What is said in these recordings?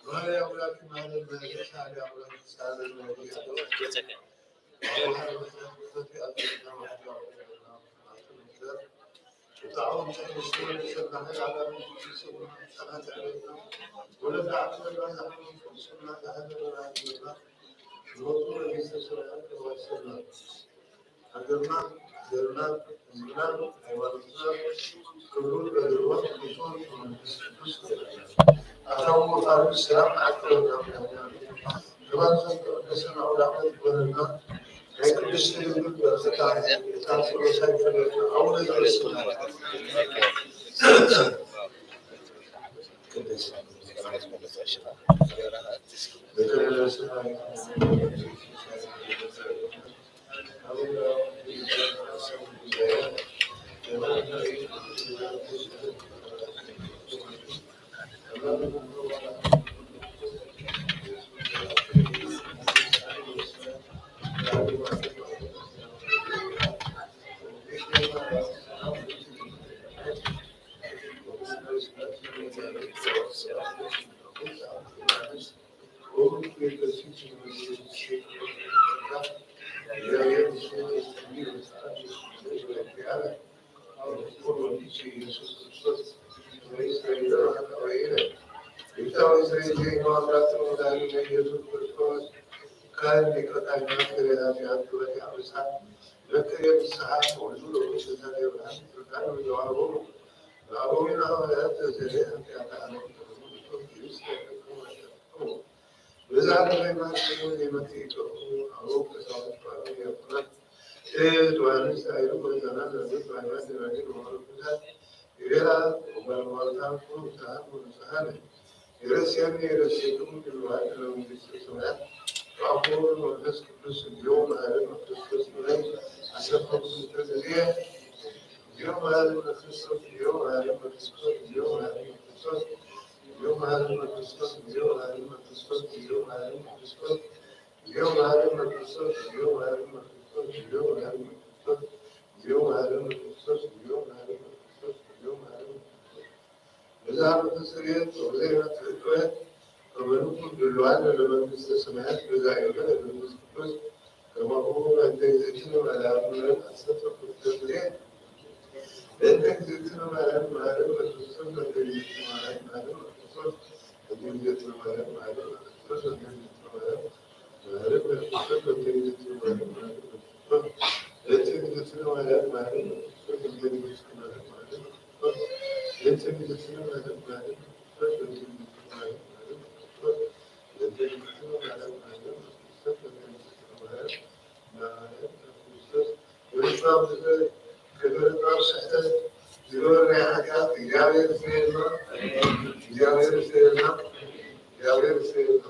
ማርያም ኣምላክ ማረን፣ ማርያም ኣምላክ ሳለን፣ ማርያም ሃገርና፣ ዘርና፣ ህዝብና፣ ሃይማኖትና ክብሩን በደልዋን ይኹን መንፈስ ቅዱስ ይበለና። ኣታዊ ወፋሪ ሰላም ዓቅበና ብለና። ተባረኸ ቅዱስ ኣውደ ዓመት ይበለና። ናይ ቅድስት ድንግል በረኸታ እታ ጸሎታ ይፈለና። ኣቡነ ዘበሰማያት በዛ ሃገር ሃይማኖት ዘይመጽእ ይጠፍኡ፣ ኣብ ቀሳውስት ጳውሎስ ዲያቆናት፣ ዮሐንስ ኣይሩ ጎይታና ዘበት ባይባት የራዲ በማለት ይቤላ፣ ወባለሟልታ ኩሉ ብዝሃን ወንጹሃን ይረስየኒ ይረስየኩም ይብሃል ለመንግስተ ሰማያት። ወኣቦ መንፈስ ቅዱስ እንዲሁ መሃሪ መንፈስ ቅዱስ ብለን ዓሰርተ ክልተ ግዜ እንዲሁ መሃሪ መንፈስ ቅዱስ እንዲሁ መሃሪ መንፈስ ቅዱስ እንዲሁ መሃሪ መንፈስ ቅዱስ ብዝሃ መንፈስ ስርየት ወብዘይ መትሕት ከመንኩም ድልዋን ለመንግስተ ሰማያት በዛ ይሆነ መንፈስ ቅዱስ ከማሁ በእንተ እግዝእትነ ማርያም ዓሰርተ ክልተ ግዜ በእንተ እግዝእትነ ማርያም መሃረነ ክርስቶስ በእንተ እግዝእትነ ማርያም መሃረነ ክርስቶስ በእንተ እግዝእትነ ማርያም መሃረነ ክርስቶስ በእንተ እግዝእትነ ማርያም መሃረነ ክርስቶስ በእንተ እግዝእትነ ማርያም መሃረነ ክርስቶስ በእንተ እግዝእትነ ማርያም መሃረነ ክርስቶስ በእንተ እግዝእትነ ማርያም መሃረነ ክርስቶስ በእንተ እግዝእትነ ማርያም መሃረነ ክርስቶስ በእንተ እግዝእትነ ማርያም መሃረነ ክርስቶስ በእንተ እግዝእትነ ማርያም መሃረነ ክርስቶስ በእንተ እግዝእትነ ማርያም መሃረነ ክርስቶስ ወልፋም ክብር ስሕተት ዝገበርናዮ ሓጢኣት እግዚኣብሔር ይስረየልና፣ እግዚኣብሔር ይስረየልና፣ እግዚኣብሔር ይስረየልና።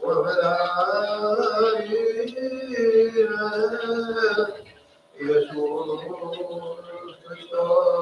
ወመድኃኒነ ኢየሱስ ክርስቶስ።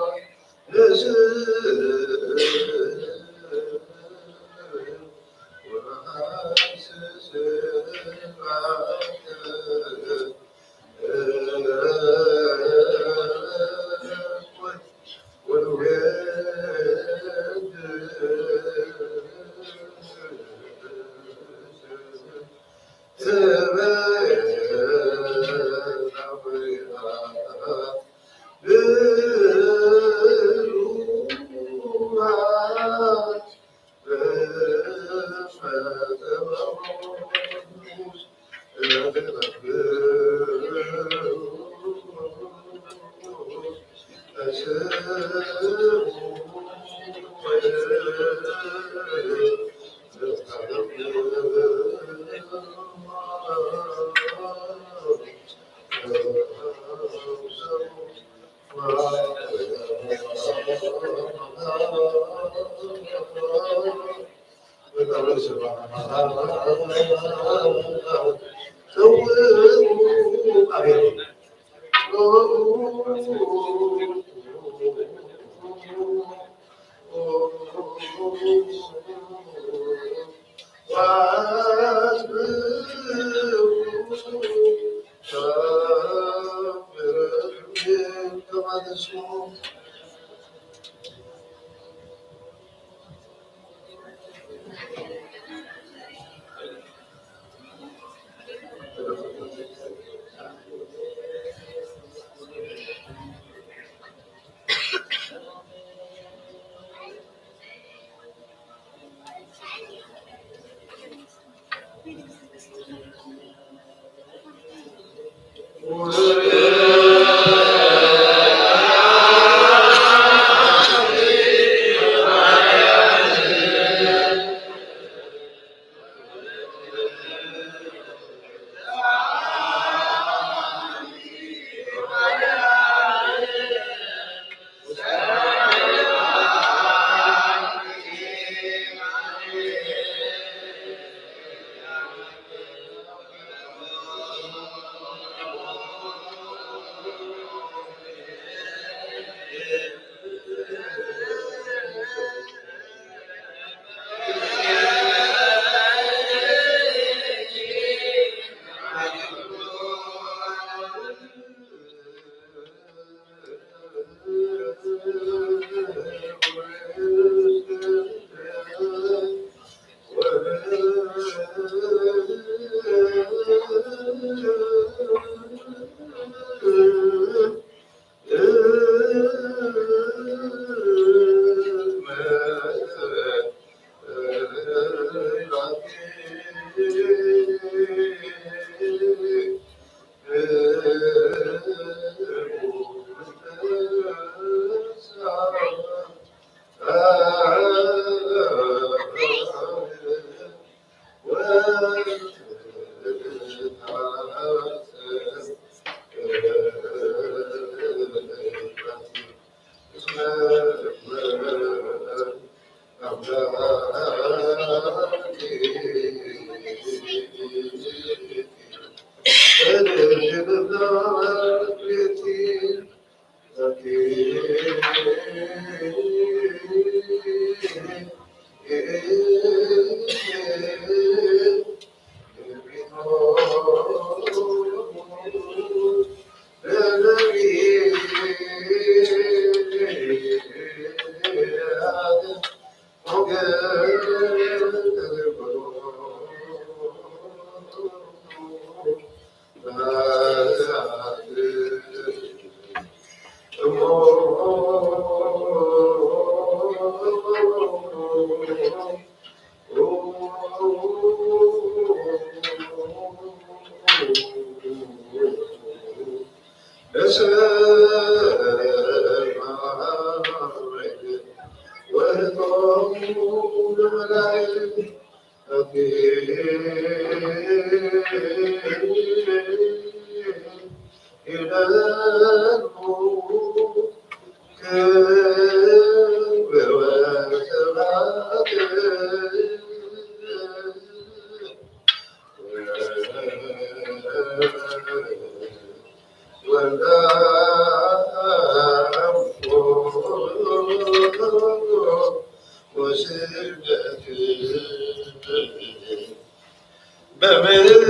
በምድር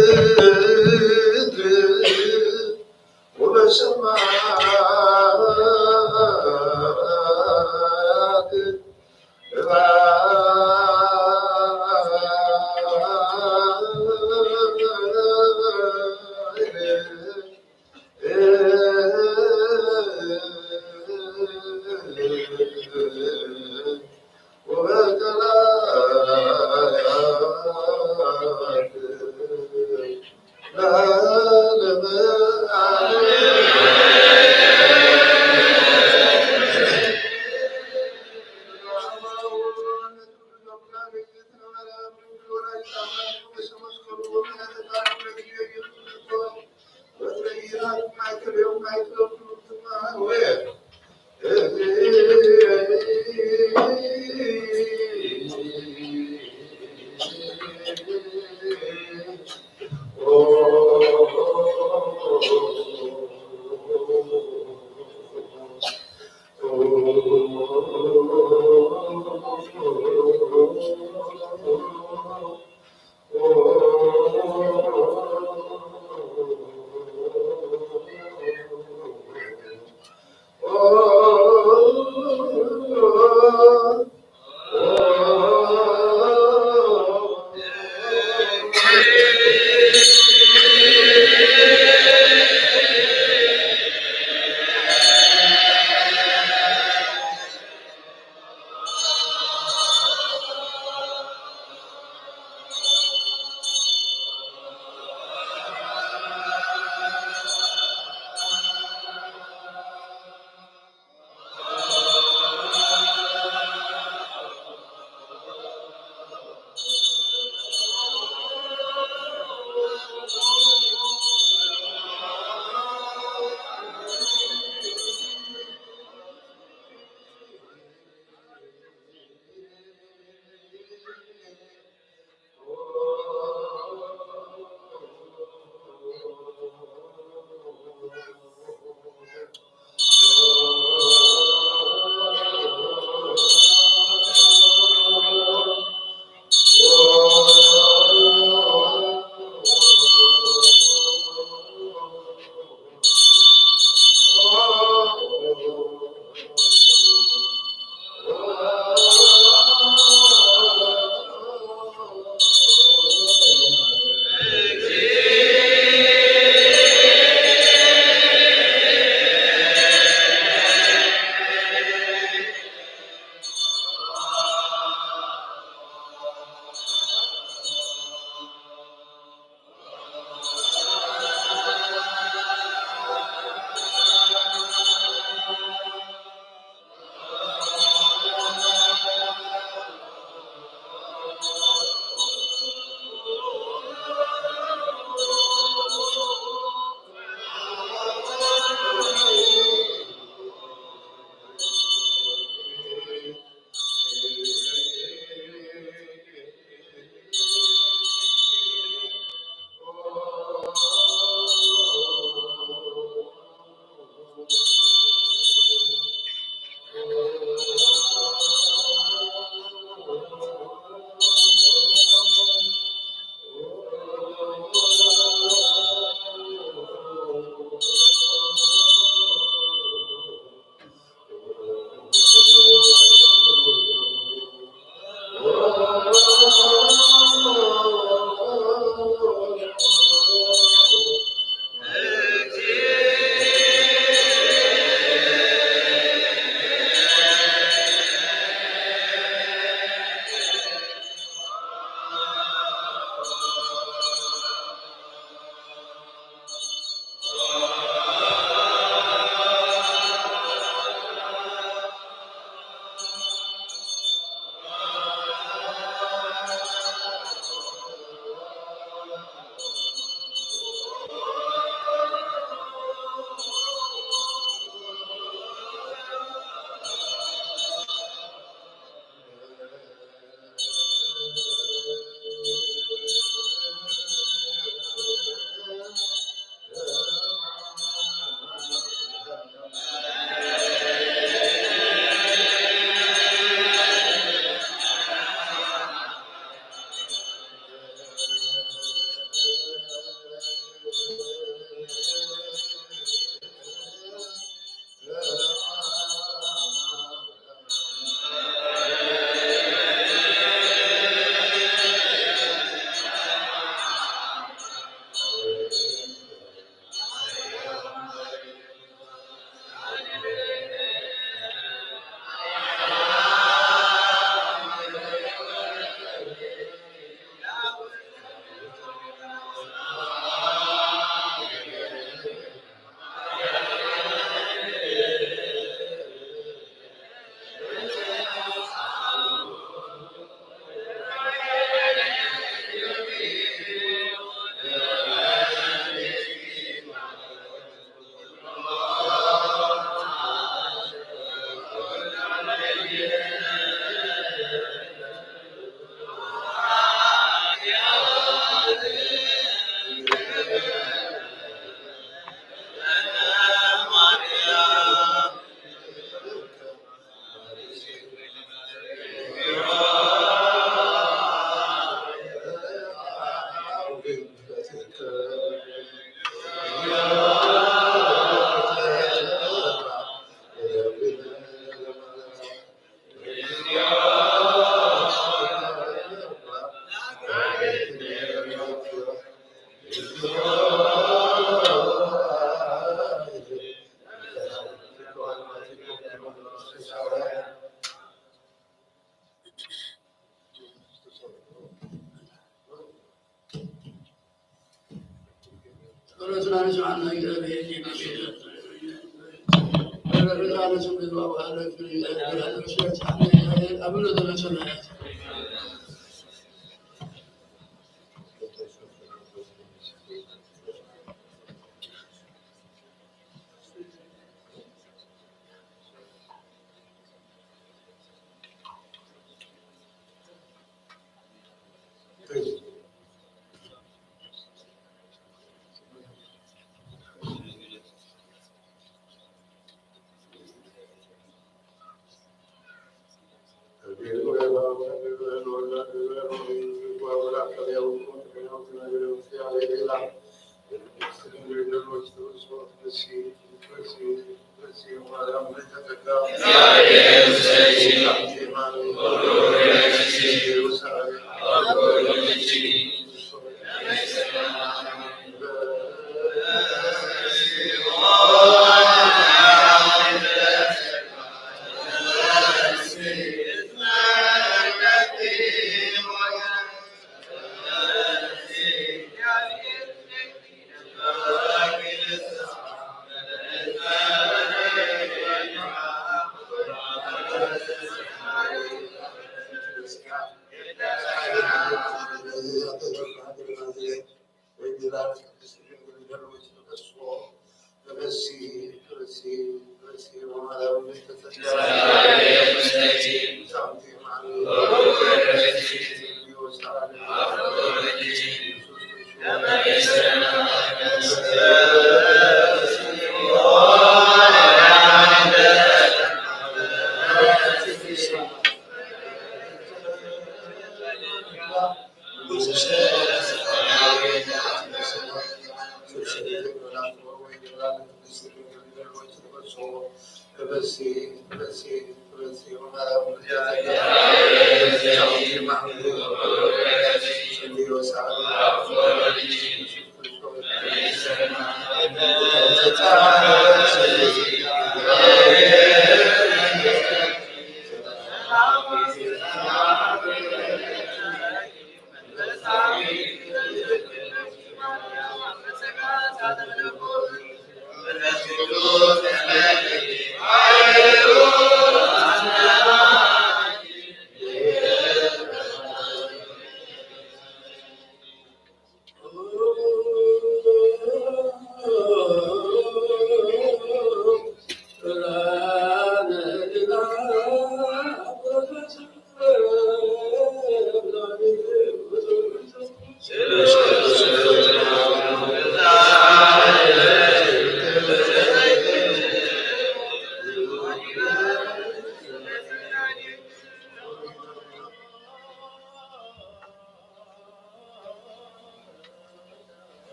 ወበሰማያት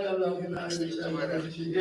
ወለተ ማርያም ሓንቲ።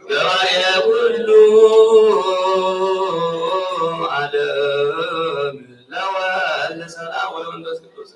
ገባሬ ኩሉ ዓለም ለወልድ ሰላም ወመንፈስ ቅዱስ።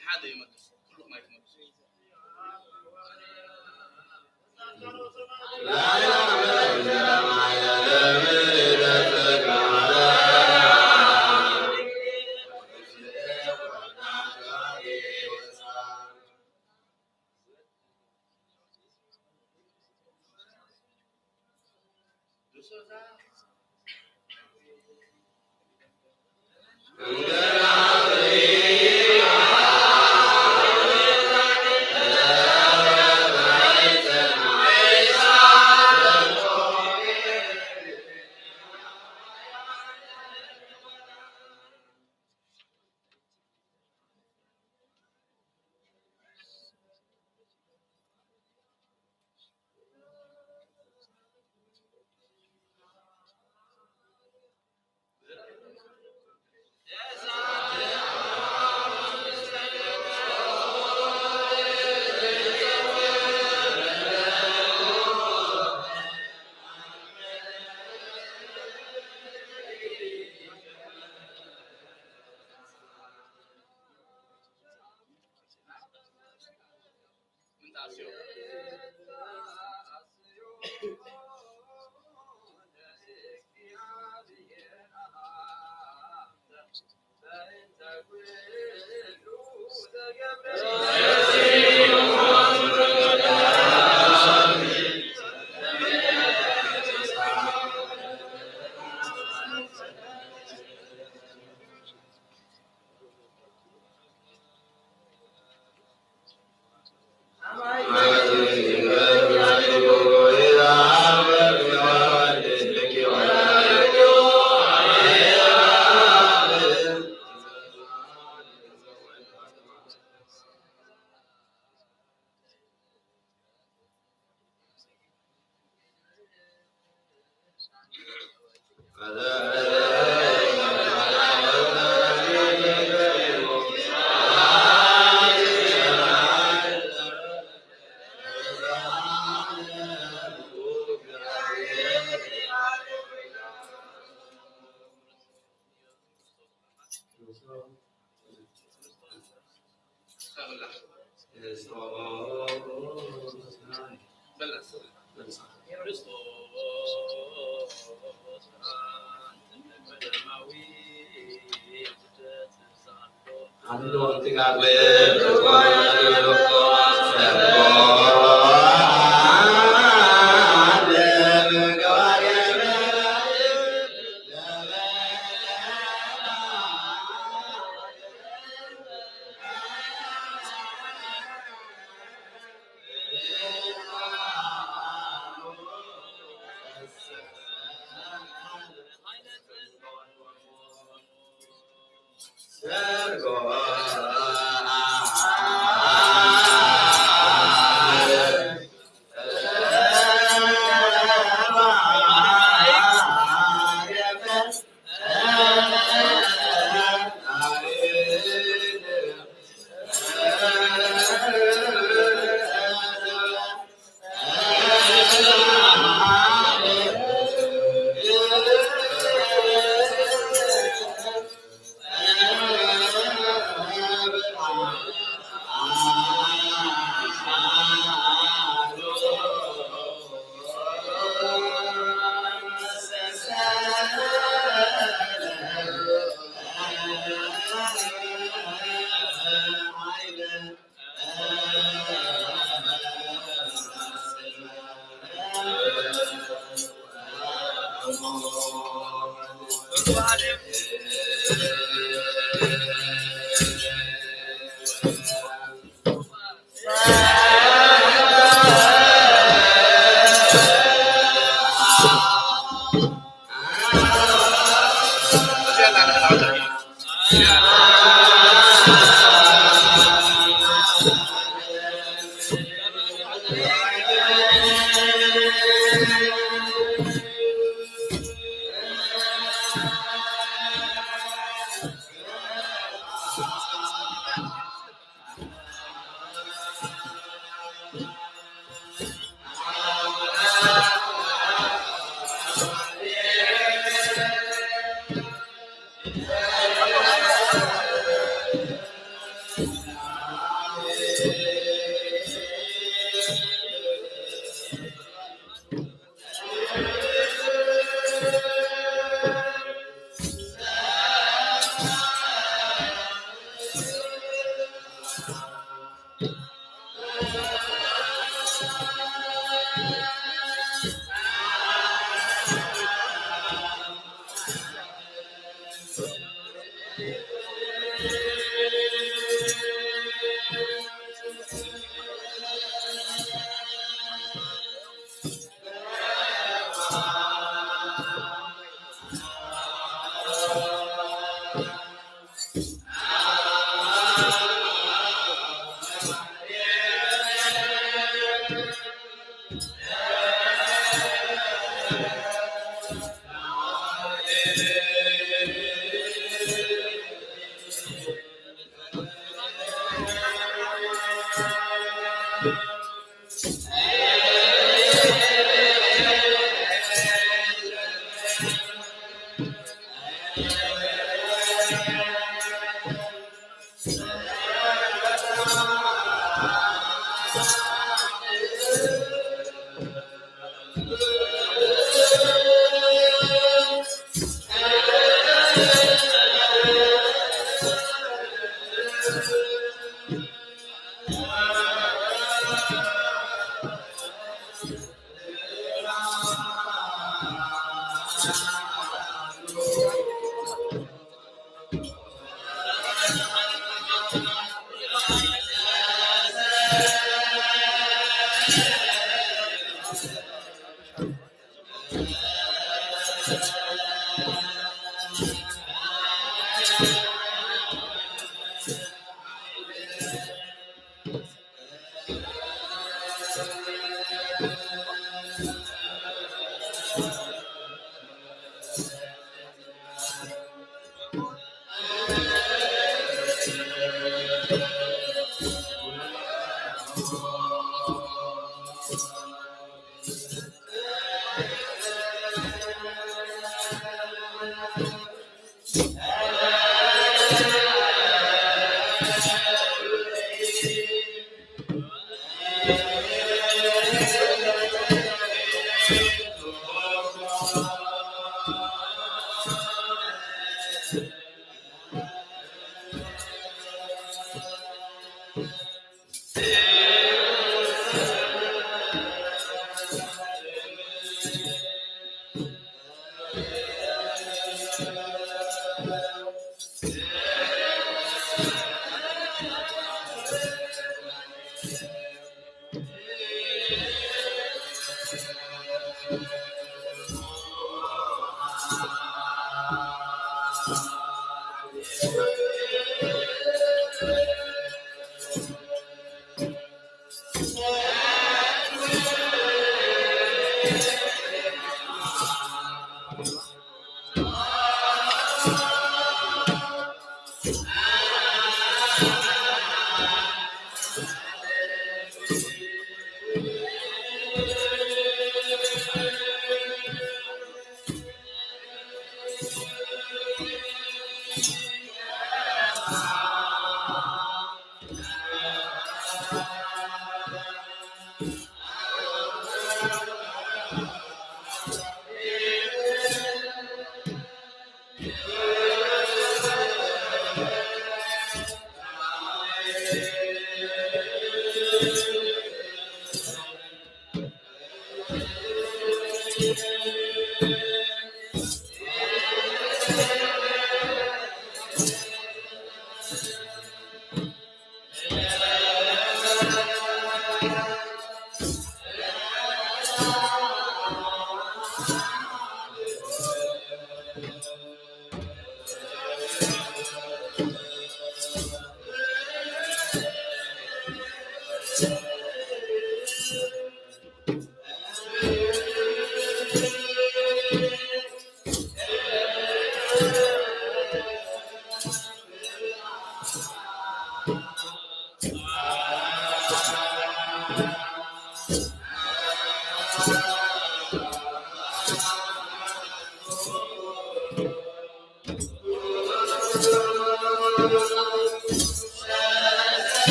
ሓደ ይመልስ፣ ኩልኹም ኣይትመልሱ።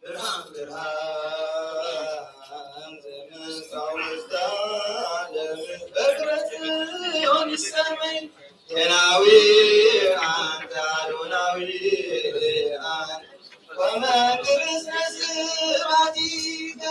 ብርሃን ብርሃን ዘመንካ ውስተ ዓለም በትረ ጽዮን ይሰመይ። ዜናዊ ኣንተ ኣዶናዊ ኣንተ ወመንግስተ ስብሐቲከ።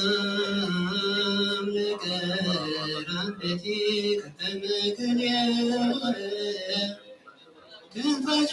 ሰላም ለከ ራበቲ ከተመከልያ ክንፋቱ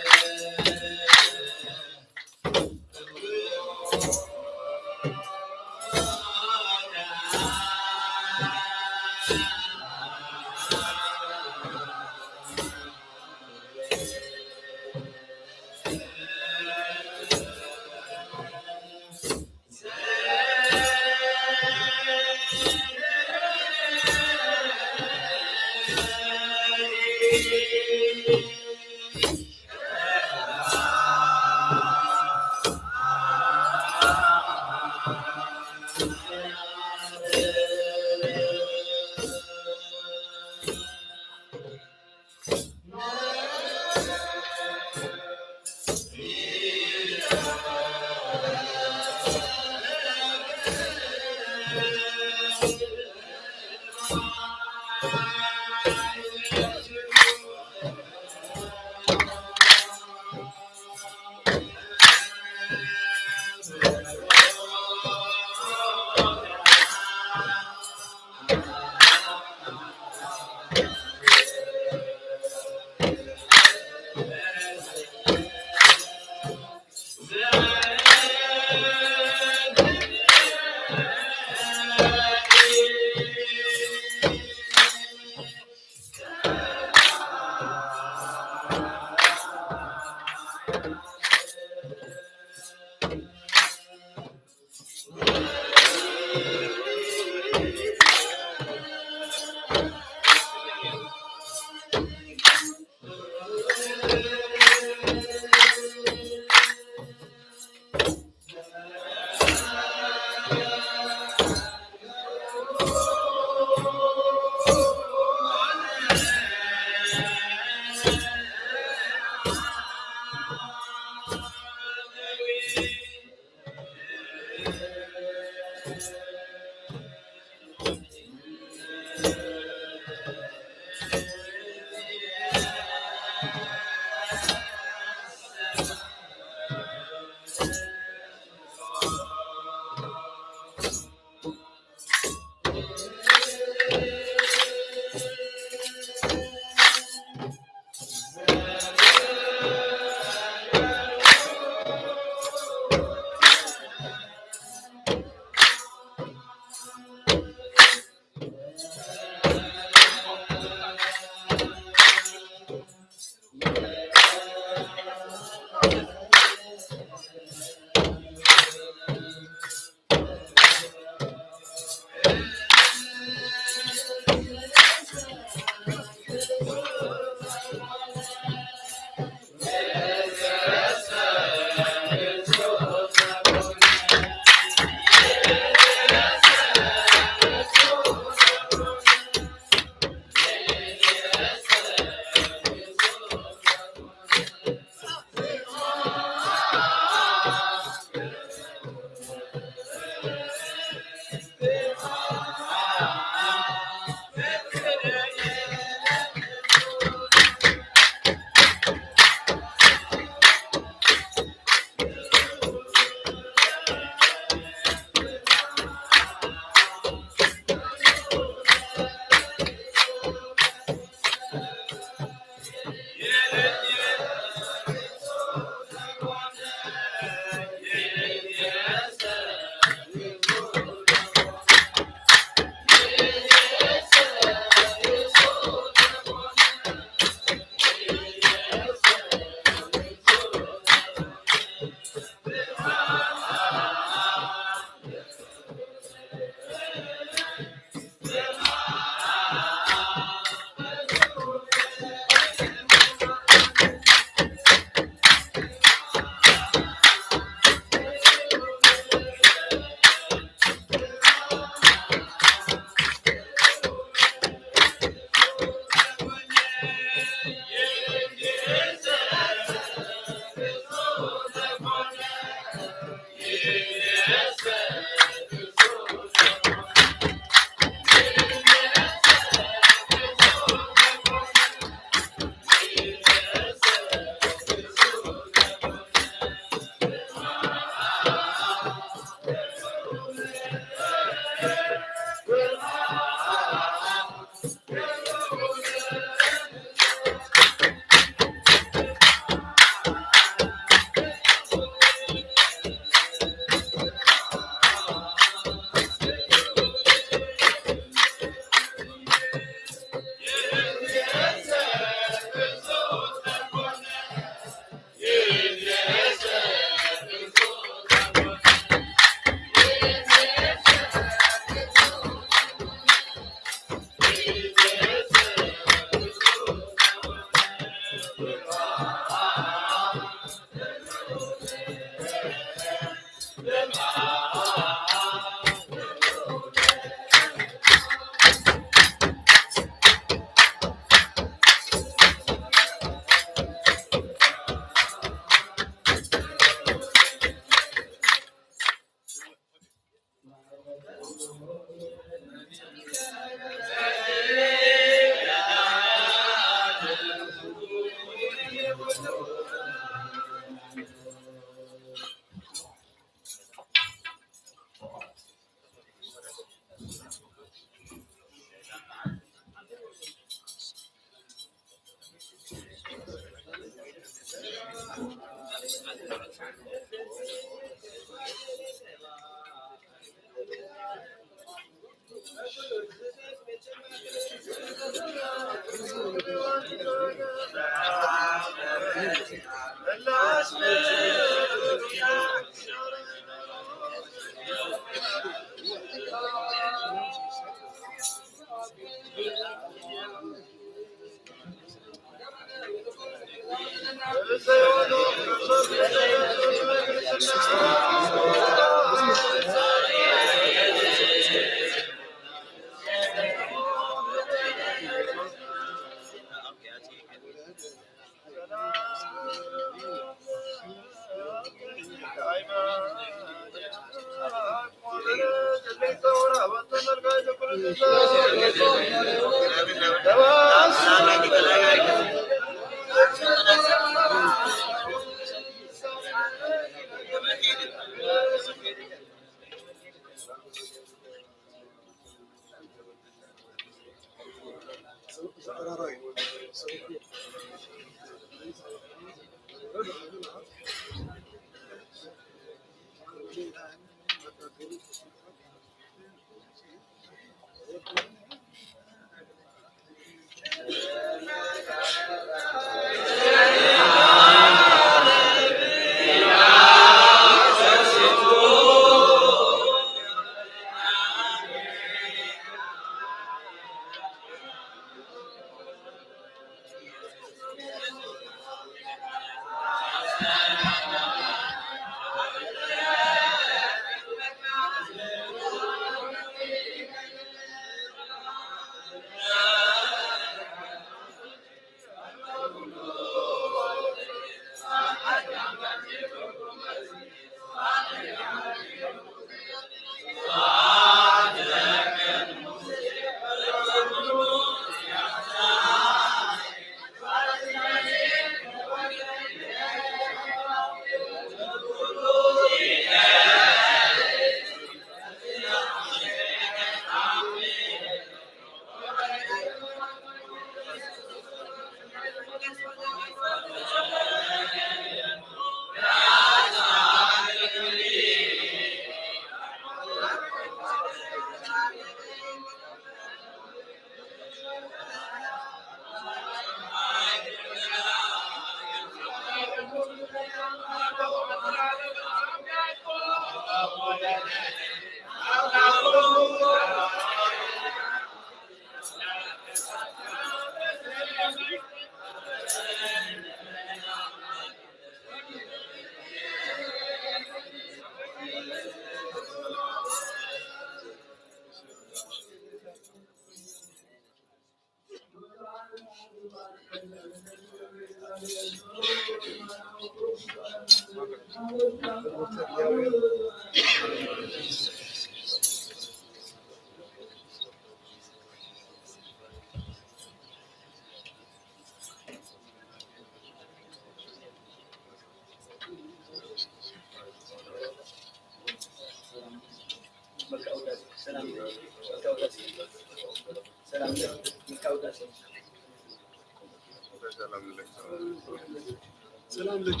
ሰላም ለኪ፣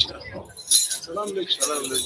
ሰላም ለኪ፣ ሰላም ለኪ።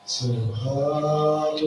ስብሐት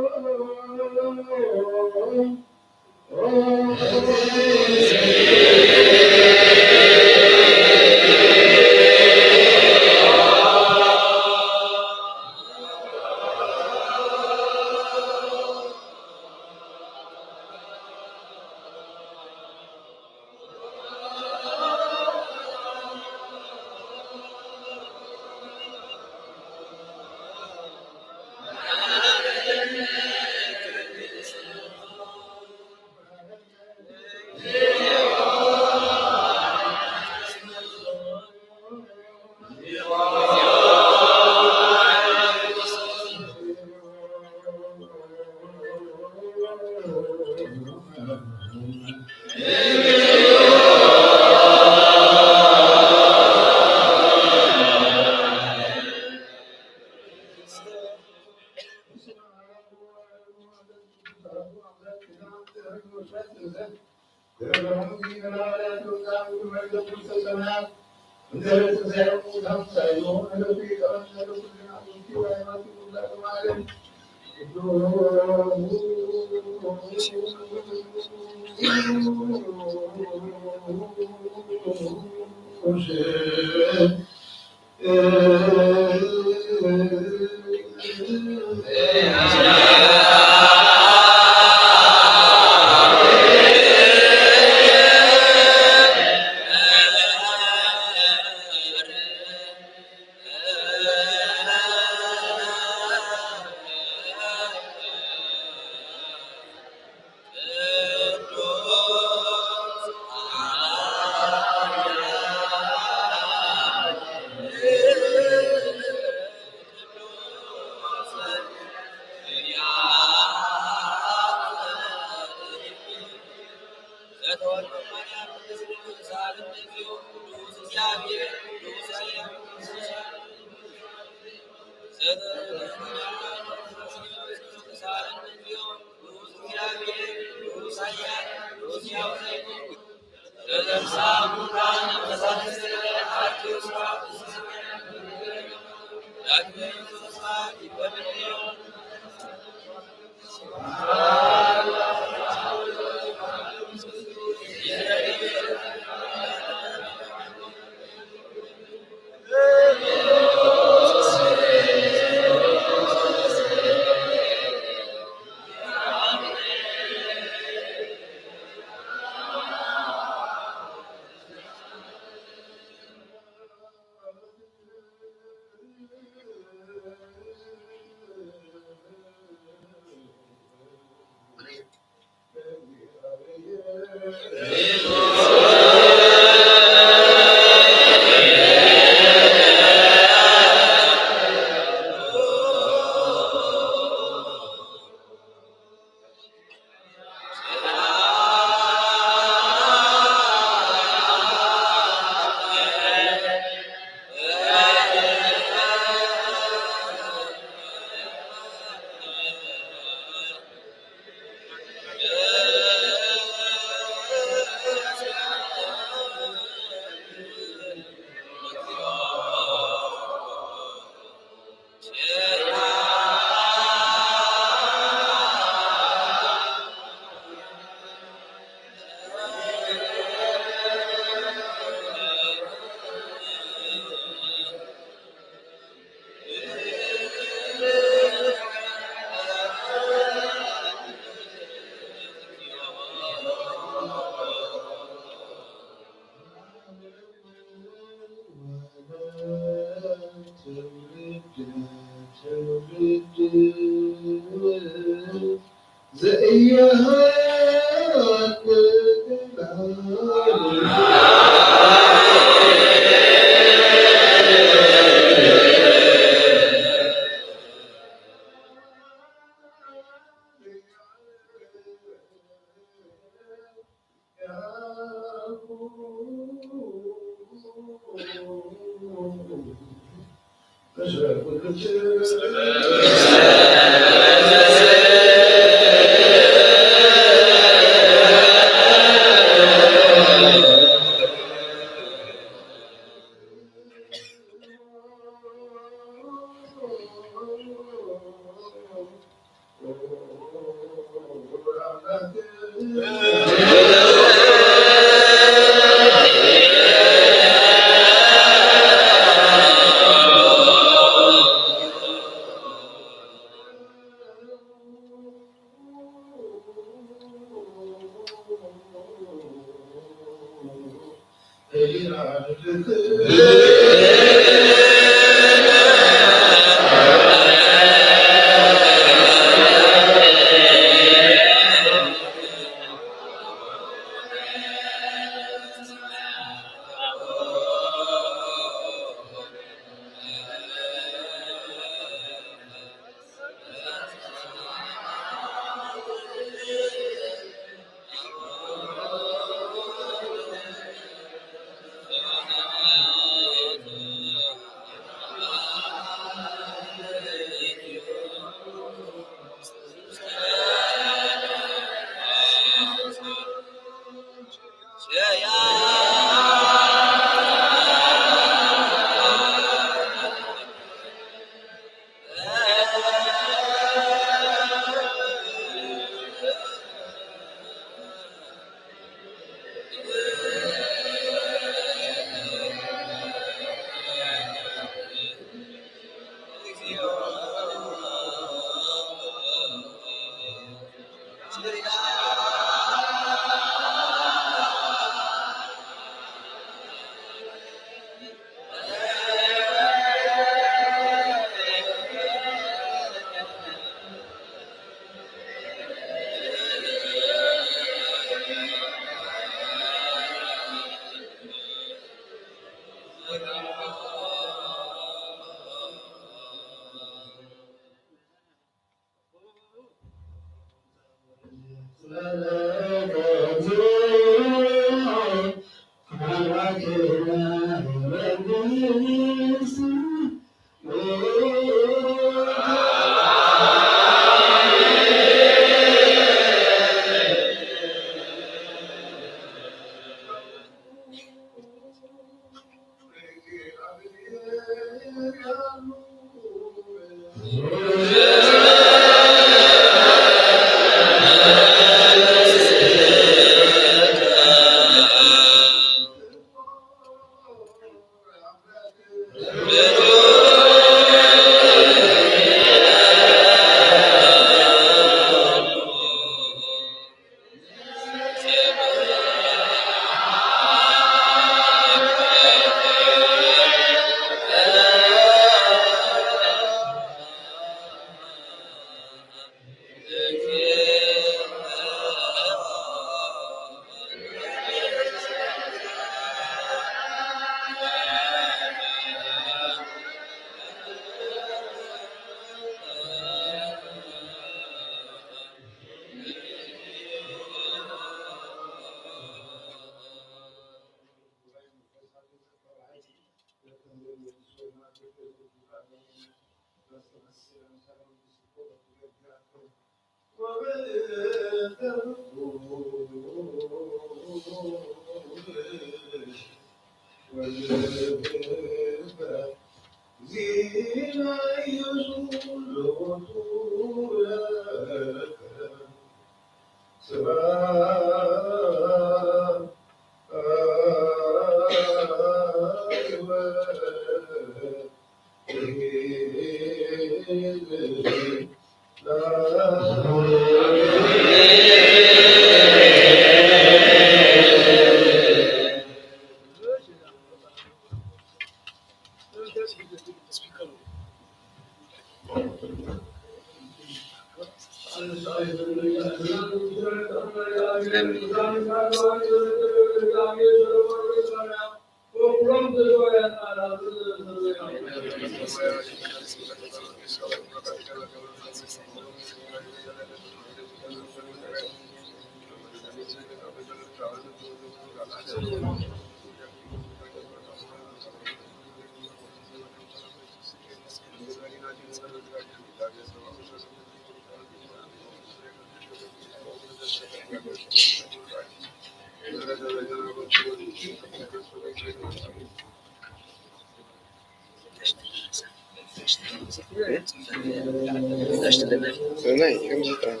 ናይ ከምዚ ጥራሕ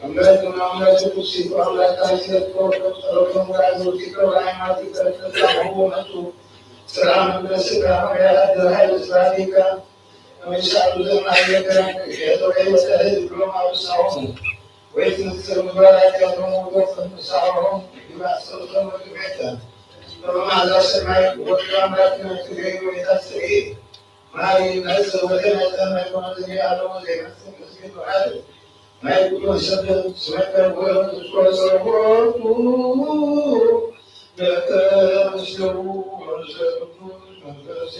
ኣምላክና ኣምላክ ቅዱስ ይኩን፣ ኣምላክ ኣይሰጥቶ ጸሎቶም ጋር ወኪሎ ሃይማኖት ይቀጥል። ሰላም ለስጋ ሆያ ተራይ ስራቲካ ወይሳሉ ዘማየከ የቶሬ ወሰለ ድብሎም አብሳሆም ወይትንስር ምግባራቸውን ወገፍ ምሳሆም ይባሰሉተም ወድቤተ በመዓዛ ሰማይ ወድራ አምላክነ ትገኝ ወይታስርኢ ማሪ ነጽ ወደ መጠን መቆመ ያለው ዘይመስል ምስል በዓል ናይ ኩሉ ሰብ ስመከ ወረቱ ጸሎቱ ለከ ምስሉ ወዘቱ መንፈስ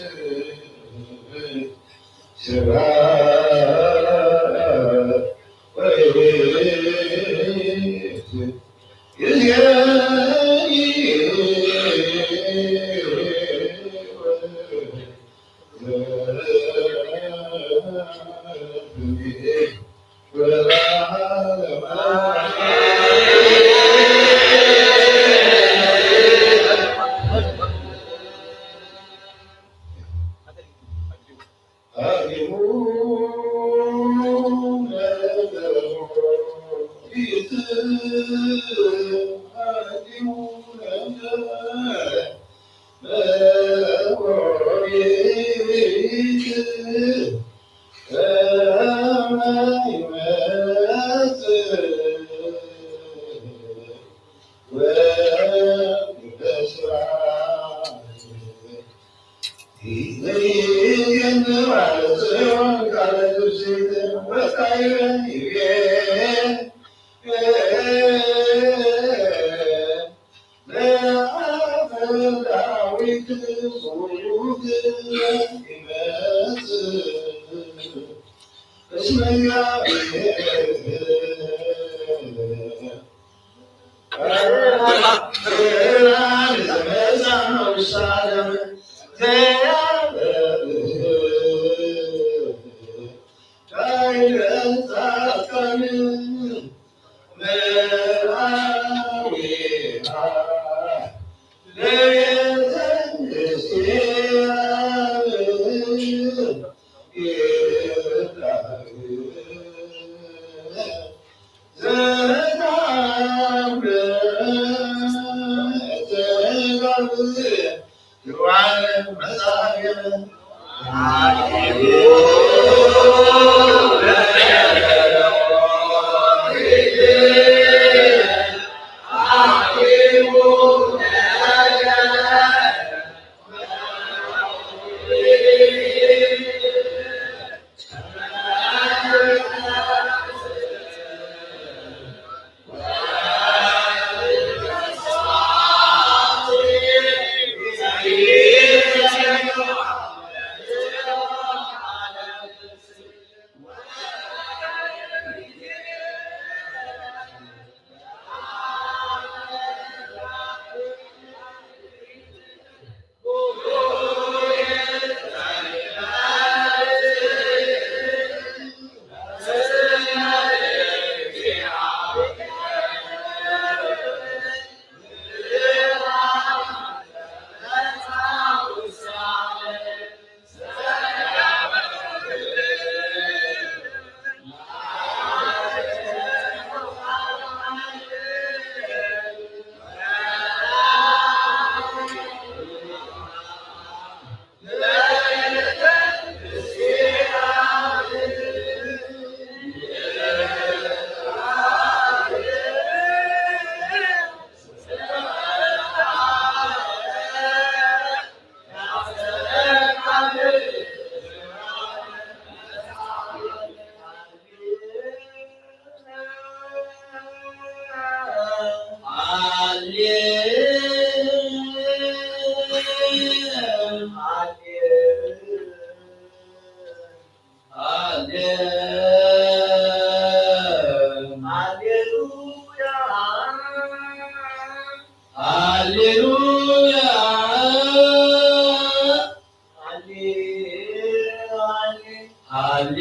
ሃሌ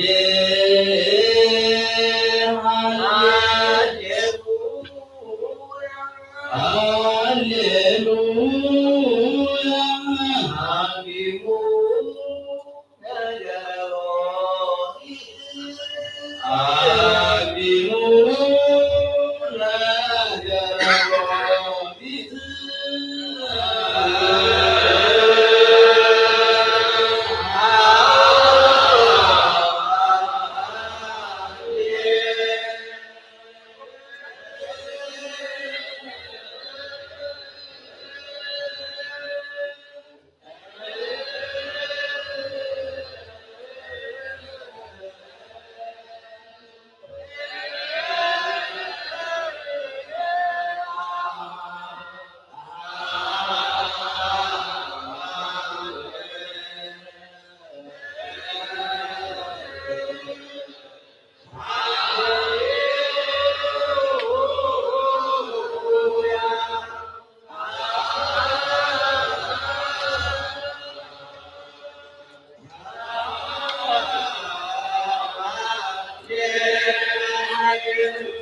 ሃሌ ሃሌሉያ።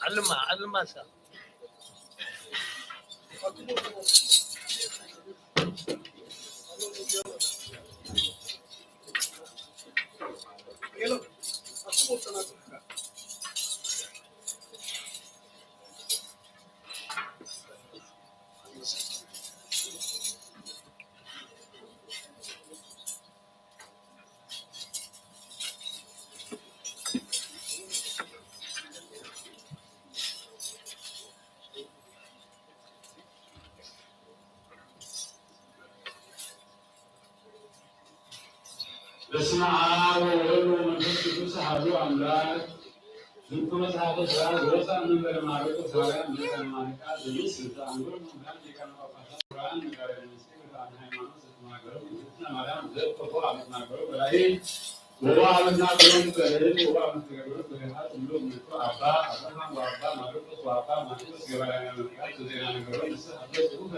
علمها، علمها سا. በስመ አብ ወወልድ ወመንፈስ ቅዱስ አሐዱ አምላክ። ዝንቱ መጽሐፈ ሥራ ዘወፅአ መንበረ ማርቆስ ሐዋርያ መካነ ማርቃ ዘሚስ ዝተአንግሮ መምህራን ሊቃነ ጳጳሳት ቁርአን መጋቤ መንስኤ ብርሃነ ሃይማኖት ዘተናገሩ እግዝእትነ ማርያም ዘእተፎ አመት ናገሩ በላይ ወባ አመት ናገሩ በላይ ወባ አመት ናገሩ በላይ ሁሉ ምንቱ አባ አብርሃም ወአባ ማርቆስ ወአባ ማቴዎስ ገባርያነ መርቃት ዘዜና ነገሩ ንስሐ አበ ጽሑፈ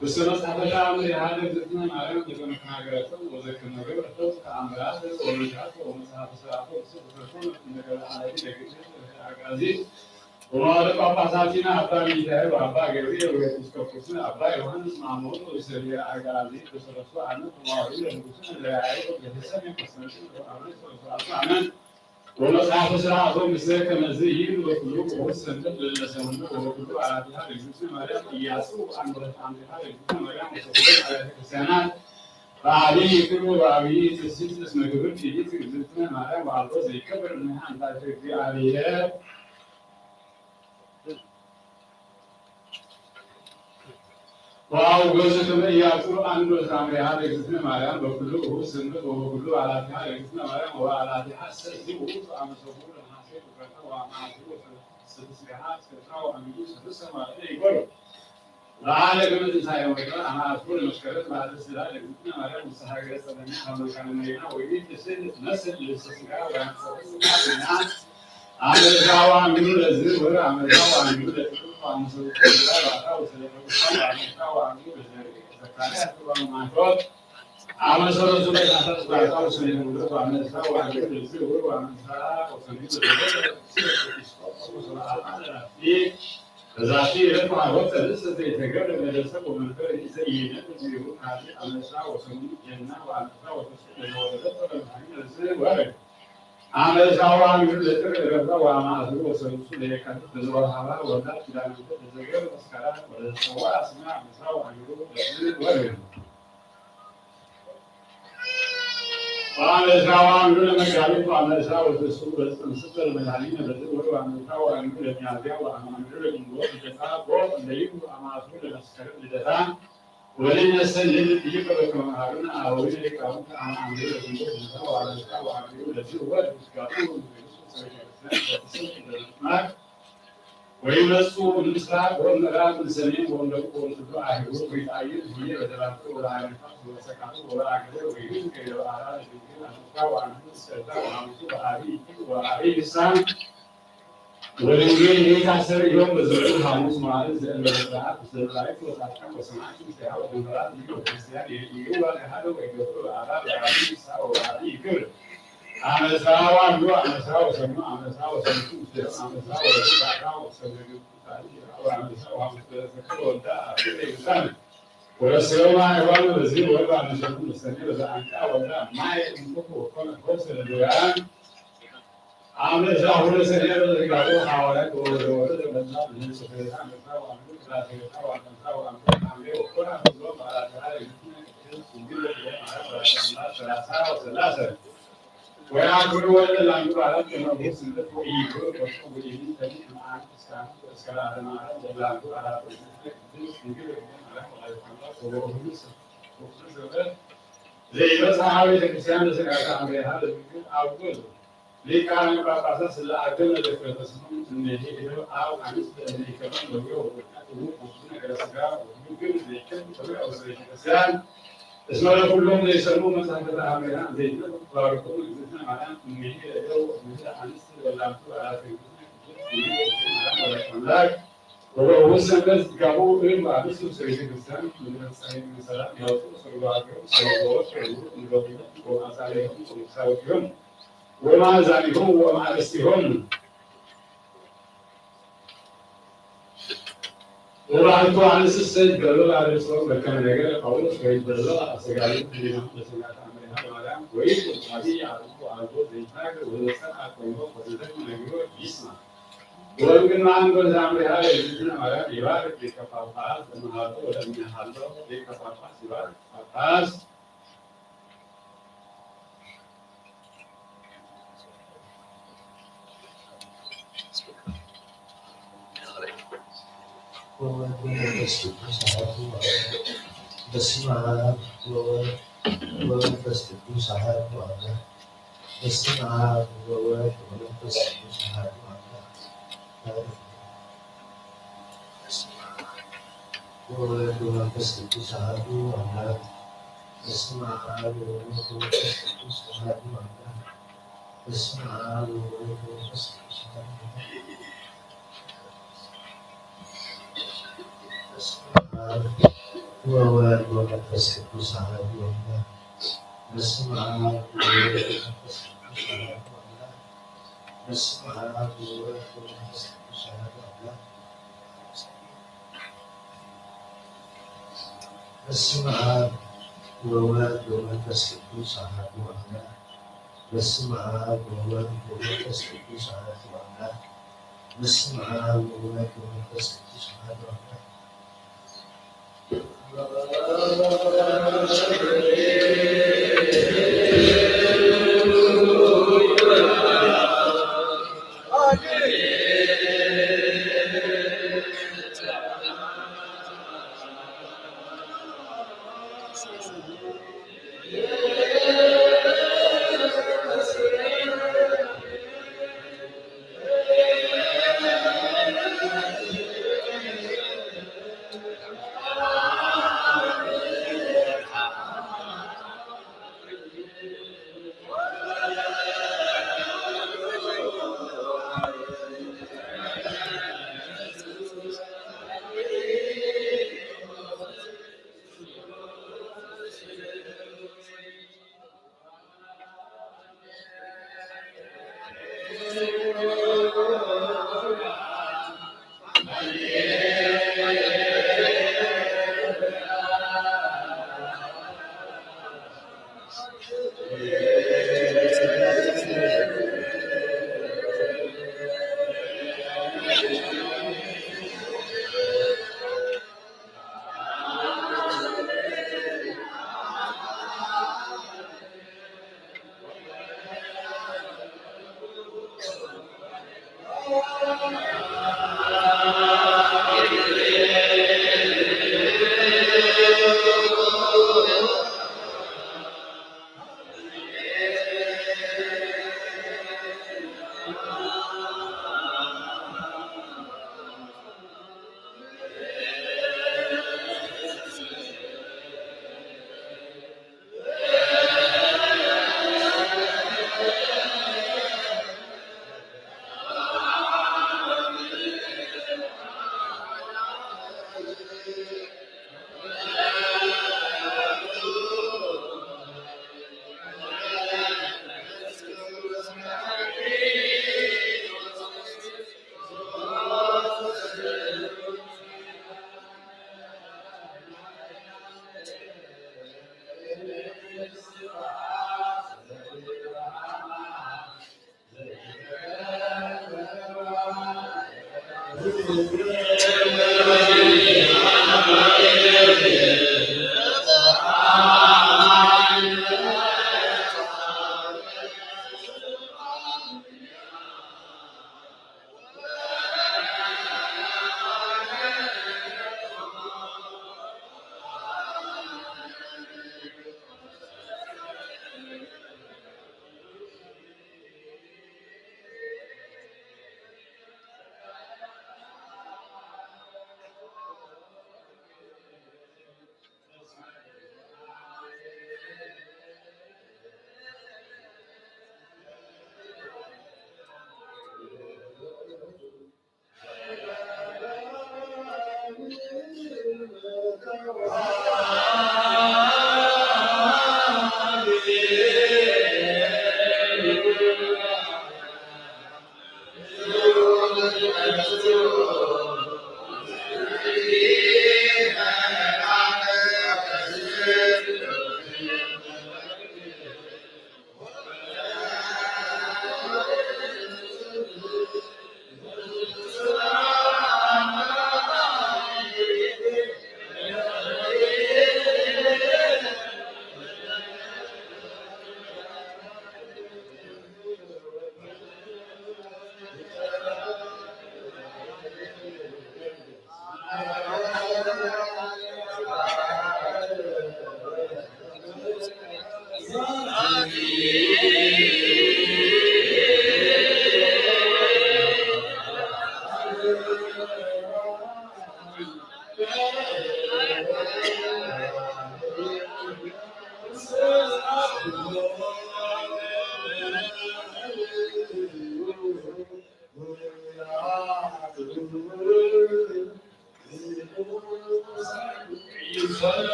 ውስተ መጽሐፈ ሻምር የሃለ እግዝእትነ ማርያም ዘከመ ተናገረቶ ወዘከመ ገብረቶ ተአምራት ወመንሻቶ ወመጽሐፈ ሥርዓቶ ምስለ ተሰርፎ እንደ ገብረ አለዊ ለግብር አጋዚ ወመዋለ ጳጳሳቲነ አባ ሚካኤል ወአባ ገብርኤል ወኤጲስቆጶስነ አባ ዮሐንስ ማሞን ወሰብየ አጋዚ በሰለስቱ ዓመት ወመዋሉ ለንጉሥነ ለያዕቆብ ለተሰሜ ቆስጠንጢኖስ ወአብሬ ሰለስቱ ዓመት ወመጽሐፈ ሥርዓቶ ምስለ ከመዝ ይብል ወኩሉ ቅዱስ ሰንበት ለለሰሙነ ወኩሉ አራቲሃ ለእግዝእትነ ማርያም ኢያሱ አንበረት አምሪሃ ለእግዝእትነ ማርያም ወሰኩለን አብያተ ክርስቲያናት በአብይ ክብር ወአብይ ትስብእት እስመ ክብርት ይእቲ እግዝእትነ ማርያም ወአልቦ ዘይከብር እምኔሃ እንታይቶ እግዚአብሔር። ወአውገዙ ከመ ኢያሱ አንዱ ለሳምሪሃ ለእግዝእትነ ማርያም በኩሉ እሁድ ሰንበት ወበኩሉ በዓላቲሃ ለእግዝእትነ ማርያም ወበዓላቲሃ ሰዚ ውእቱ አመ ሰሙኑ ለነሐሴ ፍጥረታ ወአመ አስሩ ወሰለስቲሃ ስርታ ወአሚኑ ሰለስተ መዋዕለ ይግበሩ። በዓለ ገመ ትንሳኤ ወይከ አመ አስሩ ለመስከረም በዓለ ስዕላ ለእግዝእትነ ማርያም ውስተ ሀገረ ጸለምያ ሀበ መካነ መሪና ወይቤ ትስዕል ትመስል ልብሰ ሥጋ ወያንጸረ ሥጋ አመ ርዛዋ አሚኑ ለዝ ወር አመ ርዛዋ አሚኑ ለጥቅምት ወአመ ሰሉሰ ርዛዋ ባታ ወሰለፈ ውስታ ወአመ ርዛዋ አሚኑ ለዘርእ ዘካርያስ ወአመ ማቴዎስ አመ ሰሉሱ ለታህሳስ ባታ ወሰለፈ ውስታ ወአመ ርዛዋ አሚኑ ለዝ ወር ወአመ ርዛዋ ወሰሉሱ ለዘርእ ኤጲስቆጶስ ወአባ ለራፊ በዛቲ ዕለት ወአቦተ ርእስ ዘይተገብረ በደል ሰብ ወመንፈር ኢዘኢይነብር ዘይሁን ካልእ አመ ርዛዋ ወሰሉሱ ጀና ወአመ ርዛዋ ወሰሉሱ ለዘወለደቶ ለመድኃኒነ ለዝ ወር አመ ርዛዋ አሚኑ ለጥር ለገብራ ወአመ አስሩ ወሰሉሱ ለየካቲት ለዘወሃባ ወልዳ ኪዳነ ምሕረት ለዘገብር ተስካራ ወለዘጸውዓ ስማ አመ ርዛዋ አሚኑ ለዝ ወር። ወአመ ርዛዋ አሚኑ ለመጋቢት ወአመ ርዛዋ ወሰሉሱ ለጽንስቶ ለመድኃኒነ ለዝ ወር ወአመ ርዛዋ አሚኑ ለሚያዝያ ወአመ አሚኑ ለግንቦት ልደታ ቦ እንደይሁ አመ አስሩ ለመስከረም ልደታ ወለነሰ ልል ይቅበ ከመ መሃሩነ አበዊነ ሊቃውንት አመ አሚሩ ለግንቦት ለታ ወአመ ርዛዋ አሚሩ ለዝ ወር ምስጋቡ ወመንፈስ ቅዱስ ሰበከ ክርስቲያን በትስብእት እንደ ምጥማቅ ወይመጹ እምስራቅ ወምዕራብ እምሰሜን ወምደቡብ ወምኩሉ አህጉር ወይትአየር ህዬ በደራቱ ወበአረንፋት ወበሰቃቱ ወበአገቦ ወይህብ ገይረ በአራ ለድንግል አመታ ወአንዱ እስከዛ ወሐሙሱ በአብይ ክብር ወአብይ ልሳን ወድንግል ይታሰር ዮም በዝክሩ ሐሙስ መዓልት ዘእንበለ ስርዓት ምስለ መላእክት ወጻድቃን ወሰማዕት ምስሌሃ ወመንበራት ሊቀ ክርስቲያን የርእይዋ ለሃደ ወይገብሩ ለአራ ለአብይ ንስሐ ወአብይ ክብር። አመ ርዛዋ አሚኑ አመ ርዛዋ ወሰኑ አመ ርዛዋ ወሰኑ ምስሌሆም አመ ርዛዋ ወለቱ ባዕዳ ወሰኑ ግብቱ ካልእ ይርአው አመ ርዛዋ ወሐሙስ በዘከረ ወልዳ አብይ ዘይብሳን ወረሰዮማ አይዋኑ በዚህ ወልባ አመ ሸቱ መሰኔ በዘአንቃ ወልዳ ማይ እንኩኩ ወኮነ ፈውሰ ለድውያን አመ ርዛሁ ለሰኔ በዘጋቡ ሐዋርያት ወወረወረ ለመላ ብዝን ጽሕፈታ አመ ርዛዋ አሚኑ ቅዳሴታ ወአመ ርዛዋ አሚኑ ሐምሌ ወኮነ አብሎም አራተሃ ለግዝነ ቅድስት ድንግል ወለማርያም ወላዲተ አምላክ ሰላሳ ወሰላሰ ወያክብሩ ወለ ለአንዱ አራት ከመ ርሁስ ስለት ወኢይክብር ወርቁ ወኢይን ተኒ እምአንድ እስከ አንድ እስከ ለዓለመ ዓለም ለአንዱ አራት ወስለት ቅድስት ድንግል ወድንግል ማርያም ወላዲተ አምላክ ወበኩሉ ስፍራ ወኩሉ ዘመን ዘይበጽሐ ቤተ ክርስቲያን ለስጋተ አምሬሃ ለድንግል አውግል ሊቃነ ጳጳሳት ስለ አገመ ድፍረተ ስሙ እምኔሄ እደው አብ አንስት ለእምኔከመ ለውዮ ወቁርቀት እሙ ኩሉ ነገረ ስጋ ወኩሉ ግብር ዘይከም ተብለ ውስተ ቤተ ክርስቲያን እስመ ለኩሎም ዘይሰሙ መጽሐፈ ተአምሪሃ ዘይትነብር ባርኮም እግዝእትነ ማርያም እምኔሄ እደው እምኔሄ አንስት ለላምቱ አራት እግዝእትነ ቅድስት ድንግል እግዝእትነ ማርያም ወላዲተ አምላክ ወበውስተ ሰንበት ዝጋቡ እም አብስቱ ውስተ ቤተ ክርስቲያን ምድረ ጸሬ ሰላም ያውጡ ሰግዶ አገሩ ሰግዶ ወቀሩ ንገቡነት ወማሳሌሆም ወመሳወቂሆም ወማዛኒሆም ወማእረስቲሆም ወባሕቱ አንስት ሰይት ገሎ አርእስቶም በከመ ነገረ ጳውሎስ ወይት በሎ አሰጋሉ ህሊናም ለሰማያት አምሬሃ ለማርያም ወይት ወጻቢ አርቁ አልቦ ዘይትናገር ወዘጸንአ ቆይሞ ወዘደክመ ነግሮ ይስማ። ወእምግንማን በዛ አምሬሃ ለእግዝእትነ ማርያም ይባርክ ሊቀ ጳጳሳት ለመሃሎ ወለሚያሃሎ ሊቀ ጳጳስ ይባርክ ጳጳስ ወወልድ ወመንፈስ ቅዱስ አሐዱ አምላክ። በስመ አብ ወወልድ ወመንፈስ ቅዱስ አሐዱ አምላክ። በስመ አብ ወወልድ ወመንፈስ ቅዱስ አሐዱ አምላክ። በስመ አብ ወወልድ ወመንፈስ ቅዱስ አሐዱ አምላክ። በስመ አብ ወወልድ ወመንፈስ ቅዱስ አሐዱ አምላክ። በስመ አብ ወወልድ ወመንፈስ ቅዱስ አሐዱ አምላክ። በስመ አብ ወወልድ ወመንፈስ ቅዱስ አሐዱ አምላክ። በስመ አብ ወወልድ ወመንፈስ ቅዱስ አሐዱ አምላክ። በስመ አብ ወወልድ ወመንፈስ ቅዱስ አሐዱ አምላክ። በስመ አብ ወወልድ ወመንፈስ ቅዱስ አሐዱ አምላክ። በስመ አብ ወወልድ ወመንፈስ ቅዱስ አሐዱ አምላክ። በስመ አብ ወወልድ ወመንፈስ ቅዱስ አሐዱ አምላክ።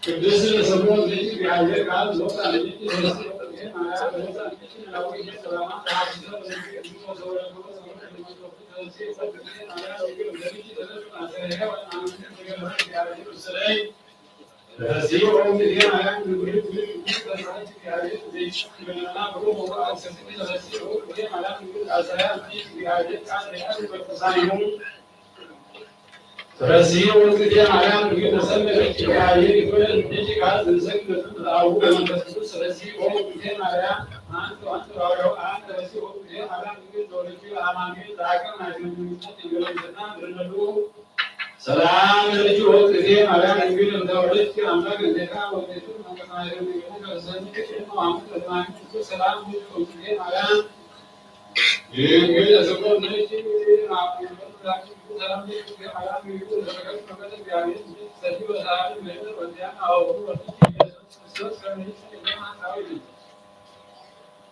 ቅድስት ለሰቦት ልጅ እግዚአብሔር ቃል ወጣ ልጅ ተነስቶ ማርያም ወጣ ልጅ ናዊ ሰላማ ተሐስነ ስለዚህ ወንጌል ማርያም እንግዲህ ተሰመረች ያየ ይፈል እጅ ቃል ዘንሰግ ለአቡ መንፈስ ቅዱስ ስለዚህ ወንጌል ማርያም አንተ አንተ ባሪያው አንተ ስለዚህ ወንጌል ማርያም እንግዲህ ለወልጅ ለአማኑኤል ለአቅም ናቸው የሚመጣት ይገለጽና ብርነቱ ሰላም ለልጅ ወንጌል ማርያም እንግዲህ እንደ ወልጅ አምላክ እንዴታ ወንጌል መንፈስ ማርያም እንግዲህ ከዘንድ ከሽማ አምጥ ለማግኘት ሰላም ለልጅ ወንጌል ማርያም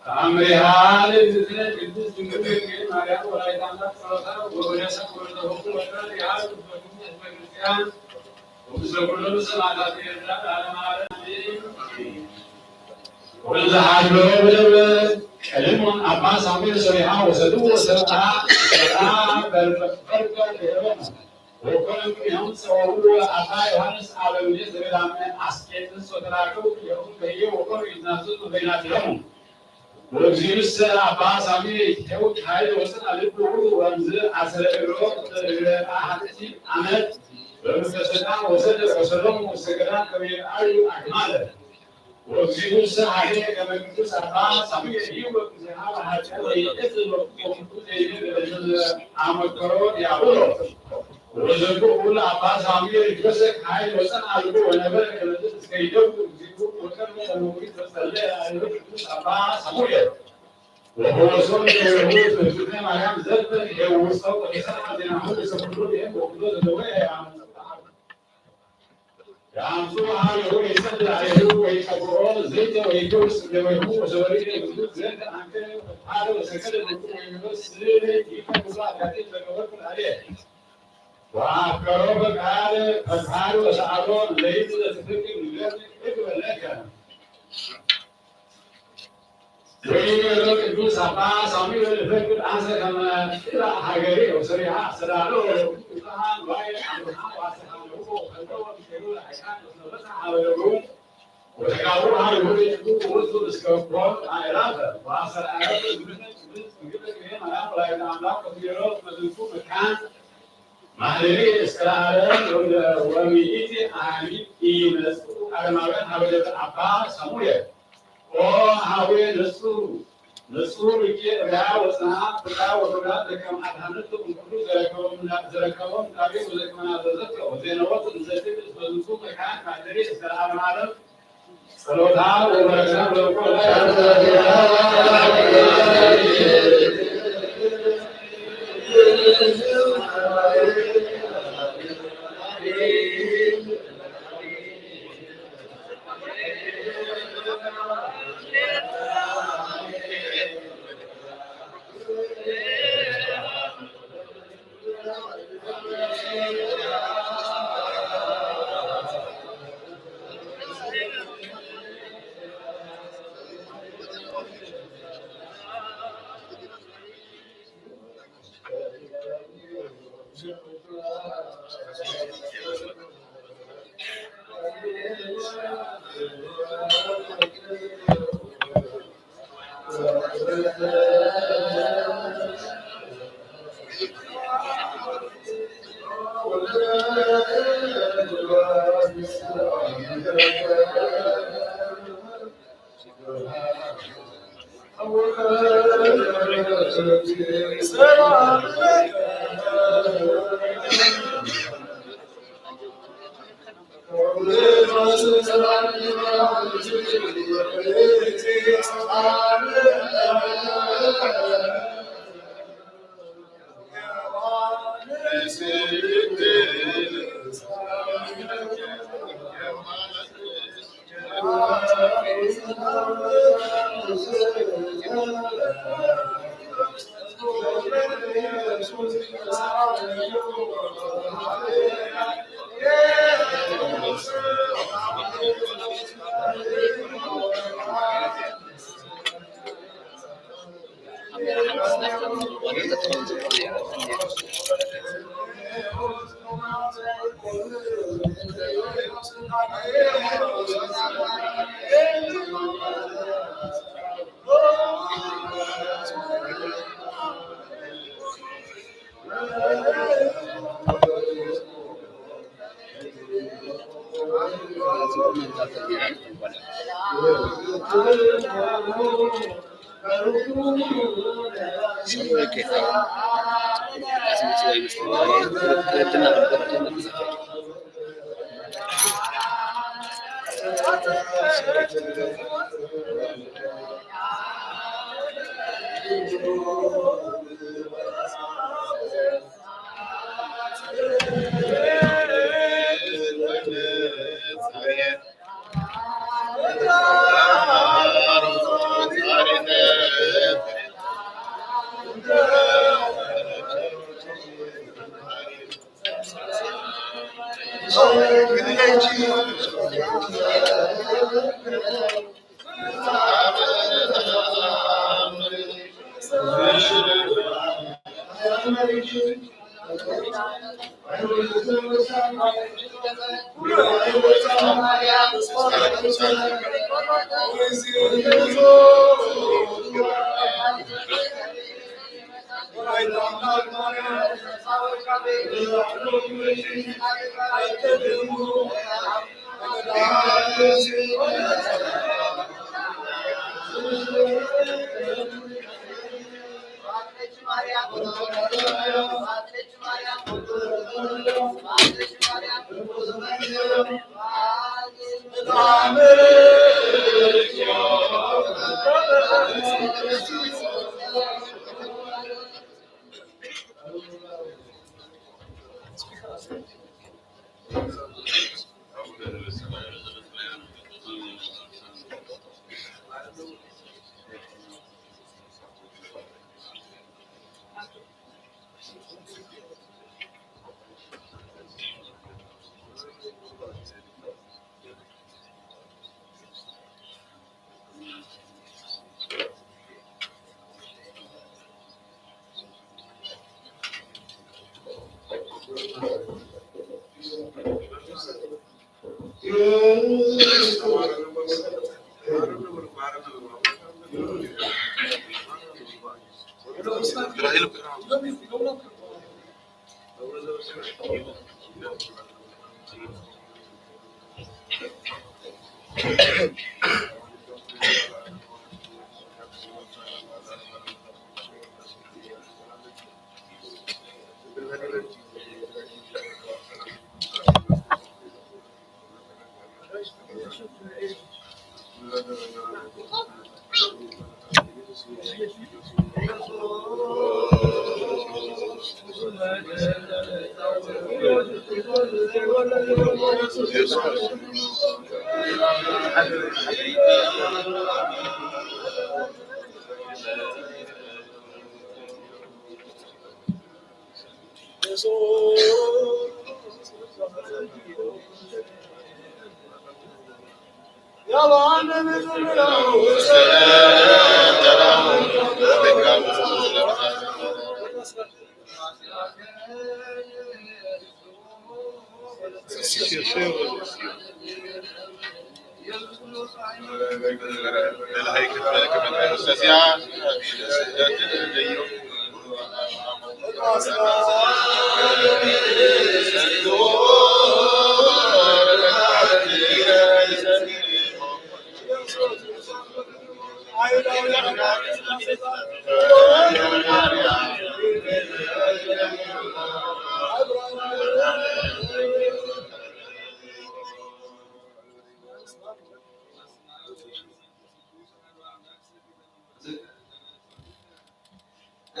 ተአምሪሃ ለእግዝእትነ ቅድስት ድንግል በክንየ ማርያም ወላዲተ አምላክ ጸሎታ ወበረከታ ወበረከቱ ወበረከቱ ያህል በክንየ ቤተክርስቲያን ወምስለ ኩሎም ሰማዕታት ኤርትራ ለዓለመ ዓለም አሜን። ወንዘ ሀሎ በደብረ ቀሊሞን አባ ሳሙኤል ሰሪሃ ወሰዱ ወሰብአ ሰብአ በርቀ ድህረነ ወኮነ እምቅድሚሆሙ ጸወኡ አባ ዮሐንስ አበ ምኔት ዘገዳመ አስቄጥስ ወተራከቡ ክልኤሆሙ በህየ ወኮኑ ይትናዘዙ በይናቲሆሙ። ወእግዚኡሰ አባ ሳሙኤል ይትሐውክ ኃይል ወጽንአ ልቡ ወእምዝ አሰረ እግሮ እግረ አሐቲ አመት በምክረ ሰይጣን ወሰደ ወሰዶሙ ውስተ ገዳም ከመ ይርአዩ አግማለ። ወእግዚኡሰ ሀቤ ከመ ቅዱስ አባ ሳሙኤል ይወቅ ዚሃ ለኃጢአት ወይእዝ ወቅቱ ዘይብል አመከሮ ዲያብሎስ። ወዘንቱ ኩሉ አባ ሳሙኤል ይትወሰክ ኃይል ወጸንአ ልቡ ወነበረ ከመ እስከ ይደውል እግዚኡ ወቀርበ ለመውሪድ ወጸለየ ላዕሌሁ ቅዱስ አባ ሳሙኤል። ወፈወሶም ደዌሁ እግዝእትነ ማርያም ዘልፈ ሄውሰው ወተሰምዐ ዜናሁ ለሰኩሉ ብሔር ወኩሎ ዘደዌ ያመጽእ። የአምፁ ሀቤሁ ይሰድ ላዕሌሁ ወይቀብኦ ዘይተ ወይፈውስ ደዌሁ ወዘወሪደ እግዝእት ዘንተ አንተ ፈድፋደ ወሰገደ ሎቱ ወይበስ ይፈ ኩሉ ኃጢአቴ ዘገበርኩ ላዕሌ። ወአፍቀሮ በቃል ፈድፋደ ወሰአሎ ለይት ለትፍቅድ ንገር እግበለከ። ወይቤሎ ቅዱስ አባ ሳሙኤል እፈቅድ አንሰ ከመ ትጥላእ ሀገሬ ወሰሪሃ አስተዳሎ ወለኩሉ ቅዱሳን ዋይ አብርሃም ወአስተዳለሁ ወከሎ ወምስሌሁ ለአይካን ወስመበታ ሀበለቡ ወተጋቡ ሀበለቡ ለይኩ ውእቱ እስከ ኮን አእላፈ ወአሰርአለት እምነ ቅድስት ድንግል እግዝእትነ ማርያም ወላዲተ አምላክ ወትቤሎ መዝንቱ መካን ማህደሪ እስከ ለዓለም ወሚእቲ ዓመት ኢይመጽኡ አረማውያን ሀበ ደብረ አባ ሳሙኤል። ኦ ሀዌ ንጹሕ ንጹሕ ርቄ እብያ ወጽንዓት ፍቅራ ወክብራ ዘከመ አድኃነቶ እምኩሉ ዘረከቦም ዘረከቦም ዳቤ ወዘከመ ናዘዘቶ ወዜነወቱ እንዘትብል እስመ ዝንቱ መካን ማህደሪ እስከ ለዓለመ ዓለም። ጸሎታ ወበረከታ በኩሉ ላይ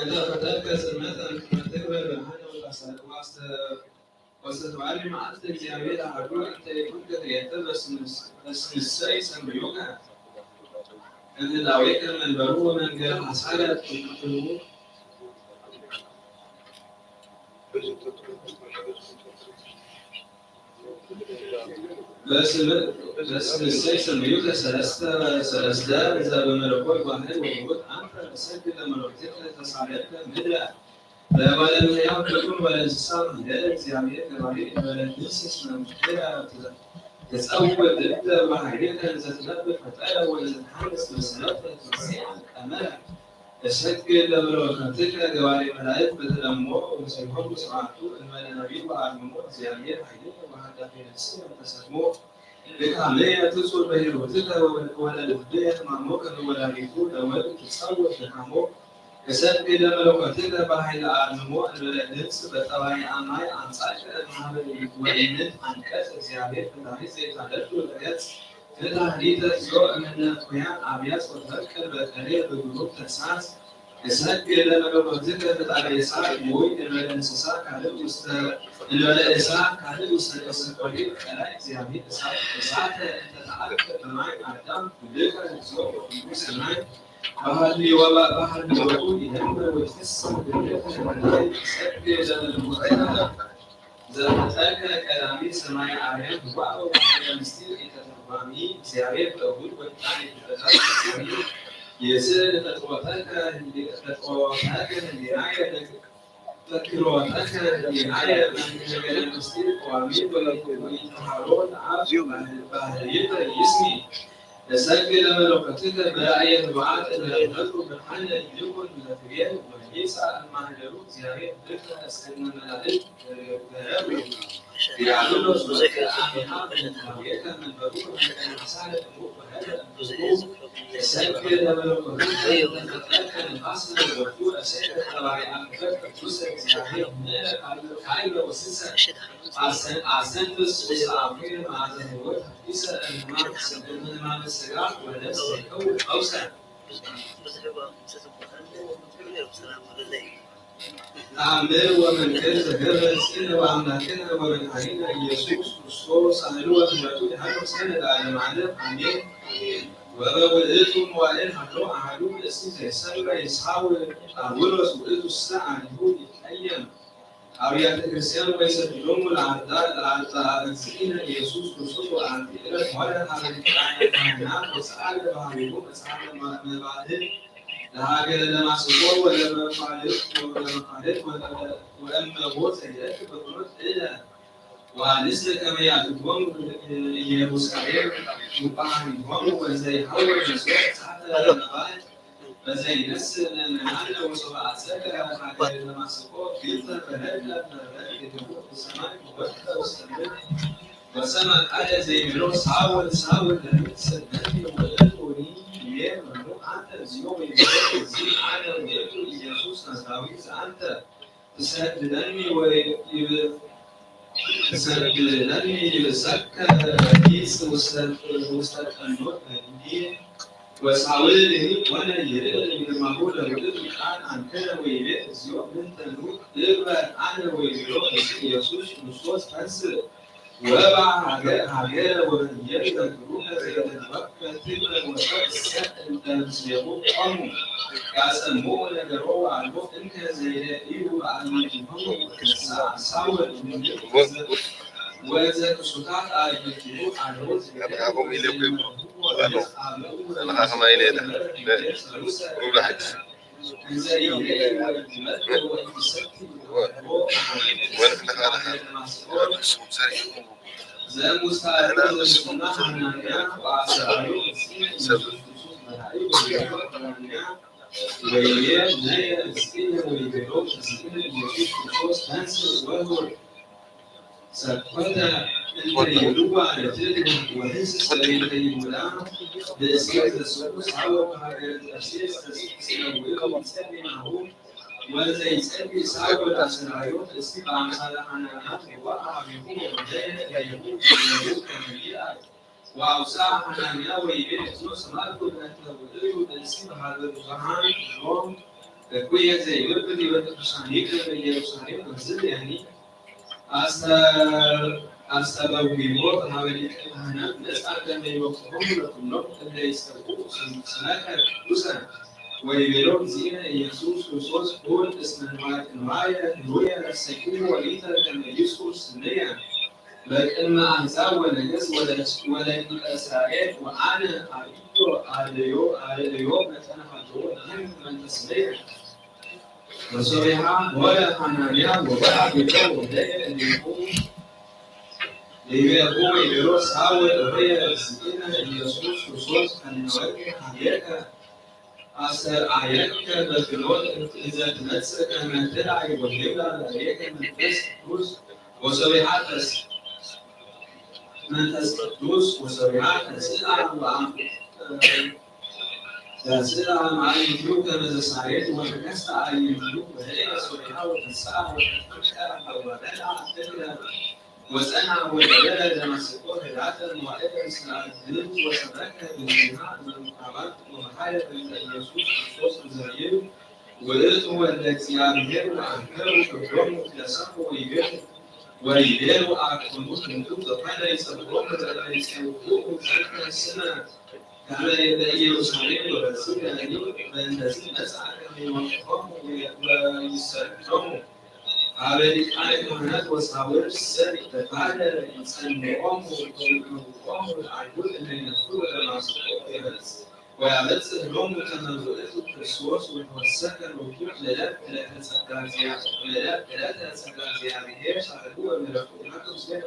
እንተ ፈጠርከ ጽልመተ እንተ ትግበር ብርሃነ ወተሰ-፣ ወአስተ-፣ ወአስተብዓሊ መዓልተ እግዚአብሔር አሐዱ እንተ ይኩንከ ክልኤተ በስንሰ ይሰምዩከ። እም ህላዌከ መንበሩ ወመንገለ ሐሳረ ትኩኑ። በስንሰ ይሰምዩከ ሰለስተ ሰለስተ ዘበመለኮት ዋህድ ወውሁድ አንተ እሰግድ ለመለኮትከ ተሳለከ ምድረ ለባለ እምሕያው ፍጡር ወለእንስሳ ማህደረ እግዚአብሔር ገባሬ እንበለ ንስስ መምሕረ ትጸውር ድደ በኃይሌከ እንዘ ትነብር ፈጠረ ወእንዘ ተሐንስ መሰረተ ትንሣኤ ቀመረ። እሰግድ ለመለኮትከ ገባሬ መላእክት በተለምዎ ወምስሌሆሙ ስብሐቱ እንበለ ነቢብ ወአርምሞ እግዚአብሔር ኃይሌከ ወሃዳፌ ነፍስየ እንተ ሰክሞ ድካምየ ትጹር በሂሩትከ ወለልብየ ሕማሞ ከመ ወላዲቱ ለወልድ ትጸውር ድካሞ። እሰግድ ለመለኮትከ በኃይለ አርምሞ እንበለ ድምፅ በጠባይ አማይ አንጻር ወእምነት አንቀጽ እግዚአብሔር ፍትሐዊ ዘይታደሉ ለገጽ ፍትሐ ሊተ እግዚኦ እምነ ኩያን አብያጽ ወተፈቅር በቀሌ በግሩም ተግሳጽ። እሰግድ ለመለኮትከ ፍጣሬ እሳት ውእቱ እንበለ እንስሳ ካልእ ውስተ እንበለ እሳት ካልእ ውስተ ቅርሰ ኮሌ ቀላይ እግዚአብሔር እሳት እሳተ እንተ ተአቅብ በማይ አዳም ኩልከ እግዚኦ ወኩሉ ሰማይ ባህል ወባ ባህል ወቁ ይደምር ወይትስ ሰግድ ለመለኮትከ ዘፈጠርከ ቀዳሚ ሰማይ አርያም ዋው ባህለ ምስጢር የተተርጓሚ እግዚአብሔር በእሁድ ወጣኔ ፍጥረታት የስዕል ፈጥሮተከ ፈጥሮተከ ህሊናየ ፈክሮተከ ህሊናየ መንገደ ምስጢር ቀዋሚ ወይተሃሮ ለአብ ባህልየተ ይስሚ። እሰግድ ለመለኮትከ በራእየ ንዋት ለፈጥሩ ብርሃነ ይኩን ለፍሬ ወይሳ እማህደሩ እግዚአብሔር ብከ እስክነ መላእክት ተአምር ወመንክር ዘገብረ ርእስነ ወአምላክነ ወመድኃኒነ ኢየሱስ ክርስቶስ ሳህሉ ወምሕረቱ ይሃሉ እስከ ለዓለመ ዓለም አሜን። ወበውእቱ መዋዕል ሀሎ አሐዱ ብእሲ ዘይሰምረ ይስሐው ጳውሎስ ውእቱ እሰ አሊሁ ይቀየም አብያተ ክርስቲያን ወይሰድዶሙ ለአርዳ ለአርዳ እግዚእነ ኢየሱስ ክርስቶስ ወአንቲ ዕለት ሆነ ሀበ ሊቃነ ካህናት ወሰአለ ባህሪሁ መጽሐፈ መባህል ለሀገረ ደማስቆ ወለመፋልስ ወለመፋልስ ወእመቦ ዘይረክብ በኩኖት እለ ወአንስት ከመ ያትጎሙ ኢየሩሳሌም ውቃሃኒሆሙ ወዘይሐውር ምስለ እሳተ ለመባል በዘይነስ ምእመናን ወሶበ አጸቀ ሀገረ ደማስቆ ግብተ በረድለ መብረቅ የደቡብ ሰማይ ወወድቀ ውስተ ምድር ወሰምዐ ቃለ ዘይቤሎ ሳውል ሳውል ለምን ትሰድደኒ ወለትወኒ ይቤ መኑ አንተ እግዚኦ ወይቤሎ እግዚእ አነ ውእቱ ኢየሱስ ናዝራዊ ዘአንተ ትሰድደኒ ወይ ትሰድደኒ ይብሰከ ጊጽ ውስተ ቀኖት በእንዲ ወሳውል ይህ ሆነ ይርእ ግርማሁ ለውእቱ ቃል አንከረ ወይቤ እግዚኦ ምንተኑ እግበር አነ ወይቤሎ ኢየሱስ ክርስቶስ ተንስ ወባ ሀገረ ወመንየል በግሩ ለዘይተግባር በትግረ ወሰብ እሰ እንተ ምስሌሁ ቆሙ ያጸምኡ ነገሮ አልቦ እንከ ዘይለ እዩ በአማጅሆሙ ወተሳ ሳወል ወዘ ክሱታት አርጅቲሁ አልቦ ሰኮተ እንተ ይብልዋ ለትእቲ ወህንስስ ለእንተ ይብላ ብእስር ዘስቁ ሳወ በሀገረ ተርሴስ ተስቅስነው ይጸሊናሁ ወዘይጸሊ ሳወ ዳሰራዮ እስቲ በአምሳለ ሐናንያ ወአብ ይኩን ወደየ ለይኩን ወይኩን ከመ ይልአል። ወአውፅአ ሐናንያ ወይቤ እዝኖ ሰማዕኩ በእንተ ውእቱ ብእሲ በሀበ ብዙኃን ሎም እኩየ ዘይብል ብዲበ ቅዱሳን ይቅር ኢየሩሳሌም ወዝል ያኒ ኣስተበዊዎ ሀበ ሊቀ ካህናት መጽአ ከመ ይወክፎሙ ለኩሎም እለ ይጸውዑ ስመከ ቅዱሰ ወይቤሎ እግዚእነ ኢየሱስ ክርስቶስ ኩን እስመ ንዋየ ህሩየ ረሰይክዎ ሊተ ከመ ይስኩር ስምየ በቅድመ አሕዛብ ወነገሥት ወለሊቀ እስራኤል ወአነ አርእዮ አርእዮ መጠነ ሀልዎ ለህግ መንፈስ ስምየ። ወሶቢሃ ሆረ ሐናንያ ወበአ ቤቶ ወደየ እዴሁ ሌቤሁ ወይቤሎ ሳውል ሆየ እግዚእነ ኢየሱስ ክርስቶስ ከመ ወልድ ሀቤከ አስተርአየከ በፍኖት እንዘ ትመጽእ ከመ ትርአይ ወይብላ ላዕሌከ መንፈስ ቅዱስ ወሶቢሃ ተስ መንፈስ ቅዱስ ወሶቢሃ ተስአ ወአም ተስአ ማእይቱ ከመ ዘሳሬት ወተከስተ አዕይንቱ ወህልየ ሶቢሃ ወተስአ ወተጠምቀ ወበልዐ እክለ ወጸንዐ ወነበረ ደማስቆ ህዳተ መዋዕለ ምስለ አግብርት ወሰበከ በእንቲአሃ እምነ ምኩራባት ወመሃረ በእንተ ኢየሱስ ክርስቶስ እንዘ ይብል ውእቱ ወልደ እግዚአብሔር ወአንከሩ ኩሎሙ ለሰምዑ ወይቤሉ ወይቤሉ አኮኑ ዝንቱ ዘኮነ ይጸውዖሙ ለእለ ይጸውዑ ዘንተ ስመ ከመ በኢየሩሳሌም ወበጽሑ በእንተዝ መጽአ ከመ ይወቅፎሙ ወይሰዶሙ ሀበ ሊቃነ ካህናት ወሳውል ሰሪቅ በካለ ይጸንዖሙ ወይመውቆሙ ለአይሁድ እለ ይነፍሩ ወደማስቆ ወያበጽ ወያበጽሕ ሎሙ ከመ ውእቱ ክርስቶስ ወተወሰከ ሎቱ ዕለት ዕለተ ጸጋ እግዚአ- ዕለት ዕለተ ጸጋ እግዚአብሔር ሳልሁ ወምሕረቱ ይሃሉ ምስሌነ።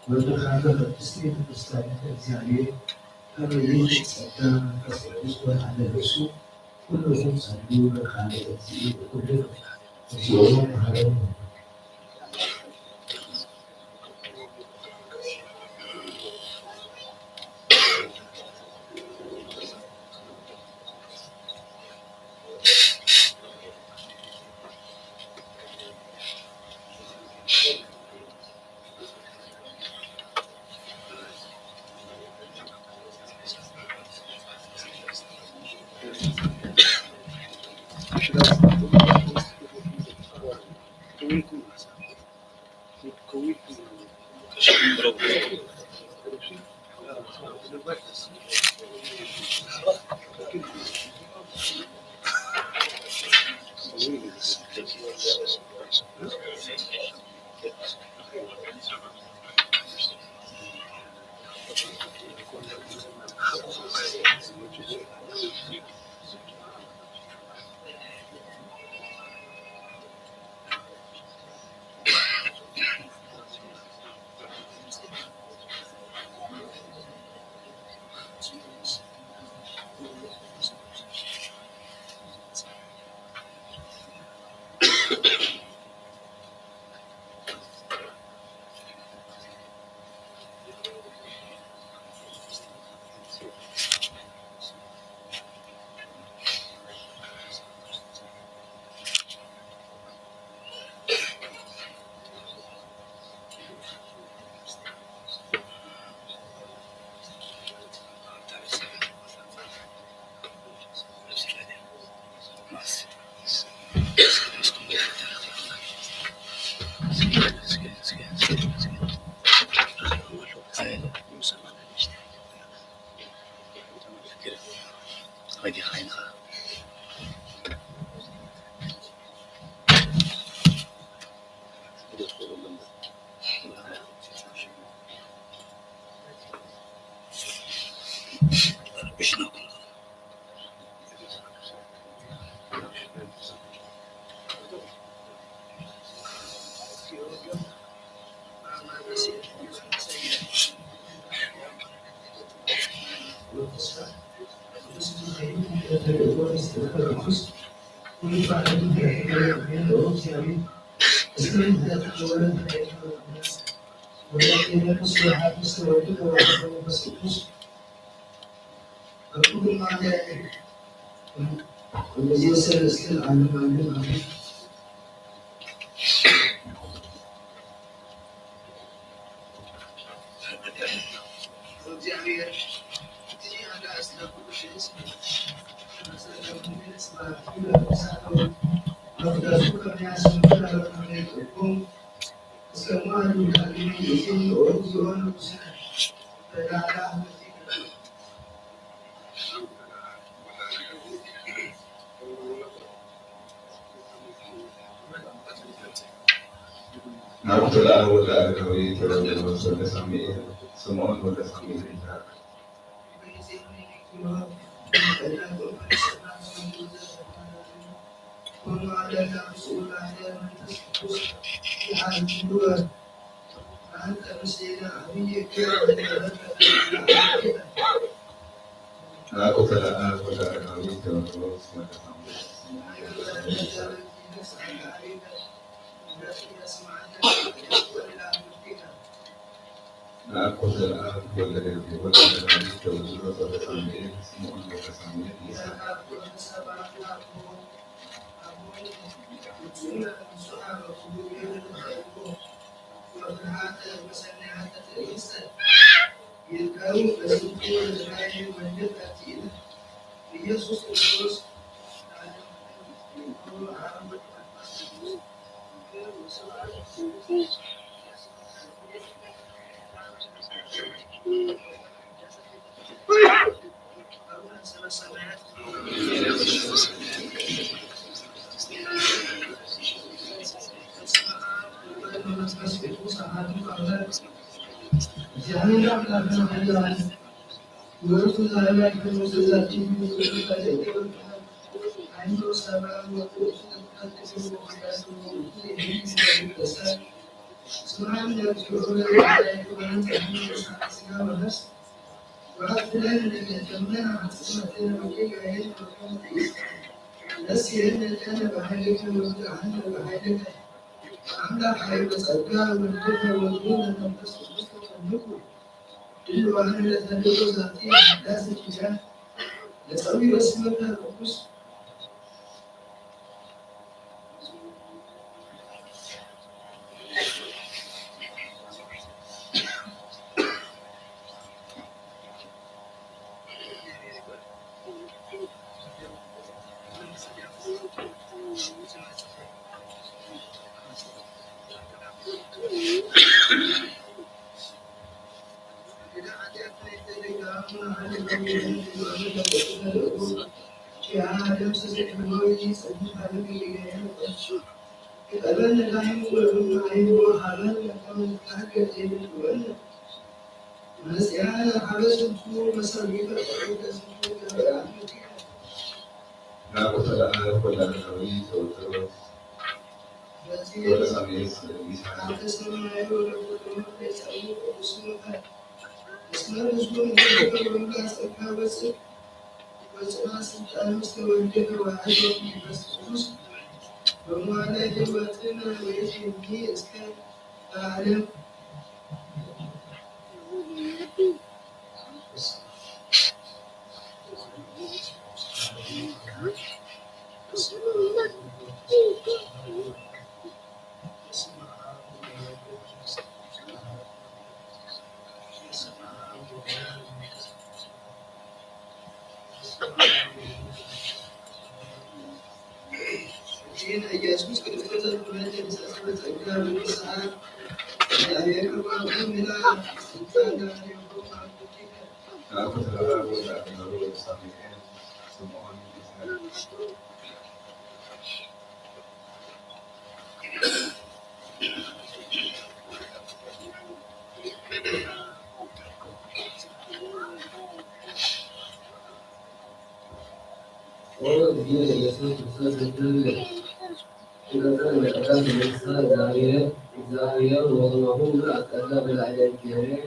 ወልደ ካልእ ቅድስቲ መንፈስ ዳዊት እግዚኣብሔር ከመይ ጸጋ መንፈስ ቅዱስ ወልዓለ ርእሱ ኩሉ ይኹን ጸልዩ በቃለ እግዚእ ኩሉ እግዚኦ መሐረነ። ናብቲ ለኣብ ወልደ ኣረጋዊ ተረድኦ ወልደ ሳሙኤል፣ ስምዖን ወልደ ሳሙኤል ይዛረብ። ናብቲ ለኣብ ወልደ ኣረጋዊ ተረድኦ ወልደ ሳሙኤል፣ ስምዖን ወልደ ሳሙኤል ይዛረብ። ናብቲ ለኣብ ወልደ ገብርኤል ወልደ ገብርኤል ተወልዶ ወልደ ሳሙኤል ስምዖን ወልደ ሳሙኤል ይስሐቅ። ኢየሱስ ክርስቶስ አምላክ ኃይል በጸጋ ወልድከ ወልዱ ለመንፈስ ቅዱስ ተጠምቁ ድልዋን ለተልእኮ ዛቲ ቅዳሴ ኪዳን ለጸዊ በስመከ ቅዱስ። ናብኡ ተለኣኸ ወልደ ኣረጋዊ ተወልደ ወልደ ሳሙኤል ይስሐቅ። ኢየሱስ ክርስቶስ ኦ እግዚእ ኢየሱስ ክርስቶስ፣ ዝክር ይግባእ። ክብረት ለቀዳም ተንሳ እግዚኣብሔር፣ እግዚኣብሔር ወከማሁ ምልኣት ጸጋ በላዕለ እግዚኣብሔር፣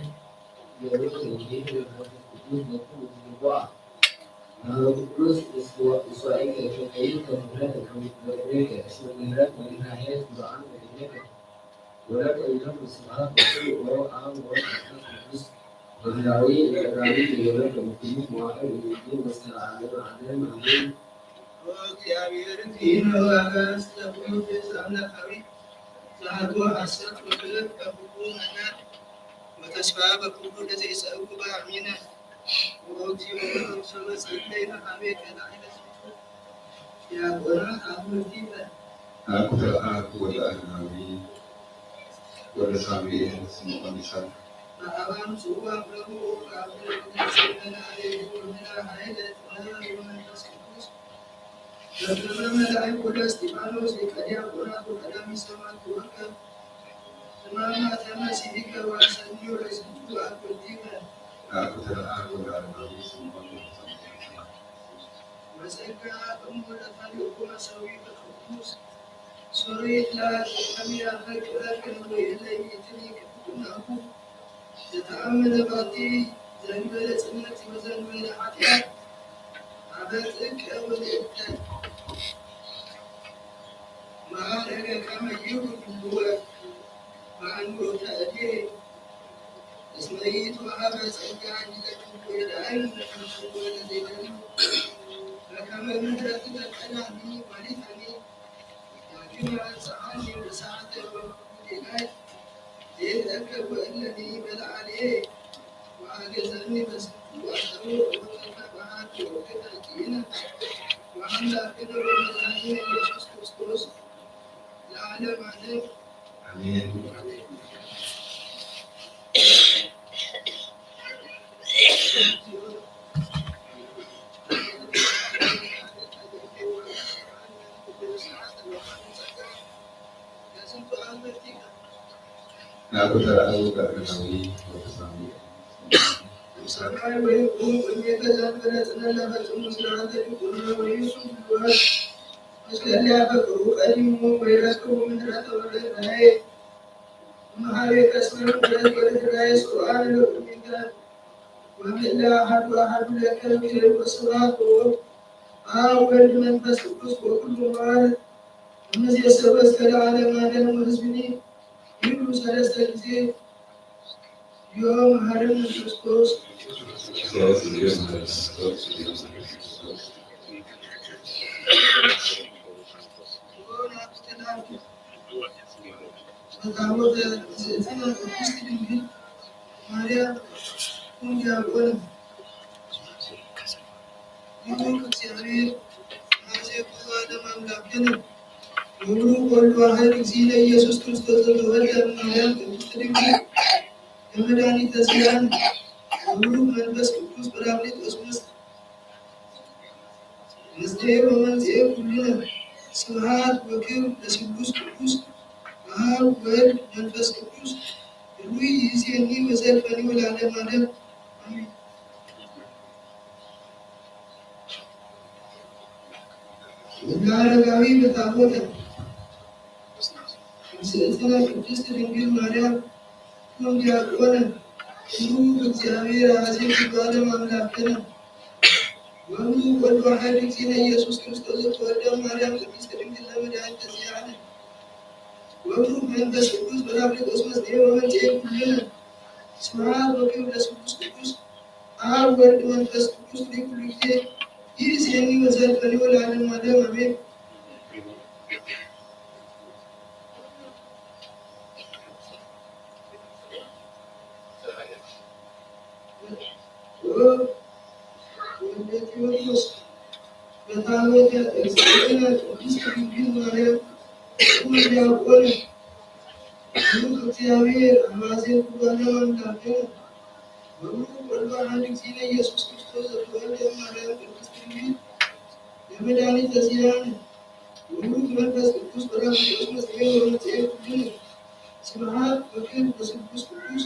ገብር ተንኪ መንፈስ ቅዱስ ለኩ ዝግቡኣ። መሃሮ ቅዱስ እስዋ-፣ እስዋኤል ከይፈቀይድ ከምህረት እግረይከ፣ እስመ ምህረት ወርህራሄ ስሉዓን በዲነከ። ወለከ ይደሉ ስብሐት ወክብር ኦ አብ ወወልድ ወመንፈስ ቅዱስ። ባህላዊ ለቀዳሚ ተገበረ በኩሉ መዋዕል እምይእዜሰ ወእስከ ለዓለመ ዓለም አሜን። ኦ እግዚአብሔር እግዚእነ ወአጋእዝተ ኩሉ ፍጥረት አምላካዊ ዘአልቦ ሐሰት ወክብር በኩሉ ነገር ወተስፋ በኩሉ ለዘይሰእኩ በአሚነ። ኦ እግዚኦ ሰበ ጸለይነ ሀቤከ ለአይነ ዲያቆናት አብርቲተ። አኩተ አብ ወልደ አረጋዊ ወልደ ሳሙኤል ስምዖን ይሳቅ። በአባም ጽዋ ብረቡ አብረ ቅዱስ መልአክ ወምላ ኃይለ ጥበብ ወመንፈስ ቅዱስ በከመ መልአክ ወልደ እስጢፋኖስ ሊቀ ዲያቆናት ወቀዳሚ ሰማዕት ወከ ትማማ ተመሲሊከ ወአሰንዮ ለዝንቱ አኩልቲከ። አኩተ አብ ወልደ አረጋዊ ስምዖን ወልደ ሳሙኤል ይሳቅ። ወጸጋ እሙ ለታሪኩ መሰዊት ቅዱስ ሶሬት ለአትቀሚያ ፈቅረከ ወየለይትኒ ቅዱናሁ ዘተአመነ ባቲ ዘንበለ ጽነት ወዘንበለ ኃጢአት አበ ጥቀ ወልእተ መዓረገ ከመ ይሁን ህወ በአንጎተ እዴ እስመ ኢይትወሀበ ጸጋ ለኩሉ የድአዩ ለዘንበለ ዘይደሉ በከመ ምህረትከ ቀዳሚ ወሊተኒ ዳግመ አንጽሐኒ በሰዓተ ወኩሉ ጌጋይ ዘይትአከቡ እለኒ በለዓልየ ወአገዘኒ በስንቱ አሰሩ ወተፈባሃት ወክነ ኪነ ወአምላክነ ወመድኃኒነ ኢየሱስ ክርስቶስ ለዓለም ዓለም አሜን። ናብኡ ተራእዩ ቀርናዊ ወተሳሚ ሰማይ ወይ ቁም እሜተ ዘንበለ ጽነለ ፈጽሙ ስርዓተ ዲቁና ወይሱ ብልዋት እስከ ሊያፈቅሩ ቀዲሙ ወይረስክቡ ምህረተ ወርህራሄ እምሃቤከ እስመ ምህረት ወርህራሄ ስሩዓን ለእሚከ ወምእለ አሐዱ አሐዱ ለከ ምስሌሁ ወስብሐት ወወልድ አብ ወልድ መንፈስ ቅዱስ ወኩሉ መዋል እምይእዜሰ ወእስከ ለዓለመ ዓለም ወሕዝኒ ይብሉ ሰለስተ ጊዜ። ዮም መሐረነ ክርስቶስ። ጸታወተ እግዝእትነ ቅድስት ድንግል ማርያም ኩን ዲያቆነ። ብሩክ እግዚአብሔር አዜ ኩሉ ዓለም አምላክነ ወብሩክ ወልድ ዋሕድ እግዚእነ ኢየሱስ ክርስቶስ ዘተወልደ እምማርያም ቅድስት ድንግል ለመድኃኒተ ሥጋነ ወብሩክ መንፈስ ቅዱስ ጳራቅሊጦስ ምስሌነ ወመንጽኤ ኩልነ። ስብሐት ወክብር ለስሉስ ቅዱስ አብ ወልድ መንፈስ ቅዱስ ህሉይ ይእዜኒ ወዘልፈኒ ወለዓለመ ዓለም አሜን። እምነ አረጋዊ በታቦተ እግዝእትነ ቅድስት ድንግል ማርያም ኩን ዲያቆነ። ብሩክ እግዚአብሔር አዜ ኩሉ ዓለም አምላክነ ወብሩክ ወልድ ዋሕድ እግዚእነ ኢየሱስ ክርስቶስ ዘተወልደ ማርያም ቅድስት ድንግል ለመድኃኒተ ሥጋነ ወብሩክ መንፈስ ቅዱስ ጳራቅሊጦስ ምስሌነ ወመንጽኤ ኩልነ። ስብሐት ወክብር ለስሉስ ቅዱስ አብ ወልድ መንፈስ ቅዱስ ሊኩሉ ጊዜ ይእዜኒ ወዘልፈኒ ወለዓለመ ዓለም አሜን። ወወልደ ቴዎድሮስ በታቦተ እግዝእትነ ቅድስት ድንግል ማርያም ኩን ዲያቆነ። ብሩክ እግዚአብሔር አማዜ ኩሉ ዓለም አምላክነ ወብሩክ ወልድ ዋሕድ እግዚእነ ኢየሱስ ክርስቶስ ዘተወልደ እምማርያም ቅድስት ድንግል ለመድኃኒተ ሥጋነ ወብሩክ መንፈስ ቅዱስ ጳራቅሊጦስ ምስሌነ ወመንጽኤ ኩልነ። ስብሐት ወክብር ለስሉስ ቅዱስ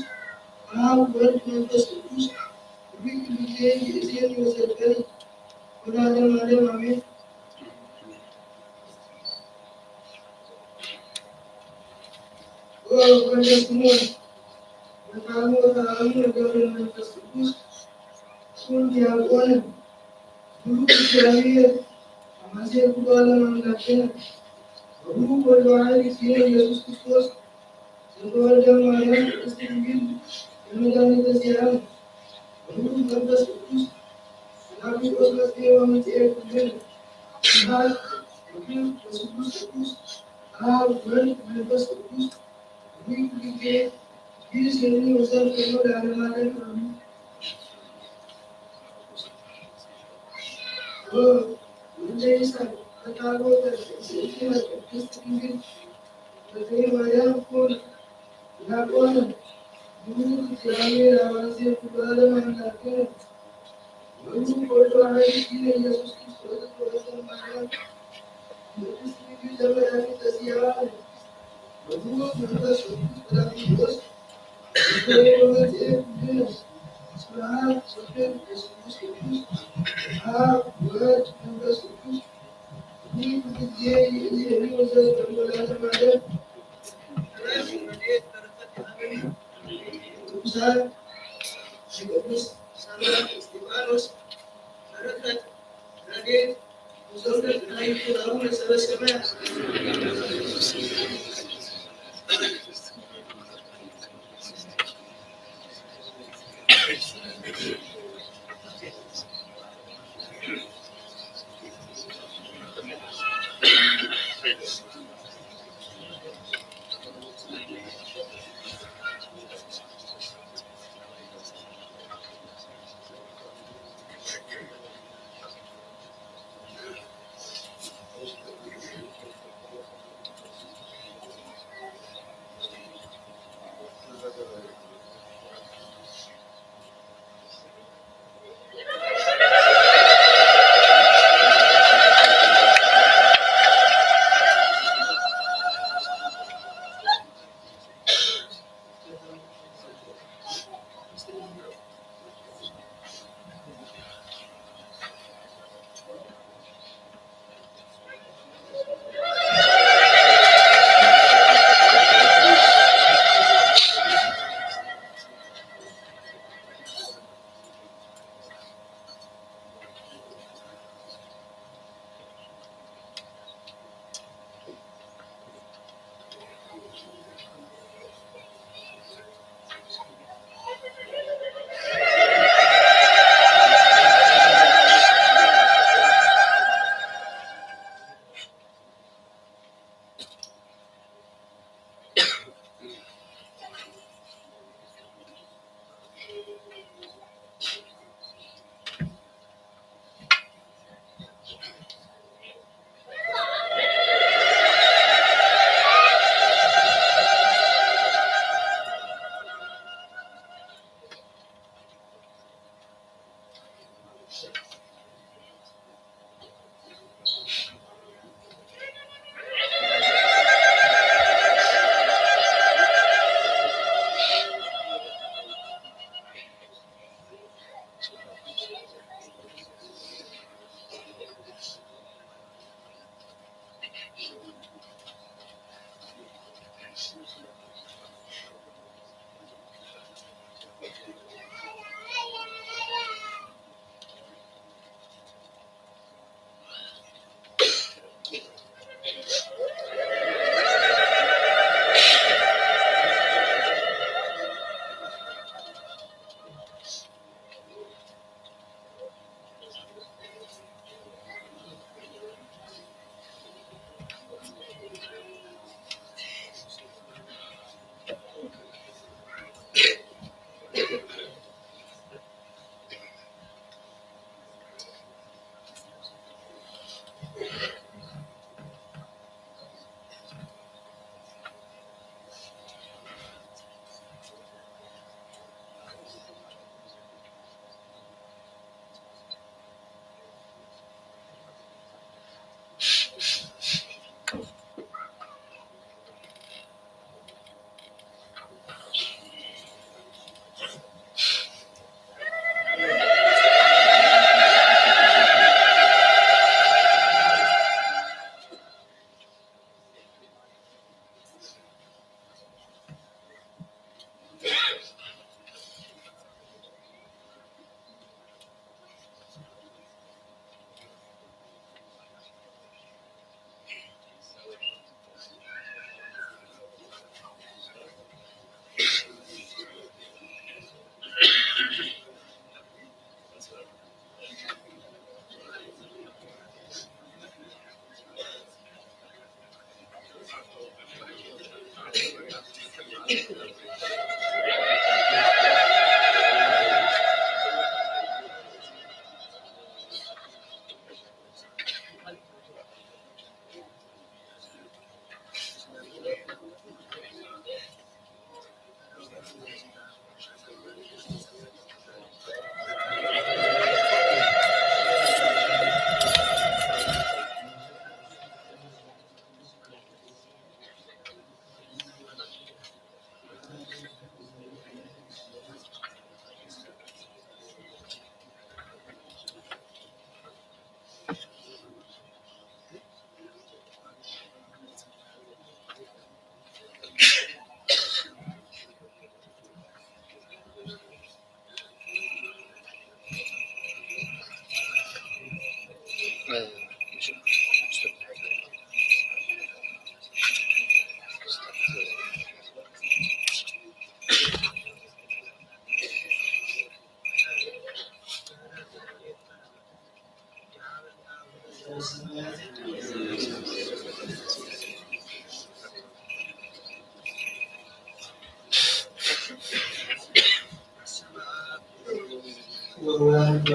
አብ ወልድ መንፈስ ቅዱስ ህሉይ ኩሉ ጊዜ ይእዜኒ ወዘልፈኒ ወለዓለመ ዓለም አሜን። ወልደ ስምዖን፣ ወተአምር ተአምር ገብረ መንፈስ ቅዱስ፣ ኩን ዲያቆነ፣ ብሩክ እግዚአብሔር፣ አማዜ ኩሉ ዓለም አምላክነ፣ ወብሩክ ወልድ ዋሕድ እግዚእነ ኢየሱስ ክርስቶስ፣ ዘተወልደ ማርያም ቅድስት ድንግል፣ የመድኃኒተ ዚአነ፣ ወብሩክ መንፈስ ቅዱስ፣ ጳራቅሊጦስ መጽአ ወመንጽኤ ኩልነ፣ ስብሐት ወክብር ለስሉስ ቅዱስ፣ አብ ወልድ መንፈስ ቅዱስ፣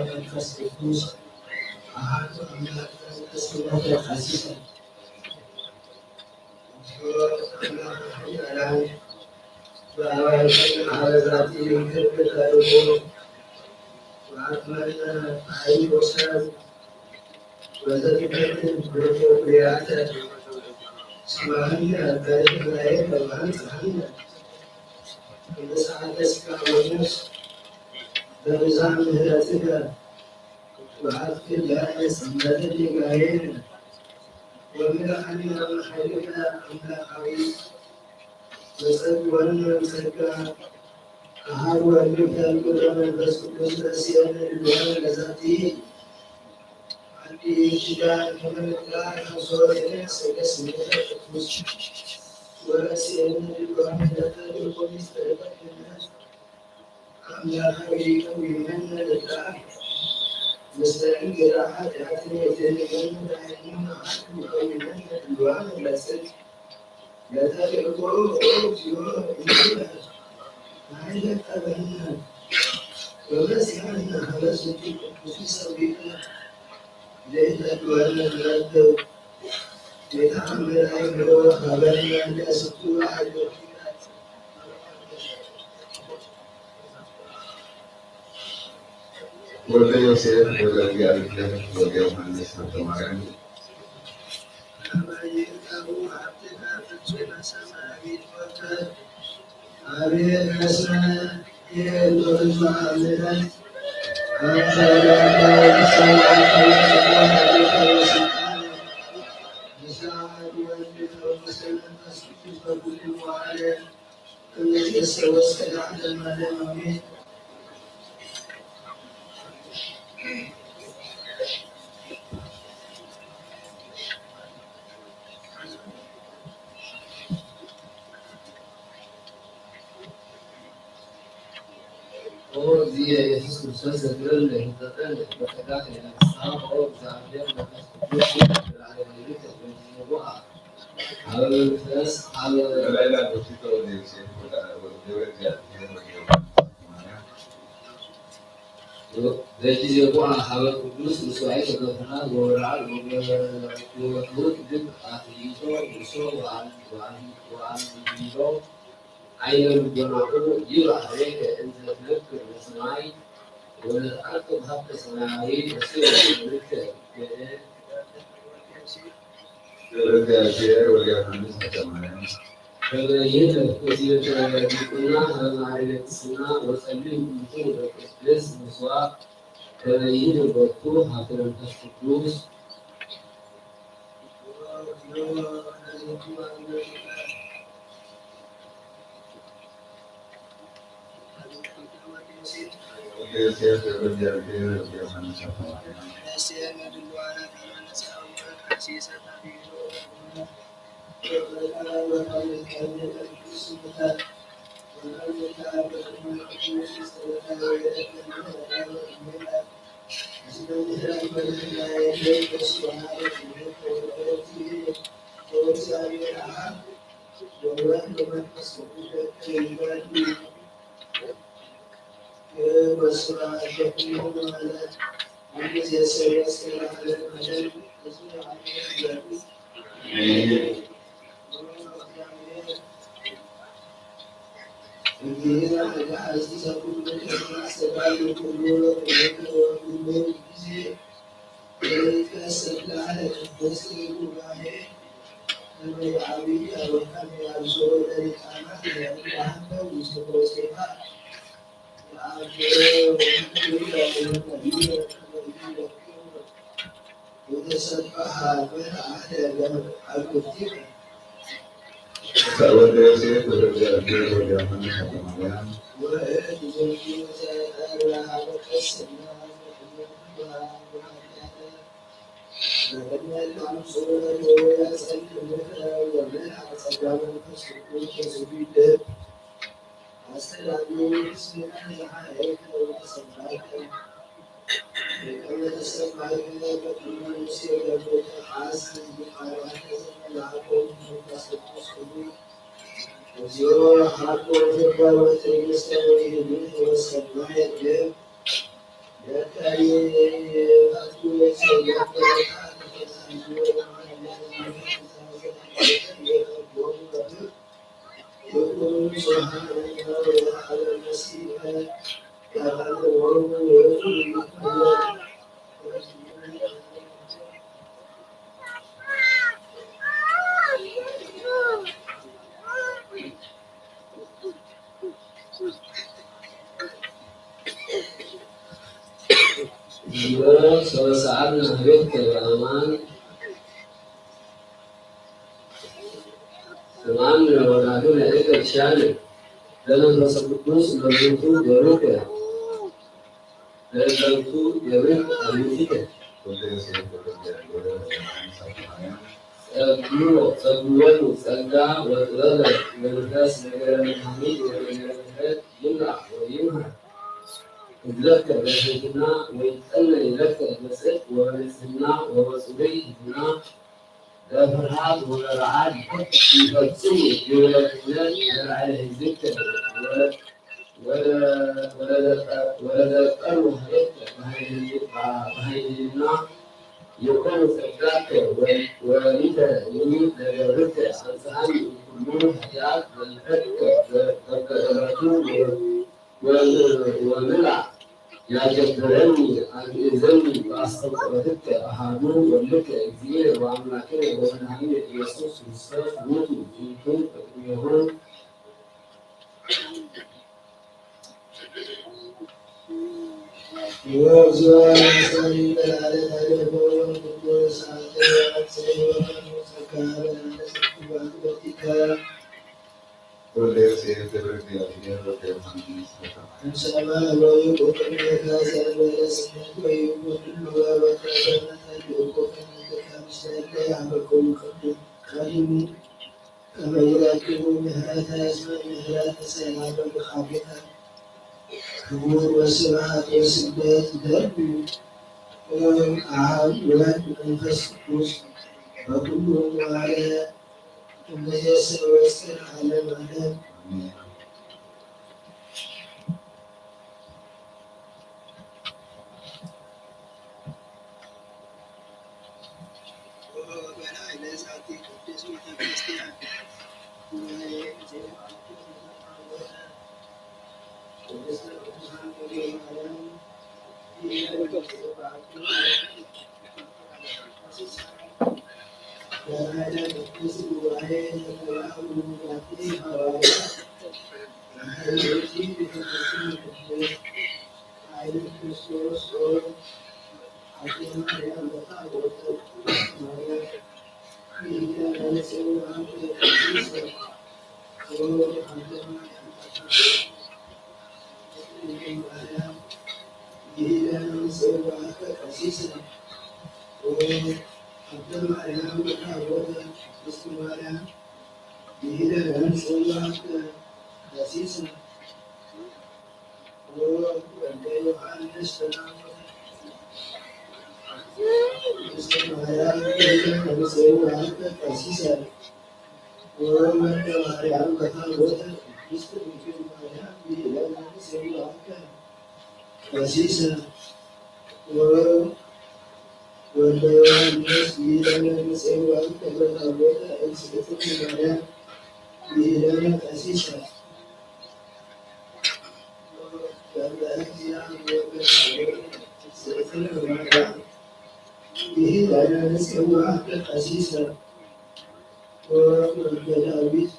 መንፈስ ቅዱስ ኣሐዱ ኣምላክ መንፈስ ቅዱስ ተሓሲሰ። በብዝኃ ምሕረትከ ወአትክልነ ጽልመተ ጌጋዬነ ወምልአነ ኃይልከ አምላካዊ ወጸግወነ ጸጋ አሐዱ ወልድ ወመንፈስ ቅዱስ ረስየነ ልብወነ ለዛቲ አዲስ ኪዳን ከመ ንቃ ከንሶ ሰገስ ቅዱስ ወረስየነ ልብወነ ለተልእኮ ሚስጥር በክነት አምላካዊ ይቀውመነ ለተአብ ምስለ እንግዳ ኃጢአትን የትንበን ዳይኑ አሐዱ ይቀውመነ ልብወነ ለጽድቅ ለተልእኮ እግዚኦ ኃይለ ቀበነ ወበጽሐነ ሀበ ዝንቱ ቅዱስ ሰዊነ ለኢተድወነ ንረክብ የተአምር አይምሮ ሀበነ ለዝንቱ አሐዱ ወልደ ዮሴፍ ወልደ እግዚአብሔር ወልደ ዮሐንስ ሀብተ ማርያም ኦ እግዚእ ኢየሱስ ክርስቶስ ዘክብር ለህንጸተን በጸጋ ከይነሳ ኦ እግዚኣብሔር መንፈስ ቅዱስ ለዓለመ ይእቲ በእግዚእነ ቦአ ሀበ መንፈስ ሀበ በጊዜ ቦአ ሀበ ቅዱስ ንሱባኤ ተገፍና ወበርዓ ወበትውት ልብ አትሊቶ ንሶ ወአንቢሎ አይነ ልቦናሁ ይብራህ ሀቤከ እንዘ ትነክር ለሰማይ ወለትዓቅብ ሀብተ ሰማያዊ ተስእሎ ለልብከ ገደ ገብረ እግዚአብሔር ወልደ ዮሐንስ ሀብተ ማርያም። ከመ ይህብ ክህነተ ዲቁና ሀበ ማዕርገ ቅስና ወጸልዩ ኩሉ ቅድስ ምስዋዕ ከመ ይህብ ሎቱ ሀብተ መንፈስ ቅዱስ። ወልደ ዮሴፍ ወልደ እግዚአብሔር ወልደ ዮሐንስ ሀብተ ማርያም። ሰበ ሰዓብ ናህቤት ገብረ ኣማን። ስምዓኒ ወራዱ ናይ ኤልሻን ለመንፈስ ቅዱስ መርዙቱ ገሩከ ለእንተንቱ ገሩክ ኣሚቲከ። ጸግዎ ጸግወሉ ጸጋ ወጥበበ መንፈስ ነገረ መድኃኒት ወነገረ ምሕረት ይምላእ ወይምሃር። እግረከ በትሕትና ወይጠነ ይረከ በጽድቅ ወበንጽህና ወበጽሩይ ህልና ለፍርሃት ወለረዓድ ይፈጽሙ ግብረ ክህነት ለልዓለ ህዝብከ ወለ-፣ ወለዘጠር ወሃቤከ በኃይልና ይኩን ጸጋከ ወሊተ ይኒ ለገብርከ አንስአኒ እምኩሉ ኃጢአት ዘልፈትከ በበረቱ ወ-፣ ወምላ ያገብረኒ አግእዘኒ በአስተብቆትከ አሃዱ ወልድከ እግዚእነ ወአምላክነ ወመድኃኒነ ኢየሱስ ክርስቶስ ውእቱ ዝንቱ ቅድሜሁ። ከመ ይረክቡ ምሕረተ እስመ ምሕረተ ሰላም በብኻብታ ክቡር ወስብሐት ወስግደት ይደሉ። ኦም አብ ወልድ መንፈስ ቅዱስ በኩሉ መዋዕለ እምይእዜሰ ወእስከ ለዓለመ ዓለም። ወልደ ዮሐንስ ይእለነ ንጽሕዋ ተፈታቦተ እግዝእትነ ማርያም ይእለነ ቀሲሰ። እግዝእትነ ማርያም ይእለነ ንጽሕዋ ቀሲሰ። ወወልደ ዳዊት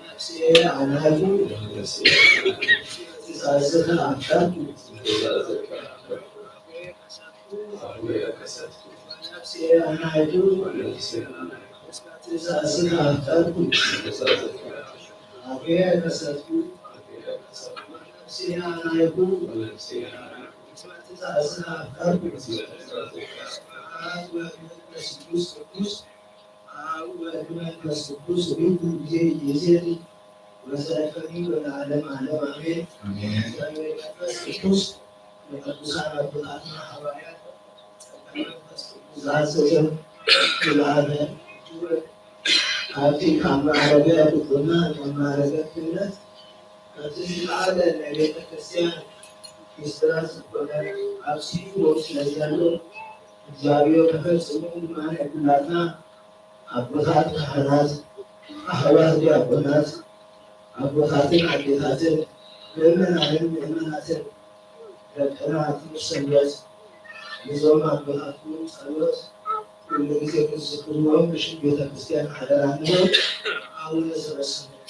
ነፍስየ ኣናቱ ትእዛዝኻ ኣፍቀርኩ። ነፍስየ ኣናቱ ትእዛዝኻ ኣፍቀርኩ። ኣፉየ ከሰትኩ። ነፍስየ ኣናቱ ትእዛዝኻ ኣፍቀርኩ። ኣብ ወልድ መንፈስ ቅዱስ ቅዱስ ኣብ ወልድ መንፈስ ቅዱስ ርኢኹ ግዜ ይእዜኒ ወዘልፈኒ ወለዓለመ ዓለም ኣሜን። ኣሜን። እግዚኣብሔር መንፈስ ቅዱስ ንቅዱሳን ኣቦታትና ሃዋርያት ጸጋ መንፈስ ቅዱስ ዝኣዘዘ ዝለዓለ ክብር ካብቲ ካብ ማዕረገ ድቁና ናብ ማዕረገ ክህነት ካብቲ ዝለዓለ ናይ ቤተ ክርስቲያን ምስጢራት ዝኾነ ኣብዚኡ ስለ ዘሎ እግዚኣብሔር ክፈጽሙ ድማ ናይ ኩላትና ኣቦታት ካህናት፣ ኣሕዋት ዲያቆናት፣ ኣቦታትን ኣዴታትን፣ ምእመናንን ምእመናትን ደቅና ትምህርት ሰንበት ነዞም ኣቦታትኩም ጸሎት ኩሉ ግዜ ክትዝክርዎም ብሽም ቤተ ክርስቲያን ሓደራ ንብል። ኣቡነ ዘበሰማያት።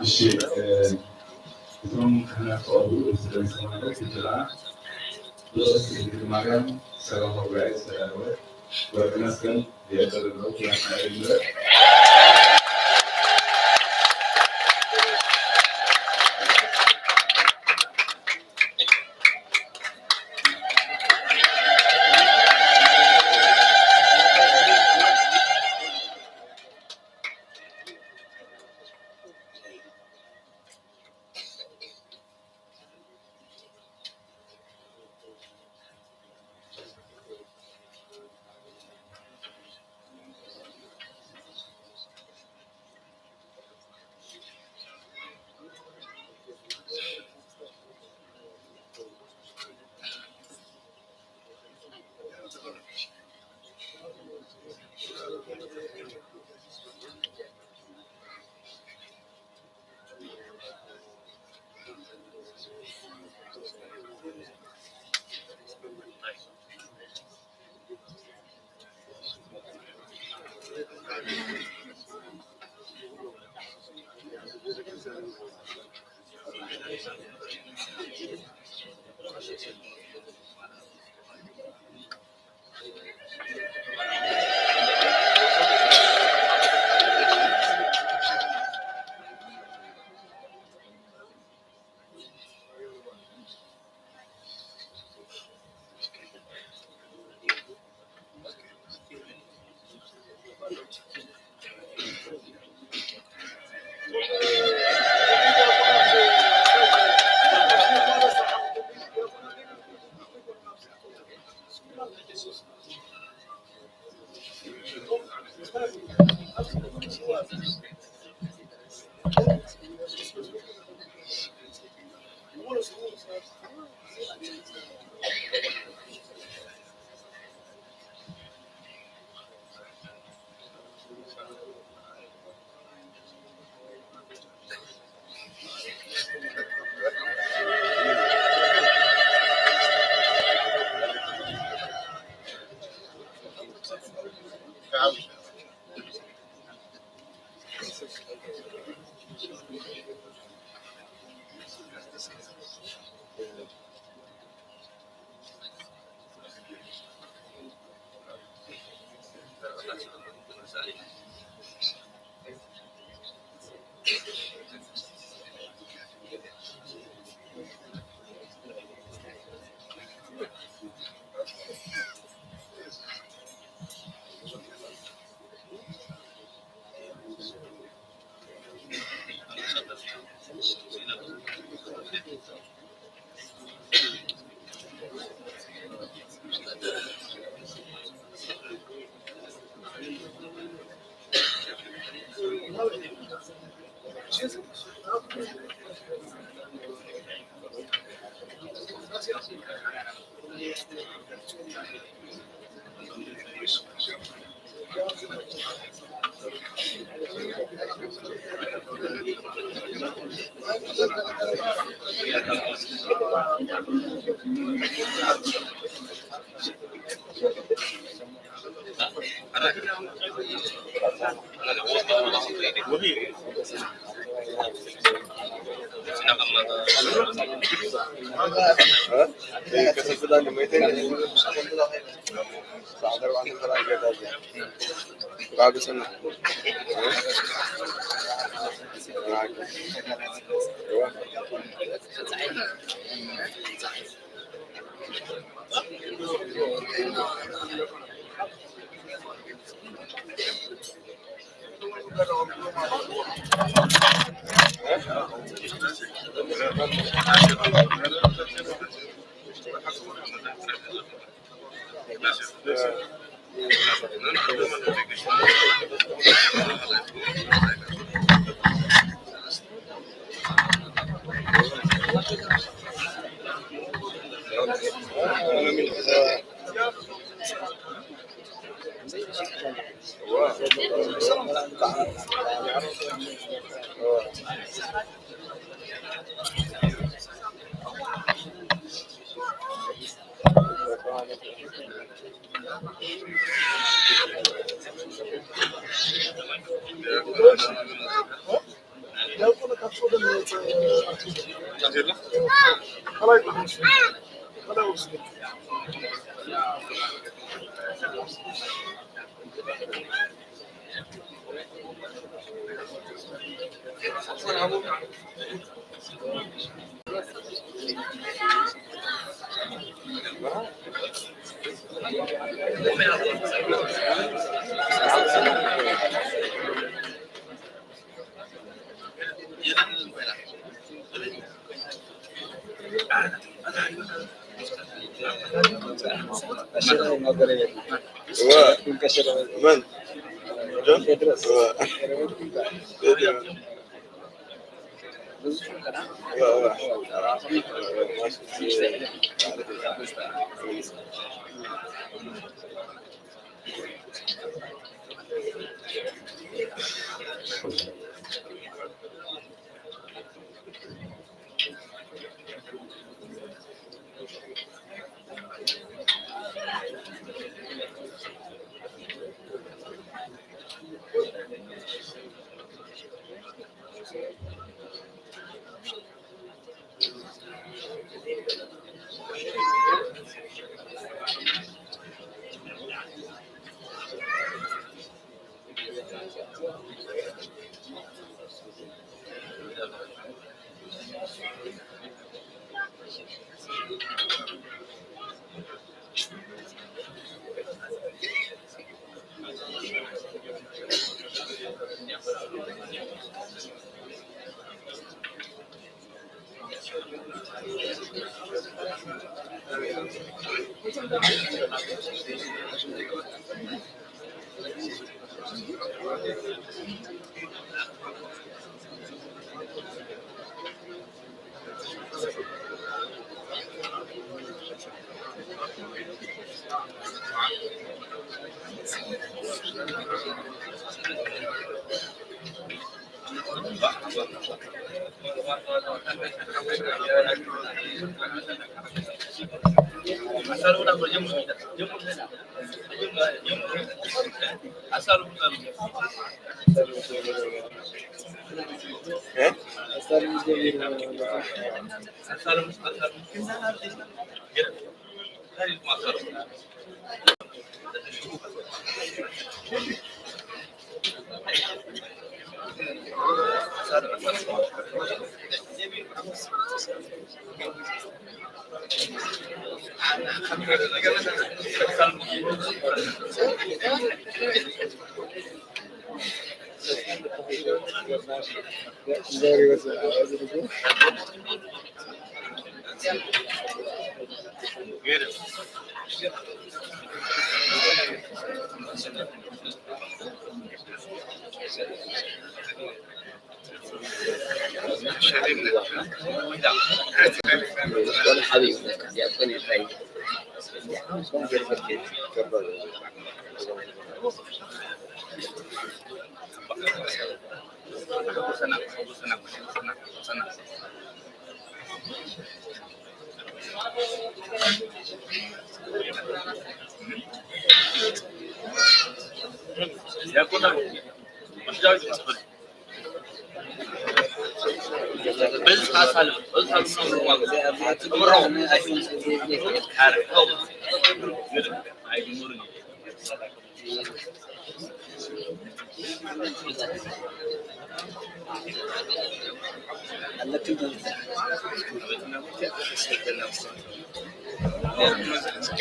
እሺ፣ እ፣ እቶም ካህናት ክቐርቡ ስለ ዝሰማዕና፣ ሕጂ ኸዓ ብቕድስቲ ድንግል ማርያም ሰላማዊ ጉባኤ ዝተዳለወ ወርቂ መስቀል የቐርብ ነው። ክላስ ናይ ጀምረ።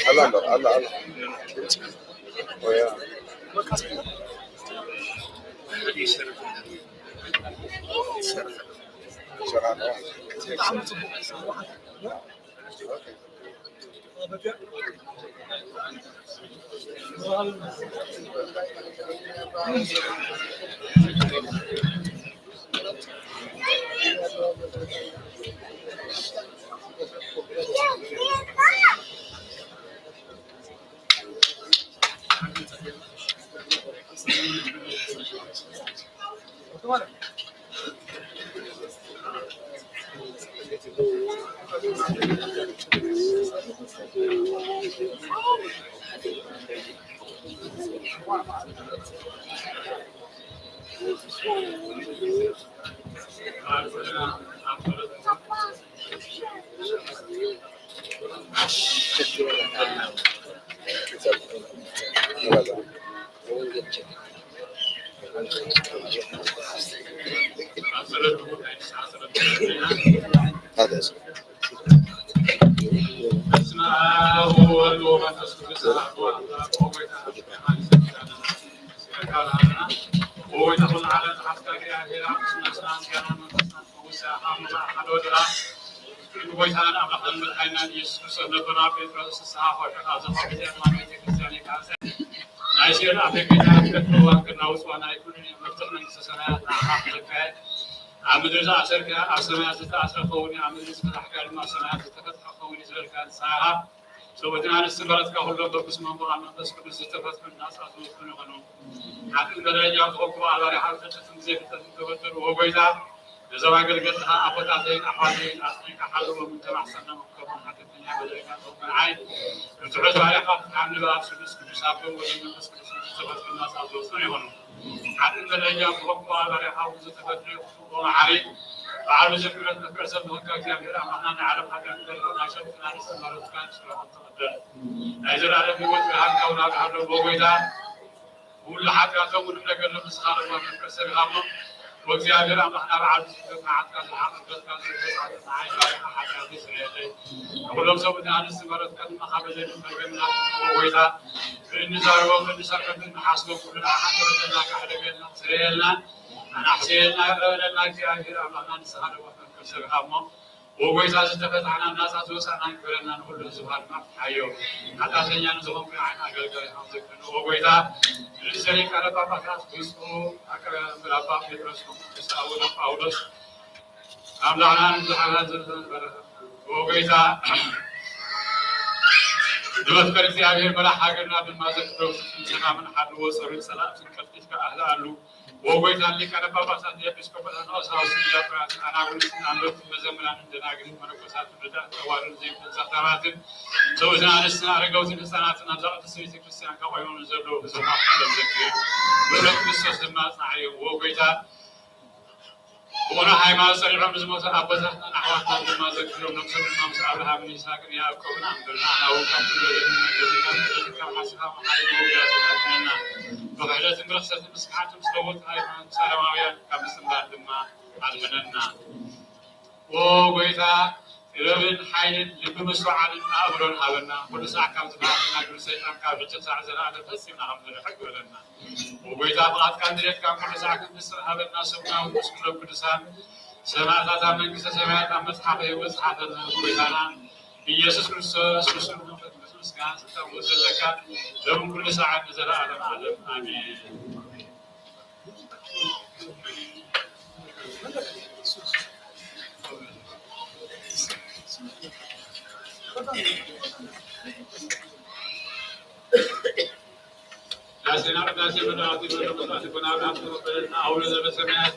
ኣላ እምበር፣ ኣላ፣ ኣላ። ወያ። ሸራ ነው። ንጎይታናን ኣምላኽናን መድሓኒናን ኢየሱስ ክርስቶስ ነቦና ጴጥሮስ ንስሓ ኾይኑ፣ ካብ ዘኸው ግዜ ድማ ቤተ ክርስቲያን ይካሰ። ናይ ሲኦል ኣፍደገታት ከጥፍእዋን ከናውጽዋን ኣይክእሉን እዮም። መፍትሕ መንግስተ ሰማያት ንዓኻ ክልካየ። ኣብ ምድሪ ዝኣሰርካዮ ኣብ ሰማያት ዝተኣስረ ክኸውን እዩ፣ ኣብ ምድሪ ዝፈታሕካዮ ድማ ኣብ ሰማያት ዝተፈትሐ ክኸውን እዩ ዝበልካ ንስኻ ኢኻ። ሰብኡትን ኣንስትን በረትካ ኩሎም በብስሞም ብቓል መንፈስ ቅዱስ ዝተፈትሑን ናጻ ዝወጹን ይኾኑ። ሓጥእን በደለኛን ዝኾንኩ ብኣባሪኻ ብፍልጠትን ብዘይፍልጠትን ተበደሉ። ኦ ጎይታ፣ ነዞም ኣገልገልትኻ ኣቦታተይን ኣሕዋተይን ኣጽኒዕካ ሓልዎም፣ እንተማሕጸኖም ከምኡውን ሓጢኣተኛ በደለኛ ዝኾንኩ ንዓይ፣ ንትሑት ባሪያኻ ፍትሓኒ ብኣብ ስሉስ ቅዱስ ኣቦ ወወልድ መንፈስ ቅዱስ ዝተፈትሑ ናጻ ዝወጹን ይኾኑ። ሓጥእን በደለኛን ዝኾንኩ ብኣባሪኻ እውን ዝተፈትሑ ይኹኑ። ኦ መሓሪ፣ በዓል ብዙሕ ምሕረት መፍቀር ሰብ ዝኾንካ እግዚኣብሔር ኣምላኽና፣ ናይ ዓለም ሓጢኣት ተሪፉ ናይ ሰብኡትን ኣንስትን በረትካ ንስራኦም ተቐበል። ናይ ዘላለም ህይወት ብርሃን ካብ ናብ ሃሎ ኦ ጎይታ፣ ኩሉ ሓጢኣቶም እውን ሕደገሎም፣ ንስኻ ለባም መፍቀር ሰብ ኢኻ እሞ፣ ወእግዚኣብሔር ኣምላኽና በዓል ዝፍረት መዓትካ ዝሓቕ ምሕረትካ ዝብል ተጻዕቶ ንዓይ ባሪኻ ሓጢኣተይ ስረየለይ። ንኹሎም ሰብኡትን ኣንስትን በረትካ ድማ ካብ በደልን መርገምን ሃብትሞ ኦ ጎይታ፣ ብእንዛረቦ ብእንሰርሖ ብእንሓስቦ ኩሉ ንዓኻ ንረደና፣ ካሕደገልና፣ ስረየልና፣ ኣናሕስየልና፣ ይቕረ በለልና እግዚኣብሔር ኣምላኽና ንስኻ ለባም መፍቀር ሰብ ኢኻ እሞ፣ ኦ ጎይታ፣ ዝተፈታሕና ናጻ ዝወጻእና ይግበረና፣ ንኹሉ ህዝብኻ ድማ ፍትሓዮ። ሓጢኣተኛ ንዝኾንኩ ንዓይን ኣገልጋሊኻን ዘክረኒ። ኦ ጎይታ፣ ርእሰ ሊቃነ ጳጳሳት ብፁዕ ኣቀ-፣ ኣባ ጴጥሮስ ቅዱስ ኣቡነ ጳውሎስ ኣምላኽና ንብዙሓት ዘንበረ። ኦ ጎይታ፣ ንመፍቀር እግዚኣብሔር መልኣኽ ሃገርና ድማ ዘክሮ። ሰላምን ሓልዎ ጸሩይ ጸላእትን ቀልጢፍካ ኣህልኣሉ። ወጎይታን ሊቃነ ጳጳሳት፣ ኤጲስቆጶሳት፣ ቀሳውስትን ዲያቆናትን ኣናጉልስትን ኣንበብትን መዘምራንን ደናግልን መነኮሳትን ርዳእን ጠዋርን ዘይብልን ዘኽታማትን ሰብኡትን ኣንስትን ኣረጋውትን ህፃናትን ኣብዛ ቅድስቲ ቤተ ክርስቲያን ከቆይሞም ዘለዉ ህዝብኻ ክሎም ዘክር። ብእምነት ክርስቶስ ድማ ኣጽንዓዮም። ወጎይታ ብቕኑዕ ሃይማኖት ጸኒዖም ንዝሞቱ ኣቦታትናን ኣሕዋትናን ድማ ዘክሮም። ነብሶም ድማ ምስ ኣብርሃምን ይስሐቅን ያዕቆብን ኣንብር። ንሕና እውን ካብ ኩሉ በደልና ገዚእና ምሕረትካ ካብ ሓስኻ መሓሪ መወዳእታ ኣድሕነና። ብኽሕደትን ብርኽሰትን ብስክሓትን ምስ ለወጡ ሃይማኖት ሰላማውያን ካብ ምጽንባር ድማ ኣድሕነና። ኦ ጎይታ፣ ጥበብን ሓይልን ልቢ ምስትውዓልን ኣእምሮን ሃበና። ኩሉ ሳዕ ካብ ጥፍኣት ናግሪ ሰይጣን ካብ ሕጂ ክሳዕ ዘለኣለም ፈጺምና ከም ንርሕቅ ግበረና። ጎይታ ፍቓድካን ድሌትካን ኩሉ ሳዕ ክንፍጽም ሃበና። ስሙና ውቁስ ክብረ ቅዱሳን ሰማዕታት ኣብ መንግስተ ሰማያት ኣብ መጽሓፈ ህይወት ጽሓፈልና። ጎይታና ኢየሱስ ክርስቶስ ምስሉ መንፈስ ቅዱስ ምስጋና ስልጣን ዘለካ ሎም ኩሉ ሰዓት ንዘለዓለም ዓለም ኣሜን። ቅዳሴና ቅዳሴ መላእክት ይበሉ ቅዱሳን ይኩን። አብ አብ ተቀበለና አቡነ ዘበሰማያት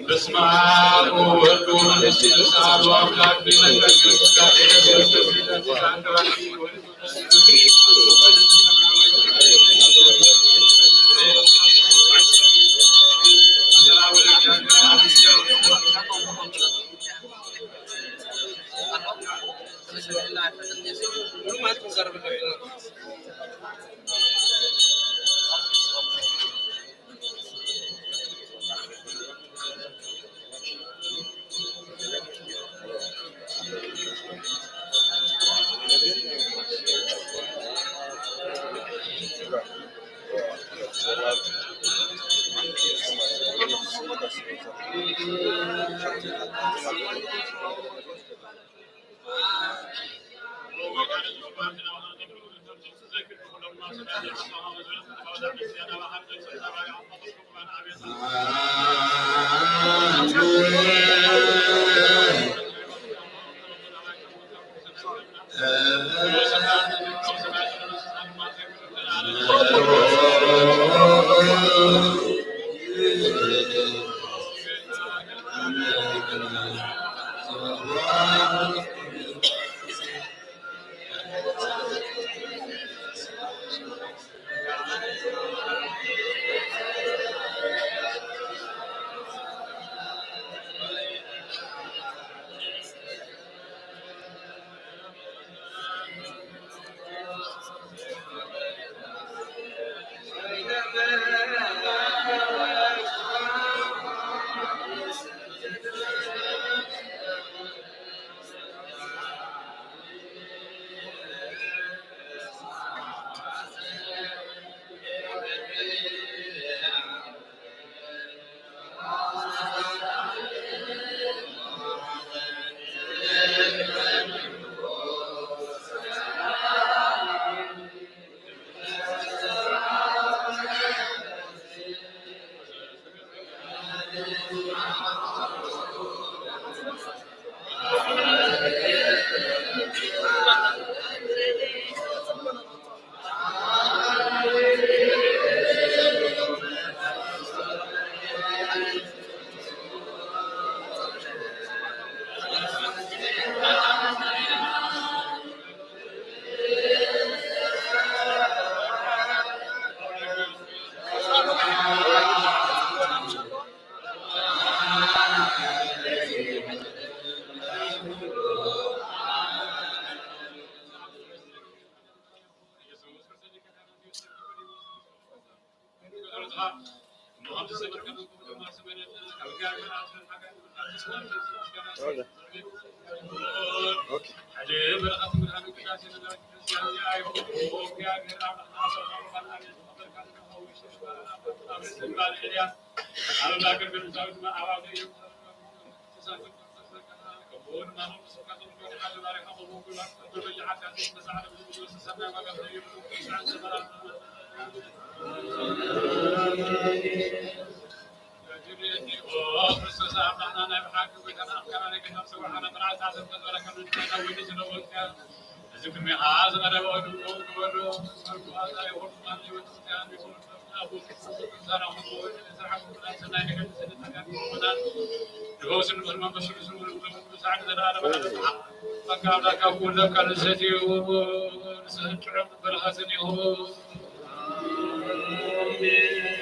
በስመ አብ ወወልድ ወመንፈስ ቅዱስ አሐዱ አምላክ።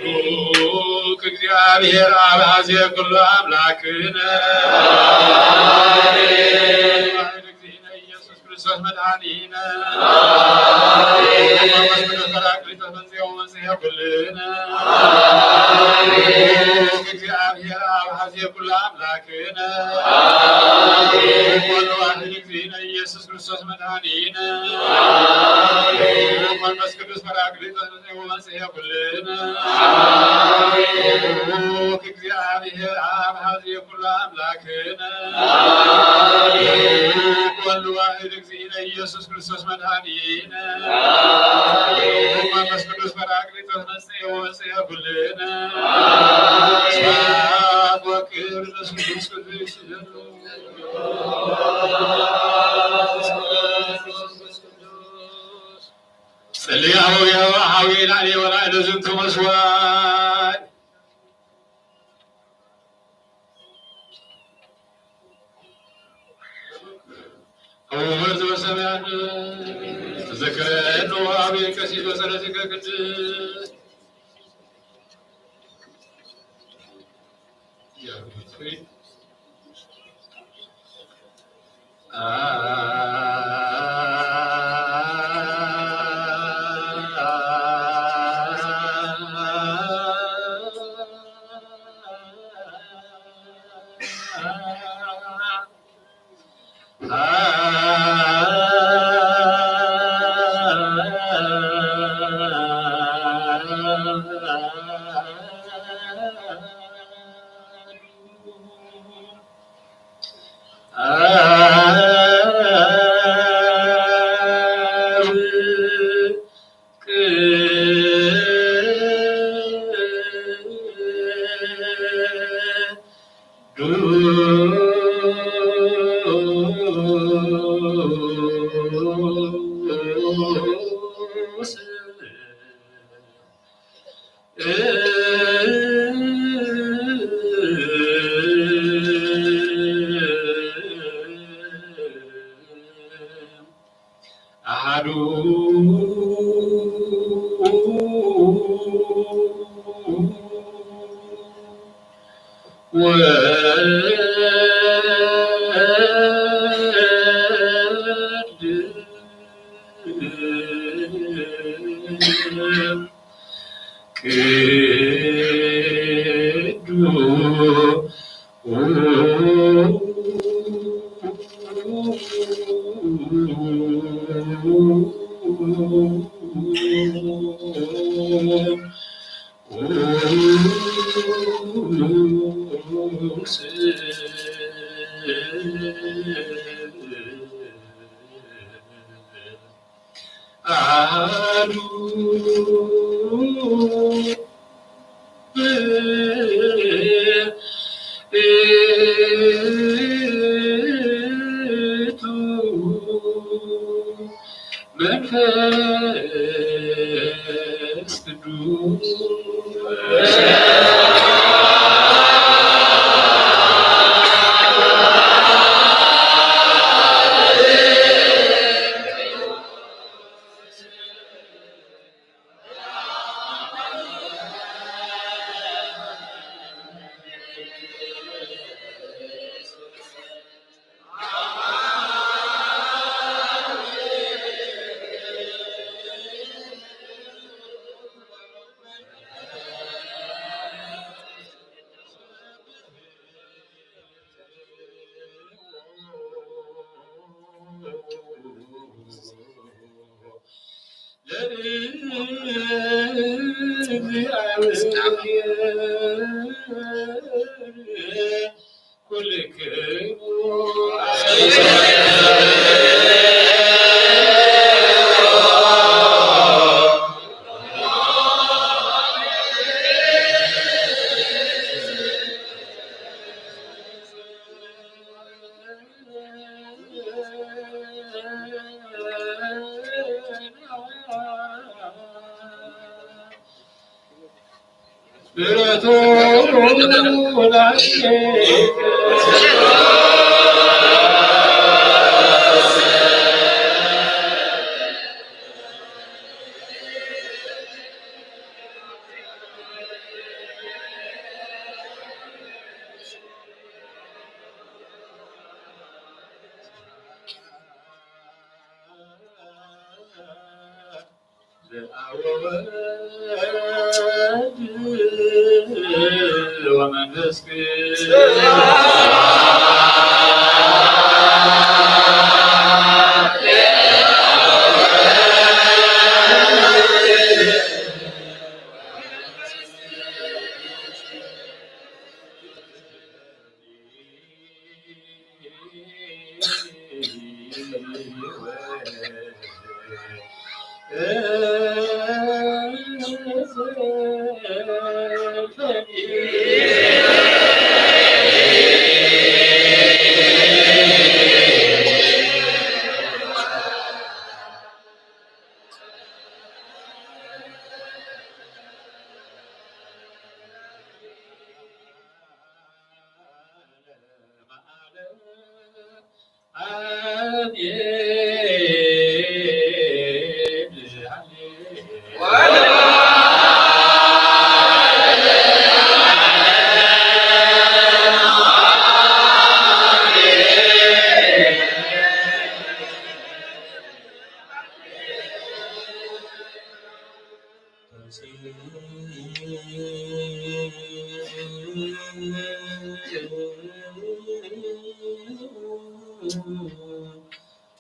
ብሩክ እግዚኣብሔር አብ አዜ ኩሉ አምላክነ። ኢየሱስ ክርስቶስ መድኃኒነ። መንፈስ ቅዱስ ጰራቅሊጦስ መጽአ ወመጽአ ኩልነ። ብሩክ እግዚኣብሔር አብ አዜ ኩሉ አምላክነ። ወልድ ዋሕድ እግዚእነ ኢየሱስ ክርስቶስ መድኃኒነ። መንፈስ ቅዱስ ጳራቅሊጦስ ወመጽሔ ኩልነ። ብሩክ እግዚአብሔር አብ ሀዜ ኩሉ አምላክነ። ብሩክ ወልድ ዋሕድ እግዚእነ ኢየሱስ ክርስቶስ መድኃኒነ። ብሩክ መንፈስ ቅዱስ ጳራቅሊጦስ መጽሔ ወመጽሔ ኩልነ። ስብሐት ወክብር ለስሉስ ቅዱስ ይደሉ። ጽልያሁ የዋሃዊ ላዕሌ ወላዕለ ዝንቱ መስዋዕት። አቡነ ዘበሰማያት ተዘከረነ አቤ ቀሲስ በጸሎትከ ቅድስት። አሐዱ ወልድ ቅዱስ አሐዱ ውእቱ መንፈስ ቅዱስ። ምሕረቱ ላዕሌነ። ወወልድ ወመንፈስ ቅዱስ።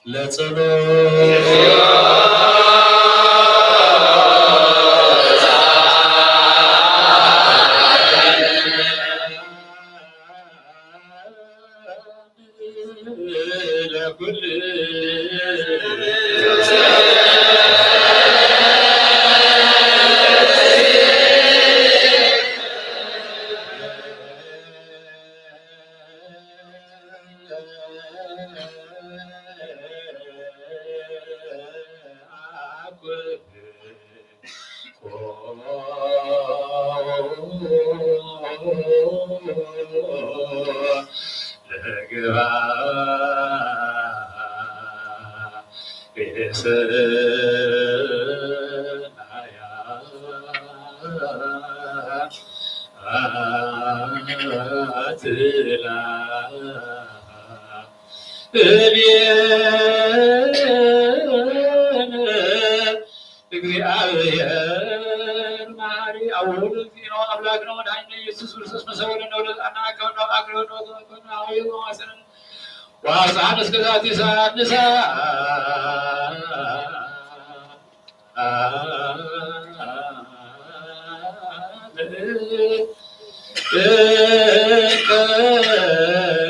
ለጸሎት ለኩሉ እግዚኣብሔር መሐሪ አብ ውሉድ እግዚእነ አምላክነ ወመድኃኒነ ኢየሱስ ክርስቶስ መሰወነ ወለዘአና አከበና አቅረበና ወተወከልና አወየ ወማሰነ ወአስአነ እስከ ዛቲ ሰዓት ንሳ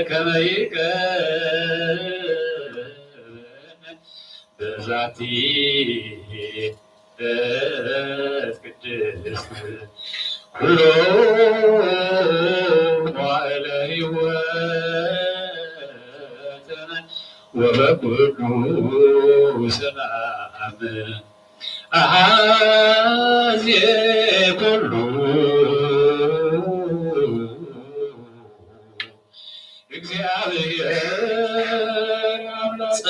ከመ ይቀ በዛቲ ቅድስት ኩሎ መዋዕለ ሕይወትነ ወበኩሉ ሰላም አሐዜ ኩሉ። እግዚአብሔር አምላክ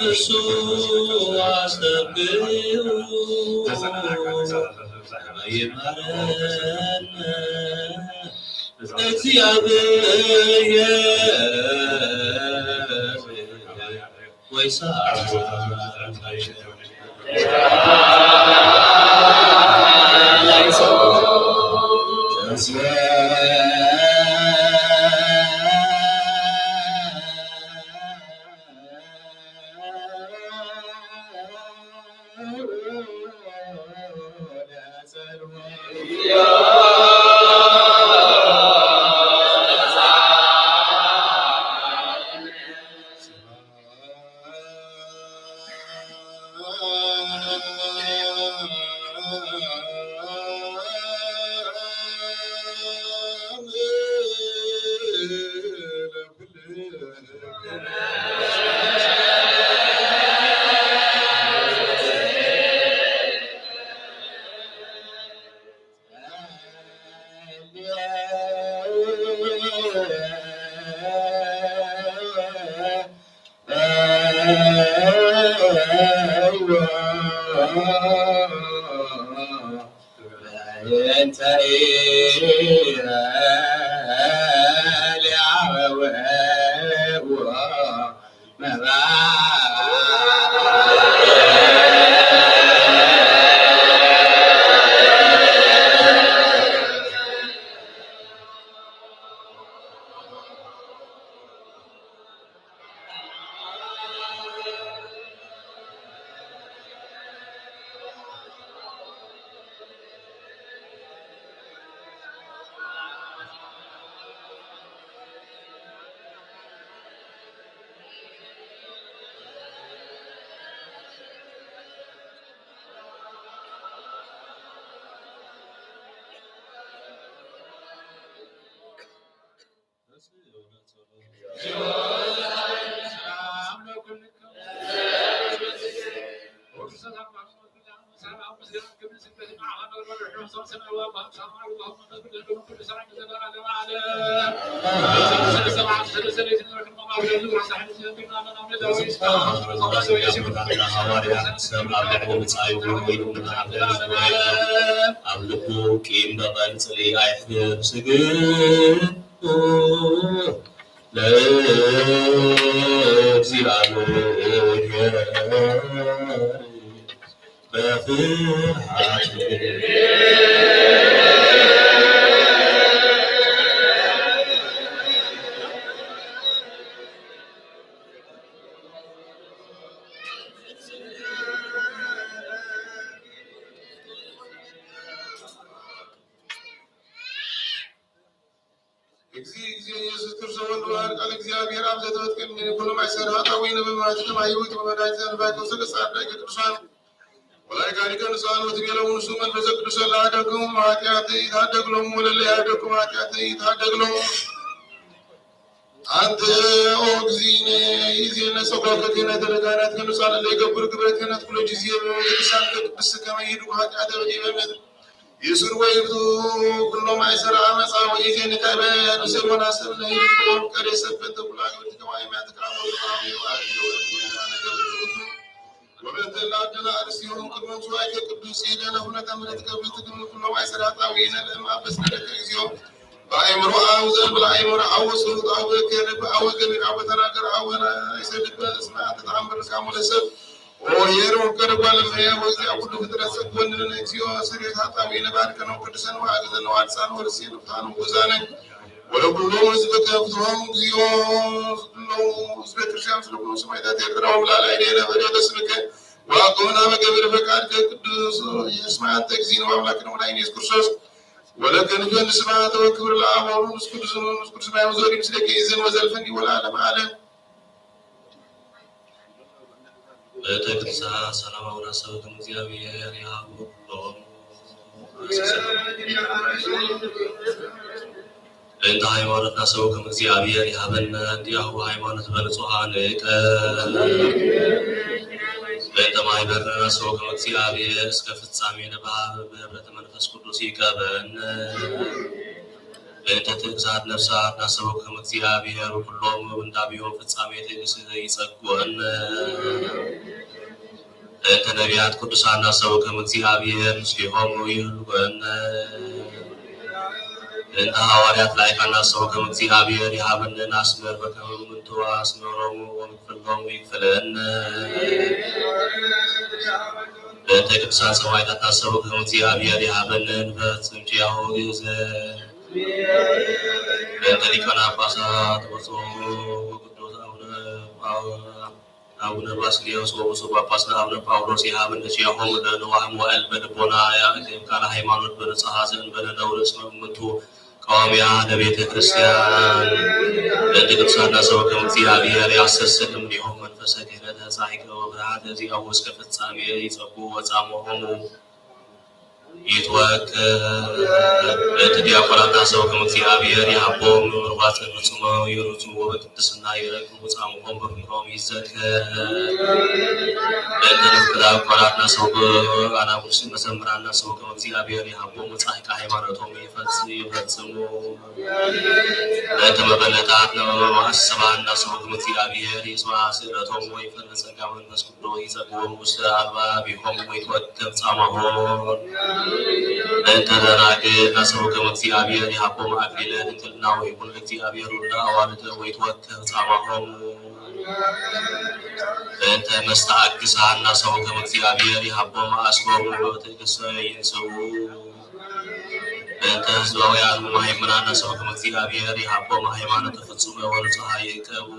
እሱ አስተብቅዑ ይማረን እግዚአብሔር። ሃዋርያት ሰብ ኣብ ልዕሊ ብጻዩ ወይ ድማ ኣብ ልዕሊ ዝበለ ኣብ ልቡ ቂም በቐል ጽልኢ ኣይሕድር። ስግድ ለእግዚኣብሔር በፍርሃት። እግዚእ፣ እግዚእ ኢየሱስ ክርስቶስ ወልድ ዋሕድ ቃል እግዚኣብሔር ኣብ ዘተወትከ እምኔነ ኩሎም ኣይሰር ኃጣዊ ነበማት ከማይወት ወመዳጅ ዘንባይ ተወሰደ ጻድቃን ቅዱሳን ወላይ ካሊከ ንስኣን ወትቤለው ንሱ መንፈሰ ቅዱስ ለአደግም ኃጢአት ይታደግሎም ወለለ ያደግም ኃጢአት ይታደግሎም። አንተ ኦ እግዚእነ ይዜነ ጸጓከ ክህነት ደጋናት ከንሳን ለይገብር ግብረ ክህነት ኩሎ ጊዜ በመንግስት ቅዱስ ከመይዱ ኃጢአተ በዲበ ምድር ይሱር ወይብቱ ኩሎም ኣይሰራ አመፃ ወይዜን ካይበ ንስር ወናስር ነይርትዎም ቀደ ሰበት ተኩላ ግብርት ከማይ ማትቃ ወጣዊ ወአዲ ወአዲ ወበተላ አድና አርሲሆም ቅድመ ምስዋይከ ቅዱስ ይደነ ሁነተ ምረት ከብት ግን ኩሎም ኣይሰራ ጣዊ ነለም አበስነደከ እግዚኦ በአይምሮ አውዘን ብለአይምሮ አወ ስሩጥ አወ ከልብ አወ ገቢር አወ ተናገር አወ አይሰድበ እስመ አትተአምር እስካሙ ለሰብ ኦ ኄር ወቀደ ጓለ እመሕያው ወእግዚአ ኩሉ ፍጥረት ዘኮንነ እግዚኦ ስሬት ኃጣውኢነ ባርከነ ወቀድሰነ ወአግዘነ ወአድሳነ ወርሴነ ፍትሐነ ወጉዛነ ወለኩሎም ህዝብ ከፍትሆም እግዚኦ። ስለ ኩሎም ህዝበ ክርስቲያን ስለ ኩሎም ሰማዕታት ኤርትራ ወምላእለ አይዴነ በደለ ስምከ ወአቅምና በገቢረ ፈቃድከ ቅዱስ። እስመ አንተ እግዚእነ ወአምላክነ ወመድኃኒነ ኢየሱስ ክርስቶስ ወለከ ንገን ስብሐተ ወክብር ለአብ ወወልድ ወመንፈስ ቅዱስ ወመንፈስ ቅዱስ ማየው ዘሪ ምስሌከ ይእዜን ወዘልፈኒ ወለዓለመ ዓለም። በእንተ ቅድሳ ሰላም አቡነ ሰብእክም እግዚአብሔር ይሃብኩም። በእንተ ሃይማኖትና ሰብእክም እግዚአብሔር ይሃበነ እንዲያሁ ሃይማኖት በንጹሐ ንቀ በእንተ ማሕበርና ሰብእክም እግዚአብሔር እስከ ፍጻሜ ንባብ በህብረት መንፈስ ቅዱስ ይቀበን። በእንተ ትእዛዝ ነፍሳት ናሰበኩም እግዚአብሔር ኩሎም እንዳቢዮም ፍጻሜ ትእግስት ይጸግወን። በእንተ ነቢያት ቅዱሳን ናሰበኩም እግዚአብሔር ምስሌሆም ይህልወን። በእንተ ሐዋርያት ላይካን ናሰበኩም እግዚአብሔር ይሃበንን አስመር በከመ ምንቱ አስመሮሙ ወምክፍሎም ይክፍለን። በእንተ ቅዱሳን ሰማዕታት ናሰበኩም እግዚአብሔር ይሃበነ ንፈጽም ኪያሁ ግእዘ። በእንተ ሊቃነ ጳጳሳት ብፁዕ ወቅዱስ አቡነ ጳው-፣ አቡነ ባስልዮስ ወብፁዕ ጳጳስና አቡነ ጳውሎስ ይሃበነ ኪያሆሙ ለንዋህ መዋዕል በልቦና ያእክል ቃለ ሃይማኖት በንጽሐ ዘእንበለ ነውር እስመ እምንቱ ቀዋሚያ ለቤተ ክርስቲያን። በእንተ ቅዱሳን ናሰበኩም እግዚአብሔር ያሰስል እምኔሆሙ መንፈሰ ክህነተ ጻድቃን ወብርሃን ለዚአሁ እስከ ፍጻሜ ይጸጉ ወጻምሆሙ ይትወከል። በእንተ ዲያቆናት ናሰበኩም እግዚአብሔር ይሃቦም ርዋጽ ፍጹመ ይሩጹ ወበቅድስና ይረክቡ ጻምሆም በፍቅሮም ይዘከር። በእንተ ንፍቅር ዲያቆናት ናሰበኩም አናጉስ መዘምራን ናሰበኩም እግዚአብሔር ይሃቦም ጻድቃ ሃይማኖቶም ይፈጽ-፣ ይፈጽሙ። በእንተ መበለታት ናሰበኩም እግዚአብሔር ይስማ ስእለቶም ወይፈን ጸጋ መንፈስ ቅዱስ ይጸግቦም ውስተ አልባቢሆም ወይትወከብ ጻማሆም። በእንተ ደናግል ናሰበኩም እግዚአብሔር ይሃቦም አክሊለ ድንግልና ወይኩን እግዚአብሔር ወልደ አዋልደ ወይትወከብ ጻማሆም። በእንተ መስተአግሳን ናሰበኩም እግዚአብሔር ይሃቦም አስሮም ወትዕግስተ ይንስኡ። በእንተ ህዝባውያን ወመሃይምናን ናሰበኩም እግዚአብሔር ይሃቦም ሃይማኖተ ፍጹመ ወንጹሐ ይቀቡ።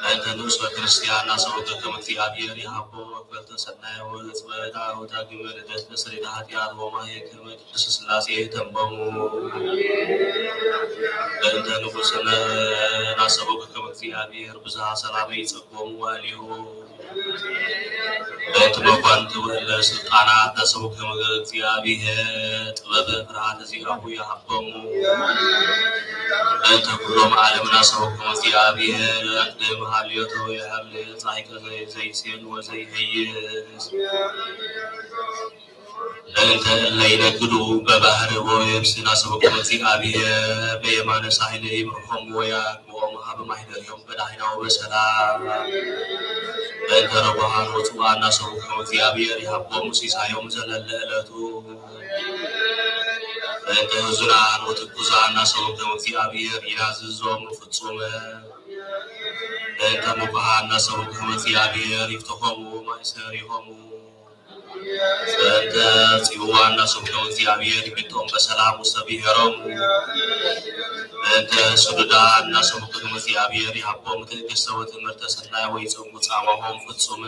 በእንተ ንዑስ ክርስቲያን ናሰበኩም እግዚአብሔር ይሃቦም መክፈልተ ሰናየ ወሕጽበ ዳግመ ልደት በስሬተ ኃጢአት ወማየ ከመ ቅድስት ሥላሴ ተንበሙ። በእንተ ንጉሥነ ናሰበኩም እግዚአብሔር ብዝሃ ሰላመ ይጸግቦሙ ወእሊሁ። በእንተ መኳንንት ወእለ ስልጣናት ናሰበኩም እግዚአብሔር ጥበበ ፍርሃተ ዚአሁ ይሃቦሙ። በእንተ ኩሎም ዓለም ናሰበኩም እግዚአብሔር አቅድም ሀልዮተ ወይሃልዮ ጻድቀ ዘይሴን ወዘይሄይስ። እንተ እለ ይነግዱ በባህር ወየብስ ናሰብኩም እግዚአብሔር በየማነ ሳህለ ይምርሖም ወያግቦም ሀበ ማሕደሪሆም በዳሂና ወበሰላም። እንተ ረቡሃን ወጽዋን ናሰብኩም እግዚአብሔር ይሃቦም ሲሳዮም ዘለለ ዕለቱ። እንተ ህዙናን ወትኩዛን ናሰብኩም እግዚአብሔር ይናዝዞም ፍጹም። እንተ ሙባሃን ናሰብኩም እግዚአብሔር ይፍትሖሙ ማእሰሪሆሙ። እንተ ጽዋን ናሰብኩም እግዚአብሔር ይግጦም በሰላም ውስተ ብሔሮም። እንተ ስዱዳን ናሰብኩም እግዚአብሔር ይሃቦም ትዕግስተ ወትምህርተ ሰናይ ወይጸጉ ጻማሆም ፍጹም።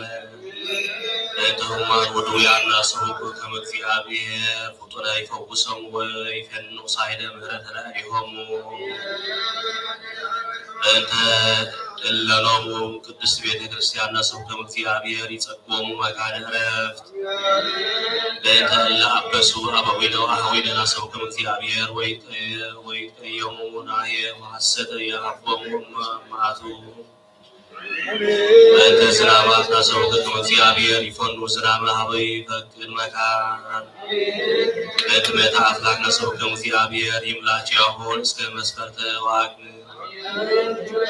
እንተ ህሙማን ወድውያን ናሰብኩም እግዚአብሔር ፍጡነ ይፈውሶም ወይፈንቕ ሳይለ ምህረተ ለእሌሆሙ። እንተ እለኖሙ ቅድስት ቤተ ክርስቲያን ናሰብኩም እግዚአብሔር ይጸግቦሙ መካነ ዕረፍት። በእንተ እለ አበሱ አበዊነ ወአሃዊነ ናሰብኩም እግዚአብሔር ወይቀ-፣ ወይቀየሙ ናየ ወሐሰተ የአቦሙ እመ መዓቱ። በእንተ ዝናማት ናሰብኩም እግዚአብሔር ይፈኑ ዝናመ ሀበ ይፈቅድ መካን። በእንተ ምእተ አፍላግ ናሰብኩም እግዚአብሔር ይምላ ኪያሆን እስከ መስፈርተ ወአግን።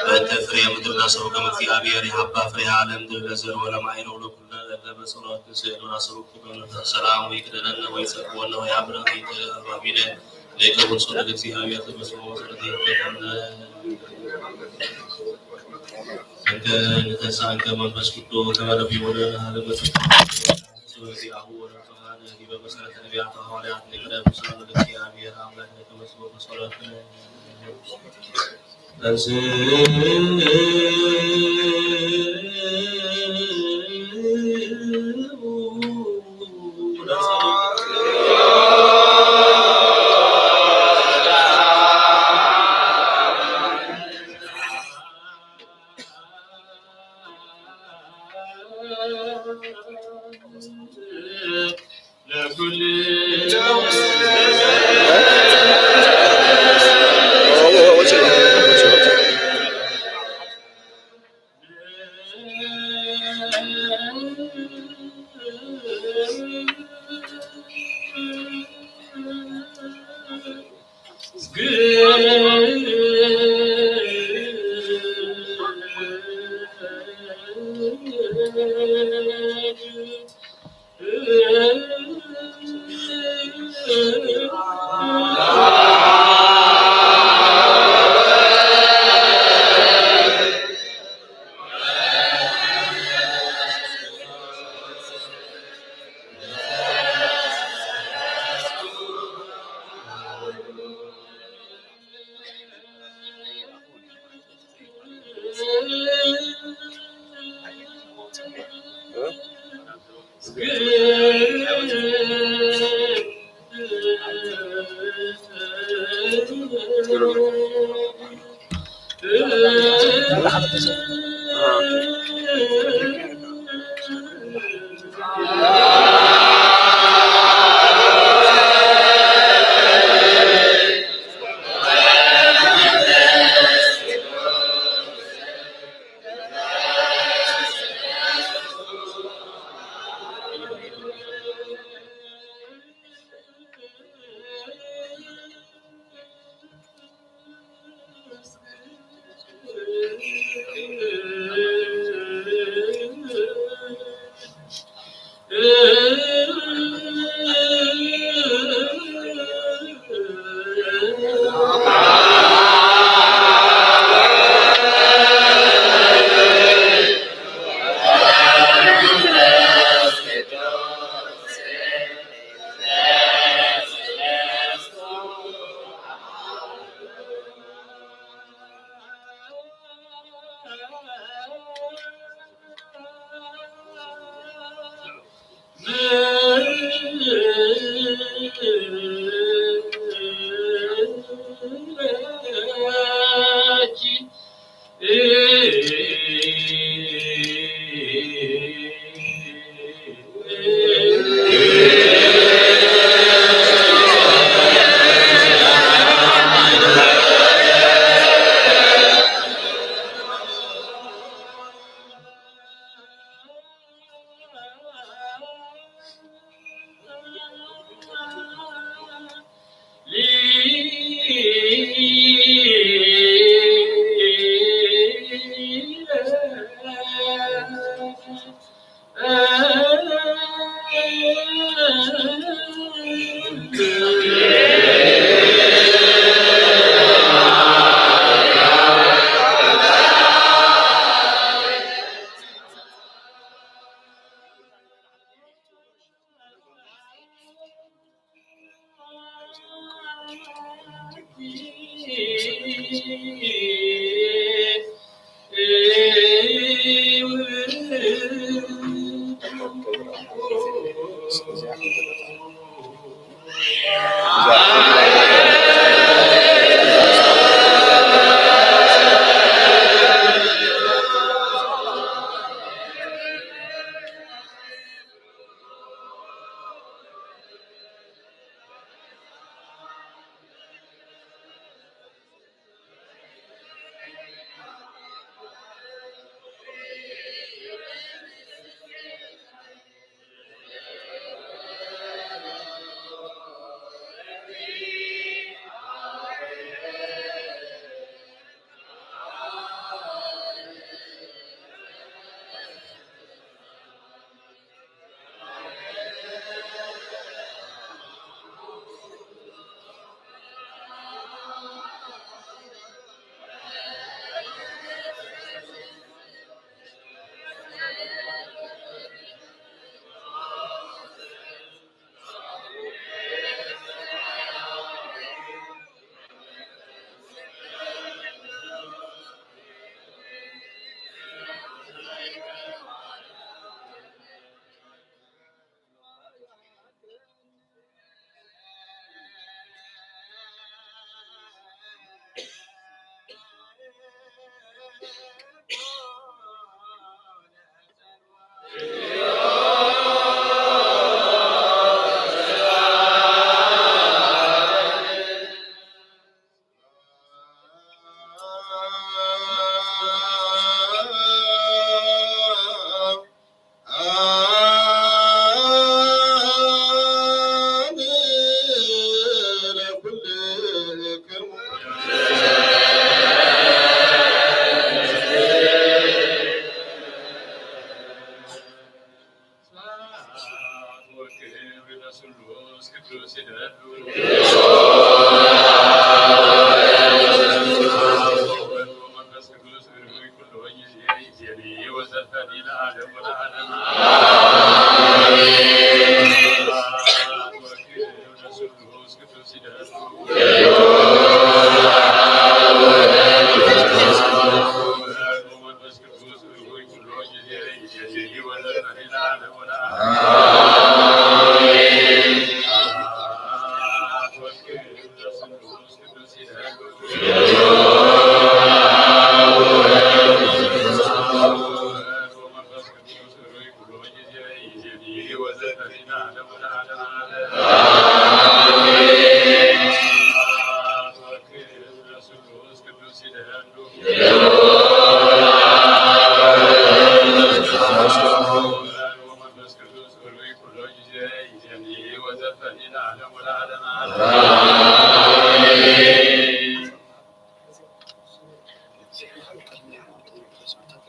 በእንተ ፍሬ ምድር ናሰብኩም እግዚአብሔር ይሃባ ፍሬሃ ለምድር ለዘር ወለማይረው ለኩለ እለ በጸሎት ንስእሉ ናሰብኩም በመንፈስ ሰላም ወይክደነነ ወይጸግወነ ወያብረ ቤተ አባቢነ ለይከውን ጸሎት እግዚአብሔር ተመስሎ ጸሎት ይፈቀድነ። እንተ ንተንሳ እንተ መንፈስ ቅዱስ ከመ ነቢዩ ወደ ዓለም በጸሎት ስለዚህ አቡ ወደ ተዋህደ ዲበ መሰረተ ነቢያት ሐዋርያት ለቅደም ሳሉ ለእግዚአብሔር አምላክ ለተመስሎ በጸሎት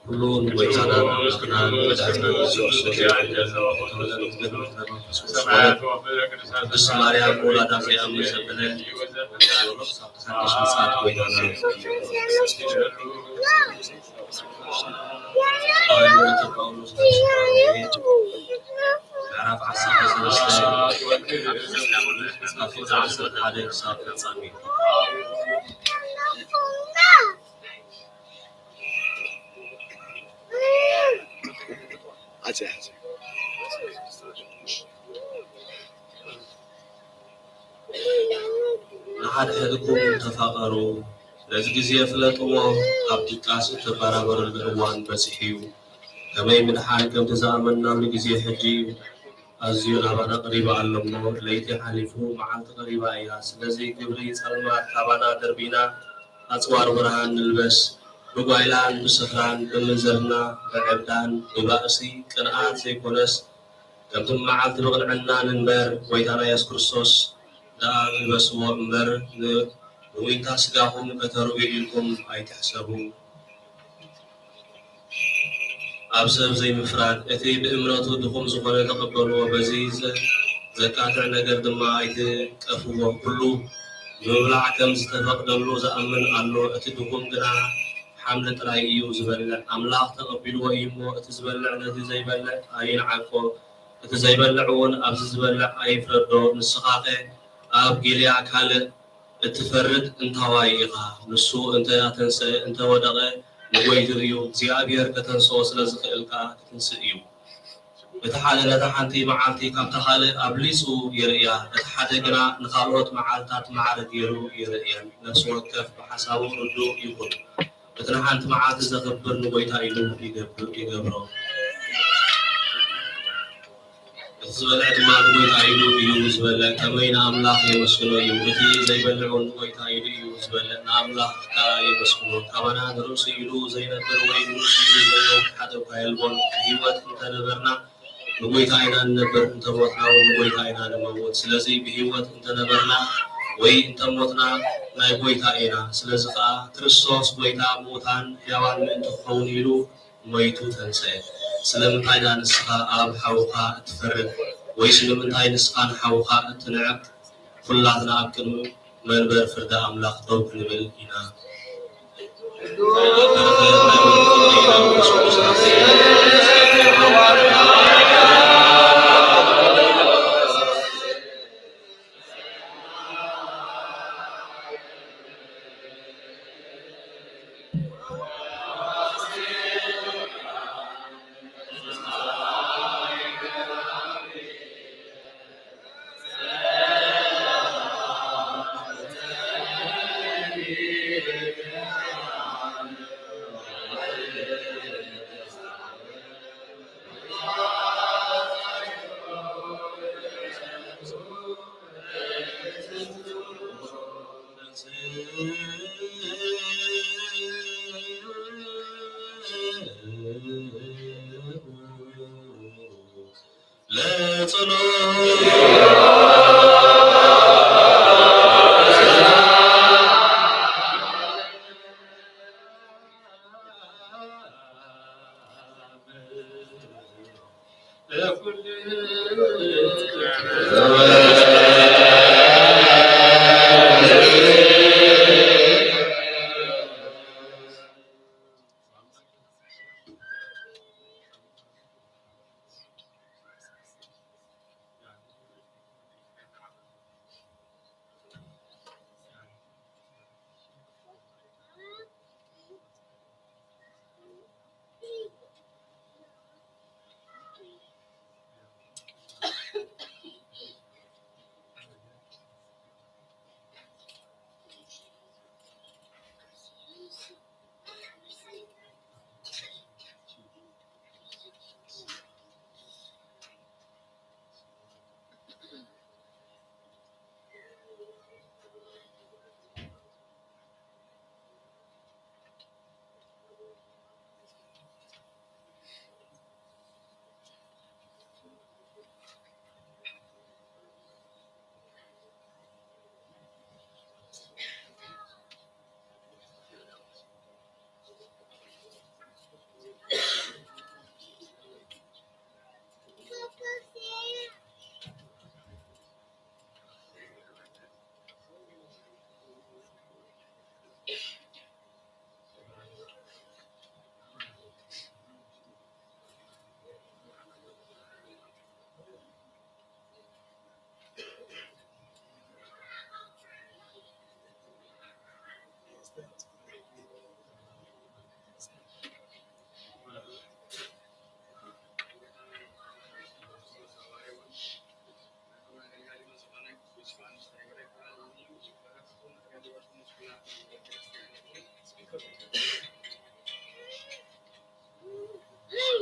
ኩሉ ንጎይታናን ኣምላኽናን መድሓኒናን ኢየሱስ ክርስቶስ ይኹን። ቅድስቲ ማርያም ወላዲተ ኣምላኽ ዘበለ ሓድሽ ምጽኣት ጎይታና። ሐዋርያው ጳውሎስ ምዕራፍ ዓሰርተ ሰለስተ፣ ካብ ቁጽሪ ዓሰርተ ሓደ ክሳብ ፍጻሜ። ኣጽያ፣ ኣጽያ። ንሓድሕድኩም ተፋቐሩ፣ ነዚ ግዜ ፍለጥዎ፣ ኣብ ድቃስ እተበራበሩሉ እዋን በጺሑ እዩ። ከመይ ምድሓን ከምቲ ዝኣመንናሉ ግዜ ሕጂ እዩ። ኣዝዩ ናባና ቀሪቡ ኣሎ እሞ፣ ለይቲ ሓሊፉ መዓልቲ ቀሪባ እያ። ስለዚ ግብሪ ጸልማት ካባና ደርቢና፣ ኣጽዋር ብርሃን ንልበስ። ብጓይላን ብስኽራን፣ ብምንዝርና፣ ብዕብዳን፣ ብባእሲ፣ ቅንኣት ዘይኮነስ፣ ከምቲ መዓልቲ ብቕንዕና ንንበር፣ ጎይታና የሱስ ክርስቶስ ደኣ ንልበስዎ እምበር፣ ን-፣ ንዊንታ ስጋኹም ከተርብዩ ኢልኩም ኣይትሕሰቡ። ኣብ ሰብ ዘይምፍራድ፣ እቲ ብእምነቱ ድኹም ዝኾነ ተቐበልዎ፣ በዚ ዘ-፣ ዘቃጥዕ ነገር ድማ ኣይትቀፍዎ። ኩሉ ንምብላዕ ከም ዝተፈቕደሉ ዝኣምን ኣሎ፣ እቲ ድኹም ግና ሓምሊ ጥራይ እዩ ዝበልዕ። ኣምላኽ ተቐቢልዎ እዩ እሞ፣ እቲ ዝበልዕ ነቲ ዘይበልዕ ኣይንዓቆ፣ እቲ ዘይበልዕ እውን ኣብዚ ዝበልዕ ኣይፍረዶ። ንስኻኸ ኣብ ጊልያ ካልእ እትፈርድ እንታዋይ ኢኻ? ንሱ እንተ ኣተንስአ፣ እንተ ወደቐ፣ ንጎይትኡ እዩ። እግዚኣብሔር ከተንስኦ ስለ ዝኽእል ከኣ ክትንስእ እዩ። እቲ ሓደ ነታ ሓንቲ መዓልቲ ካብታ ካልእ ኣብሊጹ ይርእያ፣ እቲ ሓደ ግና ንኻልኦት መዓልታት ማዕረ ገይሩ ይርእየን። ነፍሲ ወከፍ ብሓሳቡ ርዱእ ይኹን። እቲ ንሓንቲ መዓልቲ ዘኽብር ንጎይታ ኢሉ ይገብር፣ ይገብሮ። እቲ ዝበልዕ ድማ ንጎይታ ኢሉ እዩ ዝበልዕ፣ ከመይ ንኣምላኽ የመስግኖ እዩ። እቲ ዘይበልዕ እውን ንጎይታ ኢሉ እዩ ዝበልዕ፣ ንኣምላኽ ከኣ የመስግኖ። ካባና ንርእሱ ኢሉ ዘይነብር ወይ ንርእሱ ኢሉ ዘይነውት ሓደ እኳ የልቦን። ብህይወት እንተ ነበርና ንጎይታ ኢና እንነብር፣ እንተ ሞትና እውን ንጎይታ ኢና ንመውት። ስለዚ ብህይወት እንተ ነበርና ወይ እንተ ሞትና ናይ ጎይታ ኢና። ስለዚ ኸኣ ክርስቶስ ጎይታ ምዉታን ሕያዋን ምእንቲ ክኸውን ኢሉ ሞይቱ ተንስአ። ስለምንታይ ደኣ ንስኻ ኣብ ሓውኻ እትፈርድ? ወይ ስለምንታይ ንስኻ ንሓውኻ እትንዕቕ? ኩላትና ኣብ ቅድሚ መንበር ፍርዲ ኣምላኽ ደው ክንብል ኢና።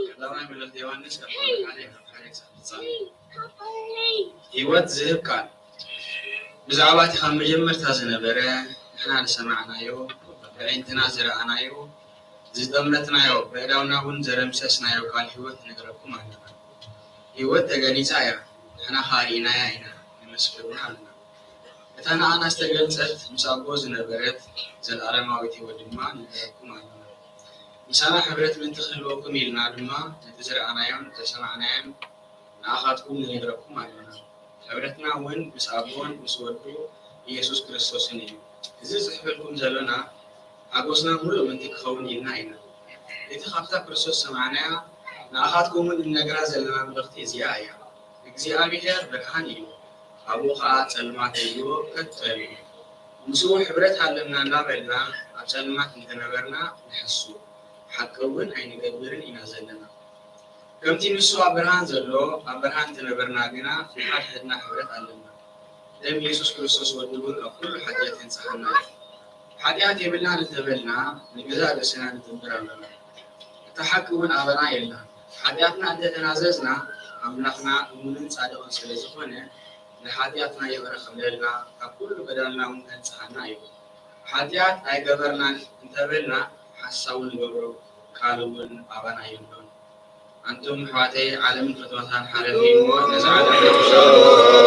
ቀዳማይ መልእኽቲ ዮሃንስ ካብ ምዕራፍ ሓደ ካብ ሓደ ክሳብ ፍጻሜ። ህይወት ዝህብ ቃል። ብዛዕባ እቲ ካብ መጀመርታ ዝነበረ፣ ንሕና ዝሰማዕናዮ፣ በብዕንትና ዝረኣናዮ፣ ዝጠመትናዮ፣ በእዳውና እውን ዘረምሰስናዮ ቃል ህይወት ንነግረኩም ኣለና። ህይወት ተገሊጻ እያ፣ ንሕና ኸኣ ርኢናያ ኢና፣ ንመስክር እውን ኣለና። እታ ንዓና ዝተገልጸት ምስ ኣቦ ዝነበረት ዘለኣለማዊት ህይወት ድማ ንነግረኩም ኣለና። ምሳና ሕብረት ምእንቲ ክህልወኩም ኢልና ድማ ነቲ ዝረኣናዮን ዝሰማዕናዮን ንኣኻትኩም ንነግረኩም ኣለና። ሕብረትና እውን ምስ ኣቦን ምስ ወዱ ኢየሱስ ክርስቶስን እዩ። እዚ ጽሕፈልኩም ዘሎና ሓጎስና ምሉእ ምእንቲ ክኸውን ኢልና ኢና። እቲ ካብታ ክርስቶስ ዝሰማዕናያ ንኣኻትኩም እውን እንነግራ ዘለና መልእኽቲ እዚኣ እያ። እግዚኣብሔር ብርሃን እዩ፣ ኣብኡ ኸኣ ጸልማት የልዎ ከቶ የለን። ምስኡ ሕብረት ኣለና እናበልና ኣብ ጸልማት እንተነበርና ንሐሱ፣ ሓቂ እውን ኣይንገብርን ኢና ዘለና። ከምቲ ንሱ ኣብ ብርሃን ዘሎ ኣብ ብርሃን እንተነበርና ግና ንሓድሕድና ሕብረት ኣለና። ደም ኢየሱስ ክርስቶስ ወዱ እውን ካብ ኩሉ ሓጢኣት የንጽሓና እዩ። ሓጢኣት የብልናን እንተበልና ንገዛእ ርእስና ንጥብር ኣለና። እታ ሓቂ እውን ኣባና የላን። ሓጢኣትና እንተተናዘዝና ኣምላኽና እሙንን ጻድቕን ስለ ዝኾነ ንሓጢኣትና ይቕረ ክብለልና ካብ ኩሉ በደልና እውን ከንጽሃና እዩ። ሓጢኣት ኣይገበርናን እንተበልና ሓሳዊ ንገብሮ፣ ቃሉ እውን ኣባና የሎን። ኣንቱም ኣሕዋተይ ዓለምን ፈተወታን ሓለፊ እሞ ነዚ ዓለም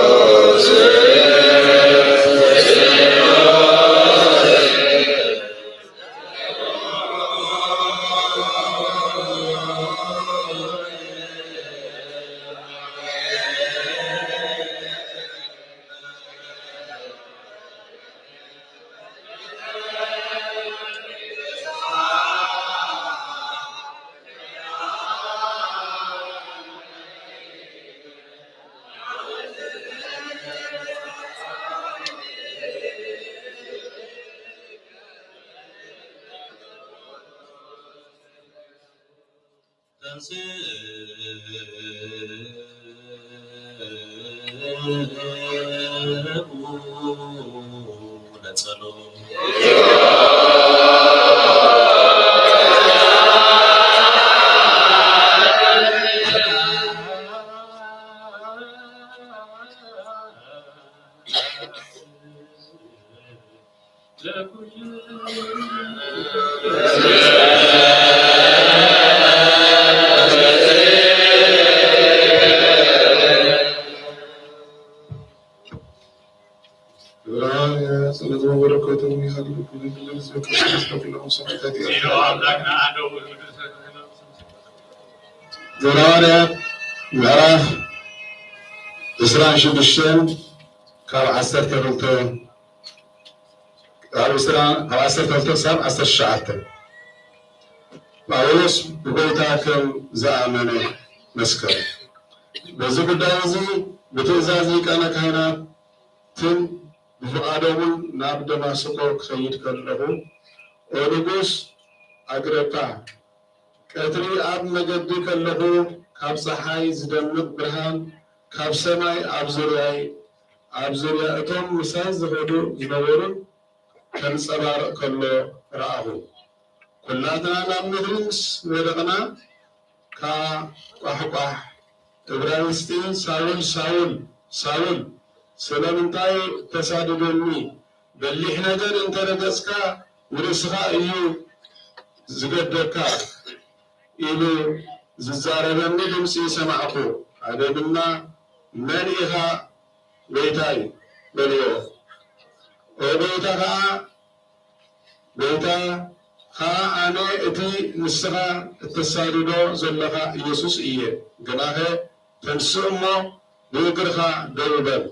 ዕብራውያን ጸሎትን በረከቱን ይሃልኩም። ህዝበ ክርስቶስ ለኩሎም ሰማዕታት ይርዳእ። ዕብራውያን ምዕራፍ ዕስራን ሽዱሽተን ካብ ዓሰርተ ክልተ ካብ ዕስራ ካብ ዓሰርተ ክልተ ክሳብ ዓሰርተ ትሽዓተ። ጳውሎስ ብጎይታ ከም ዝኣመነ መስከረ። በዚ ጉዳይ እዚ ብትእዛዝ ሊቃነ ካህናትን ብፍቓዶምን ናብ ደማስቆ ክኸይድ ከለኹ፣ ኦ ንጉስ ኣግረጳ፣ ቀትሪ ኣብ መገዲ ከለኹ ካብ ጸሓይ ዝደምቕ ብርሃን ካብ ሰማይ ኣብ ዙርያይ፣ ኣብ ዙርያ እቶም ምሳይ ዝኸዱ ዝነበሩን ከንጸባርቕ ከሎ ረኣኹ። ኩላትና ናብ ምድሪ ምስ ወደቕና ከኣ ቋሕቋሕ እብራይስጢ፣ ሳውል፣ ሳውል፣ ሳውል፣ ስለምንታይ ተሳድደኒ? በሊሕ ነገር እንተ ረገጽካ ንርእስኻ እዩ ዝገደካ ኢሉ ዝዛረበኒ ድምጺ ሰማዕኩ። ኣነ ድማ፣ መን ኢኻ ጎይታይ? በልዎ። ኦ ጎይታ ኸኣ፣ ጎይታ ኸኣ ኣነ እቲ ንስኻ እተሳድዶ ዘለኻ ኢየሱስ እየ። ግናኸ ተንስእ እሞ ብእግርኻ ደው በል።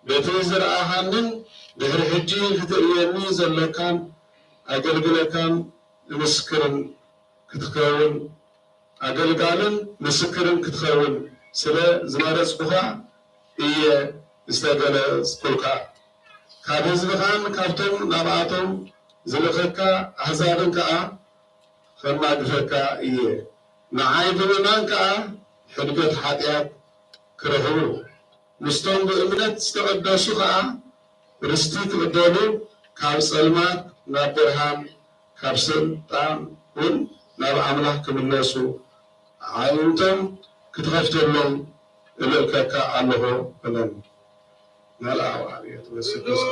በቲ ዝረኣኻንን ድሕሪ ሕጂ ክትርእየኒ ዘለካን ኣገልግለካን ምስክርን ክትከውን ኣገልጋልን ምስክርን ክትኸውን ስለ ዝመረጽኩኻ እየ ዝተገለጽኩልካ። ካብ ህዝብኻን ካብቶም ናብኣቶም ዝልእኸካ ኣህዛብን ከኣ ኸናግፈካ እየ። ንዓይ ብምእማን ከኣ ሕድገት ሓጢኣት ክረኽቡ፣ ምስቶም ብእምነት ዝተቐደሱ ኸኣ ርስቲ ክቕበሉ፣ ካብ ጸልማት ናብ ብርሃን፣ ካብ ስልጣን እውን ናብ ኣምላኽ ክምለሱ፣ ኣዒንቶም ክትኸፍተሎም እልእከካ ኣለኹ በሎም። መልኣው ኣብየት ወስዱስ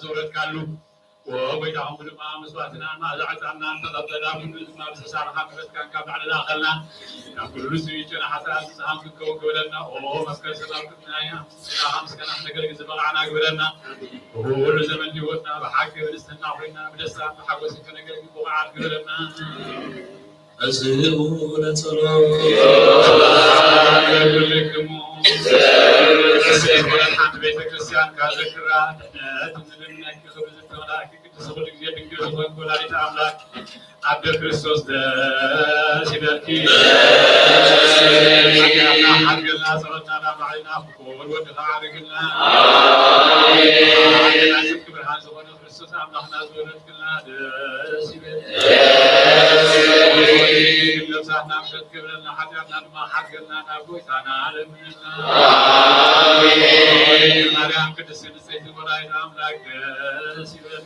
ዘውረድካሉ፣ ወጎይታኹም ድማ መስዋዕትና መኣዛ ዕጣንና ተቐበል፣ ኣብ ኩሉ ድማ ብሰሳርኻ ምሕረትካን ካብ ላዕሊ ዝኣኸልና፣ ካብ ኩሉ ስብእና ሓጢኣት ንስሓን ክንከውን ግበረና። ኦ መፍቀሪ ሰላም፣ ቅድሚ ናይ ኣምስና ምስጋና ክነገልግል ዝበቓዕና ግበረና። ብኩሉ ዘመን ህይወትና ብሓቂ ብንጽህና ኮይና ብደስታን ብሓጎስን ከነገልግል ብቑዓት ግበረና። እዝኡ ለጸሎት ኩልክሙ ርእሰ ዝኾነት ሓንቲ ቤተ ክርስቲያን ካዘክራ ድሕነት እንልምነኪ ክብሪ ዝተመላእኪ ቅድስቲ ኩሉ ግዜ ድንግል ዝኾንኪ ወላዲተ ኣምላክ ኣደ ክርስቶስ ደስ ይበልኪ። ሓጢኣትና ሓድገልና፣ ጸሎትና ናብ ባዕልና ፍቁር ወድኻ ዓርግልና። ሓድገልና ጽድቂ ብርሃን ዝኾነ ክርስቶስ ኣምላኽና ዝወለድክልና ደስ ይበል። ነብሳትና ምሕረት ግበረልና፣ ሓጢኣትና ድማ ሓድገልና፣ ናብ ጎይታና ለምንልና። ማርያም ቅድስቲ ንጽሕቲ ወላዲተ ኣምላክ ደስ ይበል።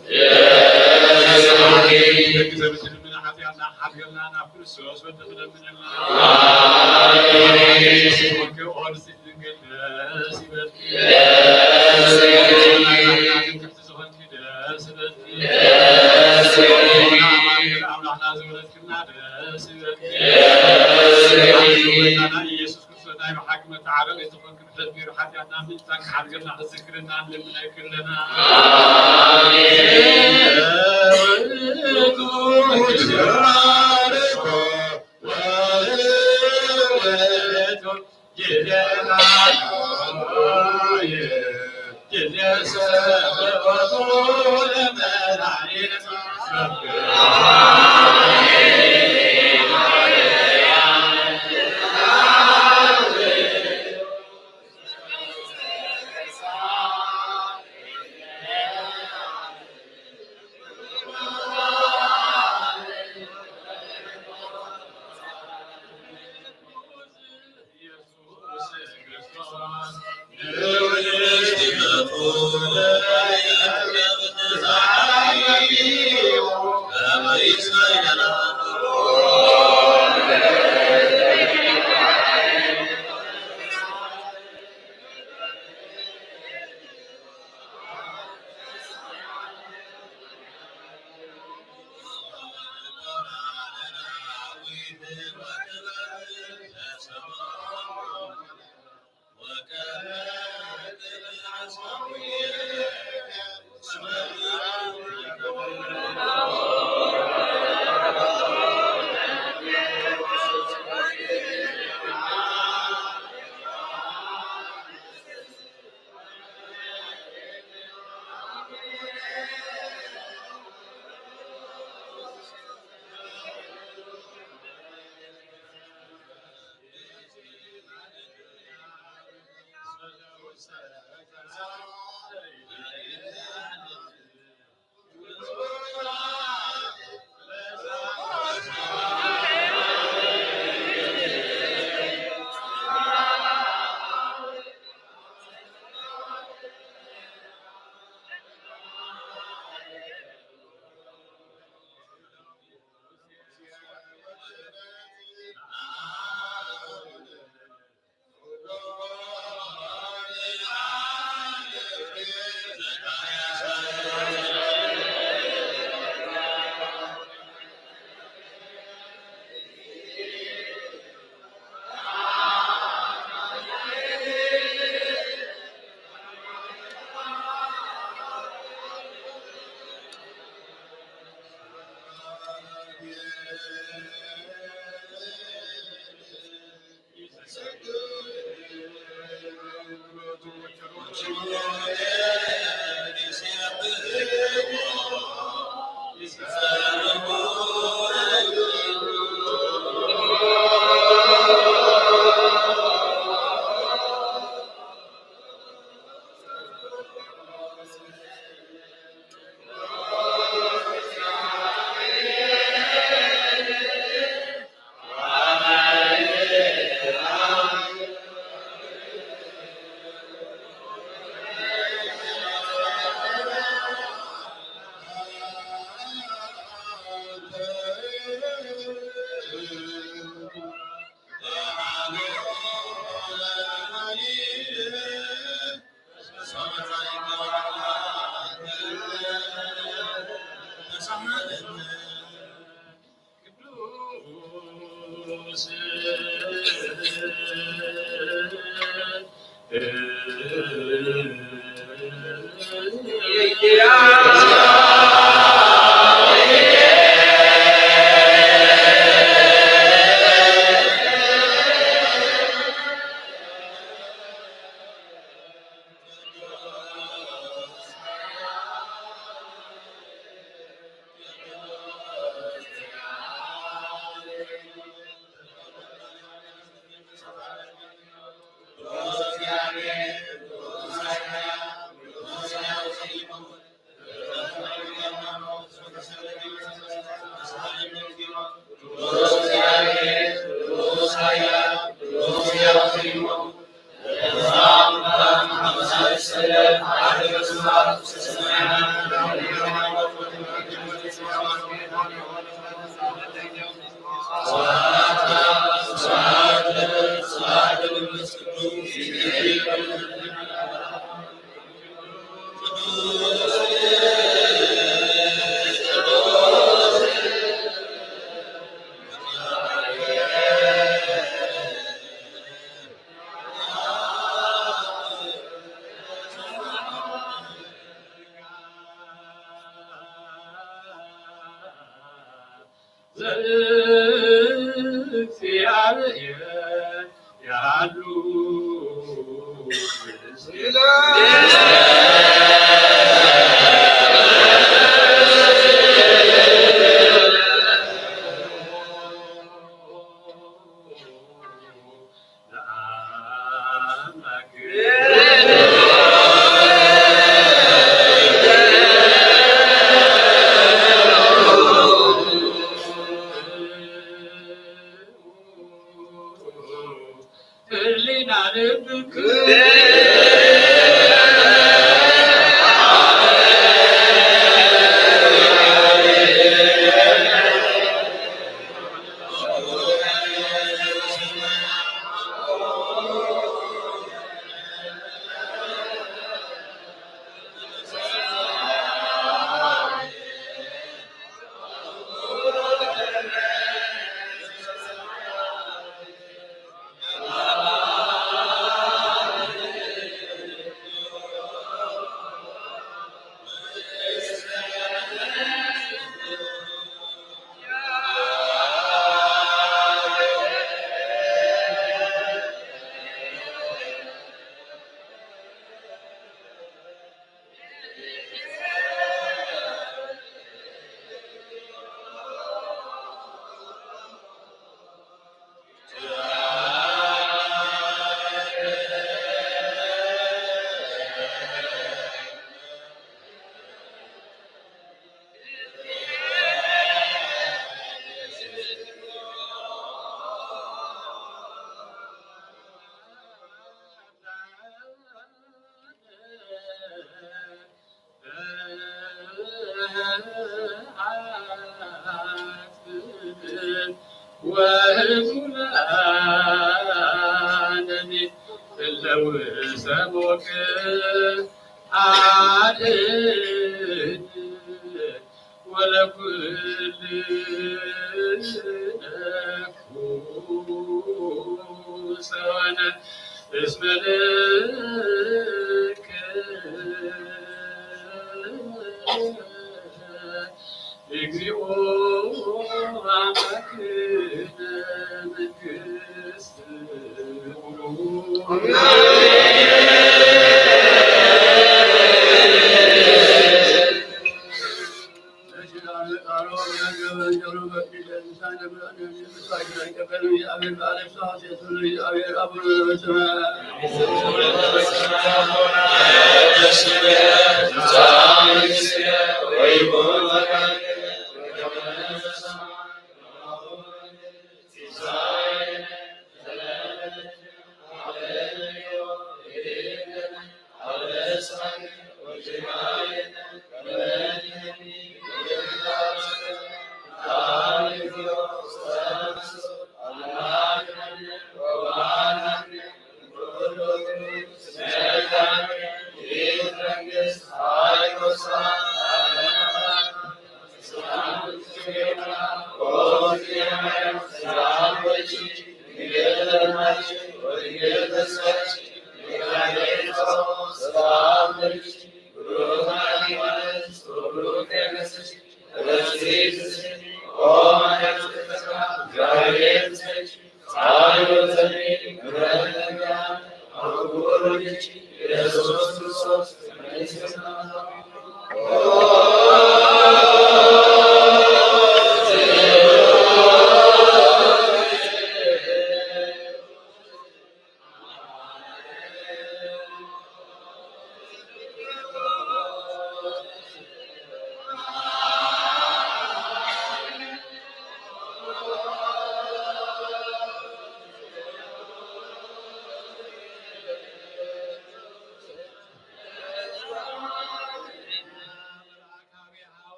ደቂ ሰብ ትልምና ሓጢኣትና ሓድገልና፣ ናብ ክርስቶስ ወድኺ ለምንልና። ኣሜን። ቅድስቲ ድንግል ደስ ይበል። ደስ ይበል። ናይ ማርያም ክፍቲ ዝኾንኪ ደስ ይበል። ደስ ይበል። ኣማኑኤል ኣምላኽና ዝወለድክና ደስ ይበል። ደስ ይበል። ጎይታና ኢየሱስ ክርስቶስ ናይ ብሓቂ መተዓረቂ ዝኾንኪ ምሕረት ገይሩ ሓጢኣትና ምእንታን ክሓድገልና ክዝክረና ንልምነኪ ኣለና። ኣሜን። ዘእግዚኣብሔር ያሉ ወህቡናን እለውሰ ሞቅ አድን ወለኩልነ ኩሰወነ እስመ ለከ እግዚኦ አምላክነ መንግስት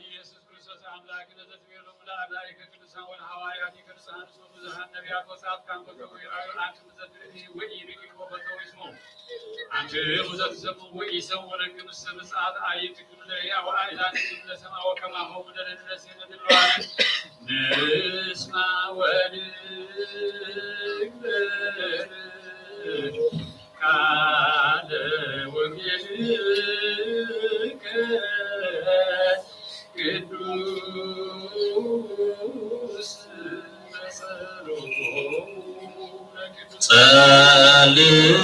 ኢየሱስ ክርስቶስ ኣምላክ ነዘትቤሎ ሙላ ኣላይከ ቅዱሳን ወልሃዋርያት ቅዱሳን ብዙሃን ነቢያት ወጻድቃን ወዘተወይራዩ ኣንቱም ዘትርኢ ወኢርእይዎ ፈተዊስሞ ኣንቱም ዘትሰምዑ ወኢሰምዑ ለክምስ ምጽኣት ኣይትግሉ ለሕያው ኣይዛንቱም ለሰማዎ ከማሆሙ ለነድረሴ ነድለዋነ ንስማ ወንግበር ቃለ ወንጌልከ ቅዱስ በጸሎቶሙ ለቅዱስ ጸልእ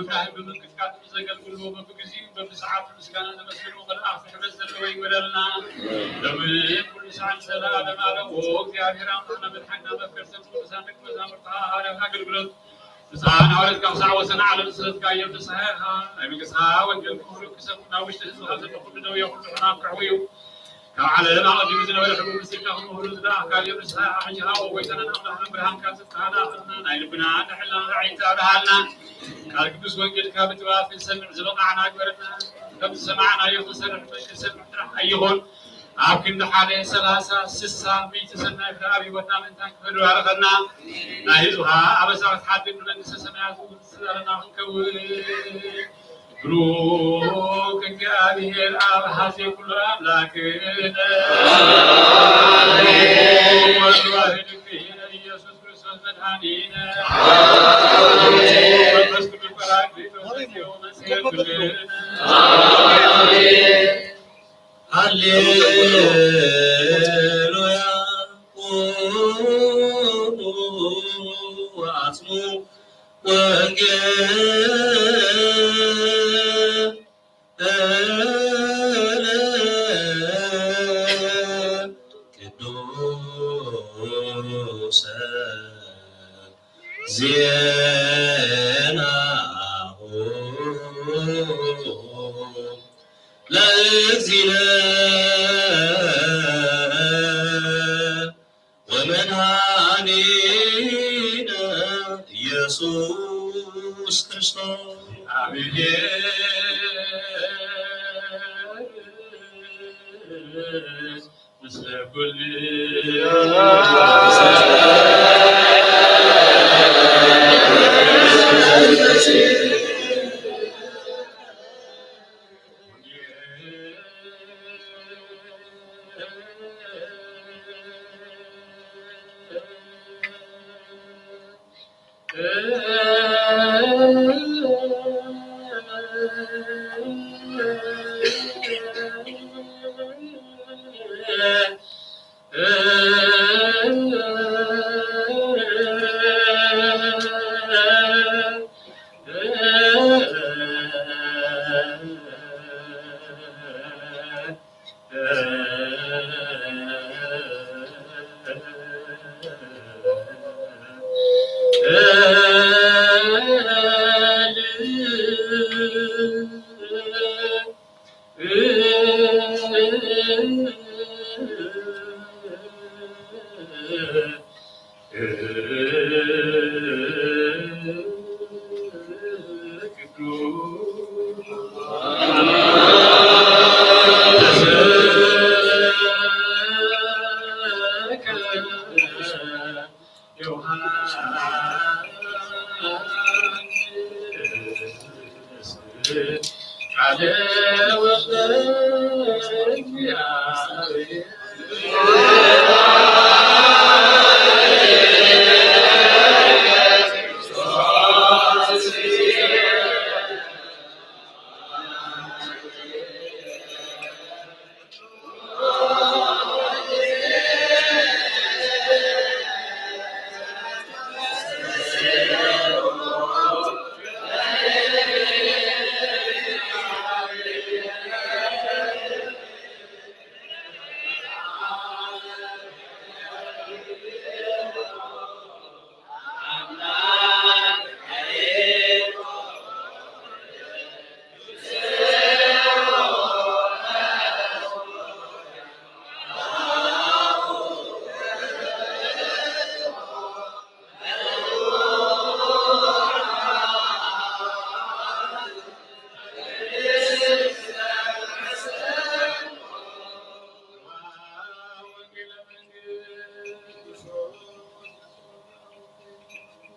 ካህን ብምንቅጥቃጥ ንዘገልግልዎ በብግዚኡ በብሰዓቱ ምስጋና ዘመስግንዎ መላእኽቲ ሕብረት ዘለዎ ይግበረልና። ሎምን ኩሉ ሰዓት ዘለዓለም ዓለም። ኦ እግዚኣብሔር ኣምላኽና መድሓኒና መፍቀር ሰብ ቅዱሳን ደቂ መዛሙርትኻ ሃዋርያት ኣገልግሎት ብዝሓ ናውረድካ ክሳዕ ወሰን ዓለም ዝሰደድካዮም ንስኻ ኢኻ። ናይ መንግስትኻ ወንጌል ክብሩ ክሰብኩ ናብ ውሽጢ ህዝብኻ ዘሎ ኩሉ ደዌ ኩሉ ሕማም ክሕውዩ ካብ ዓለም ኣቐዲሙ ዝነበረ ሕቡብ ምስጢርካ ክምህሩ ዝለኣኽካዮም ንስኻ ኢኻ። ሕጂ ኸኣ ኦ ጐይታናን ኣምላኽናን ብርሃንካ ዝተሃናኸልና ናይ ልብና ንሕልና ኣዒንቲ ኣብርሃልና። ቃል ቅዱስ ወንጌልካ ብጥበባት ክንሰምዕ ዝበቓዕና ግበረና። ከም ዝሰማዕናዮ ክንሰርሕ ክንሰምዕ ጥራሕ ኣይኹን። ኣብ ክንዲ ሓደ ሰላሳ ስሳ ሚእቲ ሰናይ ፍረ ኣብ ህይወትና ምእንታን ክፈሪ ባርኸና። ናይ ህዝብኻ ኣበሳ ክትሓድግ ንመንግስተ ሰማያት እውን ዝዳለና ክንከውን። ብሩክ እግዚኣብሔር ኣብ ሀዜ ኩሉ ኣምላክነ ወልድ ዋሕድ እግዚእነ ኢየሱስ ክርስቶስ መድኃኒነ መንፈስ ቅዱስ ጳራቅሊጦስ መጽሔ ኩልነ። ሃሌሉያ። ወአጽሙ ወንጌል ቅዱሰ ዜናሁ ለእግዚእነ ወመድኃኒነ ኢየሱስ ክርስቶስ። አሜን። ምስለ ኩሉ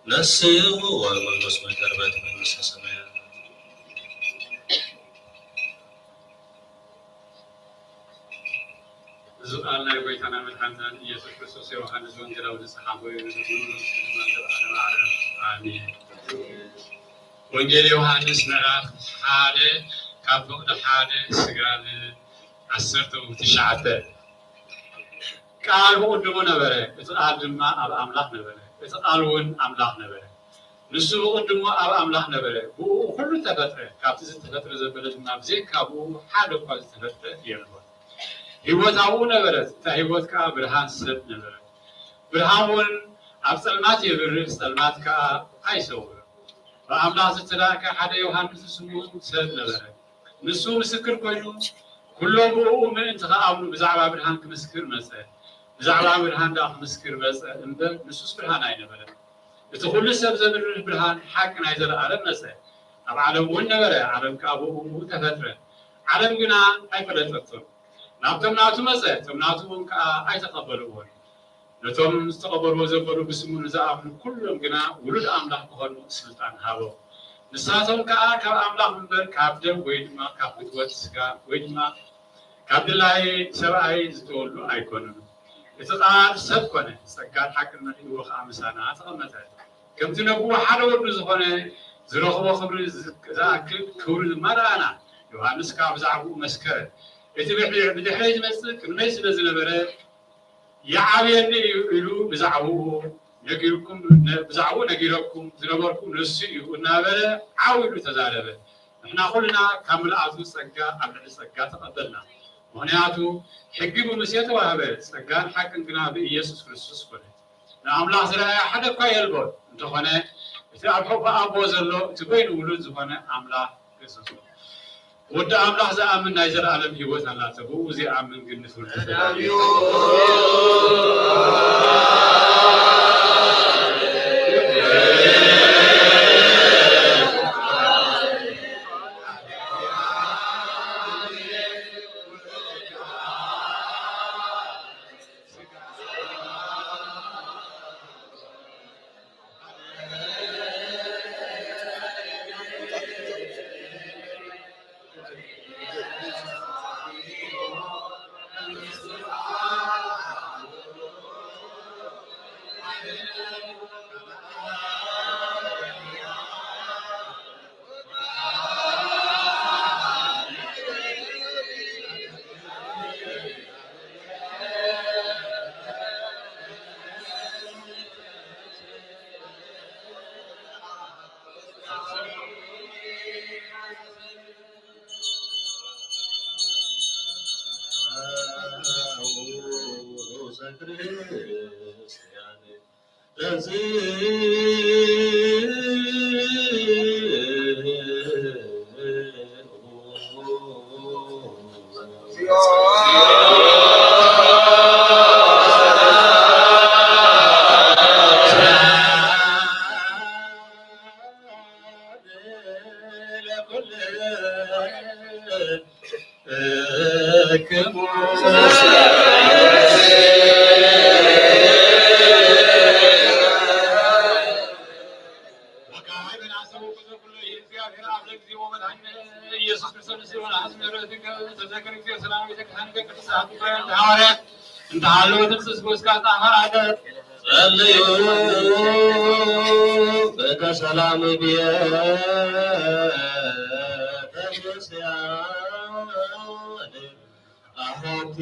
ነስሑ ወመንፈስኩም ይቀርበት መንግስተ ሰማያት። እዚ ቃል ናይ ጎይታና መድሓኒናን ኢየሱስ ክርስቶስ ዮሃንስ ወንጌላዊ ዝጸሓፎ እዩ። ንዝብሉ ስም ዘልኣለመ ዓለም ኣሜን። ወንጌል ዮሃንስ ምዕራፍ ሓደ ካብ ፍቕዲ ሓደ ስጋብ ዓሰርተ ትሽዓተ። ቃል ብቕድሙ ነበረ፣ እቲ ቃል ድማ ኣብ ኣምላኽ ነበረ፣ እቲ ቃል እውን ኣምላኽ ነበረ። ንሱ ብቕድሙ ኣብ ኣምላኽ ነበረ፣ ብእኡ ኩሉ ተፈጥረ፣ ካብቲ ዝተፈጥረ ዘበለ ድማ ብዘይካ ብእኡ ሓደ እኳ ዝተፈጥረ የልቦን። ህይወት ኣብኡ ነበረት፣ እታ ህይወት ከኣ ብርሃን ሰብ ነበረት። ብርሃን እውን ኣብ ጸልማት የብርህ፣ ጸልማት ከኣ ኣይሰውርን። ብኣምላኽ ዝተላእከ ሓደ ዮሃንስ ስሙ ሰብ ነበረ። ንሱ ምስክር ኮይኑ፣ ኩሎም ብእኡ ምእንቲ ኸኣምኑ ብዛዕባ ብርሃን ክምስክር መጸ። ብዛዕባ ብርሃን ደኣ ክምስክር መጸ እምበር፣ ንሱስ ብርሃን ኣይነበረን። እቲ ኩሉ ሰብ ዘብርህ ብርሃን ሓቂ ናይ ዘለኣለም መጸ። ኣብ ዓለም እውን ነበረ፣ ዓለም ከኣ ብእኡ ተፈጥረ። ዓለም ግና ኣይፈለጠቶን። ናብቶም ናቱ መጸ፣ እቶም ናቱ እውን ከኣ ኣይተቐበልዎን። ነቶም ዝተቐበልዎ ዘበሉ ብስሙ ንዝኣምኑ ኩሎም ግና ውሉድ ኣምላኽ ክኾኑ ስልጣን ሃቦም። ንሳቶም ከኣ ካብ ኣምላኽ እምበር ካብ ደም ወይ ድማ ካብ ፍትወት ስጋ ወይ ድማ ካብ ድላይ ሰብኣይ ዝተወልዱ ኣይኮኑን። እቲ ቃል ሰብ ኮነ፣ ጸጋን ሓቅን መሊእዎ ከኣ ምሳና ተቐመጠ። ከምቲ ነብኡ ሓደ ወዱ ዝኾነ ዝረኽቦ ክብሪ ዝኣክል ክብሪ ድማ ረኣና። ዮሃንስ ከኣ ብዛዕባኡ መስከረ። እቲ ብድሕረይ ዝመጽእ ቅድመይ ስለ ዝነበረ ይዓብየኒ እዩ ኢሉ ብዛዕባኡ ነጊርኩም፣ ብዛዕባኡ ነጊረኩም ዝነበርኩ ንሱ እዩ እናበለ ዓው ኢሉ ተዛረበ። ንሕና ኩልና ካብ ምልኣቱ ጸጋ ኣብ ልዕሊ ጸጋ ተቐበልና። ምኽንያቱ ሕጊ ብሙሴ ተዋህበ፣ ጸጋን ሓቅን ግና ብኢየሱስ ክርስቶስ ኮነ። ንኣምላኽ ዝረኣየ ሓደ እኳ የልቦን። እንተኾነ እቲ ኣብ ሕቑ ኣቦ ዘሎ እቲ በይኑ ውሉድ ዝኾነ ኣምላኽ ገሰጾ። ወዲ ኣምላኽ ዝኣምን ናይ ዘለኣለም ህይወት ኣላቶ፣ ብኡ ዘይኣምን ግን ንፍርዲ ተዳልዩ። ኢየሱስ ክርስቶስ ንስእሉ ንሓስብ ንብረትከ ተዘክር እግዚኦ ሰላም ቤተ ክርስቲያን ቅዱሳት ሐዋርያት እንተሃለወ ትምስስ ጎስካ ጣፋ ኣገር ጸልዩ በተ ሰላም ቤተ ክርስቲያን ኣሐቲ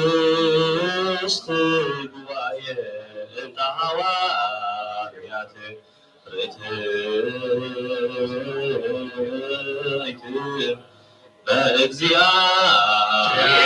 ቅድስት ጉባኤ እንተ ሐዋርያት ርትዕት በእግዚኣብሔር።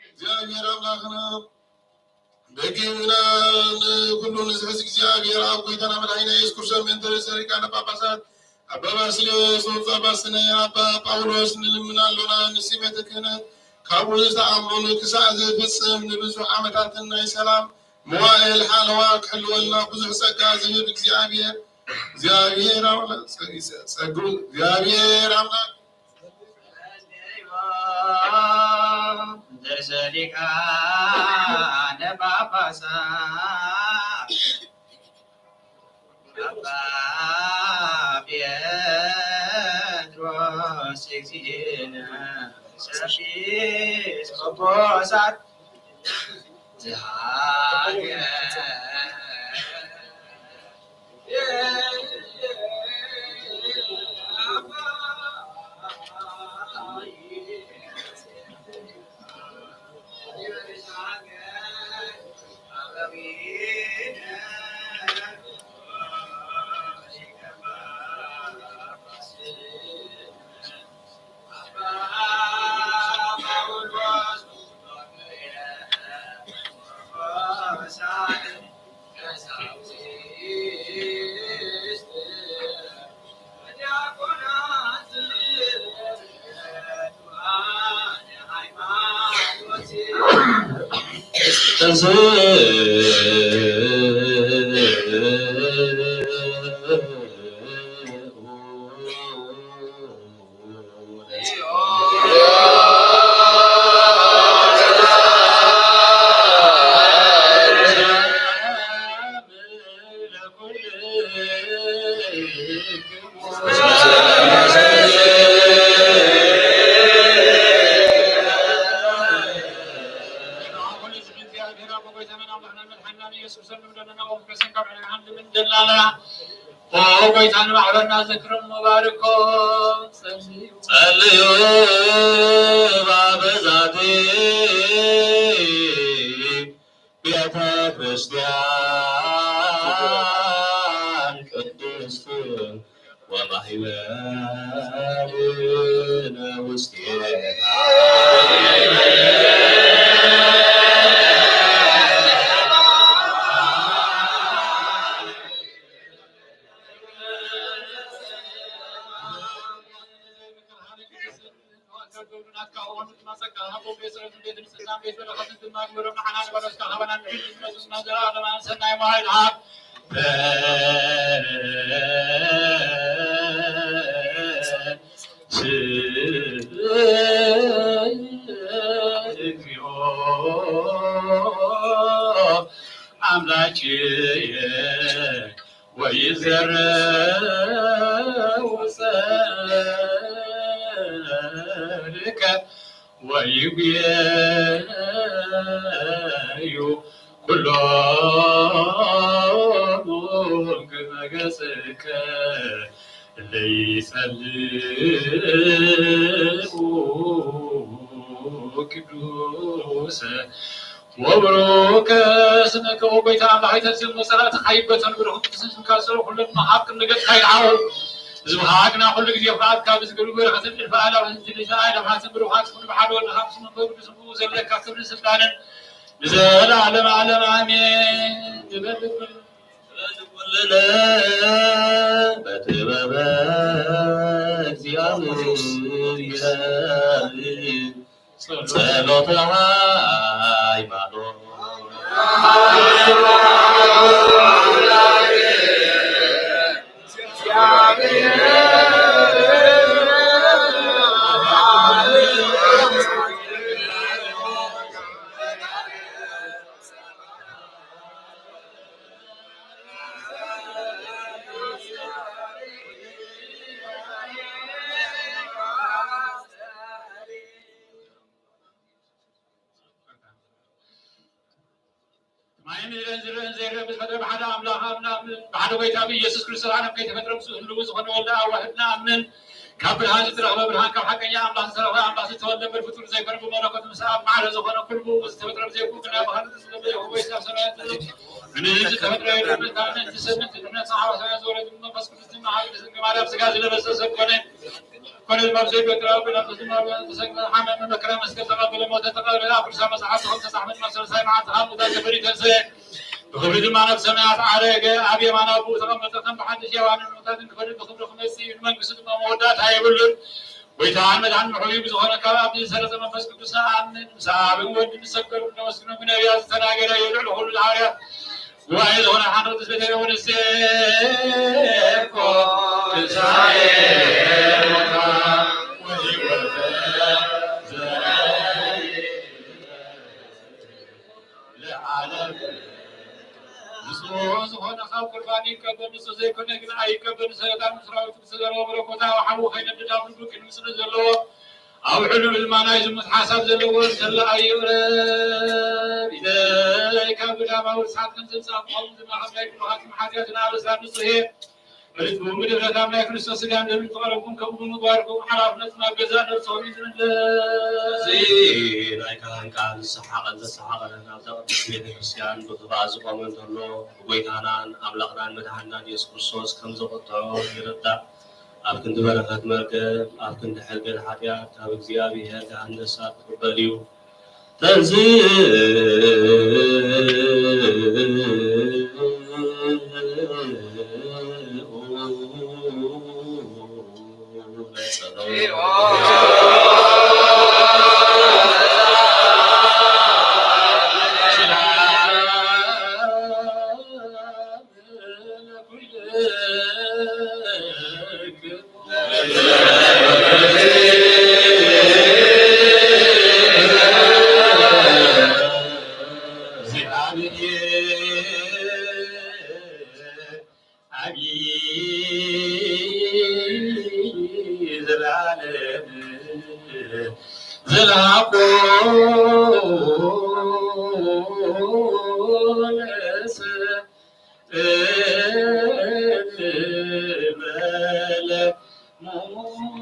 እግዚኣብሔር ኣምላኽና ደጊምና ንኩሉ ንዝሕዝ እግዚኣብሔር ኣብ ጎይታና መድሓኒና የሱስ ክርስቶስ ምእንተ ርእሰ ሊቃነ ጳጳሳት ኣባ ባስልዮስ ወብፁዕ ኣባ ስነ ኣባ ጳውሎስ ንልምን ኣሎና። ንሲ ቤተ ክህነት ካብኡ ዝተኣመኑ ክሳዕ ዝፍጽም ንብዙሕ ዓመታትን ናይ ሰላም መዋእል ሓለዋ ክሕልወልና ብዙሕ ጸጋ ዝህብ እግዚኣብሔር፣ እግዚኣብሔር ኣምላኽ፣ ጸጊ-፣ ጸጉ እግዚኣብሔር ኣምላኽ። እንተ ሊቃነ ጳጳሳት ኣባ ጴጥሮስ እግዚእነ ኤጲስቆጶሳት ዘሃገር ጸልዩ ባበዛቲ ቤተ ክርስቲያን ቅድስት ወማሕበርነ ውስቴታ። አምላኬ ወይዘረው ጸድቀ ወይጉየዩ ኩሎሙ ግመ ገጽከ ለይጸልኡ ቅዱሰ ወብሩከ ስምከ። ጎይታ ኣምላኽ ኣይተስም መጸላእቲ ካይበተን ብሩኽ ቅዱስ ስምካ ዝጸሩ ኩለን መሃብ ክንገጽ ካይልዓው። ዝብሃግና ኩሉ ግዜ ፍቓድካ ብዝግብር በረኸትን እልፊ ኣእላፍ ህዝቢ ልጅ ኣእላፋትን ብሩኻት ኩሉ ብሓደ ወድኻ ምስ መንፈስ ቅዱስ ዘለካ ክብርን ስልጣንን ንዘለዓለም ዓለም ኣሜን። ንበል ኩልነ በጥበበ እግዚኣብሔር ጸሎተ ሃይማኖት። ማይ ምድርን ዝርህን ዘይርህን ብዝፈጥረ ብሓደ ኣምላኽ ኣብ ንኣምን፣ ብሓደ ጎይታ ብኢየሱስ ክርስቶስ ዓለም ከይተፈጥረ ምስኡ ህልው ዝኾነ ወልደ ኣብ ዋህድ ንኣምን። ካብ ብርሃን ዝተረኽበ ብርሃን፣ ካብ ሓቀኛ ኣምላኽ ዝተረኽበ ኣምላኽ፣ ዝተወልደ እምበር ፍጡር ዘይኮነ፣ ብመለኮት ምስ ኣብ ማዕረ ዝኾነ ኩሉ ብኡ ዝተፈጥረ ብዘይብኡ ግና ብኸልእ ዝተፈጥረ ይኹን ወይስ ኣብ ሰማያት ዘሎ ምንም ዝተፈጥረ የለን። ምእንቲ ኣመንቲ ሰብ ምእንቲ ድሕነት ንሓዋርያት ዝወረደ መንፈስ ቅዱስ ድማ ኣብ ቅድስት ድንግል ማርያም ሥጋ ዝለበሰ ሰብ ኮነ። ኮነ ድማ ብዘይ ገድራዊ ብላዕ ድማ ተሰቅለ፣ ሓመመ፣ መከራ መስቀል ተቐበለ፣ ሞተ፣ ተቐብረ፣ ኣብ ቅዱሳት መጻሕፍቲ ከም ዝተጻሕፈ ድማ ሰለሳይ መዓልቲ ካብ ሙታን ተፈልዩ ተንሰአ። ብኽብሪ ድማ ናብ ሰማያት ዓረገ፣ ኣብ የማን ኣቦኡ ተቐመጠ። ከም ብሓድሽ ሕያዋንን ሙታንን ክፈርድ ብኽብሪ ክመጽእ እዩ። ንመንግስቱ ድማ መወዳእታ የብሉን። ጎይታን መድሓን ምሕሉይ ብዝኾነ ካብ ኣብ ዝሰረጸ መንፈስ ቅዱስ ንኣምን። ምስ ኣብን ወድን ንሰገዱ ነመስግኖ። ብነቢያት ዝተናገረ እዩ ልዕሊ ኩሉ ዝሓርያ ጉባኤ ዝኾነ ሓንረት ስለ ወንሴኮ ትንሳኤ ሞታ ወሕይወተ ለዓለም። ንጹህ ዝኾነ ካብ ቁርባን ይቀበል፣ ንጹህ ዘይኮነ ግን ኣይቀበል። ሰይጣን ምስራዊቱ ዝተዘረበ መለኮታዊ ሓዊ ከይነድድ ኣብ ልቡ ቅድሚ ስለ ዘለዎ፣ ኣብ ሕሉል ድማ ናይ ዝሙት ሓሳብ ዘለዎ እንተሎ ኣይቕረብ። ኢደይ ካብ ገዳማዊ ርሳት ከም ዘምጻእኩ፣ ከምኡ ድማ ካብ ናይ ድኹማት መሓዝያ ዝናበሳ ንጹህ እየ። ርትቡ ምድረት ኣብ ናይ ክርስቶስ ስጋን ደምን ተቐረብኩም፣ ከምኡ ብምግባርኩም ሓላፍነትኩም ኣብ ገዛእ ነፍስኹም እዩ ዝምለስ። እዚ ናይ ካህን ቃል ንስሓ ቐን ዘሰሓቐነ ናብዛ ቅድስት ቤተ ክርስቲያን ብኽብኣት ዝቖመ እንተሎ፣ ብጎይታናን ኣምላኽናን መድሓንናን የሱስ ክርስቶስ ከም ዘቐጥዖ ይርዳእ። ኣብ ክንዲ በረኸት መርገም፣ ኣብ ክንዲ ሕርገት ሓጢኣት፣ ካብ እግዚኣብሔር ገሃነመ እሳት ክቕበል እዩ። ተንሥእ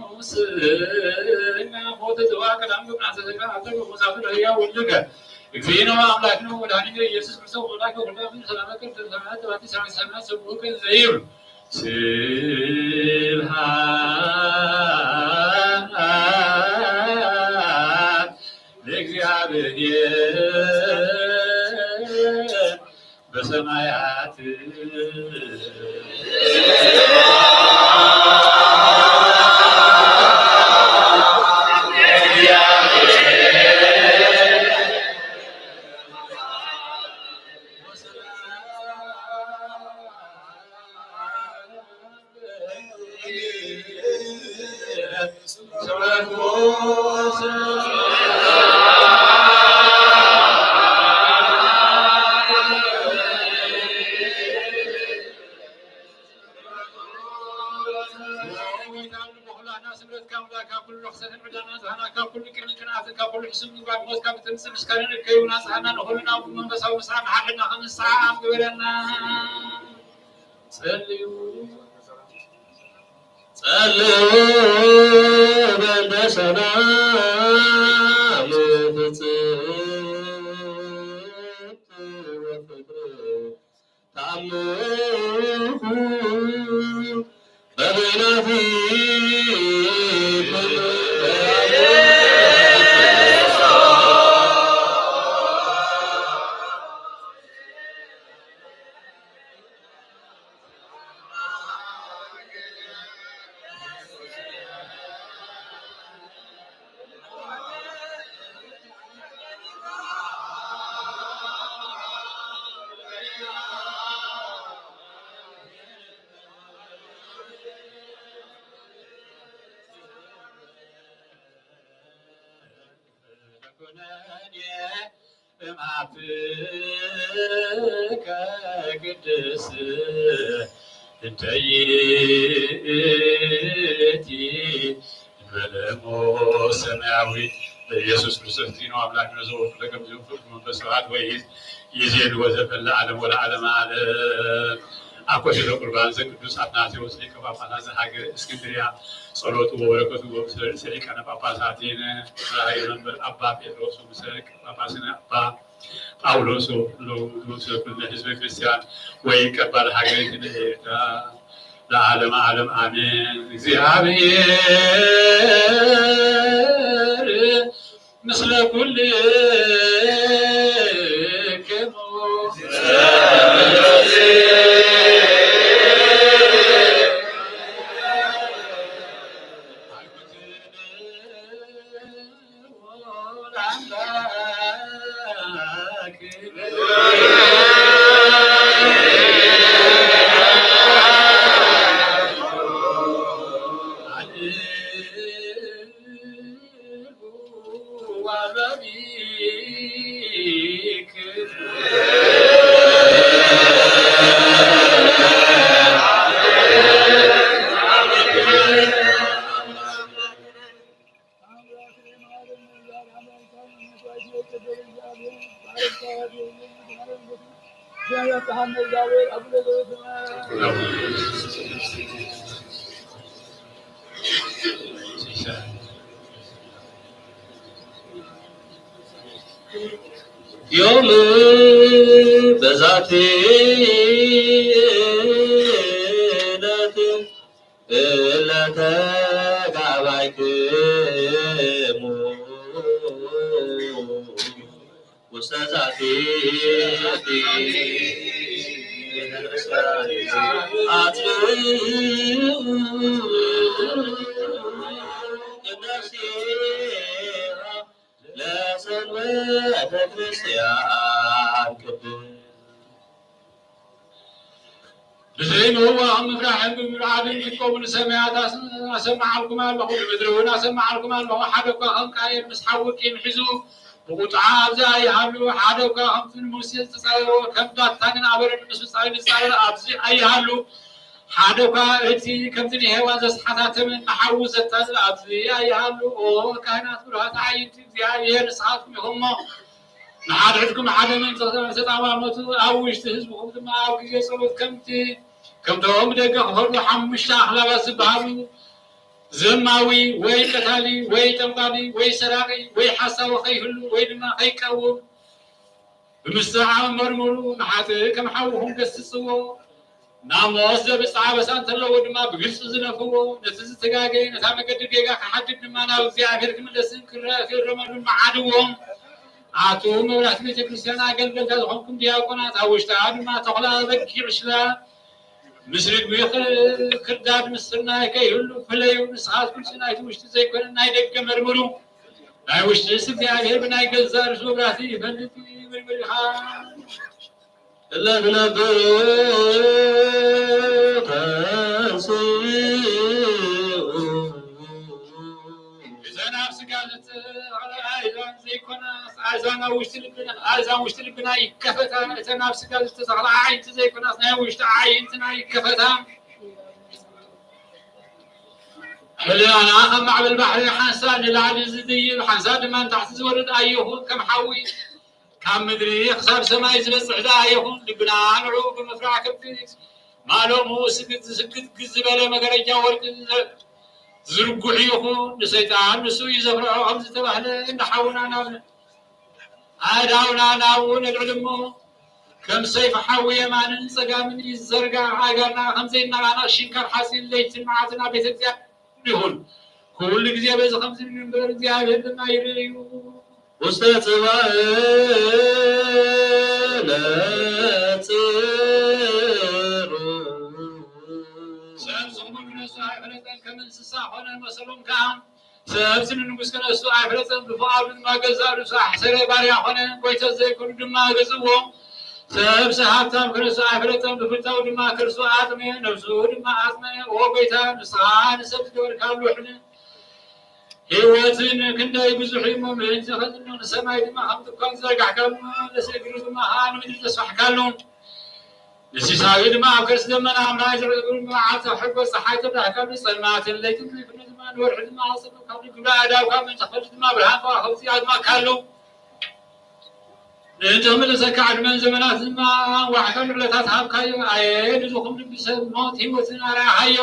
ሙስና ሞተ ዘዋ ቀዳም ግብራ ተዘጋ አተገ ሙሳፍር ህያ ወልድከ እግዚእነ ወአምላክነ ወመድኃኒነ ኢየሱስ ክርስቶስ ወላከ ወልደ አብ ሰላመከ ሰማያት ተባቲ ሰማይ ሰማያት ሰብከ ዘይብል ስብሐት ለእግዚአብሔር በሰማያት ካብ ኩሉ ሕሱም ምግባር ሞት ካብ ትምጽእ ምስጋና ንከይቡና ጽሃና ንኹልና መንፈሳዊ ምስዓር ንሓድሕድና ክንስዓም ግበረና። ጸልዩ ጸልዩ በእንተ ሰላም ፍጽም ወፍቅር ተአምኩ በበይናቲክሙ። ኩነኔ እምአፍከ ቅድስት እንተ ይእቲ እንበለ እሞ ሰማያዊ ኢየሱስ ክርስቶስ ዲኖ አምላክ ነዘወቱ ለከም ዝንፍቅ መንፈስ ስብሐት ወይስ ይዜን ወዘፈለ ዓለም ወለዓለም ዓለም። አኮ ስለ ቁርባን ዘቅዱስ አትናቴዎስ ሊቀ ጳጳሳት ዘሀገረ እስክንድርያ ጸሎቱ ወበረከቱ ወምስለ ርእሰ ሊቃነ ጳጳሳቲነ ራእየ መንበር አባ ጴጥሮስ ወምስለ ሊቀ ጳጳስነ አባ ጳውሎስ ወኩሉ ወምስለ ኩልነ ህዝበ ክርስቲያን ወይቀባል ሀገሪትነ ኤርትራ ለዓለመ ዓለም አሜን። እግዚአብሔር ምስለ ኩልክሙ። ብርሃነ እግዚኣብሔር ኣቡነ ዘበሰማያት። ዮም በዛቲ ዕለት እለ ተጋባይክሙ ውስተ ዛቲ ቤተክርስቲያን አጽንዑ ቅዳሴ ለሰንበተ ክርስቲያን ቅድስት። ብዘይ ምህዋኽን ምፍራሕን ብምብዓልን ክትቀውሙ ንሰማያት ኣስ-፣ ኣሰምዓልኩም ኣለኹ፣ ንምድሪ እውን ኣሰምዓልኩም ኣለኹ። ሓደ እኳ ከም ቃየል ምስ ሓዊ ቂም ሒዙ ብቁጥዓ ኣብዚ ኣይሃሉ፣ ሓደ እኳ ከምቲ ንሙሴ ዝተጻረረ ከም ዳታንን ኣበረን ምስ ብጻዩ ዝጻረር ኣብዚ ኣይሃሉ። ሓደ እኳ እቲ ከምቲ ንሄዋን ዘስሓታ ተመን ንሓዊ ዘታልል ኣብዚ ኣይሃሉ። ኦ ካህናት ብሩሃት ኣዕይንቲ እግዚኣብሔር ንስኻትኩም ኢኹም እሞ፣ ንሓድሕድኩም ሓደ ምእንቲ ተጠማመቱ፣ ኣብ ውሽጢ ህዝብኹም ድማ ኣብ ግዜ ጸሎት ከምቲ፣ ከምቶም ደገ ክኸዱ ሓሙሽተ ኣኽላባት ዝበሃሉ ዘማዊ ወይ ቀታሊ ወይ ጠንቋሊ ወይ ሰራቒ ወይ ሓሳዊ ከይህሉ ወይ ድማ ከይቀውም ብምስጣዕ መርምሩ፣ ንሓጥእ ከም ሓውኹም ገስጽዎ። ናብ ሞት ዘብጽሕ ኣበሳ እንተለዎ ድማ ብግልጺ ዝለፍዎ። ነቲ ዝተጋገየ ነታ መገዲ ጌጋ ክሓድግ ድማ ናብ እግዚኣብሔር ክምለስን ክረ-፣ ክእረመሉን መዓድዎም። ኣቱም መብራህቲ ቤተ ክርስቲያን ኣገልገልታ ዝኾንኩም ዲያቆናት፣ ኣብ ውሽጣ ድማ ተኹላ በጊዕ ሽላ ምስ ርግቢ ኽ-፣ ክርዳድ ምስ ስርናይ ከይህሉ ፍለዩ። ንስኻትኩም ናይቲ ውሽጢ ዘይኮነ ናይ ደገ መርምሩ። ናይ ውሽጥስ እግዚኣብሔር ብናይ ገዛእ ርእሱ መብራህቲ ይፈልጥ እዩ። ብልብል ኢኻ። እለ ትነብሩ ተንሥኡ። እዘን ኣብ ስጋ ዝተተኽለ ኣእዛን ዘይኮናስ፣ ኣእዛን ኣብ ውሽጢ ልብና፣ ኣእዛን ውሽጢ ልብና ይከፈታ። እተን ኣብ ስጋ ዝተተኽላ ኣዕይንቲ ዘይኮናስ፣ ናይ ውሽጢ ኣዕይንትና ይከፈታ። ሕልናና ከም ማዕበል ባሕሪ ሓንሳእ ንላዕሊ ዝድይብ፣ ሓንሳእ ድማ ንታሕቲ ዝወርድ ኣይኹን፣ ከም ሓዊ ካብ ምድሪ ክሳብ ሰማይ ዝበጽሕ ደኣ ይኹን፣ ልብና ንዕኡ ብምፍራሕ ከምቲ ማእለሙ ስግድ ዝስግድ ግዝ ዝበለ መጋረጃ ወርቂ ዘ-፣ ዝርጉሕ ይኹን። ንሰይጣን ንሱ እዩ ዘፍርሖ ከም ዝተባህለ፣ እንዳ ሓውና ናብ ኣእዳውና ናብኡ ነልዕል እሞ፣ ከም ሰይፊ ሓዊ የማንን ጸጋምን ይዘርጋሕ። ኣእጋርና ከም ዘይነቓነቕ ሽንካር ሓጺን ለይትን መዓልትን ኣብ ቤተ እግዚኣብሔር ይኹን። ኩሉ ግዜ በዚ ከምዚ ንንበር፣ እግዚኣብሔር ድማ ይርእዩ። ውስተ ጽባሕ ነጽሩ። ሰብ ዝኽቡር ክነሱ ኣይፈለጠን፣ ከም እንስሳ ኾነ መሰሎም ከኣ። ሰብ ንንጉስ ክነሱ ኣይፈለጠን፣ ብፍቓዱ ድማ ገዛእ ርእሱ ኣሕሰረ፣ ባርያ ኾነ፣ ጎይታ ዘይኮኑ ድማ ገዝእዎ። ሰብ ሃብታም ክነሱ ኣይፈለጠን፣ ብፍታው ድማ ከርሱ ኣጥመየ፣ ነፍሱ ድማ ኣጥመየ። ኦ ጎይታ፣ ንስኻ ንሰብ ዝገበርካሉ ሕነ ህይወትን ክንደይ ብዙሕ እዩ እሞ፣ ምእንቲ ኸዝኖ ንሰማይ ድማ ከም ድኳን ዝዘርጋሕካሉ፣ ንርእሲ እግሩ ድማ ኸዓ ንምድሪ ዘስፋሕካሉ። ንሲሳዩ ድማ ኣብ ከርሲ ደመና ኣብ ማይ ዘዕርጉ መዓልቲ ሕጎ ጸሓይ ተብራህካሉ፣ ጸልማትን ለይትን ዘይፍለ ድማ ንወርሒ ድማ ኣጸበብካሉ፣ ግብሪ ኣእዳውካ ምእንቲ ክፈልጥ ድማ ብርሃን ከዋኽብቲ ኣድመካሉ። ምእንቲ ክምልሰካ ዕድመን ዘመናት ድማ ዋሕዳን ዕለታት ሃብካዮ። ኣየ ንዝኹም ልቢ ሰብ ሞት ህይወትን ኣርኣኻዮ።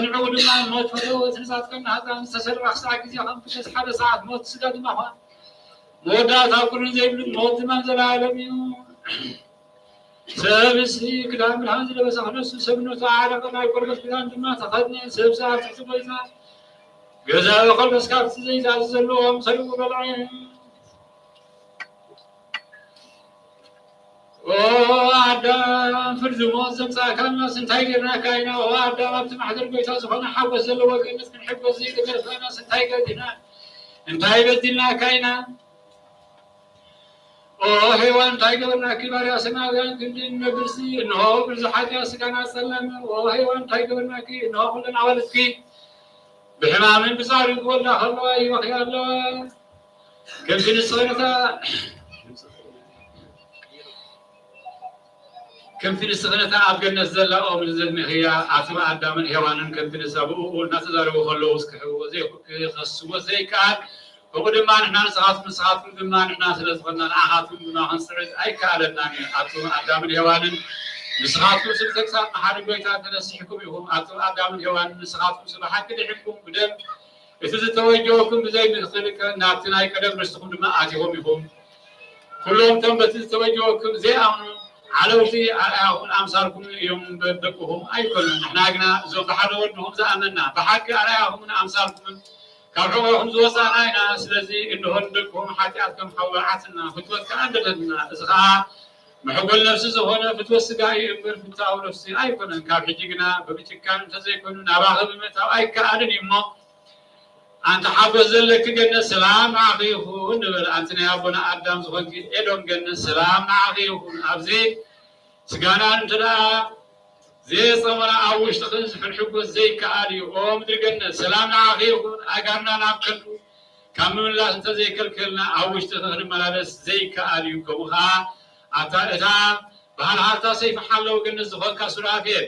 ንዕኡ ድማ ሞት ፈተወ፣ እቲ ንጻድቃን ንኃጥኣን ዝተሰርዐ ክሳዕ ግዜ ከም ፍደስ ሓደ ሰዓት ሞት ስጋ ድማ ኾነ። መወዳእታ ኩሉ ዘይብሉ ሞት ድማ ዘላለም እዩ። ሰብሲ ክዳን ብርሃን ዝለበሰ ክነሱ ሰብነቱ ኣዕረቀ፣ ናይ ቆርበት ክዳን ድማ ተኸድነ። ሰብሲ ኣብ ትሕቲ ጎይታ ገዛኢ ኮሎ እስካብቲ ዘይዛዚ ዘለዎም ሰሪቑ በልዐ። ኦ ኣዳም፣ ፍርዲ ሞት ዘምጻእካናስ እንታይ ጌርናካ ኢና? ኦ ኣዳም፣ ኣብቲ ማሕደር ጎይታ ዝኾነ ሓጎስ ዘለዎ ገነት ክንሕጎስ ዘይተገባእናስ እንታይ ገዲና-፣ እንታይ በዲልናካ ኢና? ኦ ሄዋን፣ እንታይ ገበርናኪ? ባርያ ሰማያውያን ክንዲ ንነብርሲ፣ እንሆ፣ ብርዚ ሓጢኣት ስጋና ጸለመ። ኦ ሄዋን፣ እንታይ ገበርናኪ? እንሆ፣ ኩለን ኣዋልድኪ ብሕማምን ብጻዕርን ክወልዳ ከለዋ ይበኽያ ኣለዋ። ከምቲ ንስኺ ነታ፣ ከምቲ ንስኺ ነታ ኣብ ገነት ዘላ ኦም ንዘድመኽያ፣ ኣቱም ኣዳምን ሄዋንን ከምቲ ንሳ ብእኡ እናተዛረቡ ከለዉ ክስሕብዎ ዘይክ-፣ ክኸስዎ ዘይከኣል፣ ከምኡ ድማ ንሕና ንስኻትኩም፣ ንስኻትኩም ድማ ንሕና ስለ ዝኾንና ንዓኻትኩም ድማ ክንስዕድ ኣይከኣለናን እዩ። ኣቱም ኣዳምን ሄዋንን ንስኻትኩም ስለ ተግሳጽ መሓሪ ጎይታ ተነሲሕኩም ኢኹም። ኣቱም ኣዳምን ሄዋንን ንስኻትኩም ስለ ሓቂ ድሒንኩም ብደም እቲ ዝተወጀወኩም ብዘይ ምኽልከል ናብቲ ናይ ቀደም ርስትኹም ድማ ኣቲኹም ኢኹም። ኩሎም እቶም በቲ ዝተበጀወኩም ዘይኣምኑ ዓለውቲ ኣርኣያኹምን ኣምሳልኩምን እዮም እምበር ደቅኹም ኣይኮኑን። ንሕና ግና እዞም ብሓደ ወድኹም ዝኣመንና ብሓቂ ኣርኣያኹምን ኣምሳልኩምን ካብ ሕቖኹም ዝወጻእና ኢና። ስለዚ እንሆ ንደቅኹም ሓጢኣት ከም ሓዊ ዓጽና፣ ፍትወት ከኣ ደለና። እዚ ኸኣ መሕጎል ነፍሲ ዝኾነ ፍትወት ስጋ እዩ እምበር ፍትሃዊ ነፍሲ ኣይኮነን። ካብ ሕጂ ግና ብምጭካን እንተዘይኮይኑ ናባኺ ብምእታው ኣይከኣልን እዩ እሞ ኣንቲ ሓጎስ ዘለኪ ገነት ሰላም ንዓኺ ይኹን ንበል። ኣንቲ ናይ ኣቦና ኣዳም ዝኾንኪ ኤዶም ገነት ሰላም ንዓኺ ይኹን። ኣብዚ ስጋና እንተ ደኣ ዘየጸመና ኣብ ውሽጥኺ ዝሕል ሕጎስ ዘይከኣል እዩ። ኦ ምድሪ ገነት ሰላም ንዓኺ ይኹን። ኣእጋርና ናብ ከንቱ ካብ ምምላስ እንተ ዘይከልከልና ኣብ ውሽጥኺ ክንመላለስ ዘይከኣል እዩ። ከምኡ ኸኣ ኣታ እታ ባህልሃርታ ሰይፊ ሓለዎ ገነት ዝኾንካ ሱራፌል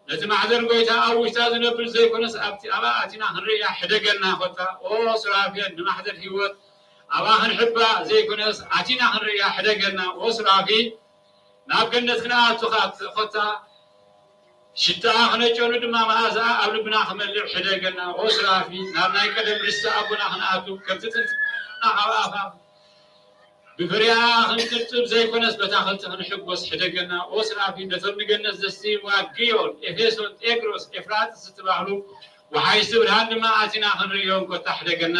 ነቲ ማሕደር ጎይታ ኣብ ውሽጣ ዝነብር ዘይኮነስ ኣብቲ ኣብኣ ኣቲና ክንርእያ ሕደገና። ኮታ ኦ ሱራፌል ንማሕደር ህይወት ኣብኣ ክንሕባ ዘይኮነስ ኣቲና ክንርእያ ሕደገና። ኦ ሱራፊ ናብ ገነት ክንኣቱ ኻት-፣ ኮታ ሽታኣ ክነጨኑ ድማ መኣዛኣ ኣብ ልብና ክመልእ ሕደገና። ኦ ሱራፊ ናብ ናይ ቀደም ርስቲ ኣቦና ክንኣቱ ከምቲ ጥንቲ ካብ ኣፋ ብፍሬኣ ክንጥብጥብ ዘይኮነስ በታ ኽልተ ክንሕጎስ ሕደገና። ኦ ሱራፊ ነቶም ንገነት ዘስይዋ ግዮን፣ ኤፌሶን፣ ጤግሮስ፣ ኤፍራጥስ ዝተባህሉ ወሓይዝቲ ብርሃን ድማ ኣቲና ክንርእዮም ኮታ ሕደገና።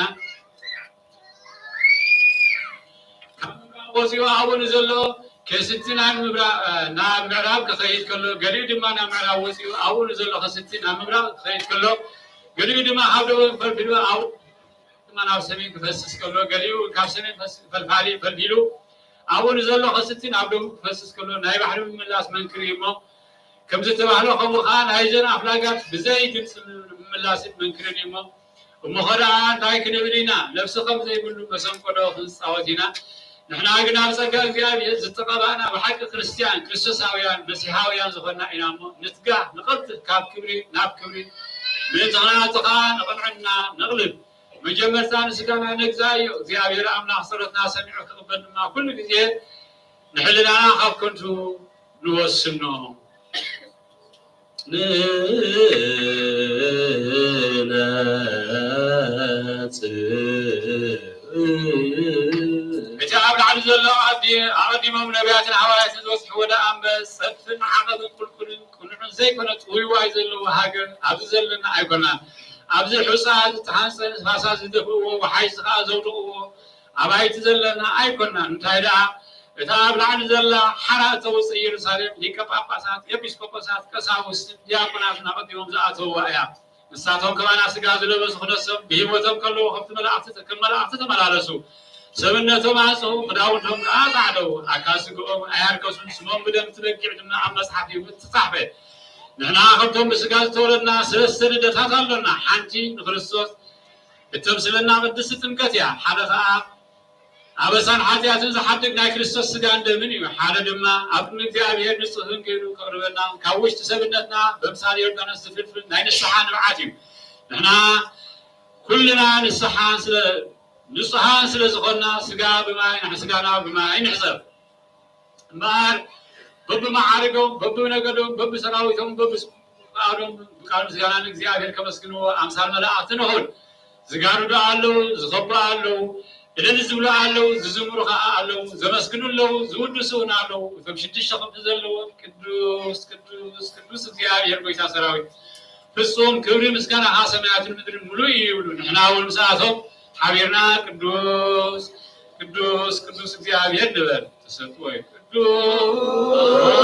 ካብ ምብራቕ ወፂኡ ኣብኡ ንዘሎ ከስቲ ናብ ምብራቕ፣ ናብ ምዕራብ ክኸይድ ከሎ፣ ገሊኡ ድማ ናብ ምዕራብ ወፂኡ ኣብኡ ንዘሎ ከስቲ ናብ ምብራቕ ክኸይድ ከሎ፣ ገሊኡ ድማ ካብ ደቡብ ፈልፊሉ ኣብኡ ድማ ናብ ሰሜን ክፈስስ ከሎ፣ ገሊኡ ካብ ሰሜን ፈስ-፣ ፈልፋሊ ፈልፊሉ ኣብኡ ንዘሎ ከስቲ ናብ ደቡብ ክፈስስ ከሎ፣ ናይ ባሕሪ ምምላስ መንክር እዩ እሞ፣ ከም ዝተባህለ ከምኡ ኸዓ ናይዘን ኣፍላጋት ብዘይ ድምፂ ምምላስን መንክርን እዩ እሞ፣ እሞ ኸ ደኣ እንታይ ክንብል ኢና? ነፍሲ ከም ዘይብሉ መሰንቆ ዶ ክንፃወት ኢና? ንሕና ግን ኣብ ጸጋ እግዚኣብሔር ዝተቐባእና ብሓቂ ክርስትያን፣ ክርስቶሳውያን፣ መሲሓውያን ዝኾንና ኢና እሞ፣ ንትጋህ፣ ንቐልጥፍ፣ ካብ ክብሪ ናብ ክብሪ፣ ምእንቲ ክንኣቱ ኸኣ ንቕንዕና ነቕልብ። መጀመርታ ንስጋና ነግዛእዮ። እግዚኣብሔር ኣምላኽ ጸሎትና ሰሚዑ ክቕበል ድማ ኩሉ ግዜ ንሕልናና ካብ ከንቱ ንወስኖ። ንነጽእ። እቲ ኣብ ላዕሊ ዘሎ ኣዲ-፣ ኣቐዲሞም ነቢያትን ሃዋርያትን ዝበጽሕዎ ደኣ እምበር፣ ጸድፍን ዓቐብን ቁልቁልን ቅኑዕን ዘይኮነ ጥውይዋይ ዘለዎ ሃገር ኣብዚ ዘለና ኣይኮናን። ኣብዚ ሑጻ ዝተሃንጸ ንፋሳት ዝደፍእዎ፣ ወሓይዝቲ ከኣ ዘውድቕዎ ኣባይቲ ዘለና ኣይኮናን። እንታይ ደኣ፣ እታ ኣብ ላዕሊ ዘላ ሓራ እተውጽእ ኢየሩሳሌም፣ ሊቀ ጳጳሳት፣ ኤጲስቆጶሳት፣ ቀሳውስትን ዲያቆናትን ኣቐዲሞም ዝኣተውዋ እያ። ንሳቶም ከማና ስጋ ዝለበሱ ክነሶም፣ ብህይወቶም ከለዉ ከምቲ መላእኽቲ፣ ከም መላእኽቲ ተመላለሱ። ሰብነቶም ኣንጽሁ፣ ክዳውንቶም ከኣ ጻዕደዉ። ኣካል ስግኦም ኣያርከሱን፣ ስሞም ብደም እቲ በጊዕ ድማ ኣብ መጽሓፍ ህይወት ተጻሕፈ። ንሕና ከምቶም ብስጋ ዝተወለድና ሰለስተ ልደታት ኣሎና። ሓንቲ ንክርስቶስ እተምስለና ቅድስቲ ጥምቀት እያ። ሓደ ከኣ ኣበሳን ሓጢኣትን ዝሓድግ ናይ ክርስቶስ ስጋን ደምን እዩ። ሓደ ድማ ኣብ ቅድሚ እግዚኣብሔር ንጹህ ገይሩ ከቕርበና፣ ካብ ውሽጢ ሰብነትና በምሳል ዮርዳኖስ ዝፍልፍል ናይ ንስሓ ንብዓት እዩ። ንሕና ኩልና ንስሓ ስለ፣ ንጹሃን ስለ ዝኾንና፣ ስጋ ብማይ፣ ስጋና ብማይ ንሕጸብ። እምበኣር በብመዓርጎም፣ በብነገዶም፣ በብሰራዊቶም፣ በብስም-፣ ብቃሉ ምስጋና ንእግዚኣብሔር ከመስግንዎ ኣምሳል መላእኽቲ ንኹን። ዝጋርዱ ኣለዉ፣ ዝኸቡ ኣለዉ፣ እልል ዝብሉ ኣለዉ፣ ዝዝምሩ ኸዓ ኣለዉ፣ ዘመስግኑ ኣለዉ፣ ዝውድሱ እውን ኣለዉ። እቶም ሽዱሽተ ክንፊ ዘለዎም ቅዱስ፣ ቅዱስ፣ ቅዱስ እግዚኣብሔር ጎይታ ሰራዊት ፍጹም ክብሪ ምስጋናኻ ሰማያትን ምድርን ምሉእ እዩ ይብሉ። ንሕና እውን ምስኣቶም ሓቢርና ቅዱስ፣ ቅዱስ፣ ቅዱስ እግዚኣብሔር ንበል። ተሰጥኦ እዩ። ቅዱስ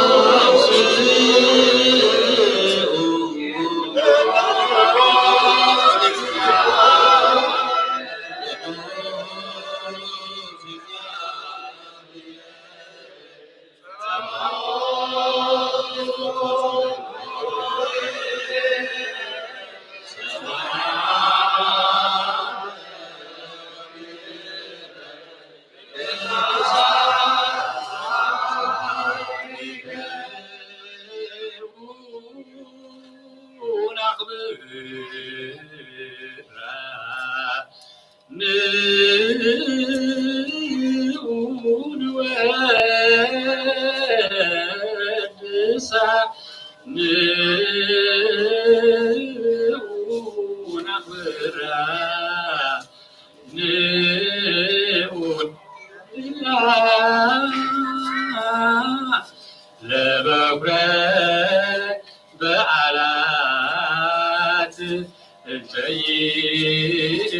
እንተ ይእቲ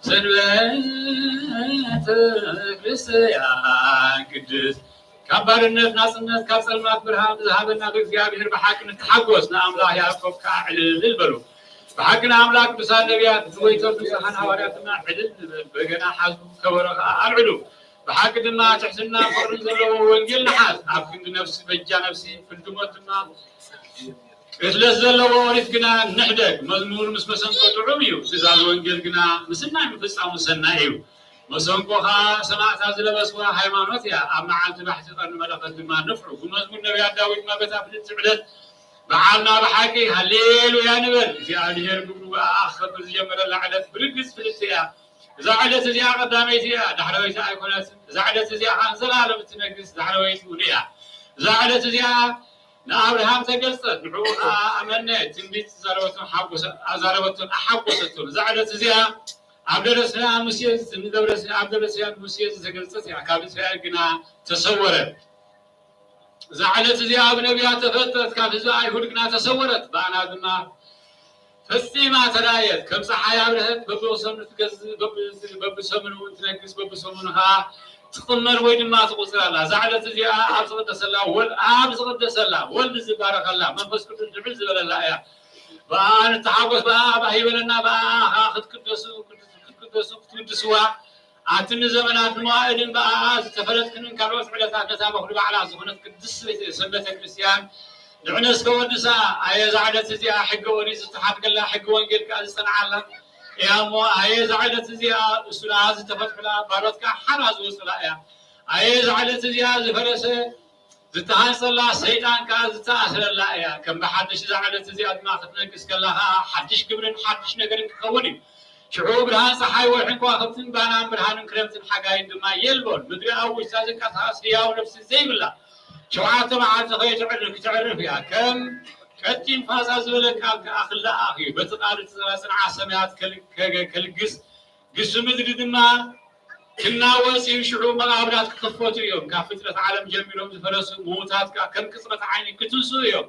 ሰንበተ ክርስቲያን ቅድስት፣ ካብ ባርነት ናጽነት፣ ካብ ጸልማት ብርሃን ዝሃበና ብእግዚኣብሔር ብሓቂ ንተሓጎስ፣ ንኣምላኽ ያዕቆብ ከኣ ዕልል በሉ። ብሓቂ ንኣምላኽ ቅዱሳን ነቢያት፣ ንጎይቶም ንጹሓን ሃዋርያትና ዕልል ንበል። በገና ሓዙ፣ ከበሮ ከኣ ኣልዕሉ። ብሓቂ ድማ ትሕትና ፍቕርን ዘለዎ ወንጌል ንሓዝ። ኣብ ክንዲ ነፍሲ በጃ ነፍሲ፣ ፍልዲ ሞት ድማ ቅትለት ዘለዎ ኦሪት ግና ንሕደግ። መዝሙር ምስ መሰንቆ ጥዑም እዩ፣ ትእዛዝ ወንጌል ግና ምስናይ ምፍጻሙ ሰናይ እዩ። መሰንቆ ኸኣ ሰማዕታት ዝለበስዋ ሃይማኖት እያ። ኣብ መዓልቲ ባሕቲ ቀርኒ መለኸት ድማ ንፍሑ። ብመዝሙር ነቢያት ዳዊት ድማ በታ ፍልጥቲ ዕለት በዓልና ብሓቂ ሃሌሉያ ንበል። እግዚኣብሔር ግብሩ ብኣኣ ክኸብር ዝጀመረላ ዕለት ብርግጽ ፍልጥቲ እያ። እዛ ዕለት እዚኣ ቀዳመይቲ እያ፣ ዳሕረወይቲ ኣይኮነትን። እዛ ዕለት እዚኣ ኸኣ ንዘለኣለም እትነግስ ዳሕረወይቲ እውን እያ። እዛ ዕለት እዚኣ ንኣብርሃም ተገልጸት፣ ንዕኡ ኸኣ ኣመነ፣ ትንቢት ዝዛረበቶን ሓጎሰ-፣ ኣዛረበቶን ኣሓጎሰቶን። እዛ ዕለት እዚኣ ኣብ ደብረ ሲና ሙሴ፣ ንደብረ ሲና፣ ኣብ ደብረ ሲና ሙሴ ዝተገልጸት እያ፣ ካብ እስራኤል ግና ተሰወረት። እዛ ዕለት እዚኣ ብነቢያት ተፈልጠት፣ ካብ ህዝቢ ኣይሁድ ግና ተሰወረት፣ ብኣና ድማ ፈጺማ ተራእየት። ከም ጸሓይ ኣብርሀት፣ በብወሰኑ ትገዝእ፣ በብ-፣ በብሰሙኑ እውን ትነግስ፣ በብሰሙኑ ኸኣ ትቕመር ወይ ድማ ትቑጽር ኣላ። እዛ ዕለት እዚኣ ኣብ ዝቕደሰላ ወል-፣ ኣብ ዝቕደሰላ፣ ወልድ ዝባረኸላ፣ መንፈስ ቅዱስ ልዕል ዝበለላ እያ። ብኣኣ ንተሓጎስ፣ ብኣኣ ባህ ይበለና፣ ብኣኣ ኸኣ ክትቅደሱ፣ ክትቅደሱ፣ ክትውድስዋ፣ ኣቲ ንዘመናት ንመዋእልን ብኣኣ ዝተፈለጥክንን ካልኦት ዕለታት ነታ በኹሪ ባዕላ ዝኾነት ቅድስት ቤተ-፣ ሰንበተ ክርስቲያን ንዕነስ ከወድሳ፣ ኣየ እዛ ዕለት እዚኣ ሕገ ኦሪት ዝተሓድገላ፣ ሕገ ወንጌል ከኣ ዝጸንዓላ እያ እሞ፣ ኣየ እዛ ዕለት እዚኣ እሱራት ዝተፈትሑላ፣ ባሮት ከኣ ሓራ ዝወጹላ እያ። ኣየ እዛ ዕለት እዚኣ ዝፈረሰ ዝተሃንጸላ፣ ሰይጣን ከኣ ዝተኣስረላ እያ። ከም ብሓድሽ እዛ ዕለት እዚኣ ድማ ክትነግስ ከላ ኸኣ፣ ሓድሽ ክብርን ሓድሽ ነገርን ክኸውን እዩ። ሽዑ ብርሃን ጸሓይ፣ ወርሕን ከዋኽብትን፣ ባናን ብርሃንን ክረምትን ሓጋይን ድማ የልቦን። ምድሪ ኣብ ውሽጣ ዝንቀሳቐስ ህያው ነፍሲ ዘይብላ፣ ሸውዓተ መዓልቲ ከይተዕርፍ ክትዕርፍ እያ። ከም ቀጢን ፋሳ ዝበለ ቃል ከኣ ክለኣኽ እዩ። በቲ ቃል እትዘራ ጽንዓት ሰማያት ከል-፣ ከገ-፣ ከልግስ፣ ግሲ ምድሪ ድማ ክናወጽ እዩ። ሽዑ መቓብራት ክኽፈቱ እዮም። ካብ ፍጥረት ዓለም ጀሚሮም ዝፈረሱ ምዉታት ከኣ ከም ቅጽበት ዓይኒ ክትንስኡ እዮም።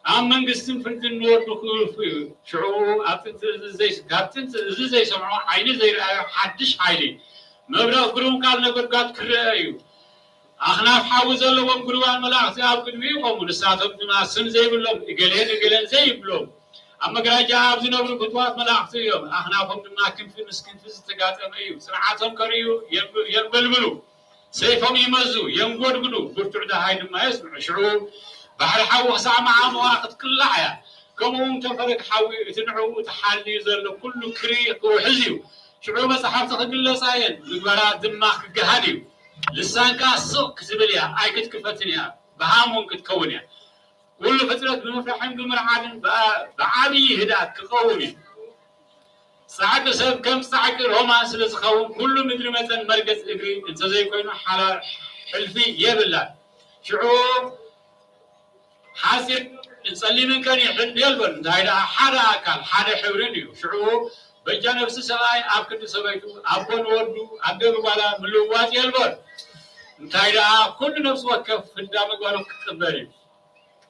ኣብ መንግስትን ፍርድን ንወዱ ክህልፉ እዩ። ሽዑ ኣብ ጥንቲ እዚ ዘይ-፣ ካብ ጥንቲ እዚ ዘይሰምዖ ዓይኒ ዘይረኣዮ ሓድሽ ሓይሊ፣ መብረቕ፣ ግሩም ቃል፣ ነጎድጓድ ክረአ እዩ። ኣኽናፍ ሓዊ ዘለዎም ግሩባን መላእኽቲ ኣብ ቅድሚኡ ይቖሙ። ንሳቶም ድማ ስም ዘይብሎም እገሌን እገሌን ዘይብሎም ኣብ መጋረጃ ኣብ ዝነብሩ ፍቱዋት መላእኽቲ እዮም። ኣኽናፎም ድማ ክንፊ ምስ ክንፊ ዝተጋጠመ እዩ። ጽንዓቶም ከርእዩ የንበ-፣ የንበልብሉ። ሰይፎም ይመዙ፣ የንጎድጉዱ፣ ብርቱዕ ደሃይ ድማ የስምዑ። ሽዑ ባሕሪ ሓዊ ክሳዕ መዓሙቓ ክትቅላዕ እያ። ከምኡ እውን ከም ፈለግ ሓዊ እቲ ንዕኡ ተሓልዩ ዘሎ ኩሉ ክርኢ ክውሕዝ እዩ። ሽዑ መጻሕፍቲ ክግለጻ እየን፣ ምግባራት ድማ ክገሃድ እዩ። ልሳንካ ስቕ ክትብል እያ፣ ኣይክትክፈትን እያ፣ ብሃም እውን ክትከውን እያ። ኩሉ ፍጥረት ብምፍራሕን ብምርዓድን ብዓ-፣ ብዓብዪ ህድኣት ክቐውም እዩ። ጻዕቂ ሰብ ከም ጻዕቂ ሮማን ስለ ዝኸውን፣ ኩሉ ምድሪ መጠን መርገጽ እግሪ እንተዘይኮይኑ ሓላ-፣ ሕልፊ የብላን። ሽዑ ሓጺር ጸሊምን ቀይሕን የልቦን። እንታይ ደኣ ሓደ ኣካል፣ ሓደ ሕብርን እዩ። ሽዑ በጃ ነፍሲ ሰብኣይ ኣብ ክንዲ ሰበይቱ፣ ኣቦ ንወዱ፣ ኣደ ንጓላ ምልውዋጥ የልቦን። እንታይ ደኣ ኩሉ ነፍሲ ወከፍ ፍዳ ምግባሩ ክቅበል እዩ።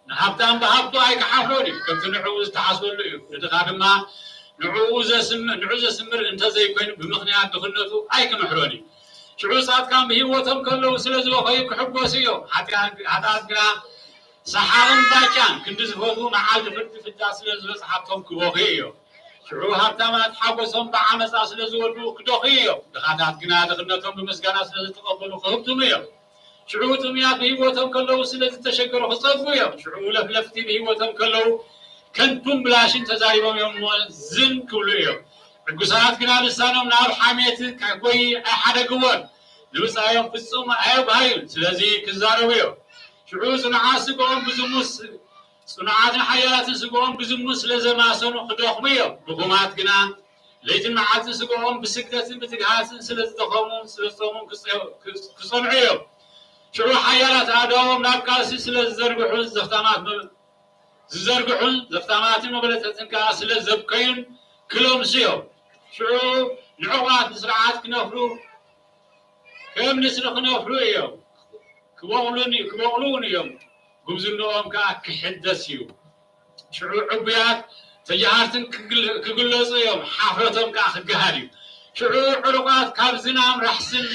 ንሃብታም ብሃብቱ ኣይክሓፍሮን እዩ፣ ከምቲ ንዕኡ ዝተሓስበሉ እዩ። ንድኻ ድማ ንዕኡ ዘስም-፣ ንዑ ዘስምር እንተዘይኮይኑ ብምኽንያት ድኽነቱ ኣይክምሕሮን እዩ። ሽዑ ጻድቃን ብህይወቶም ከለዉ ስለ ዝበኸዩ ክሕጎሱ እዮም። ሓጢኣት፣ ሓጥኣት ግና ሰሓቕን ባጫን ክንዲ ዝፈትዉ መዓልቲ ፍርዲ ፍዳ ስለ ዝበጽሓቶም ክበኽዩ እዮም። ሽዑ ሃብታማት ሓጎሶም ብዓመጻ ስለ ዝወድኡ ክደኽዩ እዮም። ድኻታት ግና ድኽነቶም ብምስጋና ስለ ዝተቐበሉ ክህብትሙ እዮም። ሽዑ ጥሙያት ብህይወቶም ከለዉ ስለ ዝተሸገሩ ክጸግቡ እዮም። ሽዑ ለፍለፍቲ ብህይወቶም ከለዉ ከንቱን ብላሽን ተዛሪቦም እዮም እሞ ዝን ክብሉ እዮም። ዕጉሳት ግና ልሳኖም ናብ ሓሜት ከጎይ ኣይሓደግዎን፣ ንብጻዮም ፍጹም ኣየጉሃዩን፣ ስለዚ ክዛረቡ እዮም። ሽዑ ጽኑዓት ስግኦም ብዝሙት፣ ጽኑዓትን ሓያላትን ስግኦም ብዝሙት ስለ ዘማሰኑ ክደኽሙ እዮም። ድኹማት ግና ለይትን መዓልትን ስግኦም ብስግደትን ብትግሃትን ስለ ዝደኸሙ፣ ስለ ዝጾሙ ክጸ-፣ ክጸንዑ እዮም። ሽዑ ሓያላት ኣእዳዎም ናብ ቃልሲ ስለ ዝዘርግሑ፣ ዘኽታማት መ-፣ ዝዘርግሑን ዘኽታማትን መበለጸትን ከኣ ስለ ዘብከዩን ክለምሱ እዮም። ሽዑ ንዕቑባት ንስርዓት ክነፍሩ፣ ከም ንስሪ ክነፍሩ እዮም። ክበቑሉን፣ ክበቑሉ እውን እዮም። ጉብዝንኦም ከኣ ክሕደስ እዩ። ሽዑ ዕቡያት ተጃሃርትን ክግል-፣ ክግለጹ እዮም፣ ሓፍረቶም ከኣ ክገሃድ እዩ። ሽዑ ዕሩቓት ካብ ዝናም ራሕስን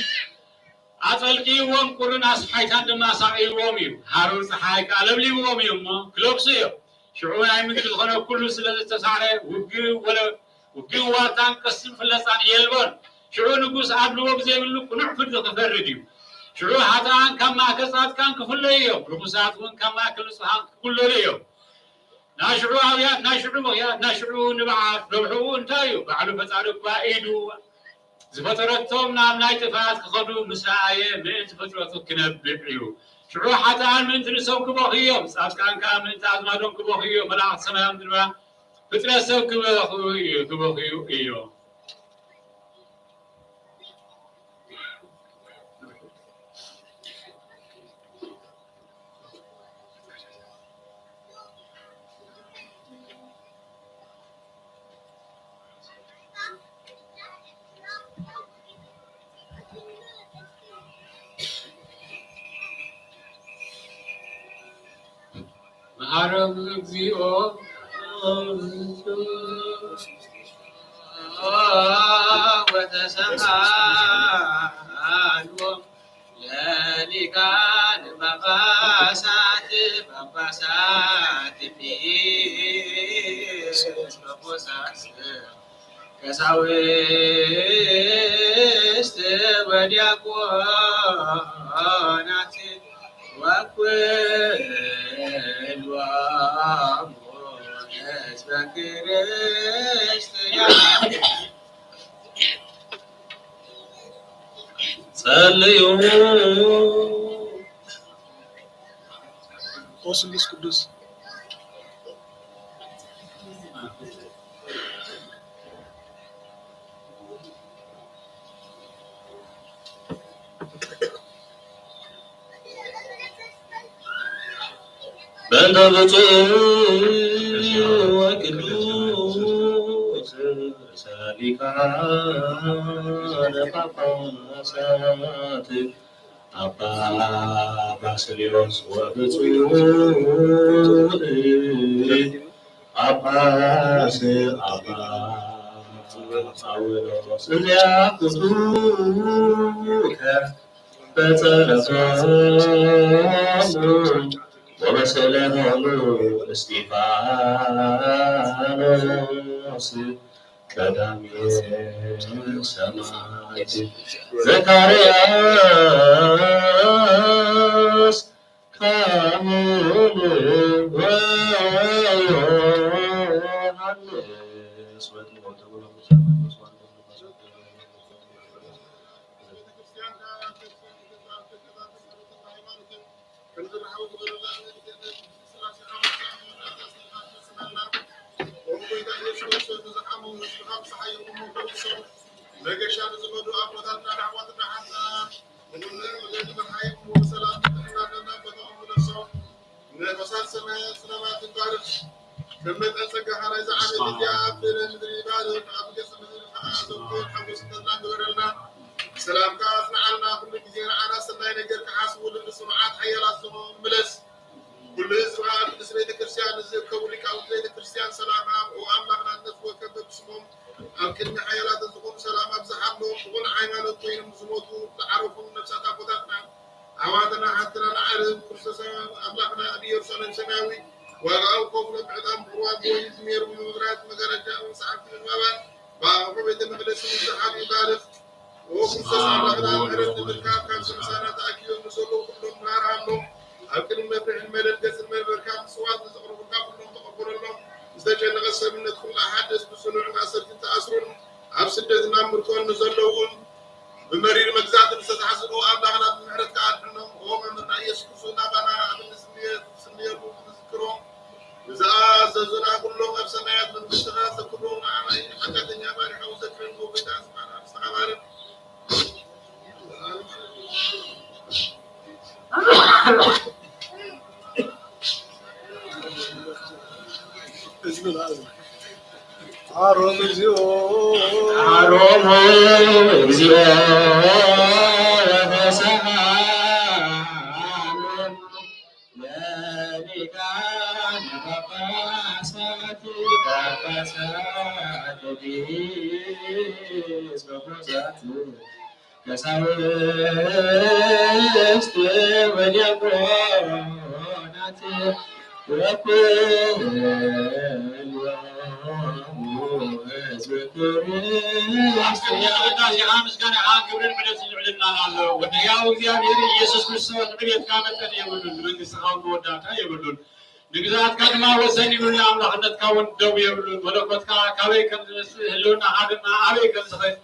ኣጠልቅይዎም፣ ቁርን ኣስሓይታን ድማ ኣሳቕይዎም እዩ። ሃሩር ጸሓይ ከኣ ለብሊብዎም እዩ እሞ ክለግሱ እዮም። ሽዑ ናይ ምድሪ ዝኾነ ኩሉ ስለ ዝተሳዕረ፣ ውግእ ወለ-፣ ውግእ ዋልታን ቀስትን ፍለጻን የልቦን። ሽዑ ንጉስ ኣድልዎ ብዘይብሉ ቅኑዕ ፍርዲ ክፈርድ እዩ። ሽዑ ኃጥኣን ካብ ማእከል ጻድቃን ክፍለዩ እዮም፣ ርኹሳት እውን ካብ ማእከል ንጹሓን ክጉለሉ እዮም። ናይ ሽዑ ኣውያት፣ ናይ ሽዑ ምኽያት፣ ናይ ሽዑ ንብዓት፣ ረብሕኡ እንታይ እዩ? ባዕሉ ፈጣሪ እኳ ኢዱ ዝፈጠረቶም ናብ ናይ ጥፍኣት ክኸዱ ምስ ረኣየ፣ ምእንቲ ፍጥረቱ ክነብዕ እዩ። ሽዑ ኃጥኣን ምእንቲ ርእሶም ክበኽዩ እዮም፣ ጻድቃን ከኣ ምእንቲ ኣዝማዶም ክበኽዩ እዮም። መላእኽቲ ሰማያም ድማ ፍጥረት ሰብ ክበኽዩ እዩ፣ ክበኽዩ እዮም። መሐረነ እግዚኦ ወተሰሃሎ ለሊቃነ ጳጳሳት፣ ጳጳሳት ኤጲስቆጶሳት፣ ቀሳውስት ወዲያቆናት ወኩሎሙ ሕዝበ ክርስቲያን። ጸልዩ። ኦ ስሉስ ቅዱስ። በእንተ ብፁዕ ወቅዱስ ርእሰ ሊቃነ ጳጳሳት አባ ባስልዮስ ወብፁዕ ጳጳስ አባ ጳውሎስ እዚኣ ኩሉ በጸሎቶሙ ወበስእለቶሙ እስጢፋኖስ ቀዳሜ ሰማዕት ዘካርያስ ካህን ወዮሐንስ መጥምቁ ተብሎ መገሻ ንዝኸዱ ኣቦታትና ኣሕዋትና ሓትና ንኹሉ መገዲ መርሓዮም ብሰላም ጥዕና ነና ቦታኦም ምለሶም። ነፈሳት ሰማያት ሰላማት ይባርኽ። ከም መጠን ጸጋኻ ናይ ዝዓበየ ግዜ ኣብ ልዕሊ ምድሪ ይባርኽ። ኣብ ገጽ ምድሪ ከኣ ዘውትር ሓጎስ ተድላ ግበረልና። ሰላምካ ኣጽንዓልና። ኩሉ ግዜ ንዓና ሰናይ ነገር ክሓስቡ ልቢ ስኑዓት ሓያላት ዝኾኑ ምለስ። ኩሉ ህዝብኻ ኣብ ቅድስት ቤተ ክርስቲያን ንዝእከቡ ሊቃውንቲ ቤተ ክርስቲያን ሰላም ሃብ። ኦ ኣምላኽና፣ ነፍሲ ወከፍ በብስሞም ኣብ ቅድሚ ሓያላትን ዝኾኑ ሰላም ኣብዝሓሎም። ብቑኑዕ ሃይማኖት ኮይኖም ዝሞቱ ዝዓረፉ ነፍሳት ኣቦታትና ኣሕዋትና ሓትና ንዓርብ ክርስቶስ ኣምላኽና ኣብ ኢየሩሳሌም ሰማያዊ ዋጋኦም ከፍሎ ብዕጣን ብቑርባን ብወይኒ ዝሜሩ ብመብራህቲ መጋረጃ እውን ሰዓብቲ ምንባባት ብኣቕሑ ቤተ መቕደስ ዝሓሉ ይባርኽ። ኦ ክርስቶስ ኣምላኽና ምሕረት ንምርካብ ካብ ቅዱሳን ተኣኪቦም ንዘለዉ ኩሎም ራርሃሎም። ኣብ ቅድሚ መፍርሕን መደንገጽን መንበርካ ምጽዋት ንዘቕረቡልካ ኩሎም ተቐበለሎም። ዝተጨነቐ ሰብነት ኩላ ሓደስ ብጽኑዕ ማእሰርቲ ተኣስሩን ኣብ ስደት ናብ ምርኮን ንዘለዉን ብመሪር መግዛእቲ ዝተታሕዙ ኣምላኽና ብምሕረትካ ኣድሕኖም። ኦ መምህርና ኢየሱስ ክርስቶስ ናባና ኣብ እንስምየ-፣ እንስምየሉ እንዝክሮ ንዝኣዘዙና ኩሎም ኣብ ሰማያት መንግስትኻ ዘክብሮም። ንዓና ሓጢኣተኛ ባሪኻ ዘክረን። ኦ ጎይታ ስማና ምስተኻባርን ሐሮም እግዚኦ ሐሮም እግዚኦ ወተሰሃሎ ለሊቃነ ጳጳሳት፣ ጳጳሳት፣ ኤጲስቆጶሳት፣ ቀሳውስት ወዲያቆናት ወኩሉ ሕዝበ ክርስቲያን። ምስጋናኻ፣ ክብርን ዕለትን ልዕልናን ኣሎ። ወዲ ሕያው እግዚኣብሔር ኢየሱስ ክርስቶስ፣ ዕቤትካ መጠን የብሉን፣ ንመንግሥትኻ እውን መወዳእታ የብሉን። ንግዝኣትካ ድማ ወሰን ይብሉን፣ ኣምላኽነትካ እውን ደው የብሉን። መለኮትካ ካበይ ከም ዝመጽእ፣ ህልውናኻ ድማ ኣበይ ከም ዝኸ-፣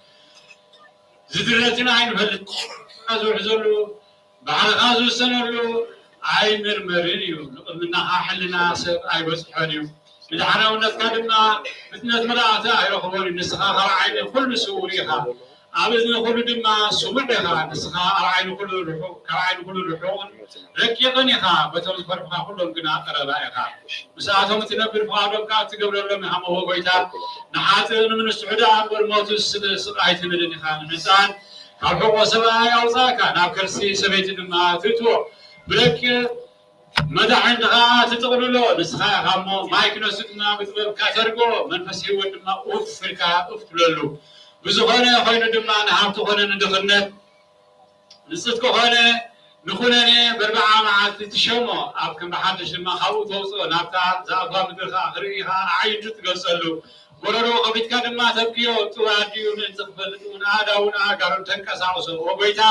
ዝድረትን ኣይንፈልጥ። ዝውሕዘሉ፣ ባሕርኻ ዝውሰነሉ ኣይምርመርን እዩ። ንቕድምናኻ ሕልና ሰብ ኣይበጽሖን እዩ። ምድሓናውነትካ ድማ ፍጥነት መላእኽቲ ኣይረኽቦን እዩ። ንስኻ ካብ ዓይኒ ኩሉ ስዉር ኢኻ፣ ኣብ እዝኒ ኩሉ ድማ ስሙዕ ኢኻ። ንስኻ ኣብ ዓይኒ ኩሉ ርሑቕ፣ ካብ ዓይኒ ኩሉ ርሑቕን ረቂቕን ኢኻ። በቶም ዝፈርሑኻ ኩሎም ግና ቀረባ ኢኻ። ምስኣቶም እትነብር ፍቓዶም ከኣ እትገብረሎም ኢኻ። እሞ ጎይታ፣ ንሓጥእ ንምንስሑ ደኣ እምበር ሞቱ ስለ ስቕ ኣይትንልን ኢኻ። ንህጻን ካብ ሕቖ ሰብኣይ ኣውጻእካ፣ ናብ ከርሲ ሰበይቲ ድማ ትእትዎ። ብደቂ መዳሕን ከኣ ትጥቕልሎ ንስኻ ኢኻ። እሞ ማይ ክነሱ ድማ ብጥበብካ ተርጎ፣ መንፈስ ህይወት ድማ ኡፍ ኢልካ ኡፍ ትብለሉ። ብዝኾነ ኮይኑ ድማ ንሃብቲ ኮነ ንድኽነት፣ ንጽድቂ ኾነ ንኹነኔ በርብዓ መዓልቲ ትሸሞ፣ ኣብ ክንዲ ሓድሽ ድማ ካብኡ ተውጽኦ፣ ናብታ ዝኣትዋ ምድሪ ኸኣ ክርኢ ኸኣ ኣዕይንቱ ትገልጸሉ። ጎረሮ ከፊትካ ድማ ተብክዮ፣ ጥቡይ ኣዲኡ ምእንቲ ክፈልጥ እውን ኣእዳውን ኣእጋሩን ተንቀሳቕሶ። ኦ ጎይታ፣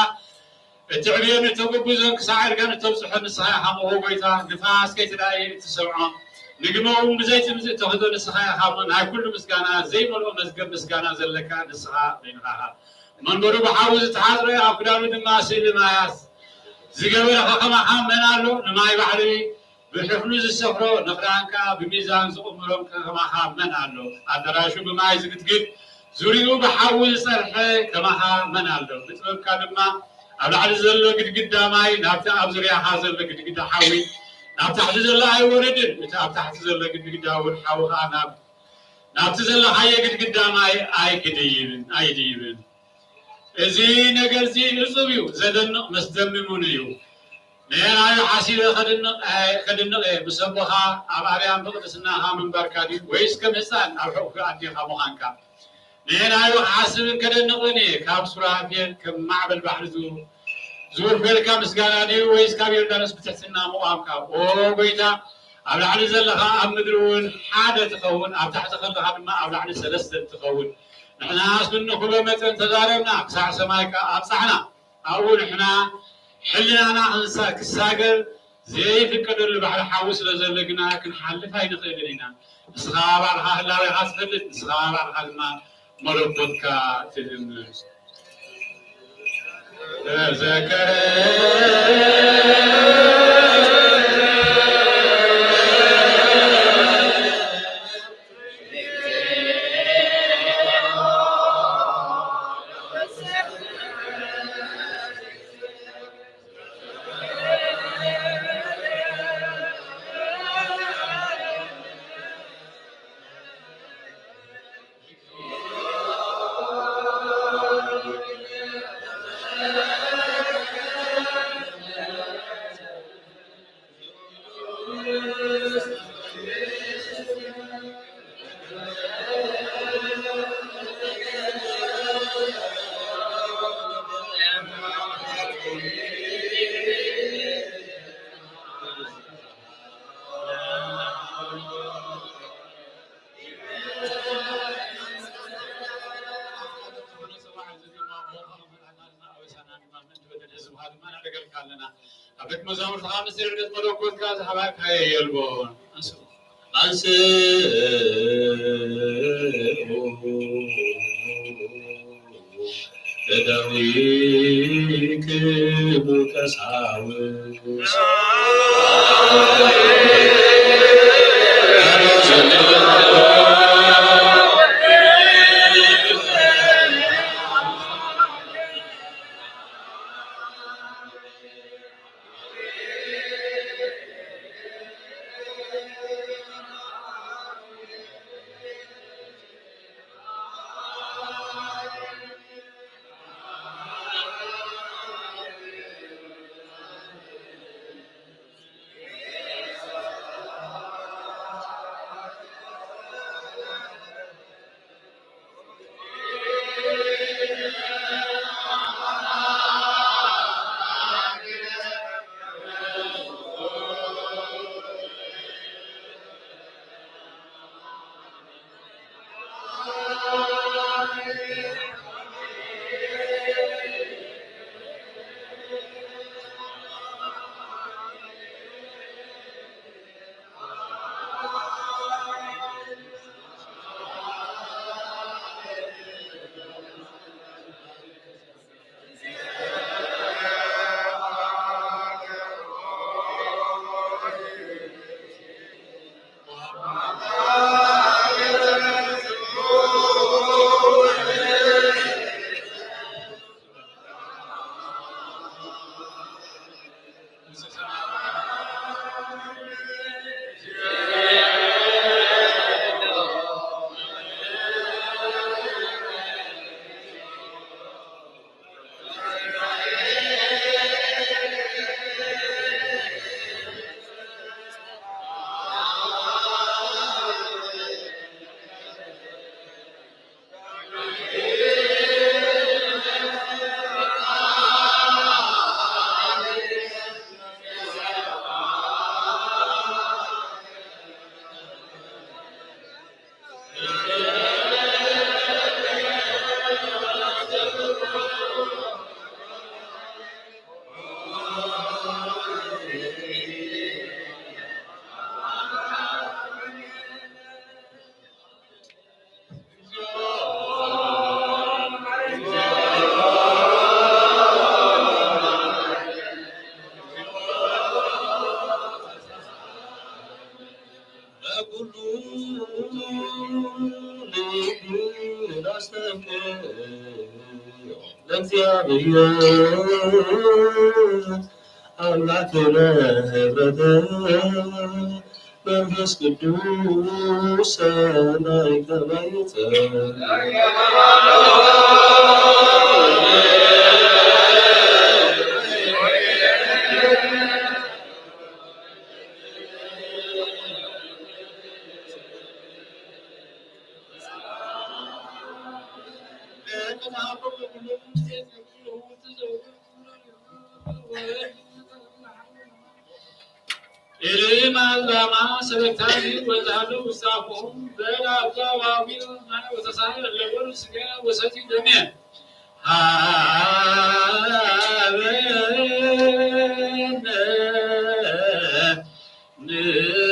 እትዕብዮን እተጉብዞን ክሳዕ እርጋን እተብጽሖ ንስኻ ኢኻ። ኦ ጎይታ፣ ንፋስ ከይተዳእየ እትሰምዖ፣ ንግመ እውን ብዘይትምዝእ እተኽዶ ንስኻ ኢኻ። እሞ ናይ ኩሉ ምስጋና ዘይመልኦ መዝገብ ምስጋና ዘለካ ንስኻ በይንኻ ኢኻ። መንበሩ ብሓዊ ዝተሓጽረ፣ ኣብ ክዳኑ ድማ ስእሊ ማያት ዝገበረ ከማኻ መን ኣሎ? ንማይ ባሕሪ ብሕፍኑ ዝሰፍሮ፣ ንኽዳንካ ብሚዛን ዝቕምሮም ከማኻ መን ኣሎ? ኣዳራሹ ብማይ ዝግድግድ፣ ዙርያኡ ብሓዊ ዝጸርሐ ከማኻ መን ኣሎ? ብጥበብካ ድማ ኣብ ላዕሊ ዘሎ ግድግዳ ማይ ናብቲ ኣብ ዙርያኻ ዘሎ ግድግዳ ሓዊ ናብ ታሕቲ ዘሎ ኣይወርድን፣ እቲ ኣብ ታሕቲ ዘሎ ግድግዳ እውን ሓዊ ኸኣ ናብ ናብቲ ዘለኻዮ ግድግዳ ማይ ኣይክድይብን፣ ኣይድይብን። እዚ ነገር እዚ እጹብ እዩ፣ ዘደንቕ መስደምም እውን እዩ። ነየናዩ ሓሲበ ከድንቕ፣ ከድንቕ እየ፣ ምስ ኣቦኻ ኣብ ኣርያም ብቕድስናኻ ምንባርካ ድዩ፣ ወይስ ከም ህጻን ኣብ ሕቑፊ ኣዴኻ ምዃንካ? ነየናዩ ክሓስብን ከደንቕን እየ፣ ካብ ሱራፌል ከም ማዕበል ባሕሪ ዝው-፣ ዝውርፈልካ ምስጋና ድዩ፣ ወይስ ካብ ዮርዳኖስ ብትሕትና ምቋምካ? ኦ ጎይታ፣ ኣብ ላዕሊ ዘለኻ ኣብ ምድሪ እውን ሓደ ትኸውን፣ ኣብ ታሕቲ ከለኻ ድማ ኣብ ላዕሊ ሰለስተ ትኸውን። ንሕናስ ብንኽእሎ መጠን ተዛረብና፣ ክሳዕ ሰማይ ከኣ ኣብጻሕና። ኣብኡ ንሕና ሕልናና ክንሳ-፣ ክሳገር ዘይፍቀደሉ ባሕሪ ሓዊ ስለ ዘሎ ግና ክንሓልፍ ኣይንኽእልን ኢና። ንስኻ ባዕልኻ ህላዌኻ ትፈልጥ፣ ንስኻ ባዕልኻ ድማ መለኮትካ ትልምን። ተዘከረ ኣብ ደቂ መዛሙርትኻ ምስጢር እምነት መለኮትካ ዝሃባካዮ የልቦን። ኣንስኡ። ኣንስኡ እደዊክሙ ቀሳውስት። ልብን ኣስተብቅዕ ለእግዚኣብሔር ኣምላክነ ህብረተ መንፈስ ቅዱስ ሰማይ ከማይ ይጸል። ኢልም አልባማ ሰበክታኒ ወዛሉ ውሳኩም በል አባዋዊል ናይ ወተሳይ ለወሩ ስጋ ወሰቲ ደሜ ሃበነ ንበል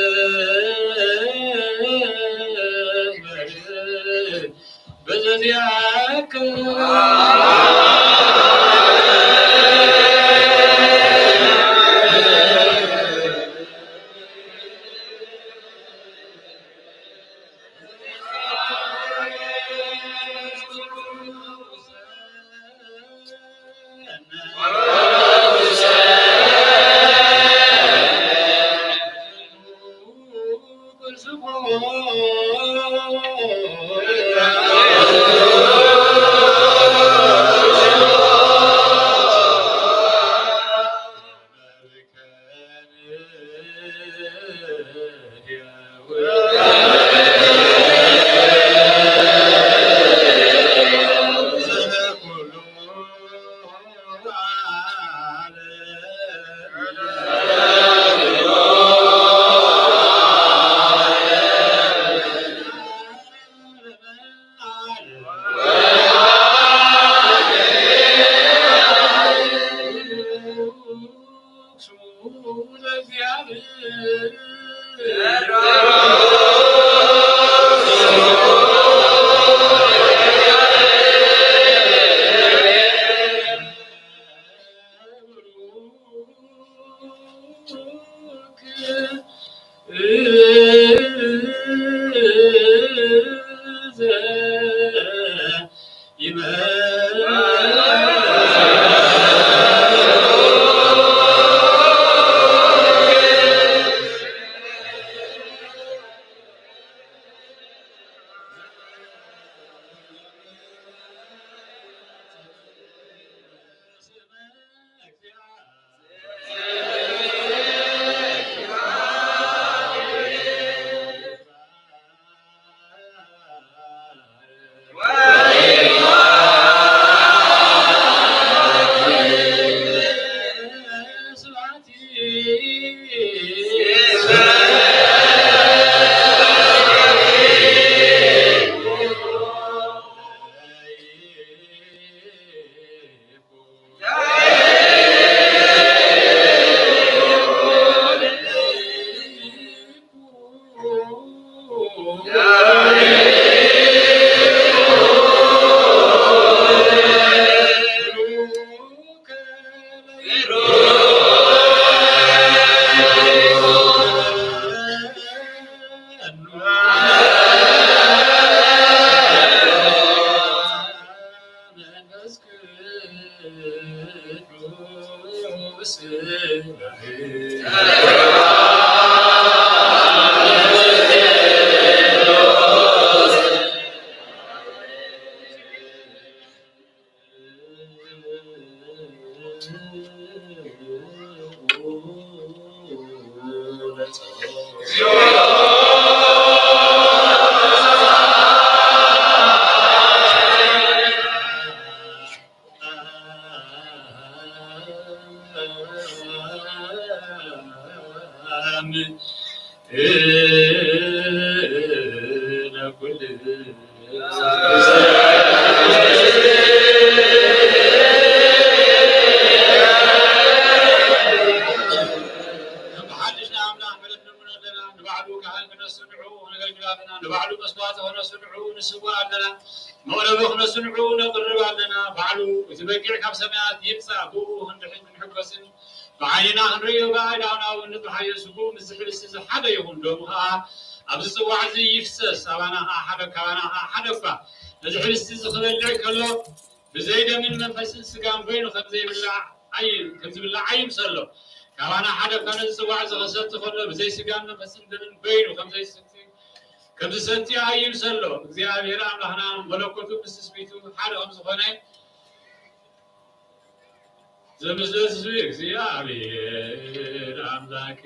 በዘዚአከ መንፈስ ቅዱስ ንባዕሉ ካህን ክነስንዑ ነገልግል ኣለና። ንባዕሉ መስዋዕቲ ክነስንዑ ንስዋ ኣለና። መቕረቢ ክነስንዑ ነቕርብ ኣለና። ባዕሉ እቲ በጊዕ ካብ ሰማያት ይምጻእ፣ ብኡ ክንድሕን ክንሕጎስን ብዓይንና ክንርእዮ ብኣእዳውና እውን ንጥርሓዮ። ስግኡ ምስ ዝሕልስ እዚ ሓደ ይኹን፣ ደሙ ኸኣ ኣብዚ ጽዋዕ እዚ ይፍሰስ፣ ኣባና ኸዓ ሓደ፣ ካባና ኸዓ ሓደ እኳ ነዚ ሕብስቲ እዚ ክበልዕ ከሎ፣ ብዘይ ደምን መንፈስን ስጋን በይኑ ከም ዘይብላዕ ኣይ-፣ ከም ዝብላዕ ኣይምሰሎ። ካባና ሓደ እኳ ነዚ ጽዋዕ እዚ ክሰቲ ከሎ፣ ብዘይ ስጋን መንፈስን ደምን በይኑ ከም ዘይሰቲ፣ ከም ዝሰቲ ኣይምሰሎ። እግዚኣብሔር ኣምላኽና መለኮቱ ምስ ትስብእቱ ሓደ ከም ዝኾነ፣ ዘምስለ ህዝቢ እግዚኣብሔር ኣምላክ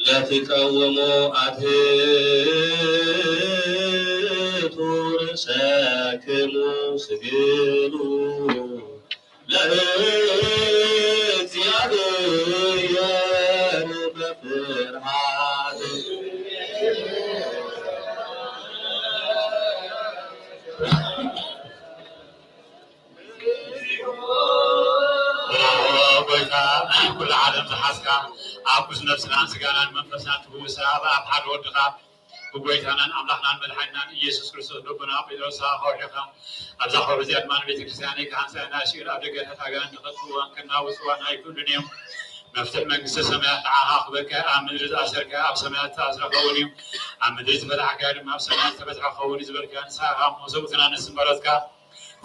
ለትቀውሙ አትቱ ርእሰክሙ ስግዱ ለእግዚአብሔር በፍርሃት። ኦ ጎይታ፣ ኩሉ ዓለም ዝሓዝካ፣ ኣብ ቁስ ነፍስናን ስጋናን መንፈስናን ትፍውስ፣ ኣብ፣ ኣብ ሓደ ወድኻ ብጎይታናን ኣምላኽናን መድሓኒናን ኢየሱስ ክርስቶስ ልቦና ጴጥሮስ ከውሒኻ፣ ኣብዛ ኸውሒ እዚኣ ድማ ንቤተ ክርስቲያነይ ክሃንጻ ኢና፣ ሽግር ኣብ ደገታት ኣጋንንቲ ከጥፍእዋን ከናውጽዋን ኣይክእሉን እዮም። መፍትሕ መንግስተ ሰማያት ንዓኻ ክበካ፣ ኣብ ምድሪ ዝኣሰርካ ኣብ ሰማያት ዝተኣስረ ክኸውን እዩ፣ ኣብ ምድሪ ዝፈታሕካ ድማ ኣብ ሰማያት ዝተፈትሐ ክኸውን እዩ ዝበልካ ንስኻ ኢኻ እሞ፣ ሰብኡትና ንስም በረትካ፣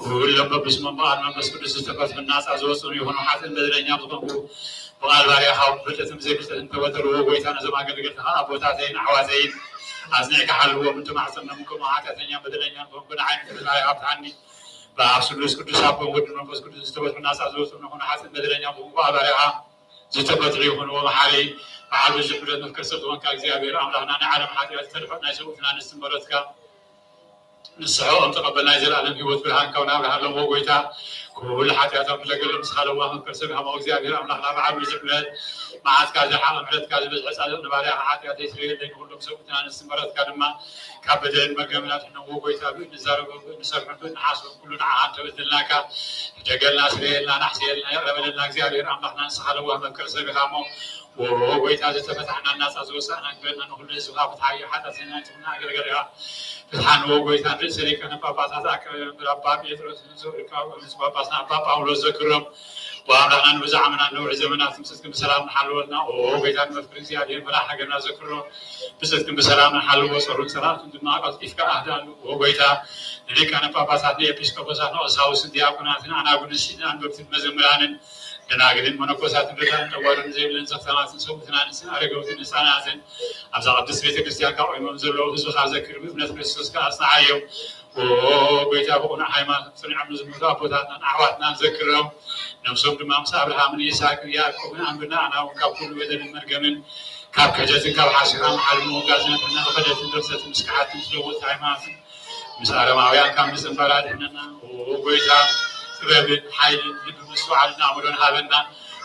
ኩሎም በብስሞም ብቓል መንፈስ ቅዱስ ዝተፈትሑ ናጻ ዝወጹን ይኹኑ። ሓጥእን በደለኛን ዝኾንኩ ብቓል ባርያኻ ብፍልጠትን ብዘይፍልጠትን ተበደልዎ። ጎይታ ነዞም ኣገልገልትኻ ኣቦታተይን ኣሕዋተይን ኣጽኒዕካ ሓልዎም። እንተ ማሕጸኖም ከምኡ ሓጢኣተኛን በደለኛን ዝኾንኩ ንዓይ ንፍርዲ ባርያኻ ፍትሓኒ። ብኣብ ስሉስ ቅዱስ ኣቦን ወድን መንፈስ ቅዱስ ዝተፈትሑ ናጻ ዝወጹን ይኹኑ። ሓጥእን በደለኛን ዝኾንኩ ብቓል ባርያኻ ዝተፈትሑ ይኹንዎ። መሓሪ በዓል ብዙሕ ምሕረት መፍቀር ሰብ ዝኾንካ እግዚኣብሔር ኣምላኽና ናይ ዓለም ሓጢኣት ዝተድሕኦ ናይ ሰብኡትና ንስም በረትካ ንስሐኦም ተቐበል ናይ ዘለኣለም ህይወት ብርሃን ካብ ናብራ ሃለዎ ጎይታ ኩሉ ሓጢኣቶም ዝለገሎም ንስኻ ለዋህ መፍቀር ሰብ ሃሞ እግዚኣብሔር ኣምላኽና በዓል ብዙሕ ምሕረት መዓትካ ዝሓቐ ምሕረትካ ዝበዝሐ ጻድቕ ንባርያኻ ሓጢኣተይ ስረየለይ ንኹሎም ሰብኡትና ንስም በረትካ ድማ ካብ በደልን መርገምን ኣድሕነዎ ጎይታ ብእንዛረቦ ብእንሰርሖ ብእንሓስቦ ኩሉ ንዓኻ እንተበደልናካ ሕደገልና ስረየልና ናሕስየልና ይቕረ በለልና እግዚኣብሔር ኣምላኽና ንስኻ ለዋህ መፍቀር ሰብ ኢኻ እሞ ኦ ጎይታ ዝተፈታሕና ናጻ ዝወሳእና ግበረና ንኹሉ ህዝብኻ ፍትሓዮ ሓጢኣተኛ ትኹና ኣገልገልኻ ፍትሓ ንዎ ጎይታ ንርእሰ ሊቃነ ጳጳሳት ኣከበ መምህር ኣባ ጴጥሮስ ንዝወርቃ ንስ ጳጳስና ኣባ ጳውሎስ ዘክሮም ብኣምላኽና ንብዙሕ ዓመታት ነውሒ ዘመናት ምጽትክን ብሰላም ንሓልወልና ኦ ጎይታ ንመፍቅር እግዚኣብሔር መልኣኽ ሃገርና ዘክሮ ብጽትክን ብሰላም ንሓልዎ ጸሩን ጸላእቱን ድማ ቀልጢፍካ ኣህዳሉ ኦ ጎይታ ንሊቃነ ጳጳሳት ንኤጲስቆጶሳት ንቀሳውስትን ዲያቆናትን ኣናጉንስትን ኣንበብትን መዘምራንን ደናግልን መነኮሳትን ርዳእን ጠዋርን ዘይብለን ዘኽታማትን ሰብኡትን ኣንስትን ኣረገውትን ህፃናትን ኣብዛ ቅድስት ቤተ ክርስቲያን ካቆይሞም ዘለዉ ህዝብኻ ዘክር ብእምነት ክርስቶስ ከኣ ኣጽንዓዮም። ኦ ጎይታ ብቕኑዕ ሃይማኖት ጽኒዖም ንዝሞቱ ኣቦታትናን ኣሕዋትናን ዘክሮም። ነብሶም ድማ ምስ ኣብርሃምን ይስሐቅን ያዕቆብን ኣንብና ኣና እውን ካብ ኩሉ በደልን መርገምን ካብ ክሕደትን ካብ ሓሲራን ሓልሞ ጋዝነትና ብኸደትን ድርሰትን ምስክሓትን ዝለወጥ ሃይማኖትን ምስ ኣረማውያን ካብ ምጽንባር ኣድሕነና። ኦ ጎይታ፣ ጥበብን ሓይልን ልቢ ምስትውዓልን ኣእምሮን ሃበና።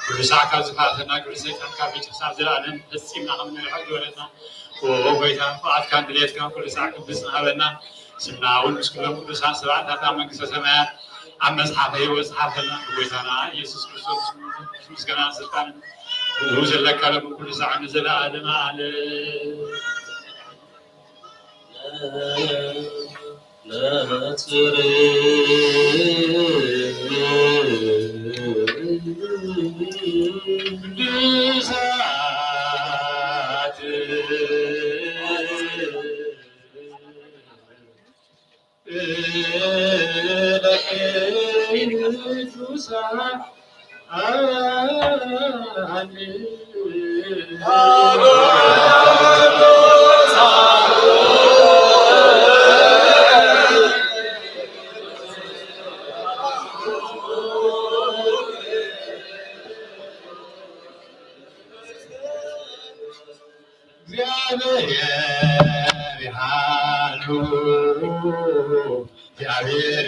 ኩሉ ሳዕ ካብ ዝፋተና ግብሪ ሰይጣን ካብ ሕጂ ክሳብ ዘለኣለም ፈጺምና ክንመርሖ ግበረና። ኦ ጎይታ፣ ፍቓድካን ድሌትካን ኩሉ ሳዕ ክንፍጽም ሃበና። ስምና እውን ምስ ኩሎም ቅዱሳን ሰማዕታት ኣብ መንግስተ ሰማያት ኣብ መጽሓፈ ህይወት ጽሓፈልና። ብጎይታና ኢየሱስ ክርስቶስ ምስጋናን ስልጣንን ብኡ ዘለካ ሎምን ኩሉ ሳዕ ንዘለኣለመ ዓለም። እግዚኣብሔር ይሃሉ፣ እግዚኣብሔር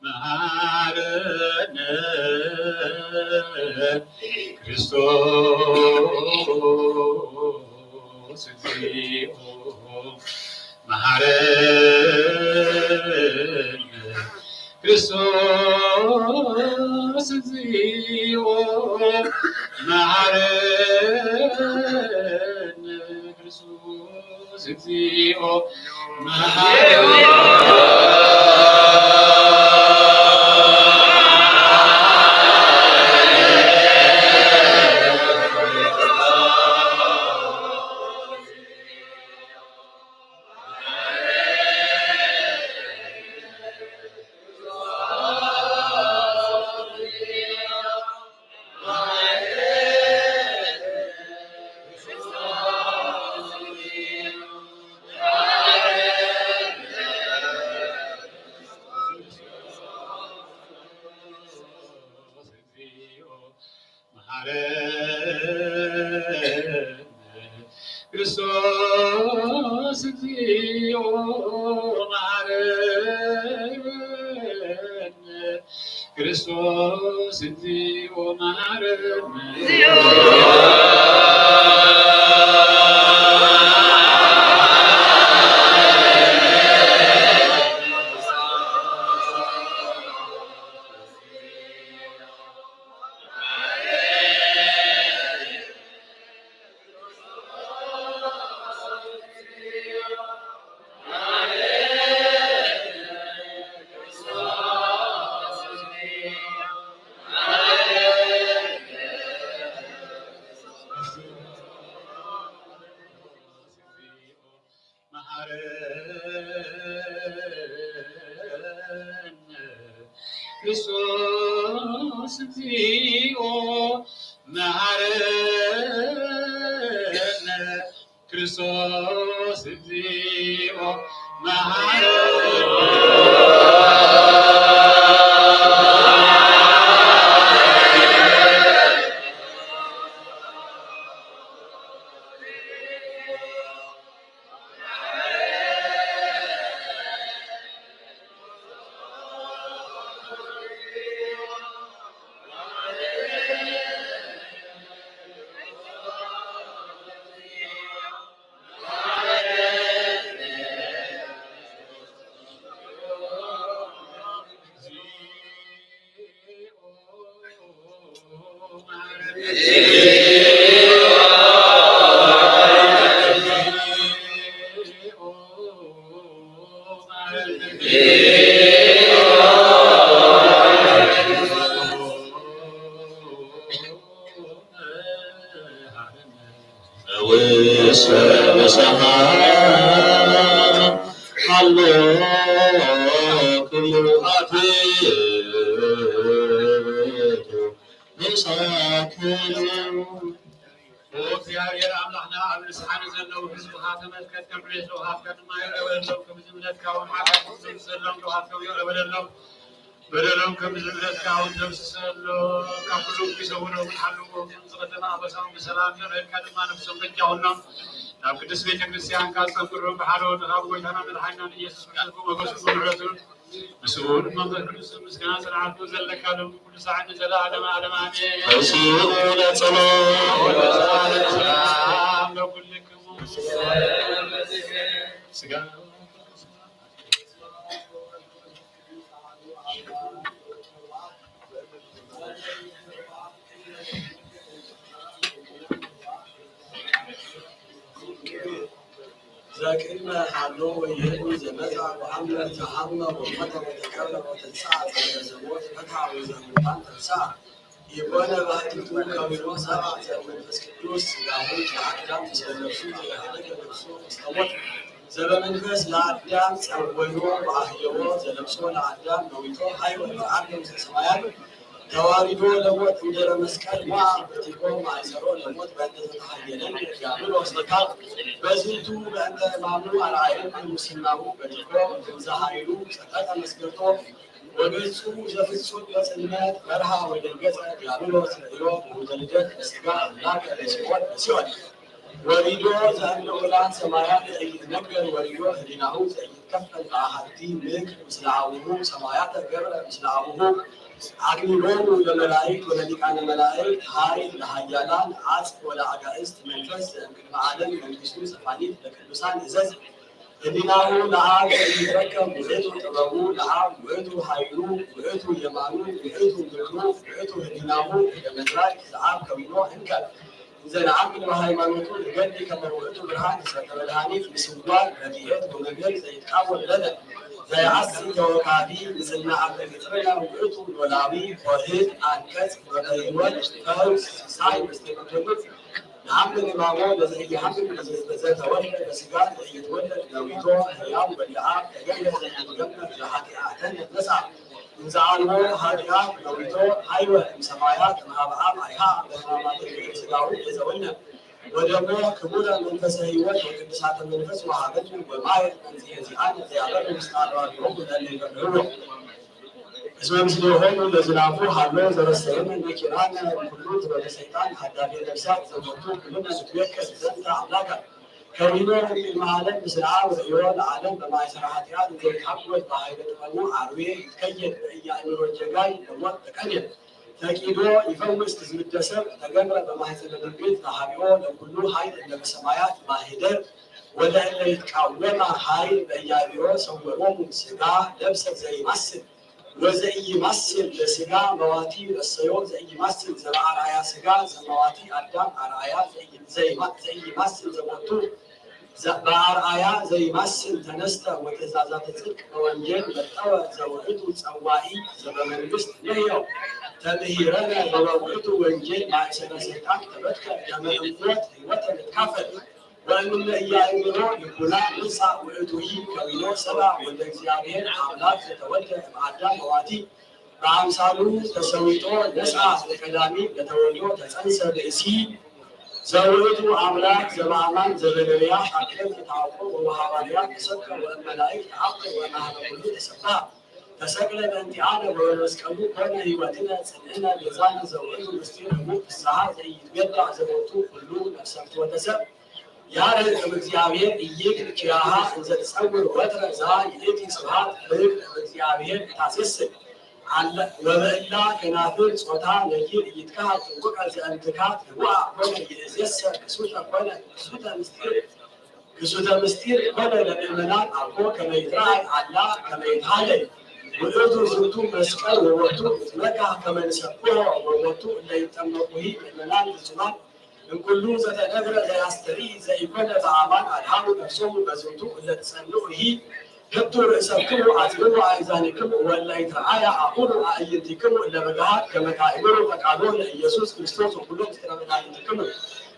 መሃረነ ክርስቶስ እግዚኦ፣ መሃረነ ክርስቶስ እግዚኦ፣ መሃረነ ክርስቶስ እግዚኦ፣ መሃረነ መሃረነ ክርስቶስ እግዚኦ መሃረነ፣ ክርስቶስ እግዚኦ መሃረነ። መሃረነ ክርስቶስ እግዚኦ መሃረነ ክርስቶስ እግዚኦ መሃረነ። ውስተ ሰማይ ሃሎ ኩሉ ኣትዩ ምሳክሉ። ኦ እግዚኣብሔር ኣምላኽና፣ ኣብ ንስሓ ንዘለዉ ህዝብኻ ተመልከት፣ ከም ዕቤት ልኡኻትካ ድማ ይቕረ በለሎም፣ ከም ዝምለትካ እውን ሓጢኣቶም፣ ከም ዘለዎም ልኡኻትካ ይቕረ በለሎም። በደሎም ከም ዝምሕረትካ እውን ደምስሰሎም። ካብ ኩሉ ክሰውሮምን ሓልዎም ዝቐደመ ኣበሳኦም ብሰላም ምሕረትካ ድማ ነፍሶም በጃ ኩሎም። ናብ ቅድስት ቤተ ክርስቲያንካ ጸንብሮም። ብሓደ ወድኻ ብጎይታና መድሓኒናን ኢየሱስ ክርስቶስ ብሞገሱ ብምሕረቱን ምስኡ ብመንፈስ ቅዱስ ምስጋና ጽንዓት ዘለካ ሎም ኩሉ ሳዕ ንዘለዓለመ ዓለም ኣሜን። እሱ ለጸሎ ሰላም ለኩልክሙ ስጋ ዘቅድመ ሀሎ ወይህሉ ዘመጻ ወአምረ ዘሀመ ወሞተ ወተቀብረ ወተንሥአ ጸረ ዘሞት ፈትሐ ወዘሙታን ተንሥአ ኢኮነ ባህቲቱ ከዊኖ ሰብአ ዘመንፈስ ቅዱስ ሥጋሁ ለአዳም ምስለ ነፍሱ ዘያህለከ ነፍሱ ውስተ ሞት ዘበመንፈስ ለአዳም ጸወዮ ወአህየዎ ዘለብሶ ለአዳም መዊቶ ሀይወ ለአርገ ውስተ ሰማያት ተዋሪዶ ለሞት እንዲረ መስቀል ሞዐ በቲኮ ማእሰሮ ለሞት በእንተ ዘተሃየለነ ዲያብሎስ ተካል በዝንቱ በእንተ ሕማሙ አርአየነ ሙስናሁ በቲኮ እንዘ ኃይሉ ጸቀጠ መስገቶ ወገጹ ዘፍጹም በጽልመት በርሃ ወደንገጸ ዲያብሎስ ርእዮ ውእተ ልደት በሥጋ አምላከ በሲኦል በሲኦል ወሪዶ ዘእምነ ውላድ ሰማያት ዘኢይትነገር ወሪዶ ህሊናሁ ዘኢይትከፈል በአሐቲ ምክር ምስለ አቡሁ ሰማያተ ገብረ ምስለ አቡሁ አክሊሎሙ ለመላእክት ወለሊቃነ መላእክት ኃይል ለኃያላን አጽቅ ወለአጋእዝት መንፈስ ዘእምቅድመ ዓለም መንግሥቱ ዘፋኒት ለቅዱሳን እዘዝ ህሊናሁ ለአብ ዘኢይትረከብ ውእቱ ጥበቡ ለአብ ውእቱ ኃይሉ ውእቱ የማኑ ውእቱ ምክሩ ውእቱ ህሊናሁ እደ መትራይ ዘአብ ከዊኖ እንከ እንዘ ነአምን በሃይማኖቱ ንገዲ ከመ ውእቱ ብርሃን ዘተመድኃኒት ምስዋር ረድኤት ወመምህር ዘይትቃወም ለነ ዘየአሲ ተወካፊ ምስልና አብ ተግጽርና ውእቱ ኖላዊ ኆህት አንቀጽ መምህር ሕይወት ፈውስ ሲሳይ መስተንግዶምት ነአምን ሕማሞ ለዘኢየሐምም ለዘተወልደ በሥጋ ዘኢይትወለድ ነዊቶ ሕያው ወልደ አብ ተገምረ ዘኢይትገመር ዘኃጢአተነ ነስአ እንዘ አልቦ ኃጢአት ነዊቶ ሀይወ እምሰማያት እምሃበ አብ አይሃ በሕማማተ ሥጋሁ ቤዘወነ ወደሞ ክቡረ መንፈሰ ሕይወት ወቅድሳተ መንፈስ ወሃበነ ወማየ መንጽሔ ዚአነ ዘያበሉ ምስለ አድባሪሆሙ ለእለ ይፈርህዎ። እስመ ምስሌሆሙ ለዝናፉ ሀሎ ዘረሰየነ ነኪራነ እምኩሉ ጥበበ ሰይጣን ሀዳፌ ነፍሳት ዘሞቱ ኩልነ ንትቤከስ ዘንተ አምላከ ከዊኖ እምቅድመ ዓለም ምስለ አብ ርእዮ ለዓለም በማእሰረ ኃጢአት እንዘ ይትሐጎል በኃይለ ጥበቡ አርዌ ይትከየድ በኢያእምሮ ጀጋይ ለሞት ተቀንየ ፈቂዶ ይፈውስ ትዝምደ ሰብ ተገብረ በማሕፀነ ድንግል ተሃብኦ ለኩሉ ኃይል እለ በሰማያት ማህደር ወለእለ ይትቃወማ ኃይል በኢያእምሮ ሰወሮሙ ሥጋ ለብሰ ዘይማስል ወዘኢይማስል ለሥጋ መዋቲ ረሰዮ ዘኢይማስል ዘበአርአያ ሥጋ ዘመዋቲ አዳም አርአያ ዘይማስል ዘቦቱ በአርአያ ዘይማስል ተነስተ ወትእዛዛተ ጽድቅ በወንጌል መጠወ ዘውእቱ ጸዋኢ ዘበመንግስት ንሕዮ ተምሂረነ በበውእቱ ወንጌል ማእሰረ ሰይጣን ተበትከ ከመ እምኖት ሕይወተ ንትካፈል ወእምነ ኢያእምሮ ልቡና ንንሳእ ውእቱሂ ከዊኖ ሰብአ ወልደ እግዚአብሔር አምላክ ዘተወልደ እምአዳም መዋቲ በአምሳሉ ተሰዊጦ ነስአ ዘቀዳሚ ለተወልዶ ተጸንሰ ብእሲ ዘውእቱ አምላክ ዘበአማን ዘበነቢያት አቅደም ተአኮ ወበሐዋርያት ተሰብከ ወእመላእክት ተአኮ ወእምሃበ ኩሉ ተሰብሐ ተሰቅለ በእንቲአነ ወበመስቀሉ ኮነ ሕይወትነ ጽንዕነ ቤዛነ ዘውእቱ ምስጢር ህቡእ ፍስሐ ዘኢይትቤዳ ዘቦቱ ኩሉ ነፍሰ ፍትወተ ሰብ ያርህቅ እምእግዚአብሔር ኢይክል ኪያሃ እንዘ ትጸውር ወትረ ዛ ይእቲ ስብሐት ፍቅር እምእግዚአብሔር ኢታሴስል አለ ወበእላ ከናፍር ጾታ ነኪር ኢይትከሃል ጥንቁቀ ዘእንትካት ህቡአ ኮነ ይእዜሰ ክሱተ ኮነ ክሱተ ምስጢር ክሱተ ምስጢር ኮነ ለምእመናን አኮ ከመ ይትረአይ አላ ከመ ይትሃለይ ውእቱ ዝንቱ መስቀል ወቦቱ ይትመካህ ከመ ንሰብሖ ወቦቱ እለ ይጠመቁሂ ምእመናን ፍጹማን እምኩሉ ዘተነግረ ዘያስተርኢ ዘኢኮነ በአማን አድሃቡ ነፍሶሙ በዝንቱ እለ ትጸንዑሂ ህቱ ርእሰክሙ አጽብቡ አእዛኒክሙ ወእለ ኢትረአያ አቁሙ አዕይንቲክሙ እለ በገሃድ ከመ ታእምሩ ፈቃዶ ለኢየሱስ ክርስቶስ ወኩሎ ምስጢረ መድኃኒትክሙ።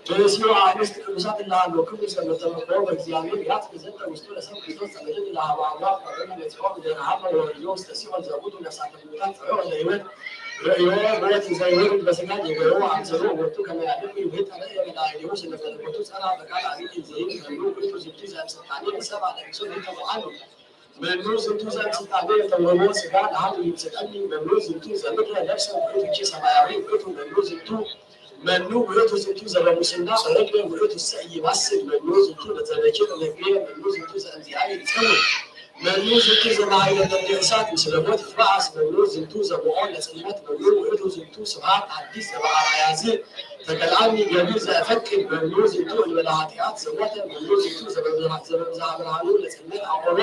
ብእሲዮ አንስት ቅዱሳት እለ ሀሎክሙ ሰመ ተመክሮ በእግዚአብሔር ያጽፍ ዘንተ ውስጡ ለሰብ ክርስቶስ ጸመድን እለ ሀበ አምላክ ፈረነ መጺኦ እምድህረ ሀበ ወርእዮ ውስተ ሲኦል ዘውቱ ነፍሳተ ምውታን ጸውኦ ለህይወት ርእዮ ሞት ዘይወርድ በስጋ ጌገዮ አምሰሎ ወቱ ከመ ያድግ ይውህድ ጠረ የበላዕሌሁ ስለ መለኮቱ ጸራ በቃል አብይ ዘይን ከሉ ውእቱ ዝንቱ ዘእምስልጣኔ ሰብአ ለብሶ ይተበአሉ። መኑ ዝንቱ ዘእምስልጣኔ የተወህቦ ስጋ ለሀብ ይምስጠኒ መኑ ዝንቱ ዘምድረ ነፍሰ ውእቱ ኪ ሰማያዊ ውእቱ መኑ ዝንቱ መኑ ውእቱ ዝንቱ ዘበሙስና ተረግመ ውእቱ ሰ ኢይማስል መኑ ዝንቱ ለዘበኪ ተነግሬ መኑ ዝንቱ ዘእምዚአየ ይጸውር መኑ ዝንቱ ዘመሃይለ እሳት ምስለ ሞት ይትበአስ መኑ ዝንቱ ዘቦኦ ለጽልመት መኑ ውእቱ ዝንቱ ስብሐት አዲስ ዘበአርአያ ዝ ተከልአኒ ገቢር ዘእፈቅድ መኑ ዝንቱ እንበለ ኃጢአት ዘሞተ መኑ ዝንቱ ዘበብዝሃ ብርሃኑ ለጽልመት አቆሞ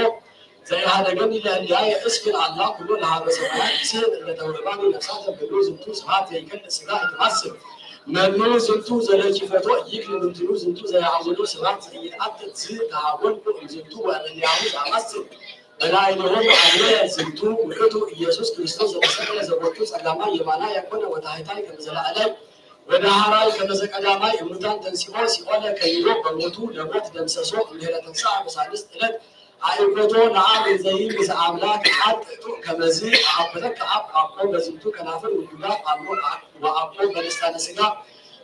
ዘይሃደገኒ ለእንዲአየ እስክል አላ ኩሎ ለሀበ ሰማያት ይስሕብ እለ ተውህባኒ ነፍሳተ መኑ ዝንቱ ስብሐት ዘይከልእ ስጋ ይትማስል መኑ ዝንቱ ዘለኪ ፈቶ ይክል ምንትኑ ዝንቱ ዘያዕውዱ ስብሐት ዘይትአትት ዝ ተሃወንኩ እምዝንቱ ወእምኔሁ ዘአማስል በላዕሌሆሙ አግነየ ዝንቱ ውእቱ ኢየሱስ ክርስቶስ ዘተሰቅለ ዘቦቱ ጸጋማይ የማናይ የኮነ ወታሕታይ ከመ ዘላዕላይ ወደሃራይ ከመ ዘቀዳማይ እሙታን ተንሥኦ ሲኦለ ከይዶ በሞቱ ለሞት ደምሰሶ እምድኅረ ተንሥአ በሳልስት ዕለት አእኮቶ ለአብ ዘይምስ አምላክ ቃል ጥጡእ ከመዝ አአኮተከ አብ አኮ በዝንቱ ከናፍር ውዱዳት አሞ ወአኮ በልሳነ ሥጋ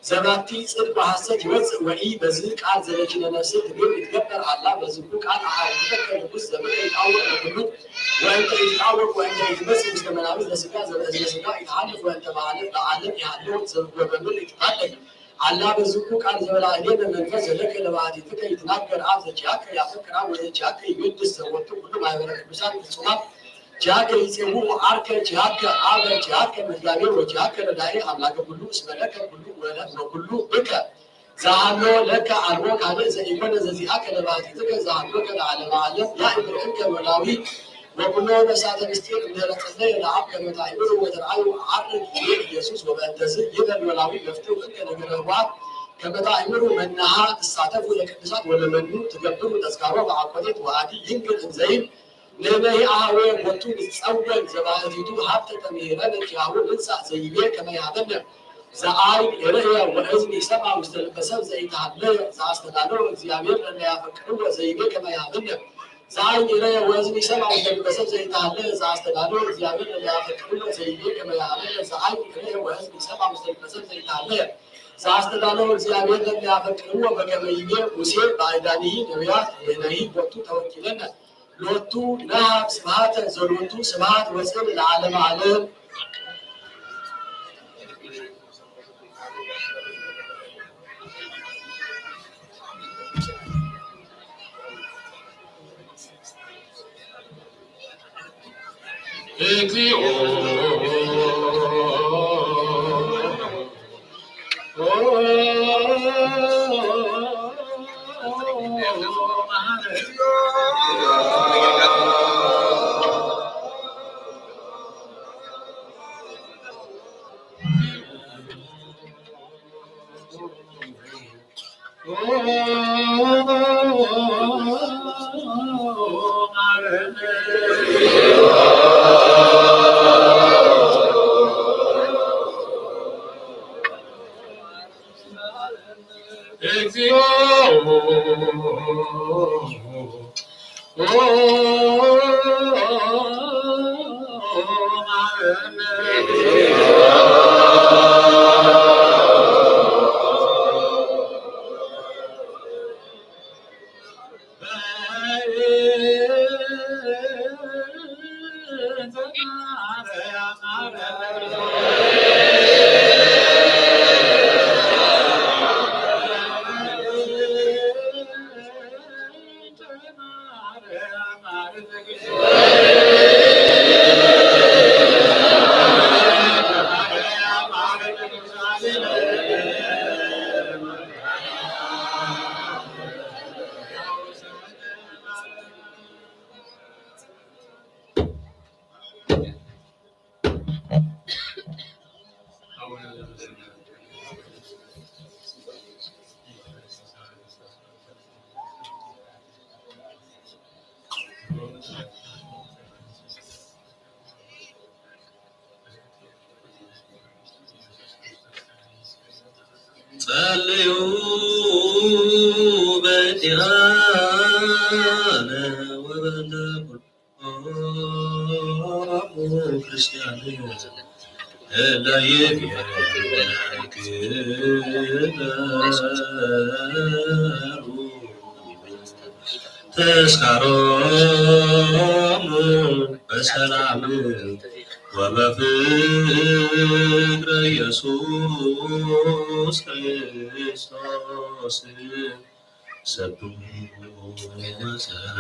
ዘባቲ ጽድቅ ወሐሰት ይወፅእ ወኢ በዚ ቃል ዘበኪነ ነፍስ ትብል ይትገበር አላ በዝኩ ቃል አሐውተከ ንጉስ ዘምድር ይታወቅ ለኩሉ ወእንተ ይትታወቅ ወእንተ ይትመጽእ ውስተ መናብር ለስጋ ዘበእዝነ ስጋ ይትሃልፍ ወእንተ በዓለ በዓለም ይሃልው ወበምድር ይትባለይ አላ በዝኩ ቃል ዘበላዕሌነ መንፈስ ዘለከ ለባህቲትከ ይትናገር አብ ዘኪያከ ያፈቅር አብ ወዘኪያከ ይግድስ ዘወቱ ኩሉ ማህበረ ቅዱሳን ፍጹማት ኪያከ ይጼውኡ አርከ ኪያከ አበ ኪያከ መጋቤ ወኪያከ ረዳኢ አምላከ ኩሉ እስመ ለከ ኩሉ ወለ ወኩሉ ብከ ዘሃሎ ለከ አልቦ ካልእ ዘኢኮነ ዘዚአከ ለባህቲትከ ዘሃሎከ ለዓለመ ዓለም ያእምር እንከ ኖላዊ ወኩሎ ነፍሳተ ምስጢር እምድህረ ጸለየ ለአብ ከመ ታእምሩ ወተርአዩ አርግ ይቤ ኢየሱስ ወበእንተዝ ይበል ኖላዊ መፍትው እንከ ነገረ ህቡአት ከመ ታእምሩ መናሃ ትሳተፉ ለቅዱሳት ወለመኑ ትገብሩ ተዝካሮ በአኮቴት ወአዲ ይንግር እንዘይም ንህነሂ አሃዌ ቦቱ ንጸወን ዘባህቲቱ ሀብተ ተምሂረነ ኪያሁ ንንሳእ ዘይቤ ከመ ይሃበነ ዘአይን ይርእየ ወእዝኒ ይሰምዐ ውስተ ልበ ሰብ ዘይተሃለየ ዘአስተዳለወ እግዚአብሔር ለለያፈቅርዎ ዘይቤ ከመ ይሃበነ ዘአይን ይርእየ ወእዝኒ ይሰምዐ ውስተ ልበ ሰብ ዘይተሃለየ ዘአስተዳለወ እግዚአብሔር ለለያፈቅርዎ ዘይቤ ከመ ይሃበነ ዘአይን ይርእየ ወእዝኒ ይሰምዐ ውስተ ልበ ሰብ ዘይተሃለየ ዘአስተዳለወ እግዚአብሔር ለለያፈቅርዎ በከመ ይቤ ሙሴ በአይዳኒሂ ነቢያት ንህነሂ ቦቱ ተወኪለነ። ሎቱ ነሃብ ስብሐተ ዘሎቱ ስብሐት ወጽን ለዓለመ ዓለም። እግዚኦ እግዚኦ ጸልዩ በእንቲኣነ ወበእንተ ኩሎሙ ክርስቲያን እለ ይቤሉ ተስካሮሙ በሰላም ወበፍቅረ ኢየሱስ ክርስቶስ ሰብሑ ወሰላም።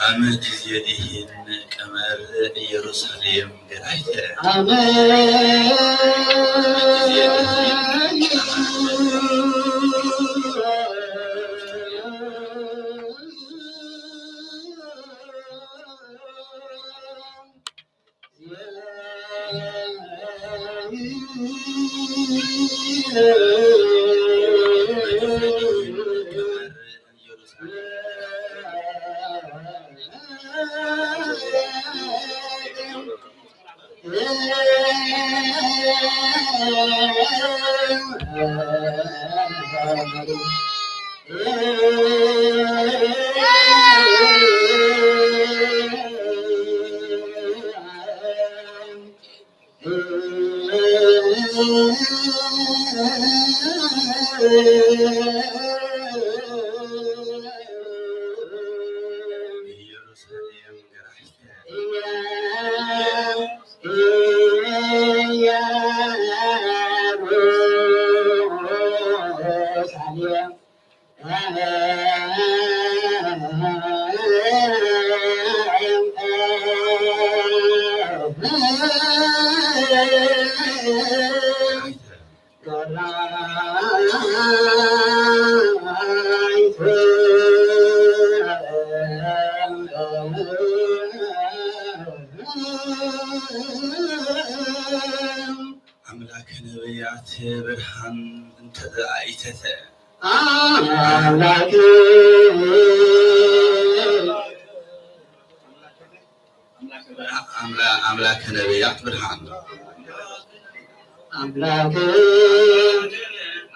ኣመ ጊዜ ዲህን ቀመር ኢየሩሳሌም ገራይተ። ኣምላከ ነቢያት ብርሃን እንተ ኣይተተ ኣምላክ ኣምላ-፣ ኣምላከ ነቢያት ብርሃን። ኣምላክ፣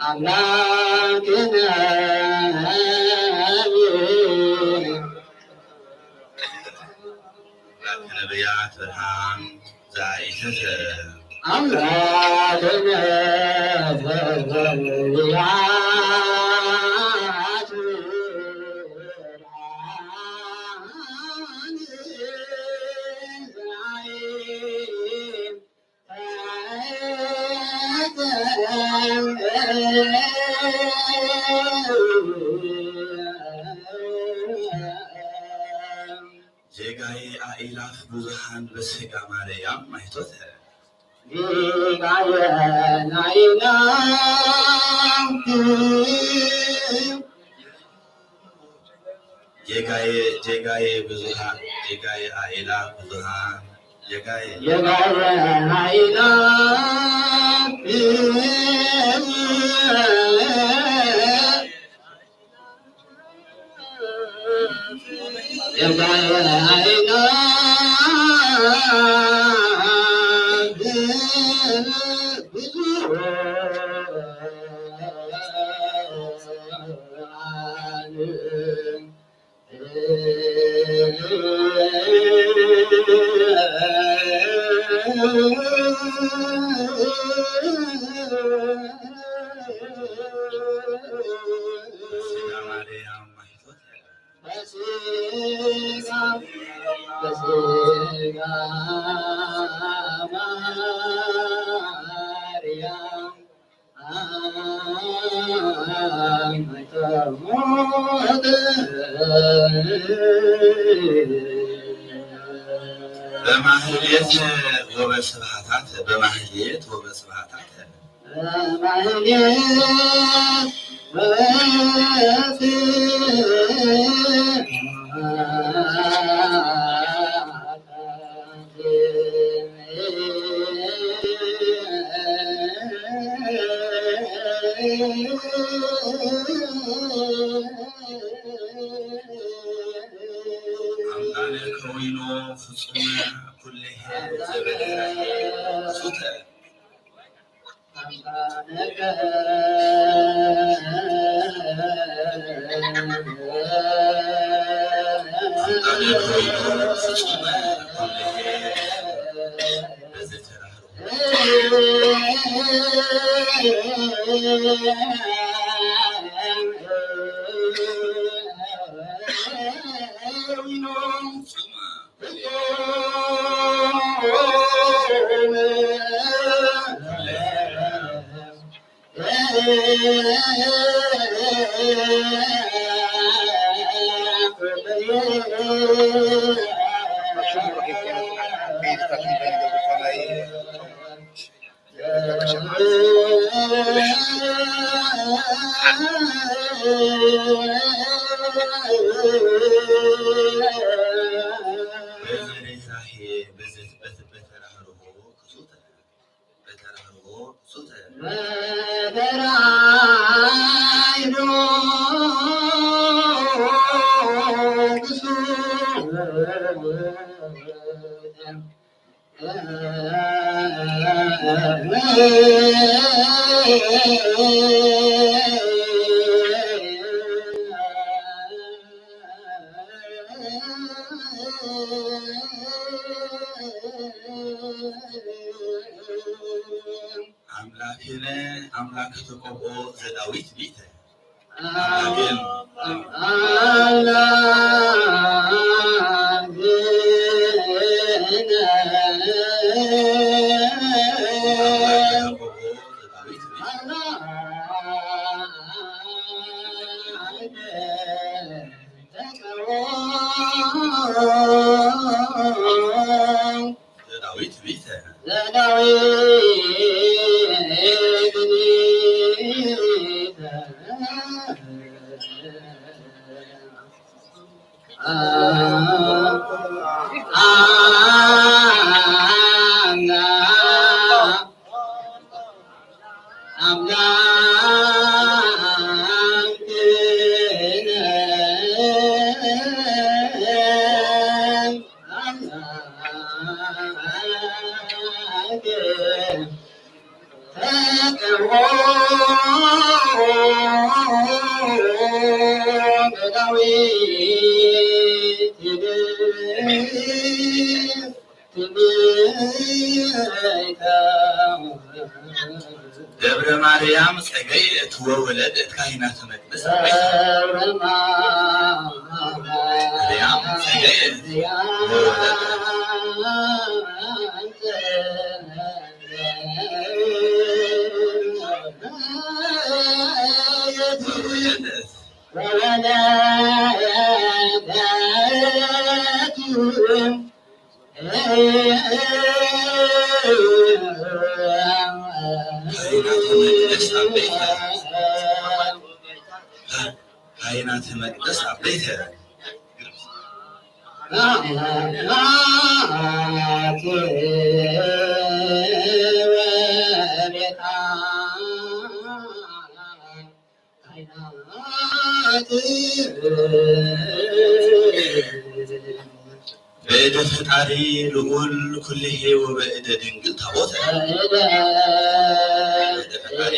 ኣምላክ ነቢያት ኣምላክ ነቢያት ብርሃን ዘኣይተተ ኣምላክ ነቢያት ብርሃን ዘኣይተተ ጌጋዬ አእላፍ ብዙኃን በሥጋ ማርያም ማይቶተ። ጌጋዬ አእላፍ ጌጋዬ፣ ጌጋዬ ብዙኃን፣ ጌጋዬ አእላፍ ብዙኃን፣ ጌጋዬ ጌጋዬ አእላፍ ስጋ ማርያም ማይቶት በስጋ በስጋ ማርያም በማህሌት ወበስብሐታት፣ በማህሌት ወበስብሐታት። አምጣነ ከዊኖ ፍጹመ ኩለሄ ዘበለ ሱተ። በርህራሄ በዘ-፣ በተ-፣ በተራህርሆ ክሱተ፣ በተራህርሆ ክሱተ። በተራህርሆ ክሱተ። አምላክነ አምላክ ተቀብኦ ዘዳዊት ሊተ። አምላክነ አምላክ ተቀብኦ ዘዳዊት ሊተ። ዘዳዊት ሊተ። ዘዳዊት ሊተ። አምላክ ደብረ ማርያም ጸገይ እትወወለድ እት ካህናተ መቅደስ አበይት። ደብረ ማርያም ጸገይ እትወወለድ እትወወለድ ካህናተ መቅደስ አበይተ። ካህናተ መቅደስ አበይተ። በእደ ፈጣሪ ልዑል ኩልሄ ወበእደ ድንግል ታቦተ። በእደ ፈጣሪ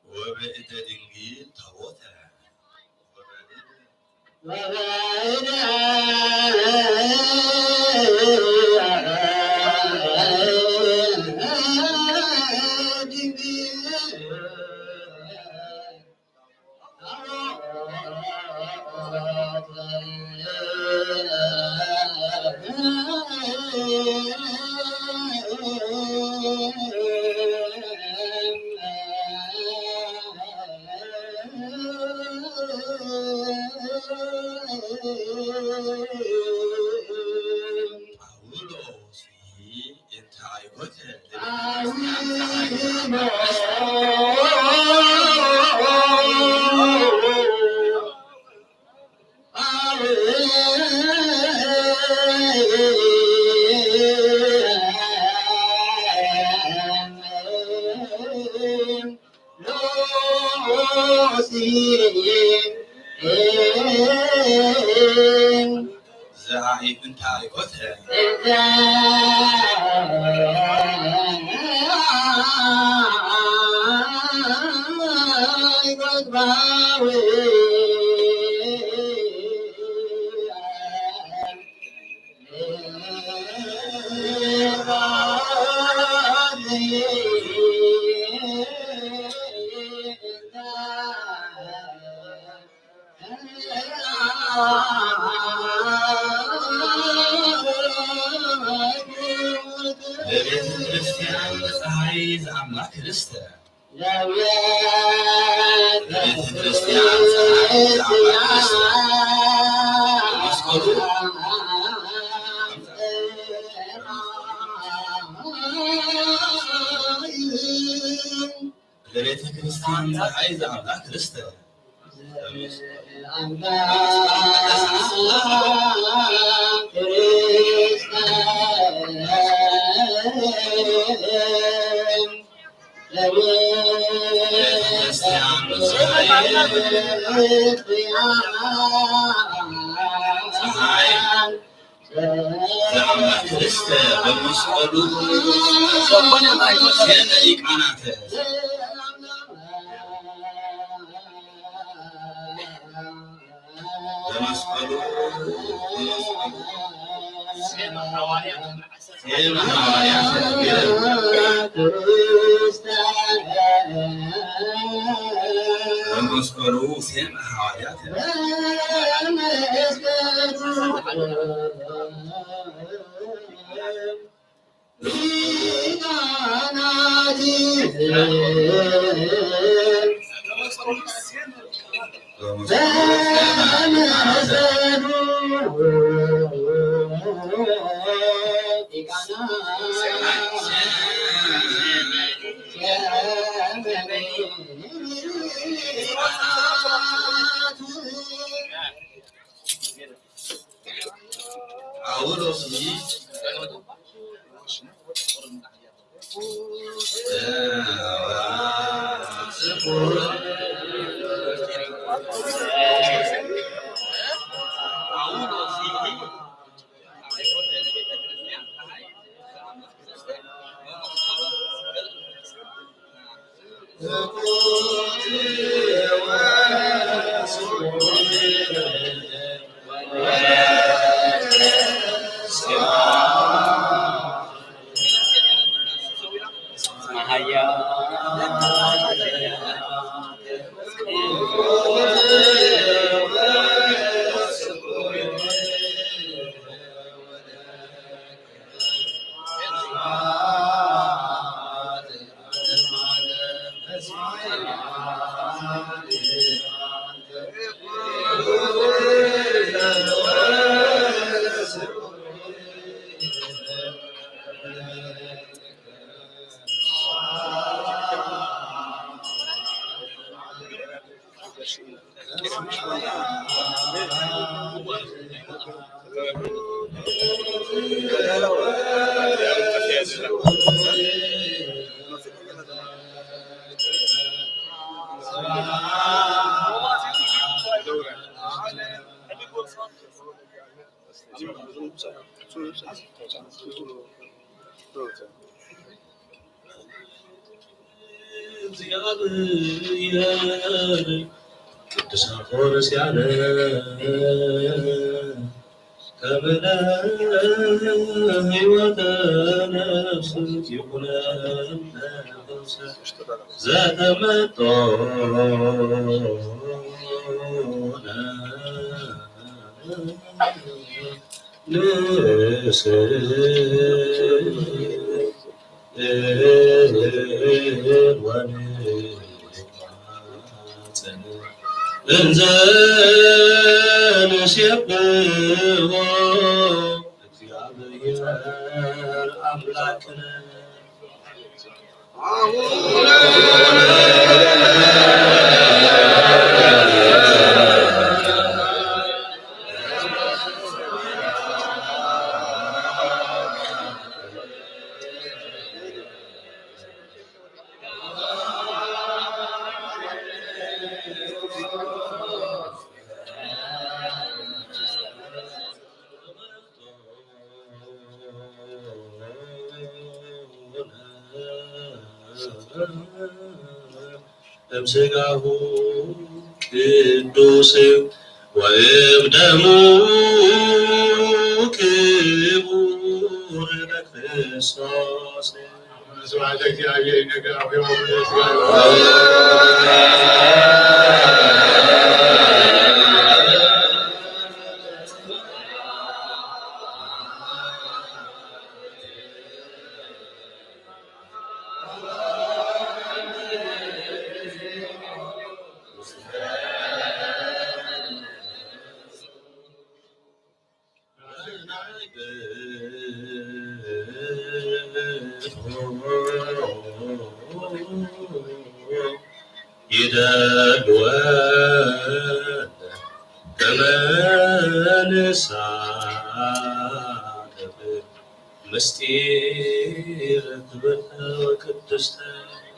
ወበእደ ድንግል ታቦተ ጳውሎስ እንታይ ኮተ? ዘሃይ እንታይ ኮተ? ለቤተ ክርስቲያን ፀሐይ ዘኣምላክ ርስተ። ለቤተ ክርስቲያን ፀሐይ ዘኣምላክ ርስተ። መስቀሉ ለቤተ ክርስቲያን ፀሐይ ዘኣምላክ ርስተ። ቤተ ክርስቲያን ፀሐይ ዘኣምላክ ርስተ በመስቀሉ ሴመ ሊቃናተ። በመስቀሉ፣ በመስቀሉ ሴመ ሐዋርያተ። ሴመ ሐዋርያተ። በመስቀሉ ሴመ ሐዋርያተ። ጳውሎስ እግዚኣብሔር ቅዱስ ሆርስ ያለ ከመነ ሕይወተ ነፍስ ይኩነነ ዘተመጦነ እንዘ ንሴብሖ እግዚአብሔር አምላክነ። እምስጋሁ ቅዱስ ወእምደሙ ክቡር ለክርስቶስ። ስብሐት ለእግዚአብሔር ይነግር አሁ ይደልወነ ከመ ንሳተፍ ምስጢር ክብርተ ወቅድስተ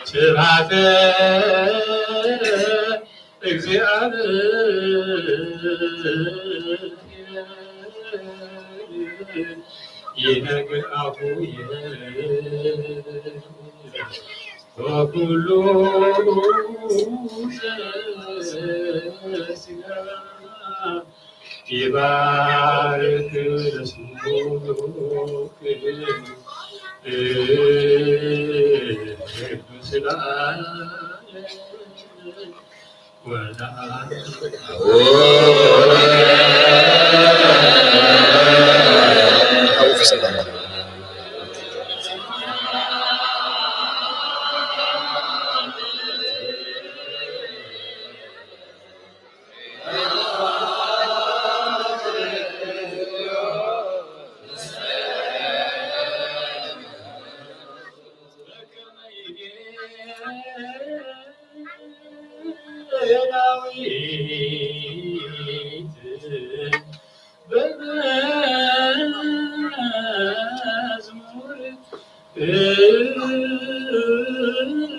ስብሐተ እግዚአብሔር ይነግር አፉየ ወኩሉ ዘስጋ ይባርክ ለስሙክ ስብሐት ወለአብ።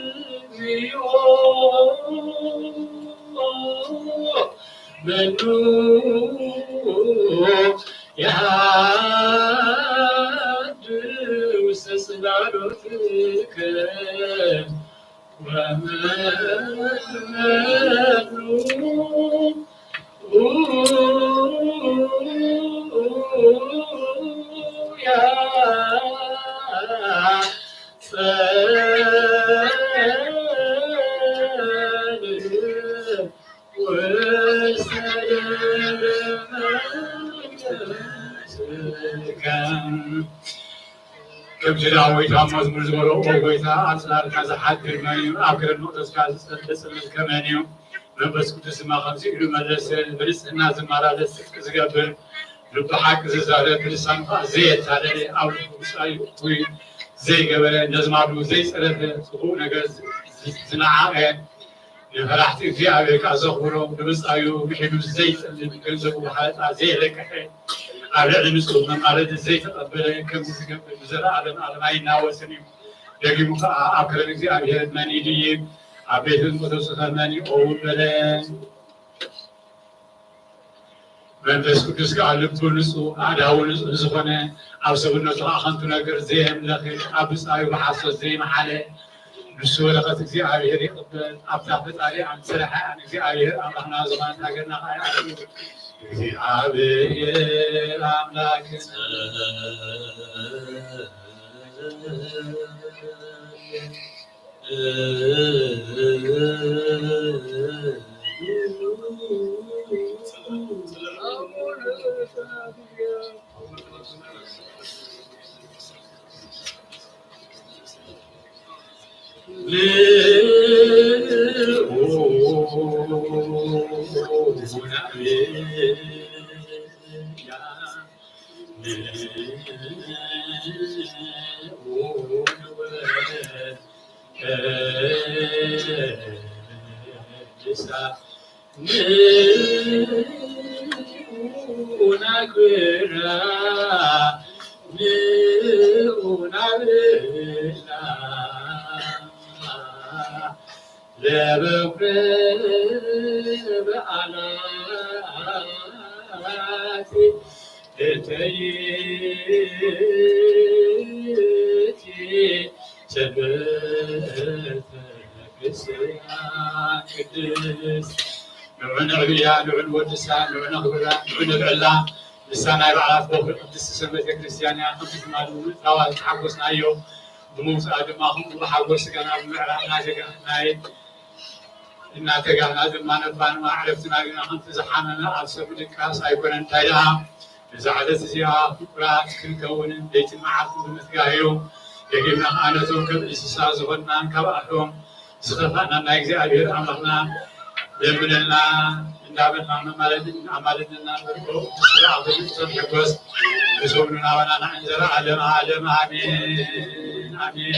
እግዚኦ መኑ የሃድር ውስተ ጽላሎትከ ወመኑ ከምቲ ዳዊት ኣብ መዝሙር ዝበሎ፣ "ኦ ጎይታ፣ ኣብ ጽላልካ ዝሓድር መን እዩ? ኣብ ክረን መቕደስካ ዝጸልእ ጽምብል ከመን እዩ?" መንፈስ ቅዱስ ድማ ከምዚ ኢሉ መለሰ፣ "ብንጽህና ዝመላለስ፣ ጽድቂ ዝገብር፣ ልቡ ሓቂ ዝዛረብ፣ ብልሳኑ ከኣ ዘየታለለ፣ ኣብ ልቡ ብጻዩ እኩይ ዘይገበረ፣ ነዝማዱ ዘይጸረፈ፣ ጽቡቕ ነገር ዝ- ዝ- ዝነዓቐ፣ ንፈራሕቲ እግዚኣብሔር ከኣ ዘኽብሮ፣ ንብጻዩ ምሒዱ ዘይጸልም፣ ገንዘቡ ብሓለጣ ዘየለቅሐ፣ ኣብ ልዕሊ ንጹህ መማረዲ ዘይተቐበለ፣ ከምዚ ዝገብር ንዘለኣለም ኣለም ኣይናወጽን እዩ። ደጊሙ ከኣ ኣብ ክረን እግዚኣብሔር መን ይድይብ? ኣብ ቤት መቕደሱ ኸ መን ይቐውም በለ። መንፈስ ቅዱስ ከኣ ልቡ ንጹህ ኣእዳዉ ንጹህ ዝኾነ፣ ኣብ ሰብነቱ ከኣ ከንቱ ነገር ዘየምለኸ፣ ኣብ ብጻዩ ብሓሶት ዘይመዓለ፣ ንሱ በረኸት እግዚኣብሔር ይቕበል። ኣብታ ፈጣሪኣን ሰራሒኣን እግዚኣብሔር ኣምላኽና ዝኾነት ሃገርና ከኣ ይኣቱ። እግዚኣብሔር ኣምላክ ንዑ ናክብራ፣ ንዑ ናብላ ለበኩረ በዓላት እተይቲ ሰንበተ ክርስቲያን ቅድስት። ንዑ ነዕብያ፣ ንዑ ንወድሳ፣ ንዑ ነኽብራ፣ ንዑ ነብዕላ። ንሳ ናይ በዓላት በኹሪ ቅድስቲ ሰንበት ቤተ ክርስቲያን እያ። ከምቲ ትማሊ እውን እታዋ ዝተሓጎስናዮ ብምውፅኣ ድማ ከምኡ ብሓጎስ ስጋና ብምዕራቕና ጀጋና ናይ እናተጋህና ድማ ነባንማ ዕረፍትና ግና ከምቲ ዝሓመመ ኣብ ሰብ ምድቃስ ኣይኮነን። እንታይ ደኣ ነዛ ዕለት እዚኣ ፍቁራት ክንከውንን ለይትን መዓልትን ብምትጋህ እዩ። ደጊምና ከኣ ነቶም ከም እንስሳ ዝኾንናን ካብኣቶም ዝኸፋእና ናይ እግዚኣብሔር ኣምላኽና ለምነልና እንዳበልና መማለድን ኣማልድና ንርኦ። ብስራ ኣኽብርን ተንሕጎስ ብሰውኑ ናባና ንዕን ዘለዓለም ዓለም ኣሜን፣ ኣሜን።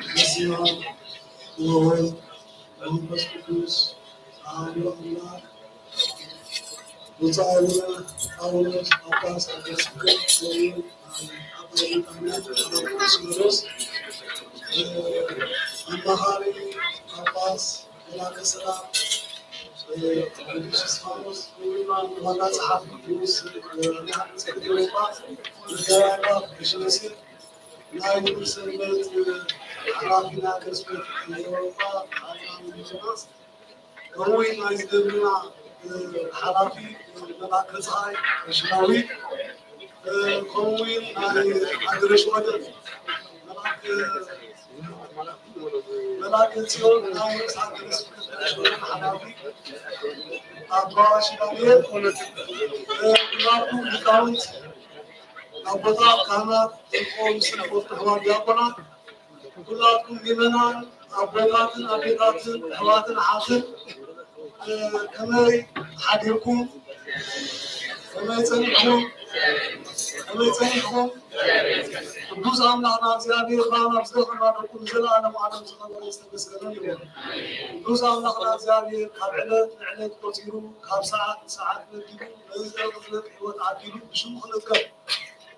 በስመ አብ ወወልድ ወመንፈስ ቅዱስ አሐዱ አምላክ። ብፁዕ አቡነ ጳውሎስ ጳጳስ ሀገረ ስብከት ወይም አባይ ሊቃነ ጳጳሳት ሲኖዶስ አማኻሪ ጳጳስ፣ መላከ ሰላም ቅዱስ እስጢፋኖስ፣ ዋና ጸሓፊ ንኡስ ሊቃነ ጸድቅ ኤውሮጳ፣ መጋባርያ ሽመስል፣ ናይ ንኡስ ሰንበት ሓላፊ ናይ ሀገረ ስብከት ኤውሮጳ፣ ዮናስ፣ ከምኡ እውን ናይዚ ደብርና ሓላፊ መላከ ፀሓይ ሽናዊ፣ ከምኡ እውን ናይ ሃገረ ሽወደን መላከ መላከ ጽዮን ናይ ንኡስ ሃገረ ስብከት ሽወደን ሓላፊ ኣባ ሽዳንኤል፣ ኩላኩም ሊቃውንት፣ ኣቦታት፣ ካህናት፣ ተልእኮ ምስ ዝፈቱ ኣሕዋት ዲያቆናት፣ ኩላትኩም ምእመናን፣ ኣቦታትን ኣዴታትን፣ ኣሕዋትን ኣሓትን፣ እ፣ ከመይ ሓዲርኩም? ከመይ ጸኒሕኩም? ከመይ ጸኒሕኩም? ቅዱስ ኣምላኽና እግዚኣብሔር ባና ብዝደኸና ደቁ ንዘለኣለም ዓለም ዝኸበረ ዝተመስገነ ይኹን። ቅዱስ ኣምላኽና እግዚኣብሔር ካብ ዕለት ንዕለት ቆጺሩ፣ ካብ ሰዓት ንሰዓት መዲቡ፣ ነዚ ዘርኢ ቅጽበት ህይወት ዓዲሉ ብሽሙ ክንእከብ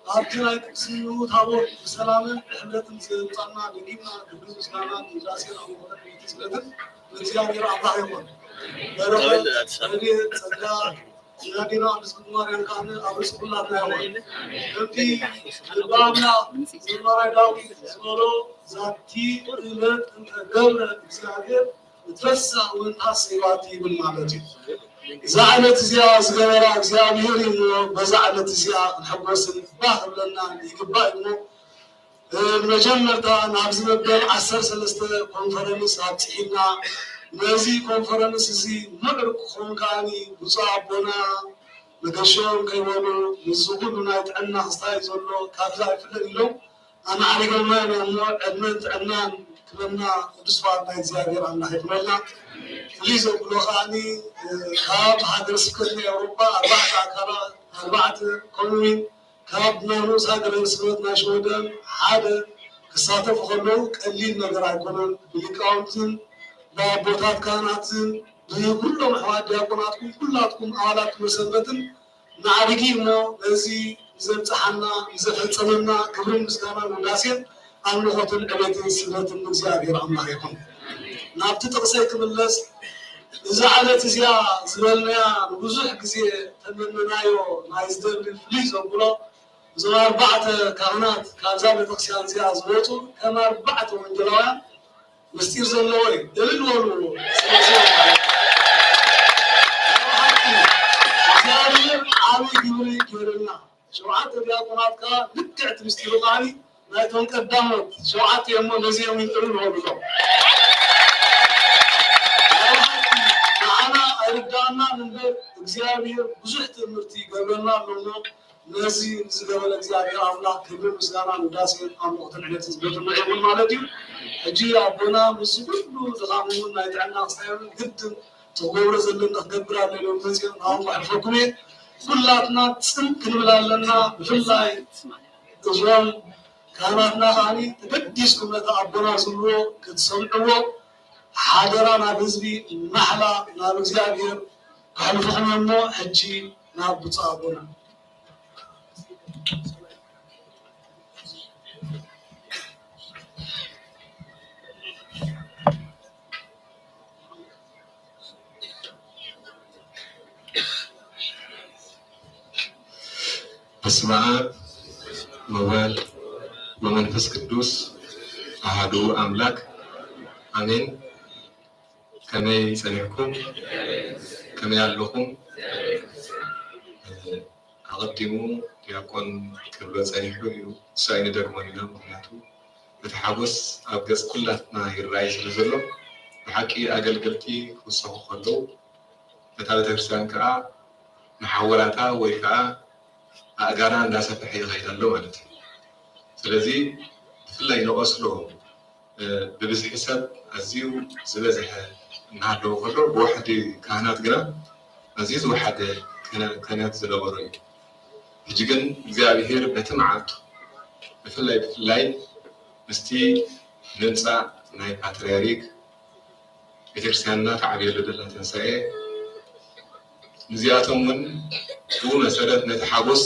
ኣብቲ ናይ ቅድስንኡ ታቦት ብሰላምን ብሕብረትን ዘምጻና ደጊምና ክብርን ምስጋናን ውዳሴን ኣምልኾን ቤት ስግደትን ንእግዚኣብሔር ኣምላኽ ይኹን። በረኸት፣ ረድኤት፣ ጸጋ፣ ወላዲና ቅድስት ድንግል ማርያም ከኣ ኣብ ርእሲ ኩላትና ይኹን። ከምቲ ልበ ኣምላኽ ዘማራይ ዳዊት ዝበሎ፣ "ዛቲ ዕለት እንተ ገብረ እግዚኣብሔር ንትረሳ ወንታስ ይባቲ" ይብል ማለት እዩ። እዛ ዕለት እዚኣ ዝገበራ እግዚኣብሔር እዩ እሞ፣ በዛ ዕለት እዚኣ ክንሕጎስን ባህ ክብለና ይግባእ እዩ እሞ፣ እ፣ መጀመርታ ናብዚ መበል ዓሰርተ ሰለስተ ኮንፈረንስ ኣብፂሕና፣ ነዚ ኮንፈረንስ እዚ ምዕሩግ ክኸውን ከዓኒ ብፁዕ ኣቦና መገሾም ከይበሉ ምስዚ ኩሉ ናይ ጥዕና ክስታይ ዘሎ ካብዚ ኣይፍለን ኢሎም ኣማዕሪጎምና ኢና እሞ ዕድመን ጥዕናን ክበና ቅዱስ ፍቓድ ናይ እግዚኣብሔር ኣምላኽ ይኹነልና። ፍልይ ዘብሎ ከዓኒ፣ እ፣ ካብ ሃገረ ስብከት ናይ ኤውሮጳ ኣርባዕተ ኣካላት፣ ኣርባዕተ ከምኡ እውን ካብ ናይ ንኡስ ሃገረ ስብከት ናይ ሽወደን ሓደ ክሳተፉ ከለዉ ቀሊል ነገር ኣይኮነን። ብሊቃውንትን ብኣቦታት ካህናትን ብኩሎም ኣሕዋት ዲያቆናትኩም ኩላትኩም ኣባላት ክብረ ሰንበትን ማዕሪጊ እሞ ነዚ ንዘብጽሓና ንዘፈጸመና ክብርን ምስጋናን ውዳሴን ኣምልኾትን ዕቤትን ስግደትን ንእግዚኣብሔር ኣምላኽ ይኹን። ናብቲ ጥቕሰይ ክምለስ፣ እዛ ዕለት እዚኣ ዝበልናያ ንብዙሕ ግዜ ተመነናዮ ናይ ዝደብሪ ፍልይ ዘብሎ እዞም ኣርባዕተ ካህናት ካብዛ ቤተክርስትያን እዚኣ ዝወፁ ከም ኣርባዕተ ወንጌላውያን ምስጢር ዘለዎ እዩ። እልል በሉ። ስለዚ ማለት እዩ። ብሓቂ እግዚኣብሔር ዓብዪ ግብሪ ገይሩልና። ሸውዓተ ዲያቆናት ከኣ ልክዕ እቲ ምስጢሩ ከዓኒ ናይቶም ቀዳሞት ሸውዓተ እዮም እሞ ነዚኦም ይጥሩ ንበሉ። ናይ ብሓቂ ንዓና ኣይርድኣናን እምበር እግዚኣብሔር ብዙሕ ትእምርቲ ይገብረና ኣሎ እሞ ነዚ ንዝገበረ እግዚኣብሔር ኣምላኽ ክብርን ምስጋናን ውዳሴን ኣምልኾትን ዕቤትን ዝገበረና ይኹን ማለት እዩ። ሕጂ ኣቦና ምስዚ ኩሉ ድኻም እውን ናይ ጥዕና ክስታይ እውን ግድን ትገብሮ ዘለና ክገብር ኣለና ኢሎም መፂኦም ንዓኹም ከሕልፈኩም እየ። ኩላትና ጽን ክንብል ኣለና። ብፍላይ እዞም ካህናትና ከዓኒ ተገዲስኩም ነቲ ኣቦና ዝብልዎ ክትሰምዕዎ ሓደራ ናብ ህዝቢ ማሕላ ናብ እግዚኣብሔር ከሕልፉኹም እሞ ሕጂ ናብ ብፁዕ ኣቦና። በስመ አብ ወወልድ ወመንፈስ ቅዱስ አሐዱ አምላክ አሜን። ከመይ ጸኒሕኩም? ከመይ ኣለኹም? ኣቐዲሙ ዲያቆን ክብሎ ጸኒሑ እዩ። እሱ ኣይንደግሞን ኢና፣ ምኽንያቱ እቲ ሓጎስ ኣብ ገጽ ኩላትና ይረኣይ ስለ ዘሎ፣ ብሓቂ ኣገልገልቲ ክውሰኹ ከለዉ፣ ነታ ቤተክርስትያን ከኣ መሓውራታ ወይ ከኣ ኣእጋራ እንዳሰፍሐ ይኸይድ ኣሎ ማለት እዩ። ስለዚ ብፍላይ ንኦስሎ፣ እ፣ ብብዝሒ ሰብ ኣዝዩ ዝበዝሐ እናሃለወ ከሎ፣ ብዋሕዲ ካህናት ግና ኣዝዩ ዝወሓደ ክህነ-፣ ክህነት ዝነበሮ እዩ። ሕጂ ግን እግዚኣብሄር በቲ መዓልቱ ብፍላይ ብፍላይ ምስቲ ምምጻእ ናይ ፓትርያርክ ቤተክርስትያንና ተዓብየሉ ዘላ ትንሳኤ፣ ንዚኣቶም እውን ብኡ መሰረት ነቲ ሓጎስ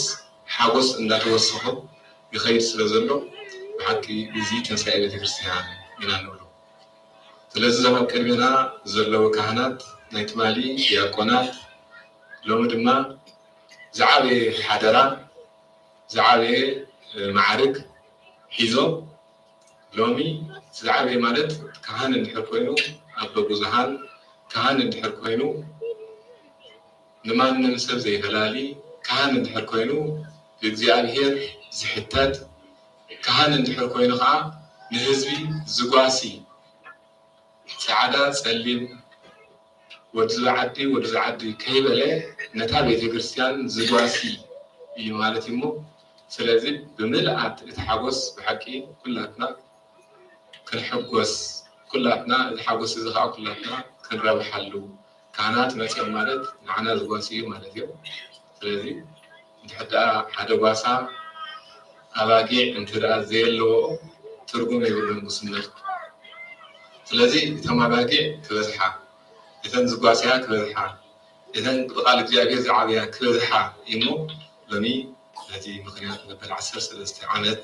ሓጎስ እንዳተወሰኾ ይኸይድ ስለ ዘሎ፣ ብሓቂ እዚ ትንሳኤ ቤተክርስትያን ኢና ንብሎ። ስለዚ እዞም ኣብ ቅድሜና ዘለዉ ካህናት፣ ናይ ትማሊ ዲያቆናት፣ ሎሚ ድማ ዝዓበየ ሓደራ፣ ዝዓበየ፣ እ፣ ማዕርግ ሒዞም፣ ሎሚ ዝዓበየ ማለት ካህን እንድሕር ኮይኑ፣ ኣቦ ብዙሃን ካህን እንድሕር ኮይኑ፣ ንማንም ሰብ ዘይፈላሊ ካህን እንድሕር ኮይኑ፣ ብእግዚኣብሄር ዝሕተት ካህን እንድሕር ኮይኑ ከዓ ንህዝቢ ዝጓሲ፣ ጻዕዳ ጸሊም፣ ወዲ እዚ ዓዲ ወዲ እዚ ዓዲ ከይበለ ነታ ቤተ ክርስቲያን ዝጓሲ እዩ ማለት እዩ እሞ፣ ስለዚ ብምልኣት እቲ ሓጎስ ብሓቂ ኩላትና ክንሕጎስ፣ ኩላትና እዚ ሓጎስ እዚ ከዓ ኩላትና ክንረብሓሉ፣ ካህናት መፅኦም ማለት ንዓና ዝጓሲ እዩ ማለት እዩ። ስለዚ እንድሕር ደኣ ሓደ ጓሳ ኣባጊዕ እንተ ደኣ ዘየለዎ ትርጉም የብሉን ጉስነት። ስለዚ እቶም ኣባጊዕ ክበዝሓ፣ እተን ዝጓስያ ክበዝሓ፣ እተን ብቃል እግዚኣብሔር ዝዓብያ ክበዝሓ እዩ እሞ፣ ሎሚ ነቲ ምኽንያት መበል ዓሰርተ ሰለስተ ዓመት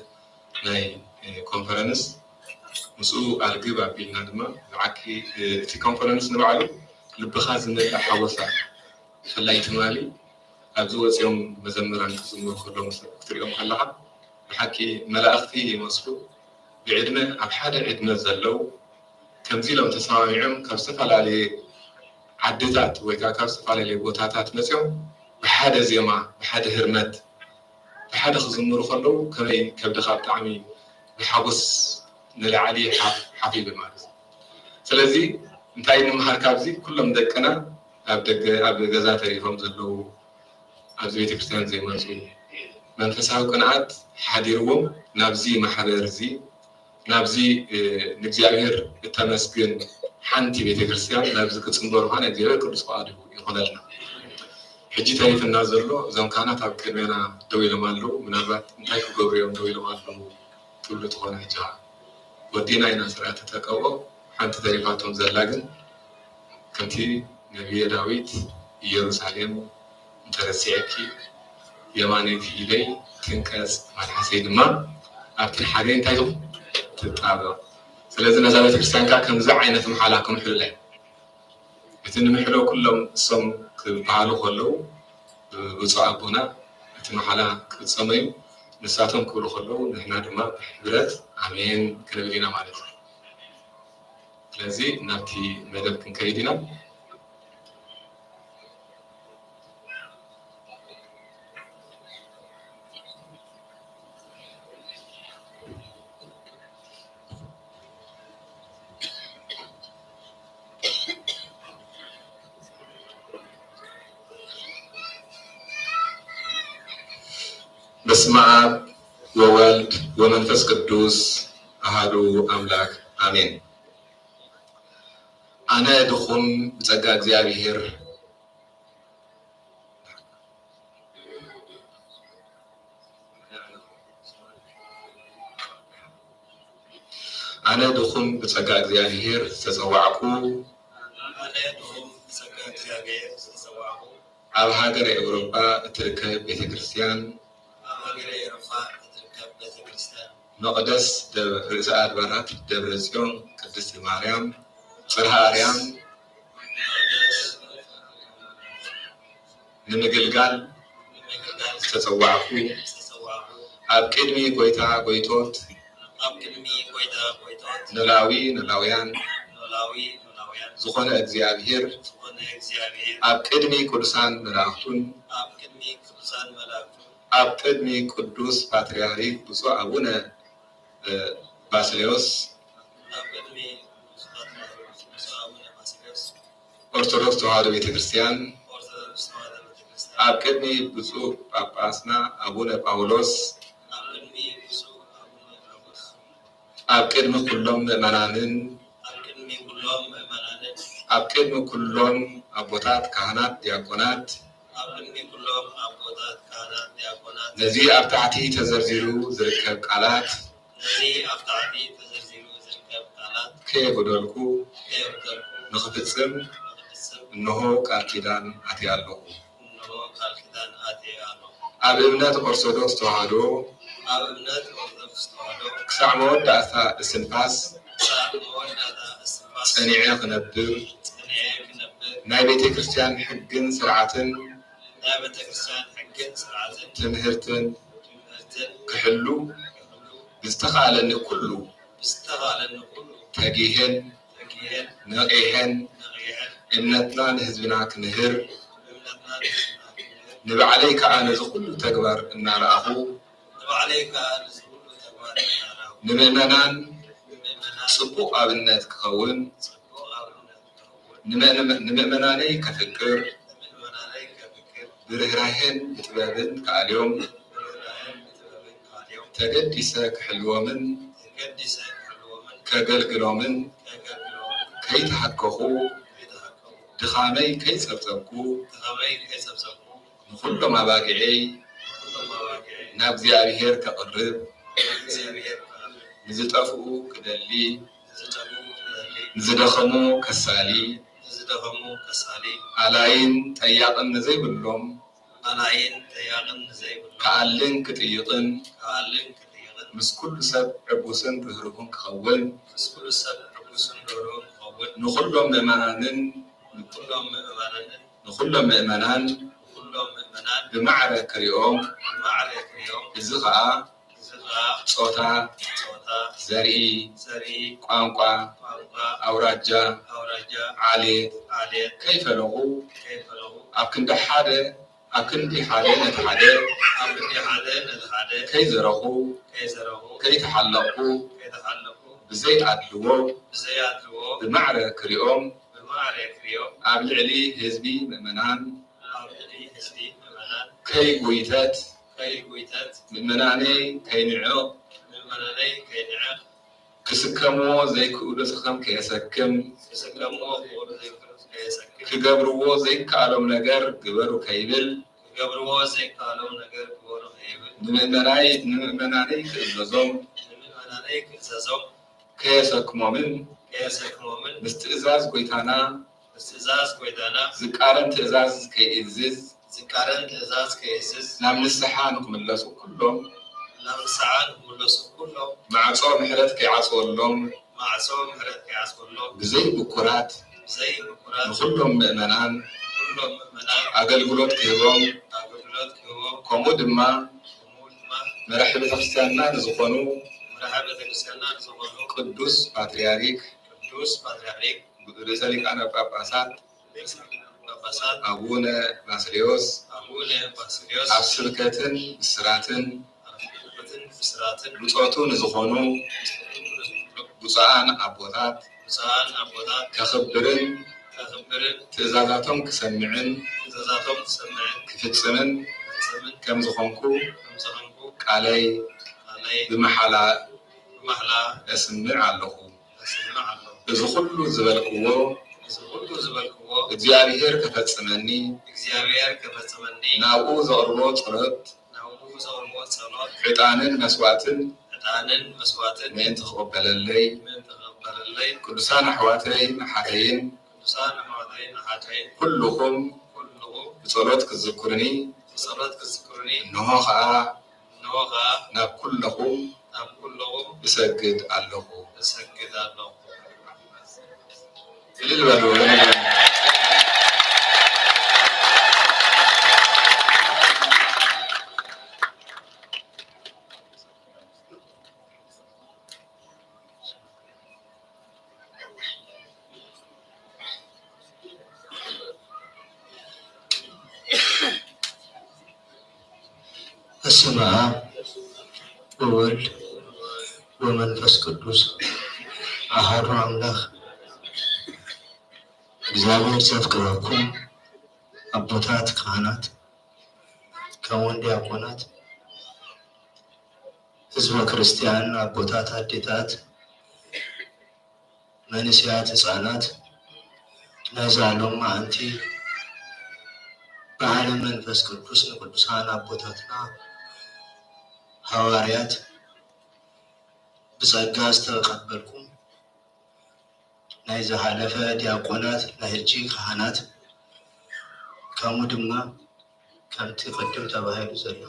ናይ፣ እ፣ ኮንፈረንስ ምስኡ ኣልግብ ኣቢልና ድማ ብዓቂ፣ እ፣ እቲ ኮንፈረንስ ንባዕሉ ልብኻ ዝመልእ ሓጎሳ፣ ብፍላይ ትማሊ ኣብዚ ወፂኦም መዘምራን ክዝምሩ ከለዉ ክትሪኦም ከለኻ ብሓቂ መላእኽቲ ይመስሉ። ብዕድመ ኣብ ሓደ ዕድመ ዘለዉ ከምዚ ኢሎም ተሰማሚዖም ካብ ዝተፈላለየ ዓድታት ወይ ከዓ ካብ ዝተፈላለየ ቦታታት መፂኦም ብሓደ ዜማ፣ ብሓደ ህርመት፣ ብሓደ ክዝምሩ ከለዉ ከመይ ከብድኻ ብጣዕሚ ብሓጎስ ንላዕሊ ሓፍ-፣ ሓፍ ይብል ማለት እዩ። ስለዚ እንታይ ንምሃር ካብዚ? ኩሎም ደቅና ኣብ ደገ፣ ኣብ ገዛ ተሪፎም ዘለዉ፣ ኣብዚ ቤተክርስትያን ዘይመፁ፣ መንፈሳዊ ቅንዓት ሓዲርዎም ናብዚ ማሕበር እዚ፣ ናብዚ፣ እ፣ ንእግዚኣብሔር እተመስግን ሓንቲ ቤተክርስትያን ናብዚ ክፅምበሩ ኸዓ እግዚኣብሔር ቅዱስ ፈቃዱ ይኹነልና። ሕጂ ተሪፍና ዘሎ እዞም ካህናት ኣብ ቅድሜና ደው ኢሎም ኣለዉ። ምናልባት እንታይ ክገብሩ እዮም ደው ኢሎም ኣለዉ ትብሉ ትኾኑ። ሕጂ ኸዓ ወዲና ኢና ስርዓተ ተቀብኦ፣ ሓንቲ ተሪፋቶም ዘላ ግን ከምቲ ነቢየ ዳዊት፣ ኢየሩሳሌም እንተረሲዐኪ፣ የማነይቲ ኢደይ ትንቀጽ፣ መልሓሰይ ድማ ኣብቲ ሓደ እንታይ ትኹን? ትጣበቕ። ስለዚ ነዛ ቤተክርስትያን ከኣ ከምዚ ዓይነት ምሓላ ክምሕሉላ እዩ። እቲ ንምሕሎ ኩሎም እሶም ክበሃሉ ከለዉ፣ ብፁዕ ኣቦና እቲ መሓላ ክፍጸም እዩ። ንሳቶም ክብሉ ከለዉ ንሕና ድማ ብሕብረት ኣሜን ክንብል ኢና ማለት እዩ። ስለዚ ናብቲ መደብ ክንከይድ ኢና። በስመ አብ ወወልድ ወመንፈስ ቅዱስ አሐዱ አምላክ አሜን። ኣነ ድኹም ብጸጋ እግዚኣብሔር፣ ኣነ ድኹም ብጸጋ እግዚኣብሔር ዝተጸዋዕኩ፣ ኣነ ድኹም ብጸጋ እግዚኣብሔር ዝተጸዋዕኩ፣ ኣብ ሃገረ ኤውሮጳ እትርከብ ቤተ ክርስቲያን፣ ኣብ ሃገረ ኤውሮጳ እትርከብ ቤተ ክርስቲያን፣ መቕደስ ደብ-፣ ርእሰ ኣድባራት ደብረ ጽዮን ቅድስት ማርያም ጽርሃ ኣርያም ንምግልጋል ዝተጸዋዕኩ፣ ኣብ ቅድሚ ጎይታ ጎይቶት፣ ኣብ ቅድሚ ጎይታ ጎይቶት፣ ኖላዊ ኖላውያን፣ ኖላዊ ኖላውያን፣ ዝኾነ እግዚኣብሔር፣ ዝኾነ እግዚኣብሔር፣ ኣብ ቅድሚ ቅዱሳን መላእኽቱን፣ ኣብ ቅድሚ ቅዱሳን መላእኽቱን፣ ኣብ ቅድሚ ቅዱስ ፓትርያርክ ብፁዕ ኣቡነ፣ እ፣ ባስልዮስ፣ ኣብ ቅድሚ ቅዱስ ፓትርያርክ ብፁዕ ኣቡነ ባስልዮስ፣ ኦርቶዶክስ ተዋህዶ ቤተ ክርስቲያን፣ ኦርቶዶክስ ተዋህዶ ቤተ ክርስቲያን፣ ኣብ ቅድሚ ብፁዕ ጳጳስና ኣቡነ ጳውሎስ፣ ኣብ ቅድሚ ብፁዕ ኣቡነ ጳውሎስ፣ ኣብ ቅድሚ ኩሎም ምእመናንን፣ ኣብ ቅድሚ ኩሎም ምእመናንን፣ ኣብ ቅድሚ ኩሎም ኣቦታት ካህናት ዲያቆናት፣ ኣብ ቅድሚ ኩሎም ኣቦታት ካህናት ዲያቆናት፣ ነዚ ኣብ ታሕቲ ተዘርዚሩ ዝርከብ ቃላት፣ ነዚ ኣብ ታሕቲ ተዘርዚሩ ዝርከብ ቃላት፣ ከየጉደልኩ፣ ከየጉደልኩ፣ ንኽፍጽም፣ ንኽፍጽም፣ እንሆ ቃል ኪዳን ኣትየ ኣለኹ። እንሆ ቃል ኪዳን ኣትየ ኣለኹ። ኣብ እምነት ኦርቶዶክስ ተዋህዶ፣ ኣብ እምነት ኦርቶዶክስ ተዋህዶ፣ ክሳዕ መወዳእታ እስትንፋስ፣ ክሳዕ መወዳእታ እስትንፋስ፣ ጸኒዐ ክነብር፣ ጸኒዐ ክነብር፣ ናይ ቤተ ክርስቲያን ሕግን ስርዓትን፣ ናይ ቤተ ክርስቲያን ሕግን ስርዓትን፣ ትምህርትን፣ ትምህርትን፣ ክሕሉ፣ ክሕሉ፣ ብዝተኻእለኒ ኩሉ፣ ብዝተኻእለኒ ኩሉ፣ ተጊሄን፣ ተጊሄን፣ ነቒሔን፣ ነቒሔን፣ እምነትና ንህዝብና ክምህር፣ እምነትና ንህዝብና ክምህር፣ ንባዕለይ ከኣ ነዚ ኩሉ ተግባር እናረኣኹ፣ ንባዕለይ ከኣ ነዚ ኩሉ ተግባር እናረኣኹ፣ ንምእመናን፣ ንምእመናን፣ ጽቡቕ ኣብነት ክኸውን፣ ጽቡቕ ኣብነት ክኸውን፣ ንምእመ-፣ ንምእመናነይ ከፍቅር፣ ንምእመናነይ ከፍቅር፣ ብርህራሄን ብጥበብን ከኣልዮም፣ ብርህራሄን ብጥበብን ከኣልዮም፣ ተገዲሰ ክሕልዎምን፣ ተገዲሰ ክሕልዎምን፣ ከገልግሎምን፣ ከገልግሎምን፣ ከይተሃከኹ፣ ከይተሃከኹ፣ ድኻመይ ከይጸብጸብኩ፣ ድኻመይ ከይጸብጸብኩ፣ ንኹሎም ኣባጊዐይ፣ ንኹሎም ኣባጊዐይ፣ ናብ እግዚኣብሔር ከቕርብ፣ ናብ እግዚኣብሔር ከቕርብ፣ ንዝጠፍኡ ክደሊ፣ ንዝጠፍኡ ክደሊ፣ ንዝደኸሙ ከሳሊ፣ ንዝደኸሙ ከሳሊ፣ ኣላይን ጠያቕን ንዘይብሎም፣ ኣላይን ጠያቕን ንዘይብሎም፣ ክኣልን ክጥይቕን፣ ክኣልን ክጥይቕን፣ ምስ ኩሉ ሰብ ዕጉስን ርህሩህን ክኸውን፣ ምስ ኩሉ ሰብ ዕጉስን ርህሩህን ክኸውን፣ ንኹሎም ምእመናንን፣ ንኹሎም ምእመናንን፣ ንኹሎም ምእመናን፣ ንኹሎም ምእመናን፣ ብማዕረ ክሪኦም፣ ብማዕረ ክሪኦም፣ እዚ ኸኣ፣ እዚ ኸኣ፣ ጾታ፣ ጾታ፣ ዘርኢ፣ ዘርኢ፣ ቋንቋ፣ ቋንቋ፣ ኣውራጃ፣ ኣውራጃ፣ ዓሌት፣ ዓሌት፣ ከይፈለኹ፣ ከይፈለኹ፣ ኣብ ክንዲ ሓደ፣ ኣብ ክንዲ ሓደ ነቲ ሓደ፣ ኣብ ክንዲ ሓደ ነቲ ሓደ፣ ከይዘረኹ፣ ከይዘረኹ፣ ከይተሓለቕኩ፣ ከይተሓለቕኩ፣ ብዘይ ኣድልዎ፣ ብዘይ ኣድልዎ፣ ብማዕረ ክሪኦም፣ ብማዕረ ክሪኦም፣ ኣብ ልዕሊ ህዝቢ ምእመናን፣ ኣብ ልዕሊ ህዝቢ ምእመናን፣ ከይጉይተት፣ ከይጉይተት፣ ምእመናነይ ከይንዕቕ፣ ምእመናነይ ከይንዕቕ፣ ክስከምዎ ዘይክእሉ ሸኸም ከየሰክም፣ ክስከምዎ ክእሉ ዘይክእሉ ከየሰክም፣ ክገብርዎ ዘይከኣሎም ነገር ግበሩ ከይብል፣ ክገብርዎ ዘይከኣሎም ነገር ግበሩ ከይብል፣ ንምእመናይ-፣ ንምእመናነይ ክእዘዞም፣ ንምእመናነይ ክእዘዞም፣ ከየሰክሞምን፣ ከየሰክሞምን፣ ምስ ትእዛዝ ጐይታና፣ ምስ ትእዛዝ ጐይታና፣ ዝቃረን ትእዛዝ ከይእዝዝ፣ ዝቃረን ትእዛዝ ከይእዝዝ፣ ናብ ንስሓ ንኽምለሱ ኩሎም፣ ናብ ንስሓ ንኽምለሱ ኩሎም፣ ማዕጾ ምሕረት ከይዓጽወሎም፣ ማዕጾ ምሕረት ከይዓጽወሎም፣ ብዘይ ብኩራት፣ ብዘይ ብኩራት፣ ንኹሎም ምእመናን፣ ንኹሎም ምእመናን፣ ኣገልግሎት ክህቦም፣ ኣገልግሎት ክህቦም፣ ከምኡ ድማ፣ ከምኡ ድማ፣ መራሒ ቤተክርስትያንና ንዝኾኑ፣ መራሒ ቤተክርስትያንና ንዝኾኑ፣ ቅዱስ ፓትርያርክ፣ ቅዱስ ፓትርያርክ፣ ርእሰ ሊቃነ ጳጳሳት፣ ርእሰ ሊቃነ ጳጳሳት፣ ኣቡነ ባስልዮስ፣ ኣቡነ ባስልዮስ፣ ኣብ ስብከትን ብስራትን፣ ኣብ ስብከትን ብስራትን፣ ብጾቱ ንዝኾኑ፣ ብጾቱ ንዝኾኑ፣ ብፁዓን ኣቦታት፣ ብፁዓን ኣቦታት፣ ከኽብርን፣ ከኽብርን፣ ትእዛዛቶም ክሰምዕን፣ ትእዛዛቶም ክሰምዕን፣ ክፍጽምን፣ ክፍጽምን፣ ከም ዝኾንኩ፣ ከም ዝኾንኩ፣ ቃለይ፣ ቃለይ፣ ብመሓላ፣ ብመሓላ፣ እስምዕ ኣለኹ። እሰምዕ ኣለኹ። እዚ ኹሉ ዝበልክዎ፣ እዚ ኹሉ ዝበልክዎ፣ እግዚኣብሔር ከፈጽመኒ፣ እግዚኣብሔር ከፈጽመኒ፣ ናብኡ ዘቕርቦ ጸሎት፣ ናብኡ ዘቕርቦ ጸሎት፣ ዕጣንን መስዋዕትን፣ ዕጣንን መስዋዕትን፣ ምእንቲ ክቕበለለይ፣ ምእንቲ ክቕበለለይ፣ ቅዱሳን ኣሕዋተይን ኣሓተይን፣ ቅዱሳን ኣሕዋተይን ኣሓተይን፣ ኩልኹም፣ ኩልኹም፣ ብጸሎት ክትዝክሩኒ፣ ብጸሎት ክትዝክሩኒ፣ እንሆ ኸኣ፣ እንሆ ኸኣ፣ ናብ ኩለኹም፣ ናብ ኩለኹም፣ እሰግድ ኣለኹ። እሰግድ ኣለኹ። እልል በሉ። በስመ አብ ወወልድ ወመንፈስ ቅዱስ አሐዱ አምላክ። እግዚኣብሔር ዘፍቅረኩም ኣቦታት ካህናት፣ ከምኡውን ዲያቆናት፣ ህዝበ ክርስቲያን ኣቦታት፣ ኣዴታት፣ መንእሰያት፣ ህፃናት፣ ነዛ ሎማዓንቲ በዓለ መንፈስ ቅዱስ ንቅዱሳን ኣቦታትና ሃዋርያት ብጸጋ ዝተቐበልኩም፣ ናይ ዝሓለፈ ዲያቆናት፣ ናይ ሕጂ ካህናት፣ ከምኡ ድማ ከምቲ ቅድም ተባሂሉ ዘሎ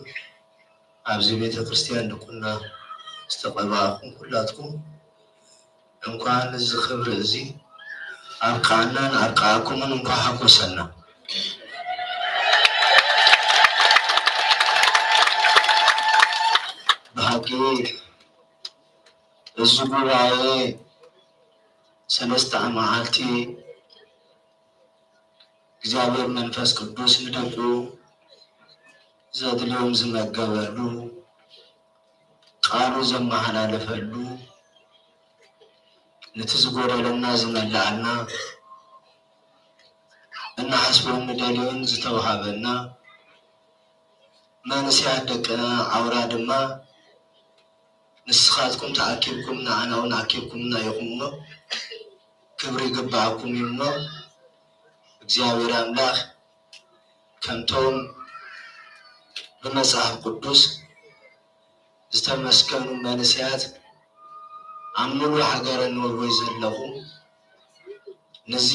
ኣብዚ ቤተ ክርስቲያን ድቁና ዝተቐባእኩም ኩላትኩም እንኳን እዚ ክብሪ እዚ ኣብቃዓናን ኣብቃዓኩምን እንኳ ሓጎሰና። ብሓቂ እዚ ጉባኤ ሰለስተ መዓልቲ እግዚኣብሔር መንፈስ ቅዱስ ንደቁ ዘድልዮም ዝመገበሉ፣ ቃሉ ዘመሓላለፈሉ፣ ነቲ ዝጎደለና ዝመልኣልና፣ እንሓስቦን ንደልዮን ዝተውሃበና፣ መንእሰያት ደቅና ዓውራ ድማ ንስኻትኩም ተኣኪብኩም ንዓና እውን ኣኪብኩምና ኢኹም እሞ፣ ክብሪ ይግብኣኩም እዩ እሞ፣ እግዚኣብሔር ኣምላኽ ከምቶም ብመጽሓፍ ቅዱስ ዝተመስገኑ መንእሰያት ኣብ ምሉእ ሃገረ ኖርወይ ዘለኹም፣ ነዚ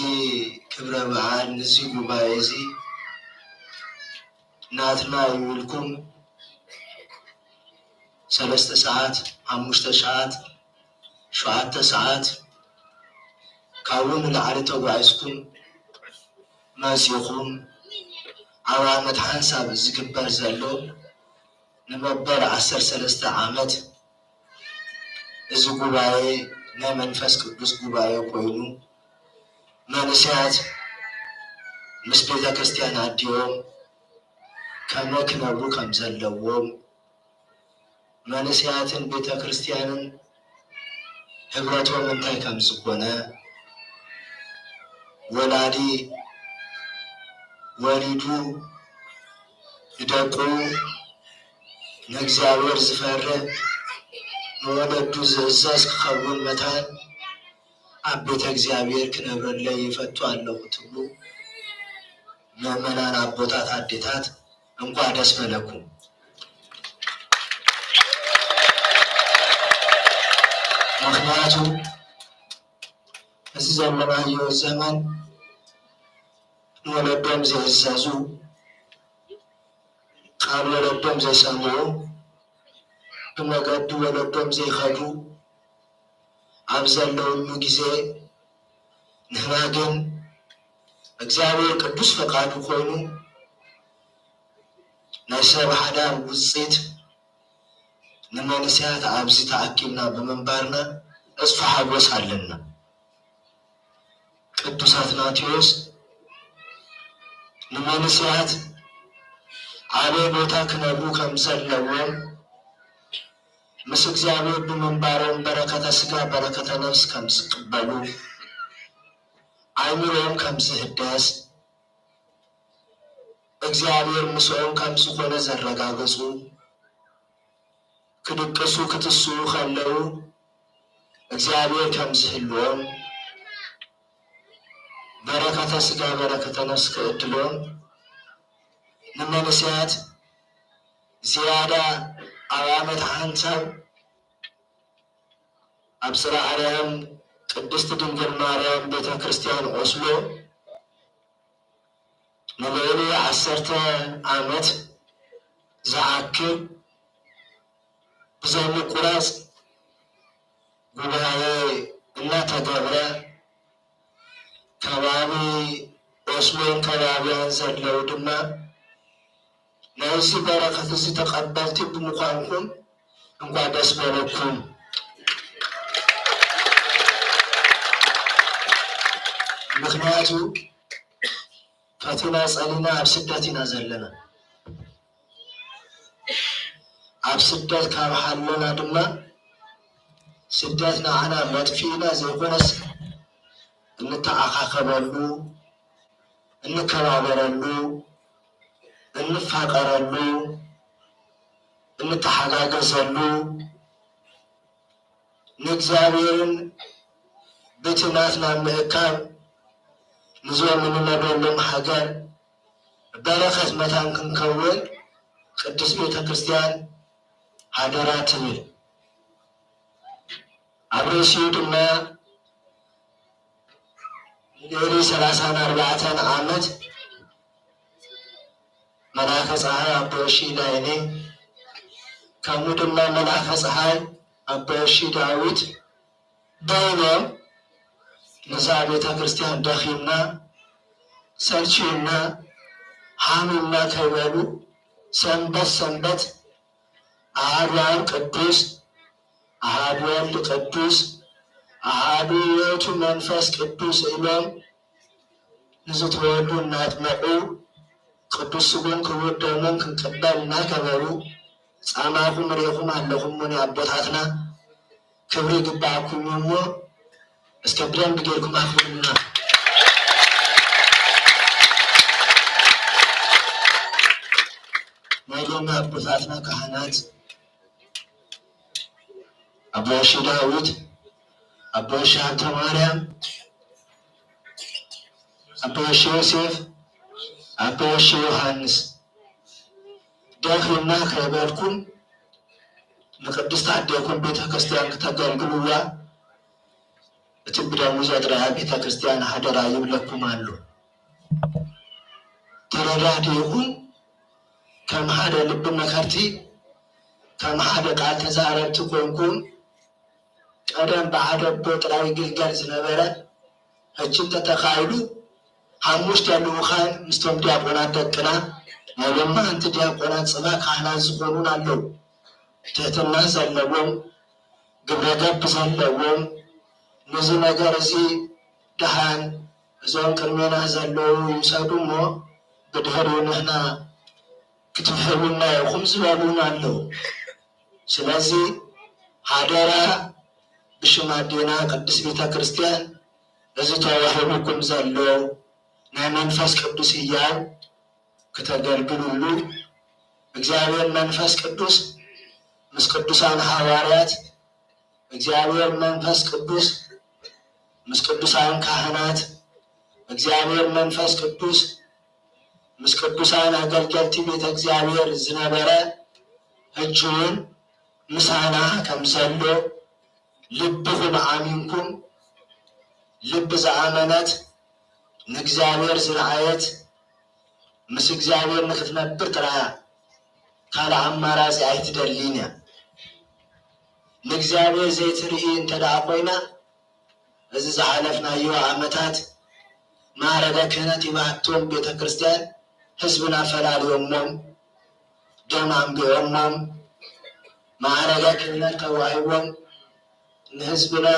ክብረ በዓል፣ ነዚ ጉባኤ እዚ ናትና እዩ ኢልኩም ሰለስተ ሰዓት፣ ሓሙሽተ ሰዓት፣ ሸውዓተ ሰዓት ካብኡ ንላዕሊ ተጓዒዝኩም መጺኹም፣ ኣብ ዓመት ሓንሳብ ዝግበር ዘሎ ንመበል ዓሰርተ ሰለስተ ዓመት እዚ ጉባኤ ናይ መንፈስ ቅዱስ ጉባኤ ኮይኑ፣ መንእሰያት ምስ ቤተ ክርስቲያን ኣዲኦም ከመይ ክነብሩ ከም ዘለዎም፣ መንእሰያትን ቤተ ክርስቲያንን ህብረቶም እንታይ ከም ዝኾነ፣ ወላዲ ወሊዱ ንደቁ ንእግዚኣብሔር ዝፈርህ ንወለዱ ዝእዘዝ ክኸውን መታን ኣብ ቤተ እግዚኣብሔር ክነብረለይ ይፈቱ ኣለኹ ትብሉ ምእመናን ኣቦታት ኣዴታት እንኳዕ ደስ በለኩም። ምኽንያቱ እዚ ዘለናዮ ዘመን ንወለዶም ዘይእዘዙ፣ ቃል ወለዶም ዘይሰምዑ፣ ብመገዲ ወለዶም ዘይኸዱ ኣብ ዘለውሉ ግዜ፣ ንሕና ግን እግዚኣብሔር ቅዱስ ፈቃዱ ኮይኑ ናይ ሰብ ሓዳር ውፅኢት ንመንእሰያት ኣብዚ ተኣኪብና ብምንባርና እፅፊ ሓጎስ ኣለና። ቅዱስ ኣትናቴዎስ ንመንእሰያት ዓቢ ቦታ ክነብሩ ከም ዘለዎም፣ ምስ እግዚኣብሔር ብምንባሮም በረከተ ስጋ በረከተ ነፍስ ከም ዝቅበሉ፣ ኣእምሮኦም ከም ዝህደስ፣ እግዚኣብሔር ምስኦም ከም ዝኾነ ዘረጋገጹ፣ ክድቅሱ ክትስኡ ከለዉ እግዚኣብሔር ከም ዝህልዎም፣ በረከተ ስጋ በረከተ ነፍስ ክእድሎም፣ ንመንእሰያት ዝያዳ ኣብ ዓመት ሓንሳብ ኣብ ጽርሐ ኣርያም ቅድስት ድንግል ማርያም ቤተ ክርስቲያን ኦስሎ ንልዕሊ ዓሰርተ ዓመት ዝኣክል ብዘይ ምቁራጽ ጉባኤ እናተገብረ፣ ከባቢ ኦስሎን ከባቢያን ዘለዉ ድማ ናይዚ በረኸት እዚ ተቐበልቲ ብምዃንኩም እንኳዕ ደስ በለኩም። ምኽንያቱ ፈቲና ጸሊና ኣብ ስደት ኢና ዘለና። ስደት ካብ ሃለና ድማ ስደት ንዓና መጥፊእና ዘይኮነስ እንተዓኻኸበሉ፣ እንከባበረሉ፣ እንፋቀረሉ፣ እንተሓጋገዘሉ፣ ንእግዚኣብሔርን በቲ ናትና ምእካብ ንዞም እንነብረሎም ሃገር በረኸት መታን ክንከውን ቅድስት ቤተ ክርስቲያን ሃደራ ትብል። ኣብ ርእሲኡ ድማ ንልዕሊ ሰላሳን ኣርባዕተን ዓመት መልኣከ ፀሓይ ኣቦ ቀሺ ላይኔ፣ ከምኡ ድማ መልኣከ ፀሓይ ኣቦ ቀሺ ዳዊት በይኖም ነዛ ቤተ ክርስቲያን ደኺምና፣ ሰልችዩና፣ ሃሚምና ከይበሉ ሰንበት ሰንበት ኣሃዱ ኣብ ቅዱስ፣ ኣሃዱ ወልድ ቅዱስ፣ ኣሃዱ ውእቱ መንፈስ ቅዱስ ኢሎም ንዝተወልዱ እናጥመቑ ቅዱስ ስጉን ክቡር ደሙን ክንቅበል እናገበሩ ጻማኹም ርኢኹም ኣለኹም። እሞ ኣቦታትና ክብሪ ይግባኣኩም እዩ። እሞ እስከ ብደንብ ጌርኩም ኣኽብሩና። ናይ ሎሚ ኣቦታትና ካህናት ኣቦ ቀሺ ዳዊት፣ ኣቦ ቀሺ ሃብተ ማርያም፣ ኣቦ ቀሺ ዮሴፍ፣ ኣቦ ቀሺ ዮሃንስ፣ ደኺምና ከይበልኩም ንቅድስት ኣዴኹም ቤተ ክርስቲያን ክተገልግልዋ እቲ ብደሙ ዘጥረያ ቤተ ክርስቲያን ሃደራ ይብለኩም ኣሎ። ተረዳዲእኹም ከም ሓደ ልቢ መኸርቲ፣ ከም ሓደ ቃል ተዛረብቲ ኮንኩም፣ ቀደም ብሓደ ኣቦ ጥራይ ይግልገል ዝነበረ፣ ሕጂ እንተተኻኢሉ ሓሙሽተ ልኡኻን ምስቶም ዲያቆናት ደቅና፣ ናይ ሎማዓንቲ ዲያቆናት ጽባሕ ካህናት ዝኾኑን ኣለዉ። ትሕትና ዘለዎም፣ ግብረ ገብ ዘለዎም፣ ነዚ ነገር እዚ ደሓን እዞም ቅድሜና ዘለዉ ይውሰዱ እሞ ብድሕሪኡ ንሕና ክትውሕሉና ኢኹም ዝበሉን ኣለዉ። ስለዚ ሓደራ ብሽም ኣዴና ቅድስት ቤተ ክርስቲያን እዚ ተዋሂቡኩም ዘሎ ናይ መንፈስ ቅዱስ ህያብ ክተገልግሉሉ እግዚኣብሔር መንፈስ ቅዱስ ምስ ቅዱሳን ሃዋርያት፣ እግዚኣብሔር መንፈስ ቅዱስ ምስ ቅዱሳን ካህናት፣ እግዚኣብሔር መንፈስ ቅዱስ ምስ ቅዱሳን ኣገልገልቲ ቤተ እግዚኣብሔር ዝነበረ ሕጂ እውን ምሳና ከም ዘሎ ልብኹም ኣሚንኩም፣ ልቢ ዝኣመነት ንእግዚኣብሔር ዝረኣየት ምስ እግዚኣብሔር ንክትነብር ጥራያ ካልእ ኣማራጺ ኣይትደልን እያ። ንእግዚኣብሔር ዘይትርኢ እንተ ደኣ ኮይና እዚ ዝሓለፍናዮ ዓመታት ማዕረገ ክህነት ይባህቶም ቤተ ክርስቲያን ህዝብና ፈላልዮሞም፣ ደም ኣንቢዖሞም፣ ማዕረገ ክህነት ተዋሂቦም ንህዝብና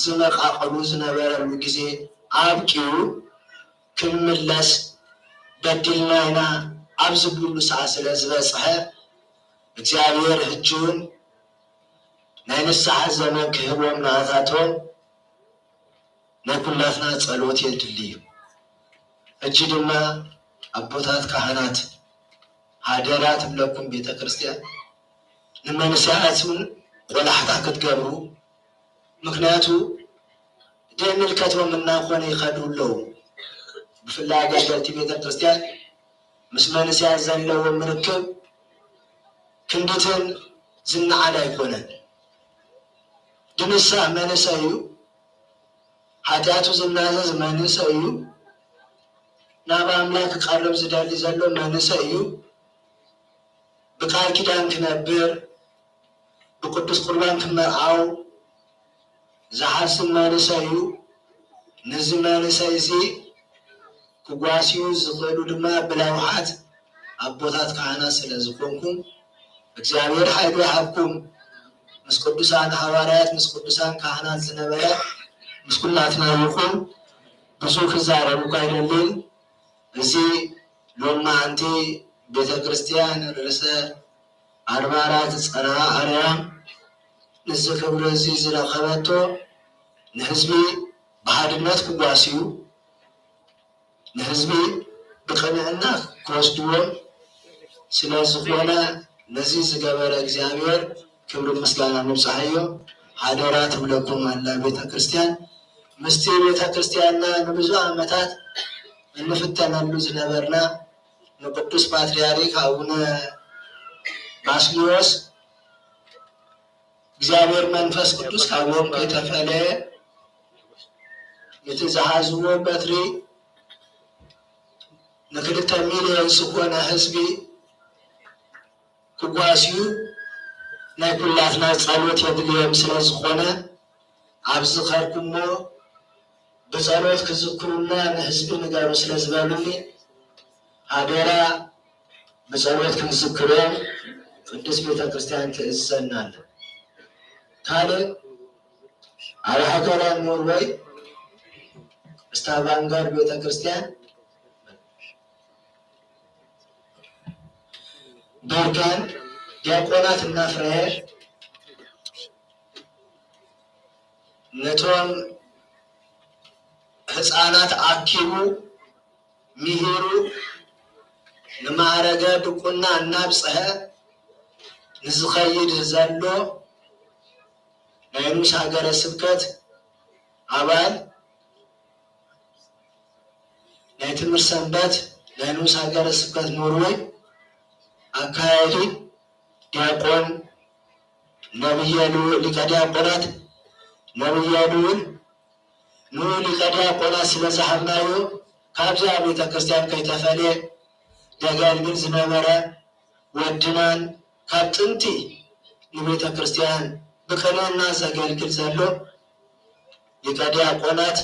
ዝመቃቅሉ ዝነበረሉ ግዜ ኣብቂኡ ክንምለስ በዲልና ኢና ኣብ ዝብሉ ሰዓት ስለ ዝበጽሐ እግዚኣብሔር ሕጂ እውን ናይ ንስሓ ዘመን ክህቦም ናታቶም ናይ ኩላትና ጸሎት የድሊ እዩ። ሕጂ ድማ ኣቦታት ካህናት ሃደራ ትብለኩም ቤተ ክርስቲያን ንመንስያት እውን ቆላሕታ ክትገብሩ፣ ምክንያቱ ዘይምልከቶም እናኾነ ይኸዱ ኣለዉ። ብፍላይ ኣገልገልቲ ቤተ ክርስቲያን ምስ መንስያት ዘለዎም ርክብ ክንድትን ዝነዓድ ኣይኮነን። ድንሳ መንእሰይ እዩ፣ ሓጢኣቱ ዝናዘዝ መንእሰይ እዩ፣ ናብ ኣምላክ ክቀርብ ዝደሊ ዘሎ መንእሰይ እዩ። ብቃል ኪዳን ክነብር፣ ብቅዱስ ቁርባን ክመርዓው ዝሓስብ መንእሰይ እዩ። ነዚ መንእሰይ እዚ ክጓስዩ ዝኽእሉ ድማ ብለውሓት ኣቦታት ካህናት ስለ ዝኾንኩም እግዚኣብሔር ሓይሉ ይሃብኩም። ምስ ቅዱሳን ሃዋርያት ምስ ቅዱሳን ካህናት ዝነበረ ምስ ኩላትና ይኹን። ብዙ ክዛረብ እኳ ኣይደልን። እዚ ሎማዓንቲ ቤተ ክርስቲያን ርእሰ ኣድባራት ጸርሃ ኣርያም ነዚ ክብሪ እዚ ዝረኸበቶ ንህዝቢ ብሓድነት ክጓስዩ፣ ንህዝቢ ብቕንዕና ክወስድዎም ስለ ዝኾነ፣ ነዚ ዝገበረ እግዚኣብሔር ክብሪ ምስጋና ንብጽሓዮ። ሓደራ ትብለኩም ኣላ ቤተ ክርስቲያን። ምስቲ ቤተ ክርስቲያንና ንብዙሕ ዓመታት እንፍተነሉ ዝነበርና ንቅዱስ ፓትርያርክ ኣቡነ ባስልዮስ እግዚኣብሔር መንፈስ ቅዱስ ካብኦም ከይተፈለየ፣ እቲ ዝሓዝዎ በትሪ ንክልተ ሚልዮን ዝኾነ ህዝቢ ክጓስዩ ናይ ኩላትና ጸሎት የድልዮም ስለ ዝኾነ፣ ኣብ ዝኸድኩሞ ብጸሎት ክዝክሩና ንህዝቢ ንገሩ ስለ ዝበሉኒ፣ ሓደራ ብጸሎት ክንዝክሮም ቅድስት ቤተ ክርስቲያን ትእዝዘና ኣላ። ካልእ ኣብ ሃገረ ኖርወይ ስታቫንገር ቤተ ክርስቲያን በርካን ዲያቆናት እናፍረየ ነቶም ህፃናት ኣኪቡ ምሂሩ ንማዕረገ ድቁና እናብፅሐ ንዝኸይድ ዘሎ ናይ ንኡስ ሃገረ ስብከት ኣባል ናይ ትምህርት ሰንበት ናይ ንኡስ ሃገረ ስብከት ኖርወይ ኣካያዲ ዲያቆን ነብየ ልዑል፣ ሊቀ ዲያቆናት ነብየ ልዑል፣ ንኡ ሊቀ ዲያቆናት ስለ ዝሃብናዮ፣ ካብዚኣ ቤተ ክርስቲያን ከይተፈልየ ደገልግል ዝነበረ ወድናን፣ ካብ ጥንቲ ንቤተ ክርስቲያን ብቅንዕና ዘገልግል ዘሎ ሊቀ ዲያቆናት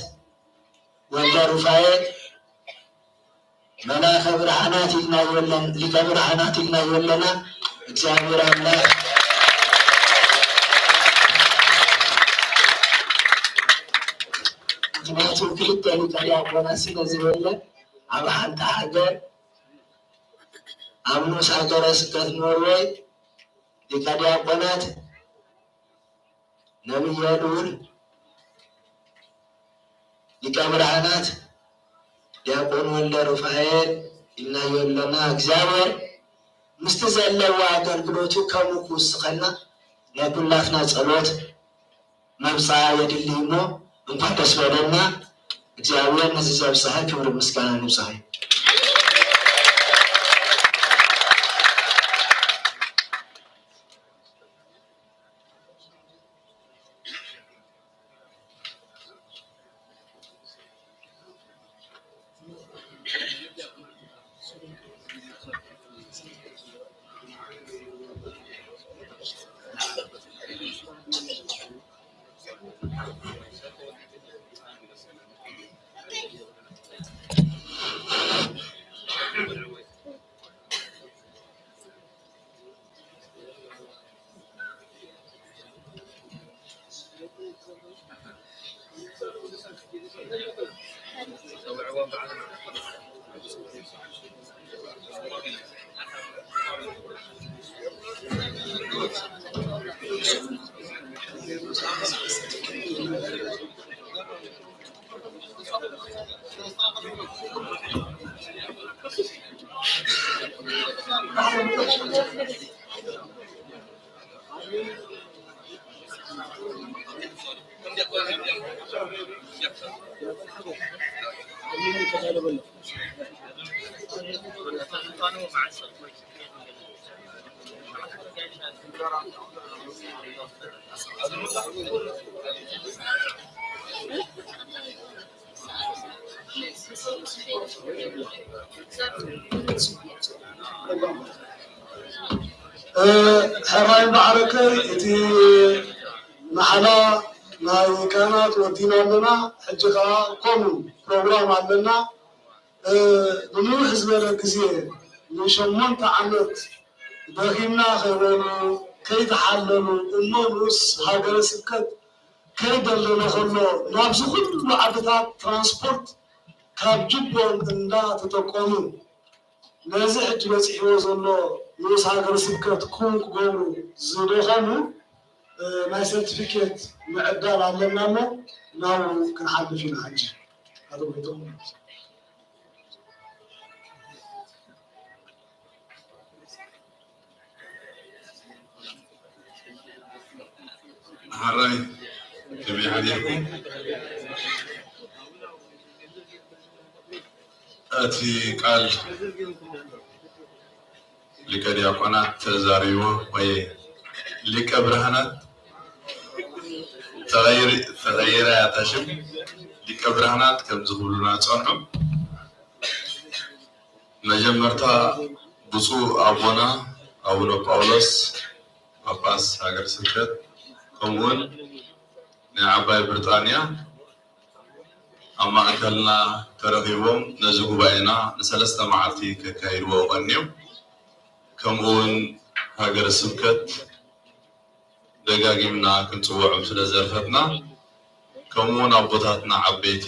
ወልደ ሩፋኤል መልኣከ ብርሃናት ኢልናዮ ኣለን-፣ ሊቀ ብርሃናት ኢልናዮ ኣለና። እግዚኣብሔር ኣምላኽ፣ ምኽንያቱ ክልተ ሊቀ ዲያቆናት ስለ ዝበለ፣ ኣብ ሓንቲ ሃገር፣ ኣብ ንኡስ ሃገረ ስብከት ኖርወይ፣ ሊቀ ዲያቆናት ነብየ ልዑል፣ ሊቀ ብርሃናት ዲያቆን ወልደ ሩፋኤል ኢልናዮ ኣለና። እግዚኣብሔር ምስቲ ዘለዎ ኣገልግሎቱ ከምኡ ክውስኸልና ናይ ኩላትና ጸሎት ምብጻሕ የድሊ እሞ፣ እንኳን ደስ በለና። እግዚኣብሔር ነዚ ዘብጽሐ ክብሪ ምስጋና ንብጽሐ። እ፣ ሕራይ ባዕረከይ፣ እቲ ማሕላ ናይ ካህናት ወዲና ኣለና። ሕጂ ኸዓ ከምኡ ፕሮግራም ኣለና። እ፣ ንንውሕ ዝበለ ግዜ፣ ንሸሞንተ ዓመት ደኺምና ከይበሉ፣ ከይተሓለሉ፣ እሞ ንኡስ ሃገረ ስብከት ከይደለለ ከሎ፣ ናብዚ ኩሉ ዓድታት ትራንስፖርት ካብ ጅቦም እንዳተጠቀሙ፣ ነዚ ሕጂ በጺሕዎ ዘሎ ንኡስ ሃገረ ስብከት ክውን ክገብሩ ዝደኸሙ ናይ ሰርቲፊኬት ምዕዳል ኣለና እሞ ናብኡ ክንሓልፍ ኢና። ሕጂ ኣቶ ጎይትኦም ሓራይ ከመይ ሓዲርኩም? እቲ ቃል ሊቀ ዲያቆናት ተዛሪቦ ወይ ሊቀ ብርሃናት ተቐይራ ያታሽም ሊቀ ብርሃናት ከምዚ ክብሉና ጸንሑ። መጀመርታ ብፁዕ ኣቦና ኣቡነ ጳውሎስ ጳጳስ ሃገረ ስብከት ከምኡውን ናይ ዓባይ ብሪጣንያ ኣብ ማእከልና ተረኺቦም ነዚ ጉባኤና ንሰለስተ መዓልቲ ከካይድዎ ቀንዮም። ከምኡ እውን ሃገረ ስብከት ደጋጊምና ክንጽውዖም ስለ ዘርፈትና፣ ከምኡ እውን ኣቦታትና ዓበይቲ፣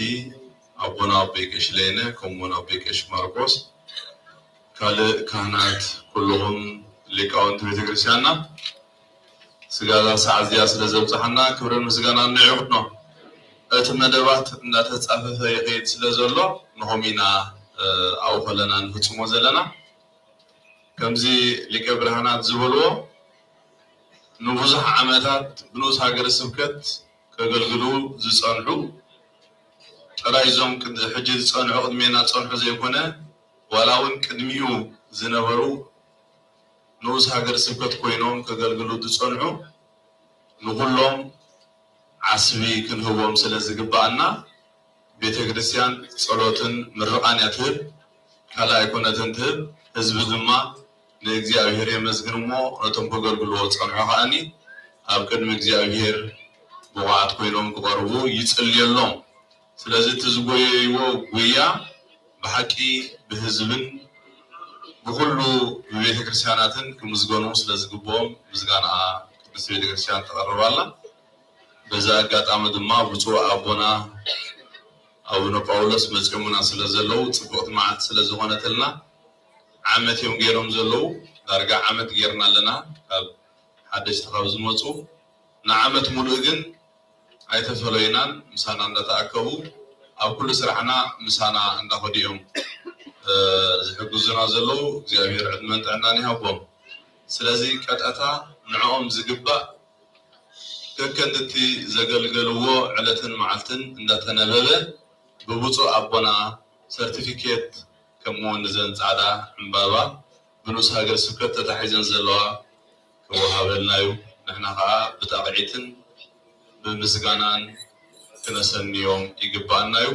ኣቦና ኣቦይ ቀሺ ለይነ፣ ከምኡ እውን ኣቦይ ቀሺ ማርቆስ፣ ካልእ ካህናት፣ ኩልኹም ሊቃውንቲ ቤተክርስትያንና፣ ስጋዛ ሰዓት እዚኣ ስለ ዘብጽሓና ክብርን ምስጋናን ንዑ ይኹኖ። እቲ መደባት እንዳተጻፈፈ ይኸይድ ስለ ዘሎ ንኹም ኢና ኣብኡ ከለና ንፍጽሞ ዘለና። ከምዚ ሊቀ ብርሃናት ዝበልዎ ንብዙሕ ዓመታት ብንኡስ ሃገረ ስብከት ከገልግሉ ዝጸንሑ ጥራይ እዞም ሕጂ ዝጸንሑ ቅድሜና ዝጸንሑ ዘይኮነ ዋላ እውን ቅድሚኡ ዝነበሩ ንኡስ ሃገረ ስብከት ኮይኖም ከገልግሉ ዝጸንሑ ንኹሎም ዓስቢ ክንህቦም ስለ ዝግብኣና ቤተ ክርስቲያን ጸሎትን ምርቓን እያ ትህብ። ካልእ ኣይኮነትን ትህብ። ህዝቢ ድማ ንእግዚኣብሔር የመስግን እሞ ነቶም ከገልግልዎ ዝጸንሑ ከኣኒ ኣብ ቅድሚ እግዚኣብሔር ብቑዓት ኮይኖም ክቐርቡ ይጽልየሎም። ስለዚ እቲ ዝጎየይዎ ጉያ ብሓቂ ብህዝብን ብኹሉ ብቤተ ክርስቲያናትን ክምስገኑ ስለ ዝግብኦም ምስጋና ቅድስቲ ቤተ ክርስቲያን ተቐርብ ኣላ። በዚ ኣጋጣሚ ድማ ብፁዕ ኣቦና ኣቡነ ጳውሎስ መፂኦምና ስለ ዘለዉ ፅብቕቲ መዓልቲ ስለ ዝኾነትልና ዓመት እዮም ገይሮም ዘለዉ። ዳርጋ ዓመት ገይርና ኣለና ካብ ሓደሽቲ ካብ ዝመፁ ንዓመት ሙሉእ ግን ኣይተፈለዩናን ምሳና እንዳተኣከቡ ኣብ ኩሉ ስራሕና ምሳና እንዳኸዱ እዮም ዝሕግዙና ዘለዉ። እግዚኣብሔር ዕድመን ጥዕናን ይሃቦም። ስለዚ ቀጥታ ንዕኦም ዝግባእ ከከንድቲ ዘገልገልዎ ዕለትን መዓልትን እንዳተነበበ ብብፁዕ ኣቦና ሰርቲፊኬት ከምኡ እውን እዘን ፃዕዳ ዕምባባ ብንኡስ ሃገረ ስብከት ተታሒዘን ዘለዋ ክወሃበልና እዩ። ንሕና ከዓ ብጣቕዒትን ብምስጋናን ክነሰንዮም ይግባኣና እዩ።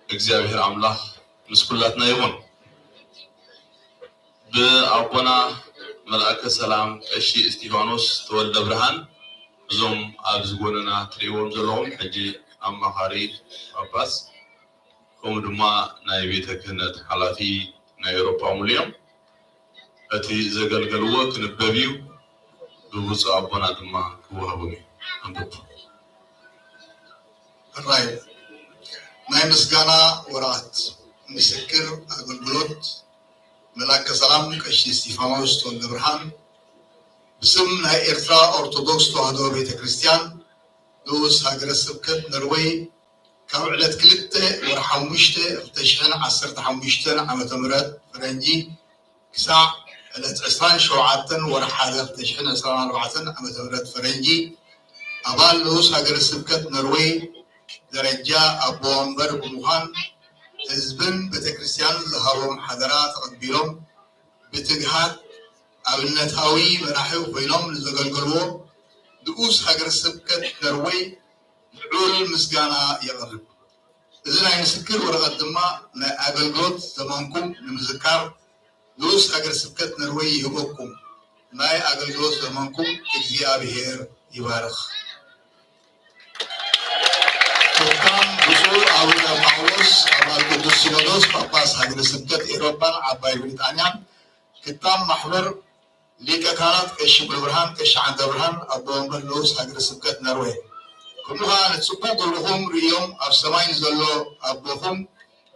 እግዚኣብሔር ኣምላኽ ምስ ኩላትና ይኹን። ብኣቦና መልኣከ ሰላም ቀሺ እስጢፋኖስ ተወልደ ብርሃን እዞም ኣብዚ ጎንና ትርእይዎም ዘለኹም ሕጂ ኣማኻሪ ጳጳስ ከምኡ ድማ ናይ ቤተ ክህነት ሓላፊ ናይ ኤውሮጳ ሙሉ እዮም። እቲ ዘገልገልዎ ክንበብ እዩ። ብብፁዕ ኣቦና ድማ ክወሃቦም እዩ። ኣንብብ። ሕራይ ናይ ምስጋና ወረቐት ምስክር ኣገልግሎት መልኣከ ሰላም ቀሺ እስጢፋኖስ ተወልደ ብርሃን ብስም ናይ ኤርትራ ኦርቶዶክስ ተዋህዶ ቤተ ክርስቲያን ንኡስ ሃገረ ስብከት ነርወይ ካብ ዕለት ክልተ ወርሒ ሓሙሽተ ክልተ ሽሕን ዓሰርተ ሓሙሽተን ዓመተ ምህረት ፈረንጂ ክሳዕ ዕለት ዕስራን ሸውዓተን ወርሒ ሓደ ክልተ ሽሕን ዕስራን ኣርባዕተን ዓመተ ምህረት ፈረንጂ ኣባል ንኡስ ሃገረ ስብከት ነርወይ ደረጃ ኣቦ ወንበር ብምዃን ህዝብን ቤተክርስትያንን ዝሃቦም ሓደራ ተቐቢሎም ብትግሃት ኣብነታዊ መራሒ ኮይኖም ንዘገልገልዎ ንኡስ ሃገረ ስብከት ነርወይ ልዑል ምስጋና የቕርብ። እዚ ናይ ምስክር ወረቐት ድማ ናይ ኣገልግሎት ዘመንኩም ንምዝካር ንኡስ ሃገረ ስብከት ነርወይ ይህበኩም። ናይ ኣገልግሎት ዘመንኩም እግዚኣብሔር ይባርኽ። ክታም ብፁዕ ኣቡነ ጳውሎስ ኣባል ቅዱስ ሲኖዶስ ጳጳስ ሃገረ ስብከት ኤውሮጳን ዓባይ ብሪጣንያን፣ ክታም ማሕበር ሊቀ ካህናት ቀሺ ሙሉብርሃን ቀሺ ዓንደብርሃን ኣቦ ወንበር ንኡስ ሃገረ ስብከት ነርወይ፣ ከምኡ ኸዓ ነቲ ጽቡቕ ግብርኹም ርእዮም ኣብ ሰማይ ንዘሎ ኣቦኹም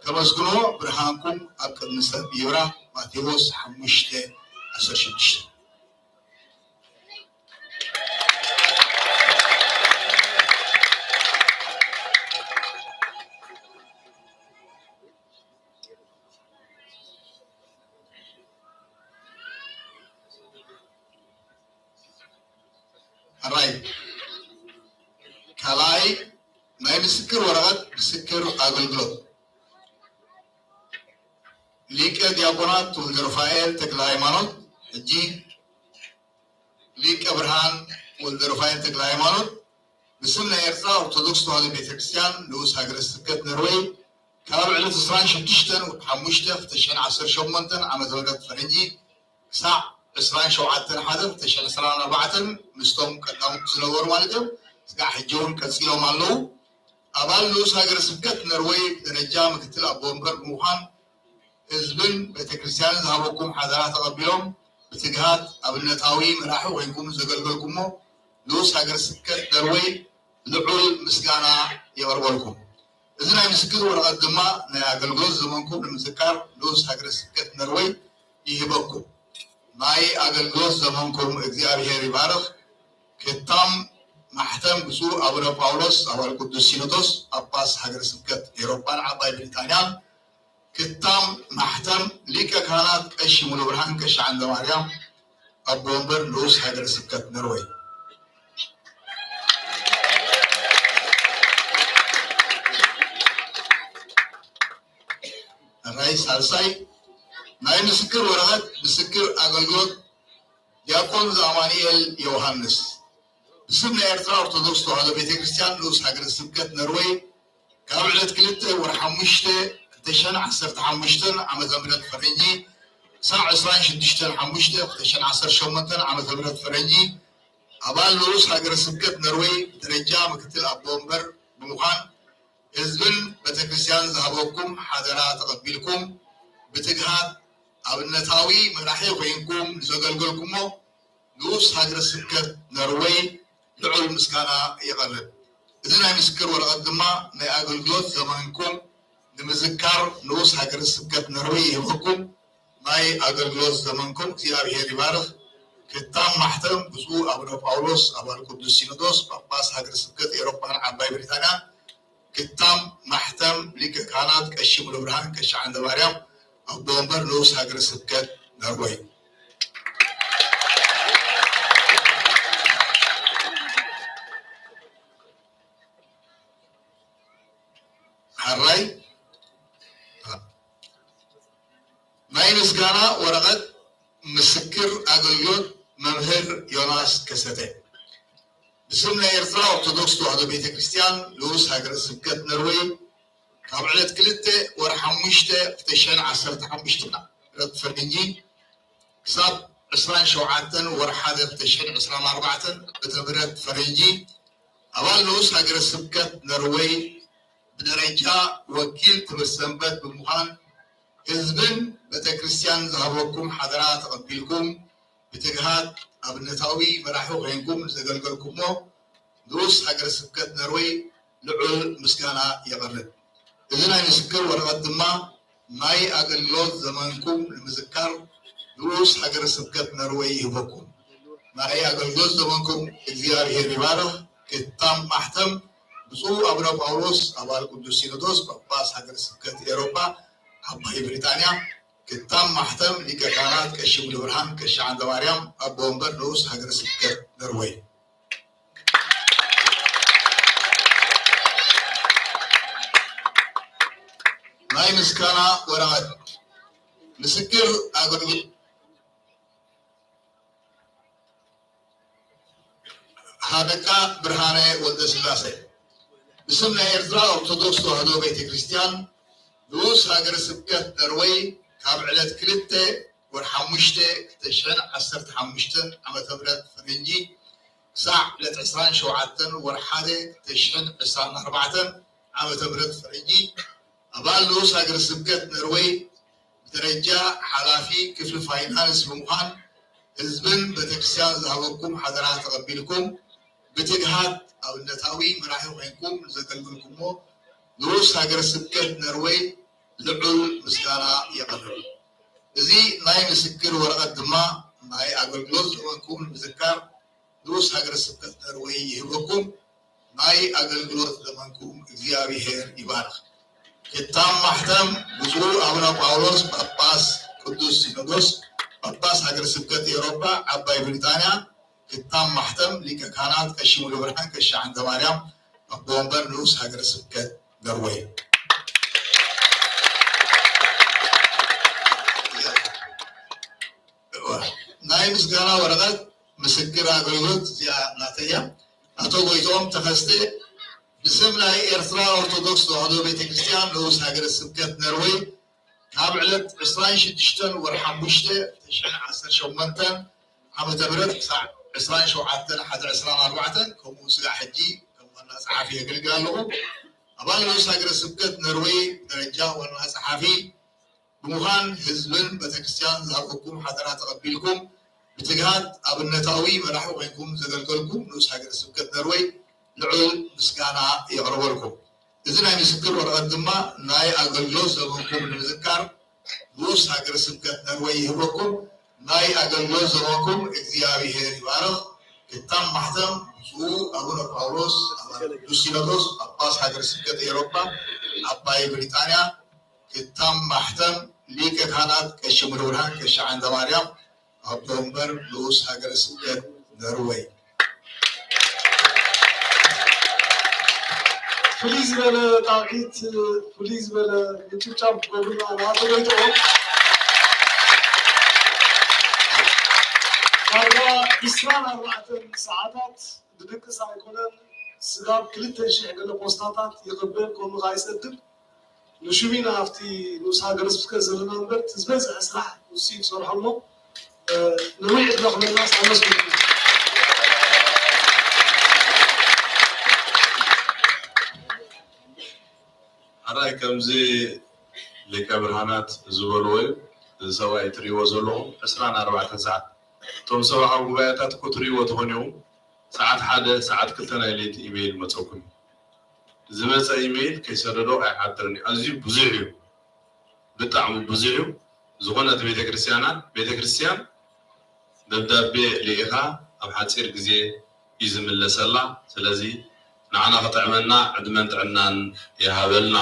ከመስግንዎ ብርሃንኩም ኣብ ቅድሚ ሰብ ይብራህ። ማቴዎስ ሓሙሽተ ዓሰርተ ሽዱሽተ። ሕራይ ካልኣይ ናይ ምስክር ወረቐት ምስክር ኣገልግሎት ሊቀ ዲያቆናት ወልደ ሩፋኤል ተክለ ሃይማኖት፣ ሕጂ ሊቀ ብርሃን ወልደ ሩፋኤል ተክለ ሃይማኖት፣ ብስም ናይ ኤርትራ ኦርቶዶክስ ተዋህዶ ቤተክርስትያን ንኡስ ሃገረ ስብከት ነርወይ ካብ ዕለት ዕስራን ሽዱሽተን ሓሙሽተ ክልተ ሽሕን ዓሰርተ ሸሞንተን ዓመተ ምህረት ፈረንጂ ክሳዕ ዕስራን ሸውዓተን ሓደ ክልተ ሽሕን ዕስራን ኣርባዕተን ምስቶም ቀዳሞት ዝነበሩ ማለት እዮም። ስጋዕ ሕጂ እውን ቀጺሎም ኣለዉ። ኣባል ንኡስ ሃገረ ስብከት ነርወይ ብደረጃ ምክትል ኣቦ ወንበር ብምዃን ህዝብን ቤተክርስትያንን ዝሃበኩም ሓደራ ተቐቢሎም ብትግሃት ኣብነታዊ መራሒ ኮይንኩም ዘገልገልኩሞ ንኡስ ሃገረ ስብከት ነርወይ ልዑል ምስጋና የቕርበልኩም። እዚ ናይ ምስክር ወረቐት ድማ ናይ ኣገልግሎት ዘመንኩም ንምዝካር ንኡስ ሃገረ ስብከት ነርወይ ይህበኩም። ናይ ኣገልግሎት ዘመንኩም እግዚኣብሔር ይባርኽ። ክታም ማሕተም ብፁዕ ኣቡነ ጳውሎስ ኣባል ቅዱስ ሲኖዶስ ጳጳስ ሃገረ ስብከት ኤውሮጳን ዓባይ ብሪጣንያን፣ ክታም ማሕተም ሊቀ ካህናት ቀሺ ሙሉ ብርሃን ቀሺ ዓንደ ማርያም ኣቦ ወንበር ንኡስ ሃገረ ስብከት ነርወይ። ራይ ሳልሳይ ናይ ምስክር ወረቐት ምስክር ኣገልግሎት ዲያቆን ዘኣማኑኤል ዮሃንስ ብስም ናይ ኤርትራ ኦርቶዶክስ ተዋህዶ ቤተክርስትያን ንኡስ ሃገረ ስብከት ነርወይ ካብ ዕለት ክልተ ወርሒ ሓሙሽተ ክልተ ሽሕን ዓሰርተ ሓሙሽተን ዓመተ ምህረት ፈረንጂ ክሳዕ ዕስራን ሽዱሽተን ሓሙሽተ ክልተ ሽሕን ዓሰርተ ሸሞንተን ዓመተ ምህረት ፈረንጂ ኣባል ንኡስ ሃገረ ስብከት ነርወይ ብደረጃ ምክትል ኣቦ ወንበር ብምዃን ህዝብን ቤተክርስትያን ዝሃበኩም ሓደራ ተቐቢልኩም ብትግሃት ኣብነታዊ መራሒ ኮይንኩም ንዘገልገልኩሞ ንኡስ ሃገረ ስብከት ነርወይ ልዑል ምስጋና የቐርብ። እዚ ናይ ምስክር ወረቐት ድማ ናይ ኣገልግሎት ዘመንኩም ንምዝካር ንኡስ ሃገረ ስብከት ነርወይ ይህበኩም። ናይ ኣገልግሎት ዘመንኩም እግዚኣብሔር ይባርኽ። ክታም ማሕተም ብፁዕ ኣቡነ ጳውሎስ ኣባል ቅዱስ ሲኖዶስ ጳጳስ ሃገረ ስብከት ኤውሮጳን ዓባይ ብሪጣንያን፣ ክታም ማሕተም ሊቀ ካህናት ቀሺ ሙሉ ብርሃን ቀሺ ዓንደ ማርያም ኣቦ ወንበር ንኡስ ሃገረ ስብከት ነርወይ። ሕራይ ናይ ምስጋና ወረቐት ምስክር ኣገልግሎት መምህር ዮናስ ከሰተ ብስም ናይ ኤርትራ ኦርቶዶክስ ተዋህዶ ቤተ ክርስቲያን ንኡስ ሃገረ ስብከት ነርወይ ካብ ዕለት ክልተ ወርሒ ሓሙሽተ ክልተ ሽሕን ዓሰርተ ሓሙሽተ ዓመተ ምህረት ፈረንጂ ክሳብ ዕስራን ሸውዓተን ወርሒ ሓደ ክልተ ሽሕን ዕስራን ኣርባዕተን ዓመተ ምህረት ፈረንጂ ኣባል ንኡስ ሃገረ ስብከት ነርወይ ብደረጃ ወኪል ትምህርቲ ሰንበት ብምዃን ህዝብን ቤተክርስትያን ዝሃበኩም ሓደራ ተቐቢልኩም ብትግሃት ኣብነታዊ መራሒ ኮይንኩም ዘገልገልኩሞ ንኡስ ሃገረ ስብከት ነርወይ ልዑል ምስጋና የቕርብ። እዚ ናይ ምስክር ወረቐት ድማ ናይ ኣገልግሎት ዘመንኩም ንምዝካር ንኡስ ሃገረ ስብከት ነርወይ ይህበኩም። ናይ ኣገልግሎት ዘመንኩም እግዚኣብሔር ይባርኽ። ክታም ማሕተም ብፁዕ ኣቡነ ጳውሎስ ኣባል ቅዱስ ሲኖዶስ ጳጳስ ሃገረ ስብከት ኤውሮጳ ዓባይ ብሪጣንያ፣ ክታም ማሕተም ሊቀ ካህናት ቀሺ ሙሉ ብርሃን ቀሺ ዓንደ ማርያም ኣቦ ወንበር ንኡስ ሃገረ ስብከት ነርወይ። ናይ ምስጋና ወረቐት ምስክር ኣገልግሎት ሃለቃ ብርሃነ ወልደስላሴ ብስም ናይ ኤርትራ ኦርቶዶክስ ተዋህዶ ቤተ ክርስቲያን ንኡስ ሃገረ ስብከት ነርወይ ካብ ዕለት ክልተ ወርሒ ሓሙሽተ ክልተ ሽሕን ዓሰርተ ሓሙሽተን ዓመተ ምህረት ፈረንጂ ክሳዕ ዕለት ዕስራን ሸውዓተን ወርሒ ሓደ ክልተ ሽሕን ዕስራን ኣርባዕተን ዓመተ ምህረት ፈረንጂ ኣባል ንኡስ ሃገረ ስብከት ነርወይ ብደረጃ ሓላፊ ክፍሊ ፋይናንስ ብምዃን ህዝብን ቤተክርስትያን ዝሃበኩም ሓደራ ተቐቢልኩም ብትግሃት ኣብነታዊ መራሒ ኮይንኩም ንዘገልገልኩሞ ንኡስ ሃገረ ስብከት ነርወይ ልዑል ምስጋና የቐርብ። እዚ ናይ ምስክር ወረቐት ድማ ናይ ኣገልግሎት ዘመንኩም ንምዝካር ንኡስ ሃገረ ስብከት ነርወይ ይህበኩም። ናይ ኣገልግሎት ዘመንኩም እግዚኣብሔር ይባርኽ። ክታም ማሕተም ብፁዕ ኣቡነ ጳውሎስ ጳጳስ ቅዱስ ሲኖዶስ ጳጳስ ሃገረ ስብከት ኤውሮጳ ዓባይ ብሪጣንያ። ክታም ማሕተም ሊቀ ካህናት ቀሺ ሙሉ ብርሃን ቀሺ ዓንደ ማርያም ኣቦ ወንበር ንኡስ ሃገረ ስብከት ነርወይ። ናይ ምስጋና ወረቐት ምስክር ኣገልግሎት እዚኣ ናተይ እያ። ኣቶ ጎይትኦም ተኸስተ ብስም ናይ ኤርትራ ኦርቶዶክስ ተዋህዶ ቤተክርስትያን ንኡስ ሃገረ ስብከት ነርወይ ካብ ዕለት ዕስራን ሽዱሽተን ወርሒ ሓሙሽተ ክልተ ሽሕን ዓሰርተ ሸሞንተን ዓመተ ምህረት ክሳዕ ዕስራን ሸውዓተን ሓደ ዕስራን ኣርባዕተን ከምኡ ስጋዕ ሕጂ ከም ዋና ጸሓፊ የገልግል ኣለኹ። ኣባል ንኡስ ሃገረ ስብከት ነርወይ ብደረጃ ዋና ጸሓፊ ብምዃን ህዝብን ቤተክርስትያን ዝሃብኩም ሓደራ ተቐቢልኩም ብትግሃት ኣብነታዊ መራሒ ኮይንኩም ዘገልገልኩም ንኡስ ሃገረ ስብከት ነርወይ ልዑል ምስጋና የቕርበልኩም። እዚ ናይ ምስክር ወረቐት ድማ ናይ ኣገልግሎት ዘመንኩም ንምዝካር ንኡስ ሃገረ ስብከት ነርወይ ይህበኩም። ናይ ኣገልግሎት ዘመንኩም እግዚኣብሔር ይባርኽ። ክታም ማሕተም ብፁዕ ኣቡነ ጳውሎስ ኣባል ቅዱስ ሲኖዶስ ጳጳስ ሃገረ ስብከት ኤውሮጳ ዓባይ ብሪጣንያ። ክታም ማሕተም ሊቀ ካህናት ቀሺ ሙሉ ብርሃን ቀሺ ዓንደ ማርያም ኣቦ ወንበር ንኡስ ሃገረ ስብከት ነርወይ። ፍልይ ዝበለ ጣቕዒት፣ ፍልይ ዝበለ ምጭብጫብ ክገብሩና ንኣቶ ጎይትኦም። ዳርጋ ዕስራን ኣርባዕተን ሰዓታት ብድቅስ ኣይኮነን፣ ስጋብ ክልተ ሽሕ ገለ ፖስታታት ይቕበል፣ ከምኡ ከኣ ይሰድድ። ንሹሚና ኣብቲ ንኡስ ሃገረ ስብከት ዘለና እምበር፣ እቲ ዝበዝሐ ስራሕ ንሱ እዩ ዝሰርሖ እሞ፣ እ፣ ነዊሕ ዕድመ ክህበና ኣመስግኑና። ሕራይ ከምዚ ሊቀ ብርሃናት ዝበልዎ እዩ። እዚ ሰብኣይ እትርእይዎ ዘለኹም ዕስራን ኣርባዕተን ሰዓት እቶም ሰብኣዊ ጉባኤታት እኮ ትርእይዎ ትኾኑ ኢኹም። ሰዓት ሓደ ሰዓት ክልተ ናይ ለይቲ ኢሜይል መፀኩም እዩ። ዝመፀ ኢሜይል ከይሰደዶ ኣይሓድርን እዩ። ኣዝዩ ብዙሕ እዩ፣ ብጣዕሚ ብዙሕ እዩ። ዝኾነት ቤተክርስትያናት ቤተክርስትያን ደብዳቤ ልኢኻ ኣብ ሓፂር ግዜ እዩ ዝምለሰላ። ስለዚ ንዓና ክጥዕመና ዕድመን ጥዕናን ይሃበልና።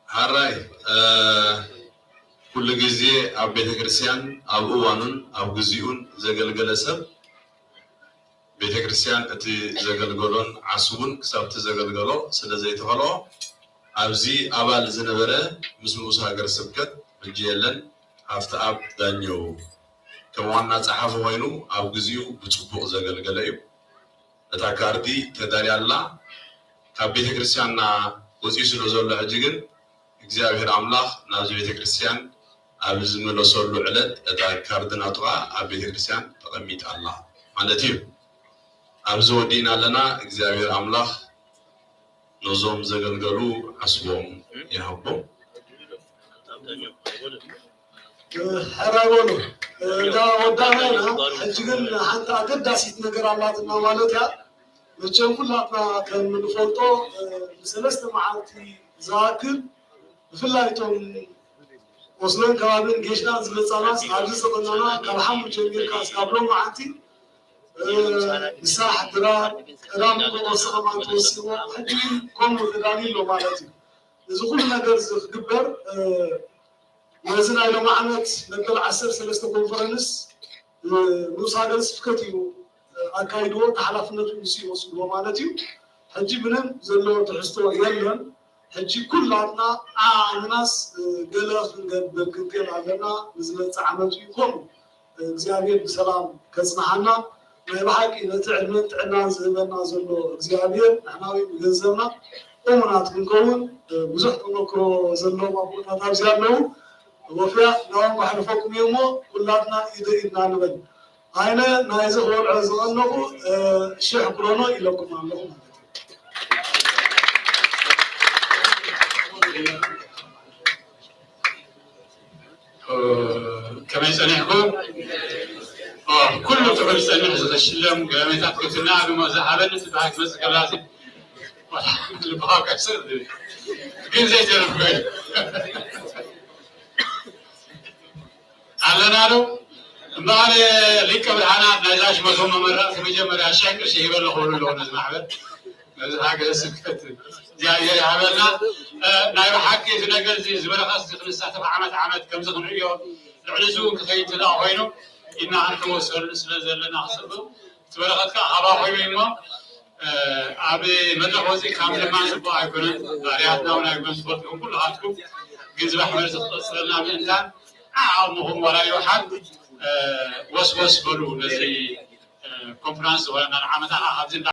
ሐራይ ኩሉ ግዜ ኣብ ቤተክርስትያን ኣብ እዋኑን ኣብ ግዚኡን ዘገልገለ ሰብ ቤተክርስትያን እቲ ዘገልገሎን ዓስቡን ክሳብ እቲ ዘገልገሎ ስለ ዘይተኸልኦ ኣብዚ ኣባል ዝነበረ ምስ ንኡስ ሃገረ ስብከት ሕጂ የለን ሃፍተኣብ ዳኘው ከም ዋና ጸሓፊ ኮይኑ ኣብ ግዚኡ ብጽቡቕ ዘገልገለ እዩ። እታ ካርዲ ተዳልያ ኣላ። ካብ ቤተ ክርስቲያንና ወፂኡ ስለ ዘሎ ሕጂ ግን እግዚኣብሔር ኣምላኽ ናብዚ ቤተ ክርስቲያን ኣብ ዝምለሰሉ ዕለት እታ ካርዲ ናቱ ኸዓ ኣብ ቤተ ክርስቲያን ተቐሚጣ ኣላ ማለት እዩ። ኣብዚ ወዲእና ኣለና። እግዚኣብሔር ኣምላኽ ነዞም ዘገልገሉ ዓስቦም ይሃቦም። ሕራይ በሉ እንዳ ወዳእና ኢና። ሕጂ ግን ሓንቲ ኣገዳሲት ነገር ኣላትና ማለት እያ። መቸም ኩላትና ከም ንፈልጦ ንሰለስተ መዓልቲ ዝኣክል ብፍላይ እቶም ኦስሎን ከባቢን ጌሽናን ዝመፃናስ ኣብዚ ዝቐናና ካብ ሓሙስ ጀሚርካ እስካብ ሎም መዓልቲ ምሳሕ ድራር ቀዳም ቁርሲ ከማን ተወሲዎ ሕጂ ከምኡ ተዳልዩ ኣሎ ማለት እዩ። እዚ ኩሉ ነገር እዚ ክግበር ነዚ ናይ ሎም ዓመት መበል ዓሰርተ ሰለስተ ኮንፈረንስ ንኡስ ሃገረ ስብከት እዩ ኣካይድዎ፣ ተሓላፍነቱ ንሱ ይወስድዎ ማለት እዩ። ሕጂ ምንም ዘለዎ ትሕዝቶ የለን። ሕጂ ኩላትና ዓዓንናስ ገለ ክንገብር ክንክእል ኣለና። ንዝመፅእ ዓመት እዩ ከምኡ እግዚኣብሔር ብሰላም ከፅንሓና ናይ ብሓቂ ነቲ ዕድመን ጥዕናን ዝህበና ዘሎ እግዚኣብሔር ንሕና እውን ብገንዘብና እሙናት ክንከውን ብዙሕ ተመክሮ ዘለዎም ኣቦታት ኣብዚ ኣለዉ። ወፍያ ናባም ከሕልፈኩም እዩ እሞ ኩላትና ኢደ ኢድና ንበል። ኣነ ናይዚ ክወልዖ ዝቐነኹ ሽሕ ክሮኖ ኢለኩም ኣለኹ ማለት እዩ። ከመይ ጸኒሕኩ? ኩሉ ትሑት ዝጸንሕ ዝኽሽለም ገበሜታት ክትናኣዱ ዝሃበኒ ዝበሃል ክመጽእ ከላ ልብኻ ከስር ግን ዘይተረፍኩ ኣለና ዶ? እምበኣር ሊቀ ብርሃናት ናይዛ ሽመቶም መመረቕቲ መጀመርያ ሽሕ ቅርሺ ሂበ ኣለኹ በሉ ኣለዉ ነዚ ማሕበር። ነዚ ሃገረ ስብከት እግዚኣብሔር ይሃበልና። ናይ ብሓቂ እዚ ነገር እዚ ዝበረኸት እዚ ክንሳተፍ ዓመት ዓመት ከምዚ ክንርእዮ ልዕሊ እዚ እውን ክኸይድ ትዳ ኮይኑ ኢና ክንወሰሉ ስለ ዘለና ክፅብቕ ዝበረኸት ከዓ ካባ ኮይኑ እሞ ኣብ መድረኽ ወፂእ ካብ ምልማን ፅቡቅ ኣይኮነን። ባህርያትና እውን ኣይኮነን ትፈልጥኩም ኩልኻትኩም ግን ዝባሕ መርዚ ክቐፅለና ምእንታን ዓቕምኹም ዋላ ይውሓድ ወስወስ በሉ ነዚ ኮንፈረንስ ዝኾነ ዓመታ ኣብዚ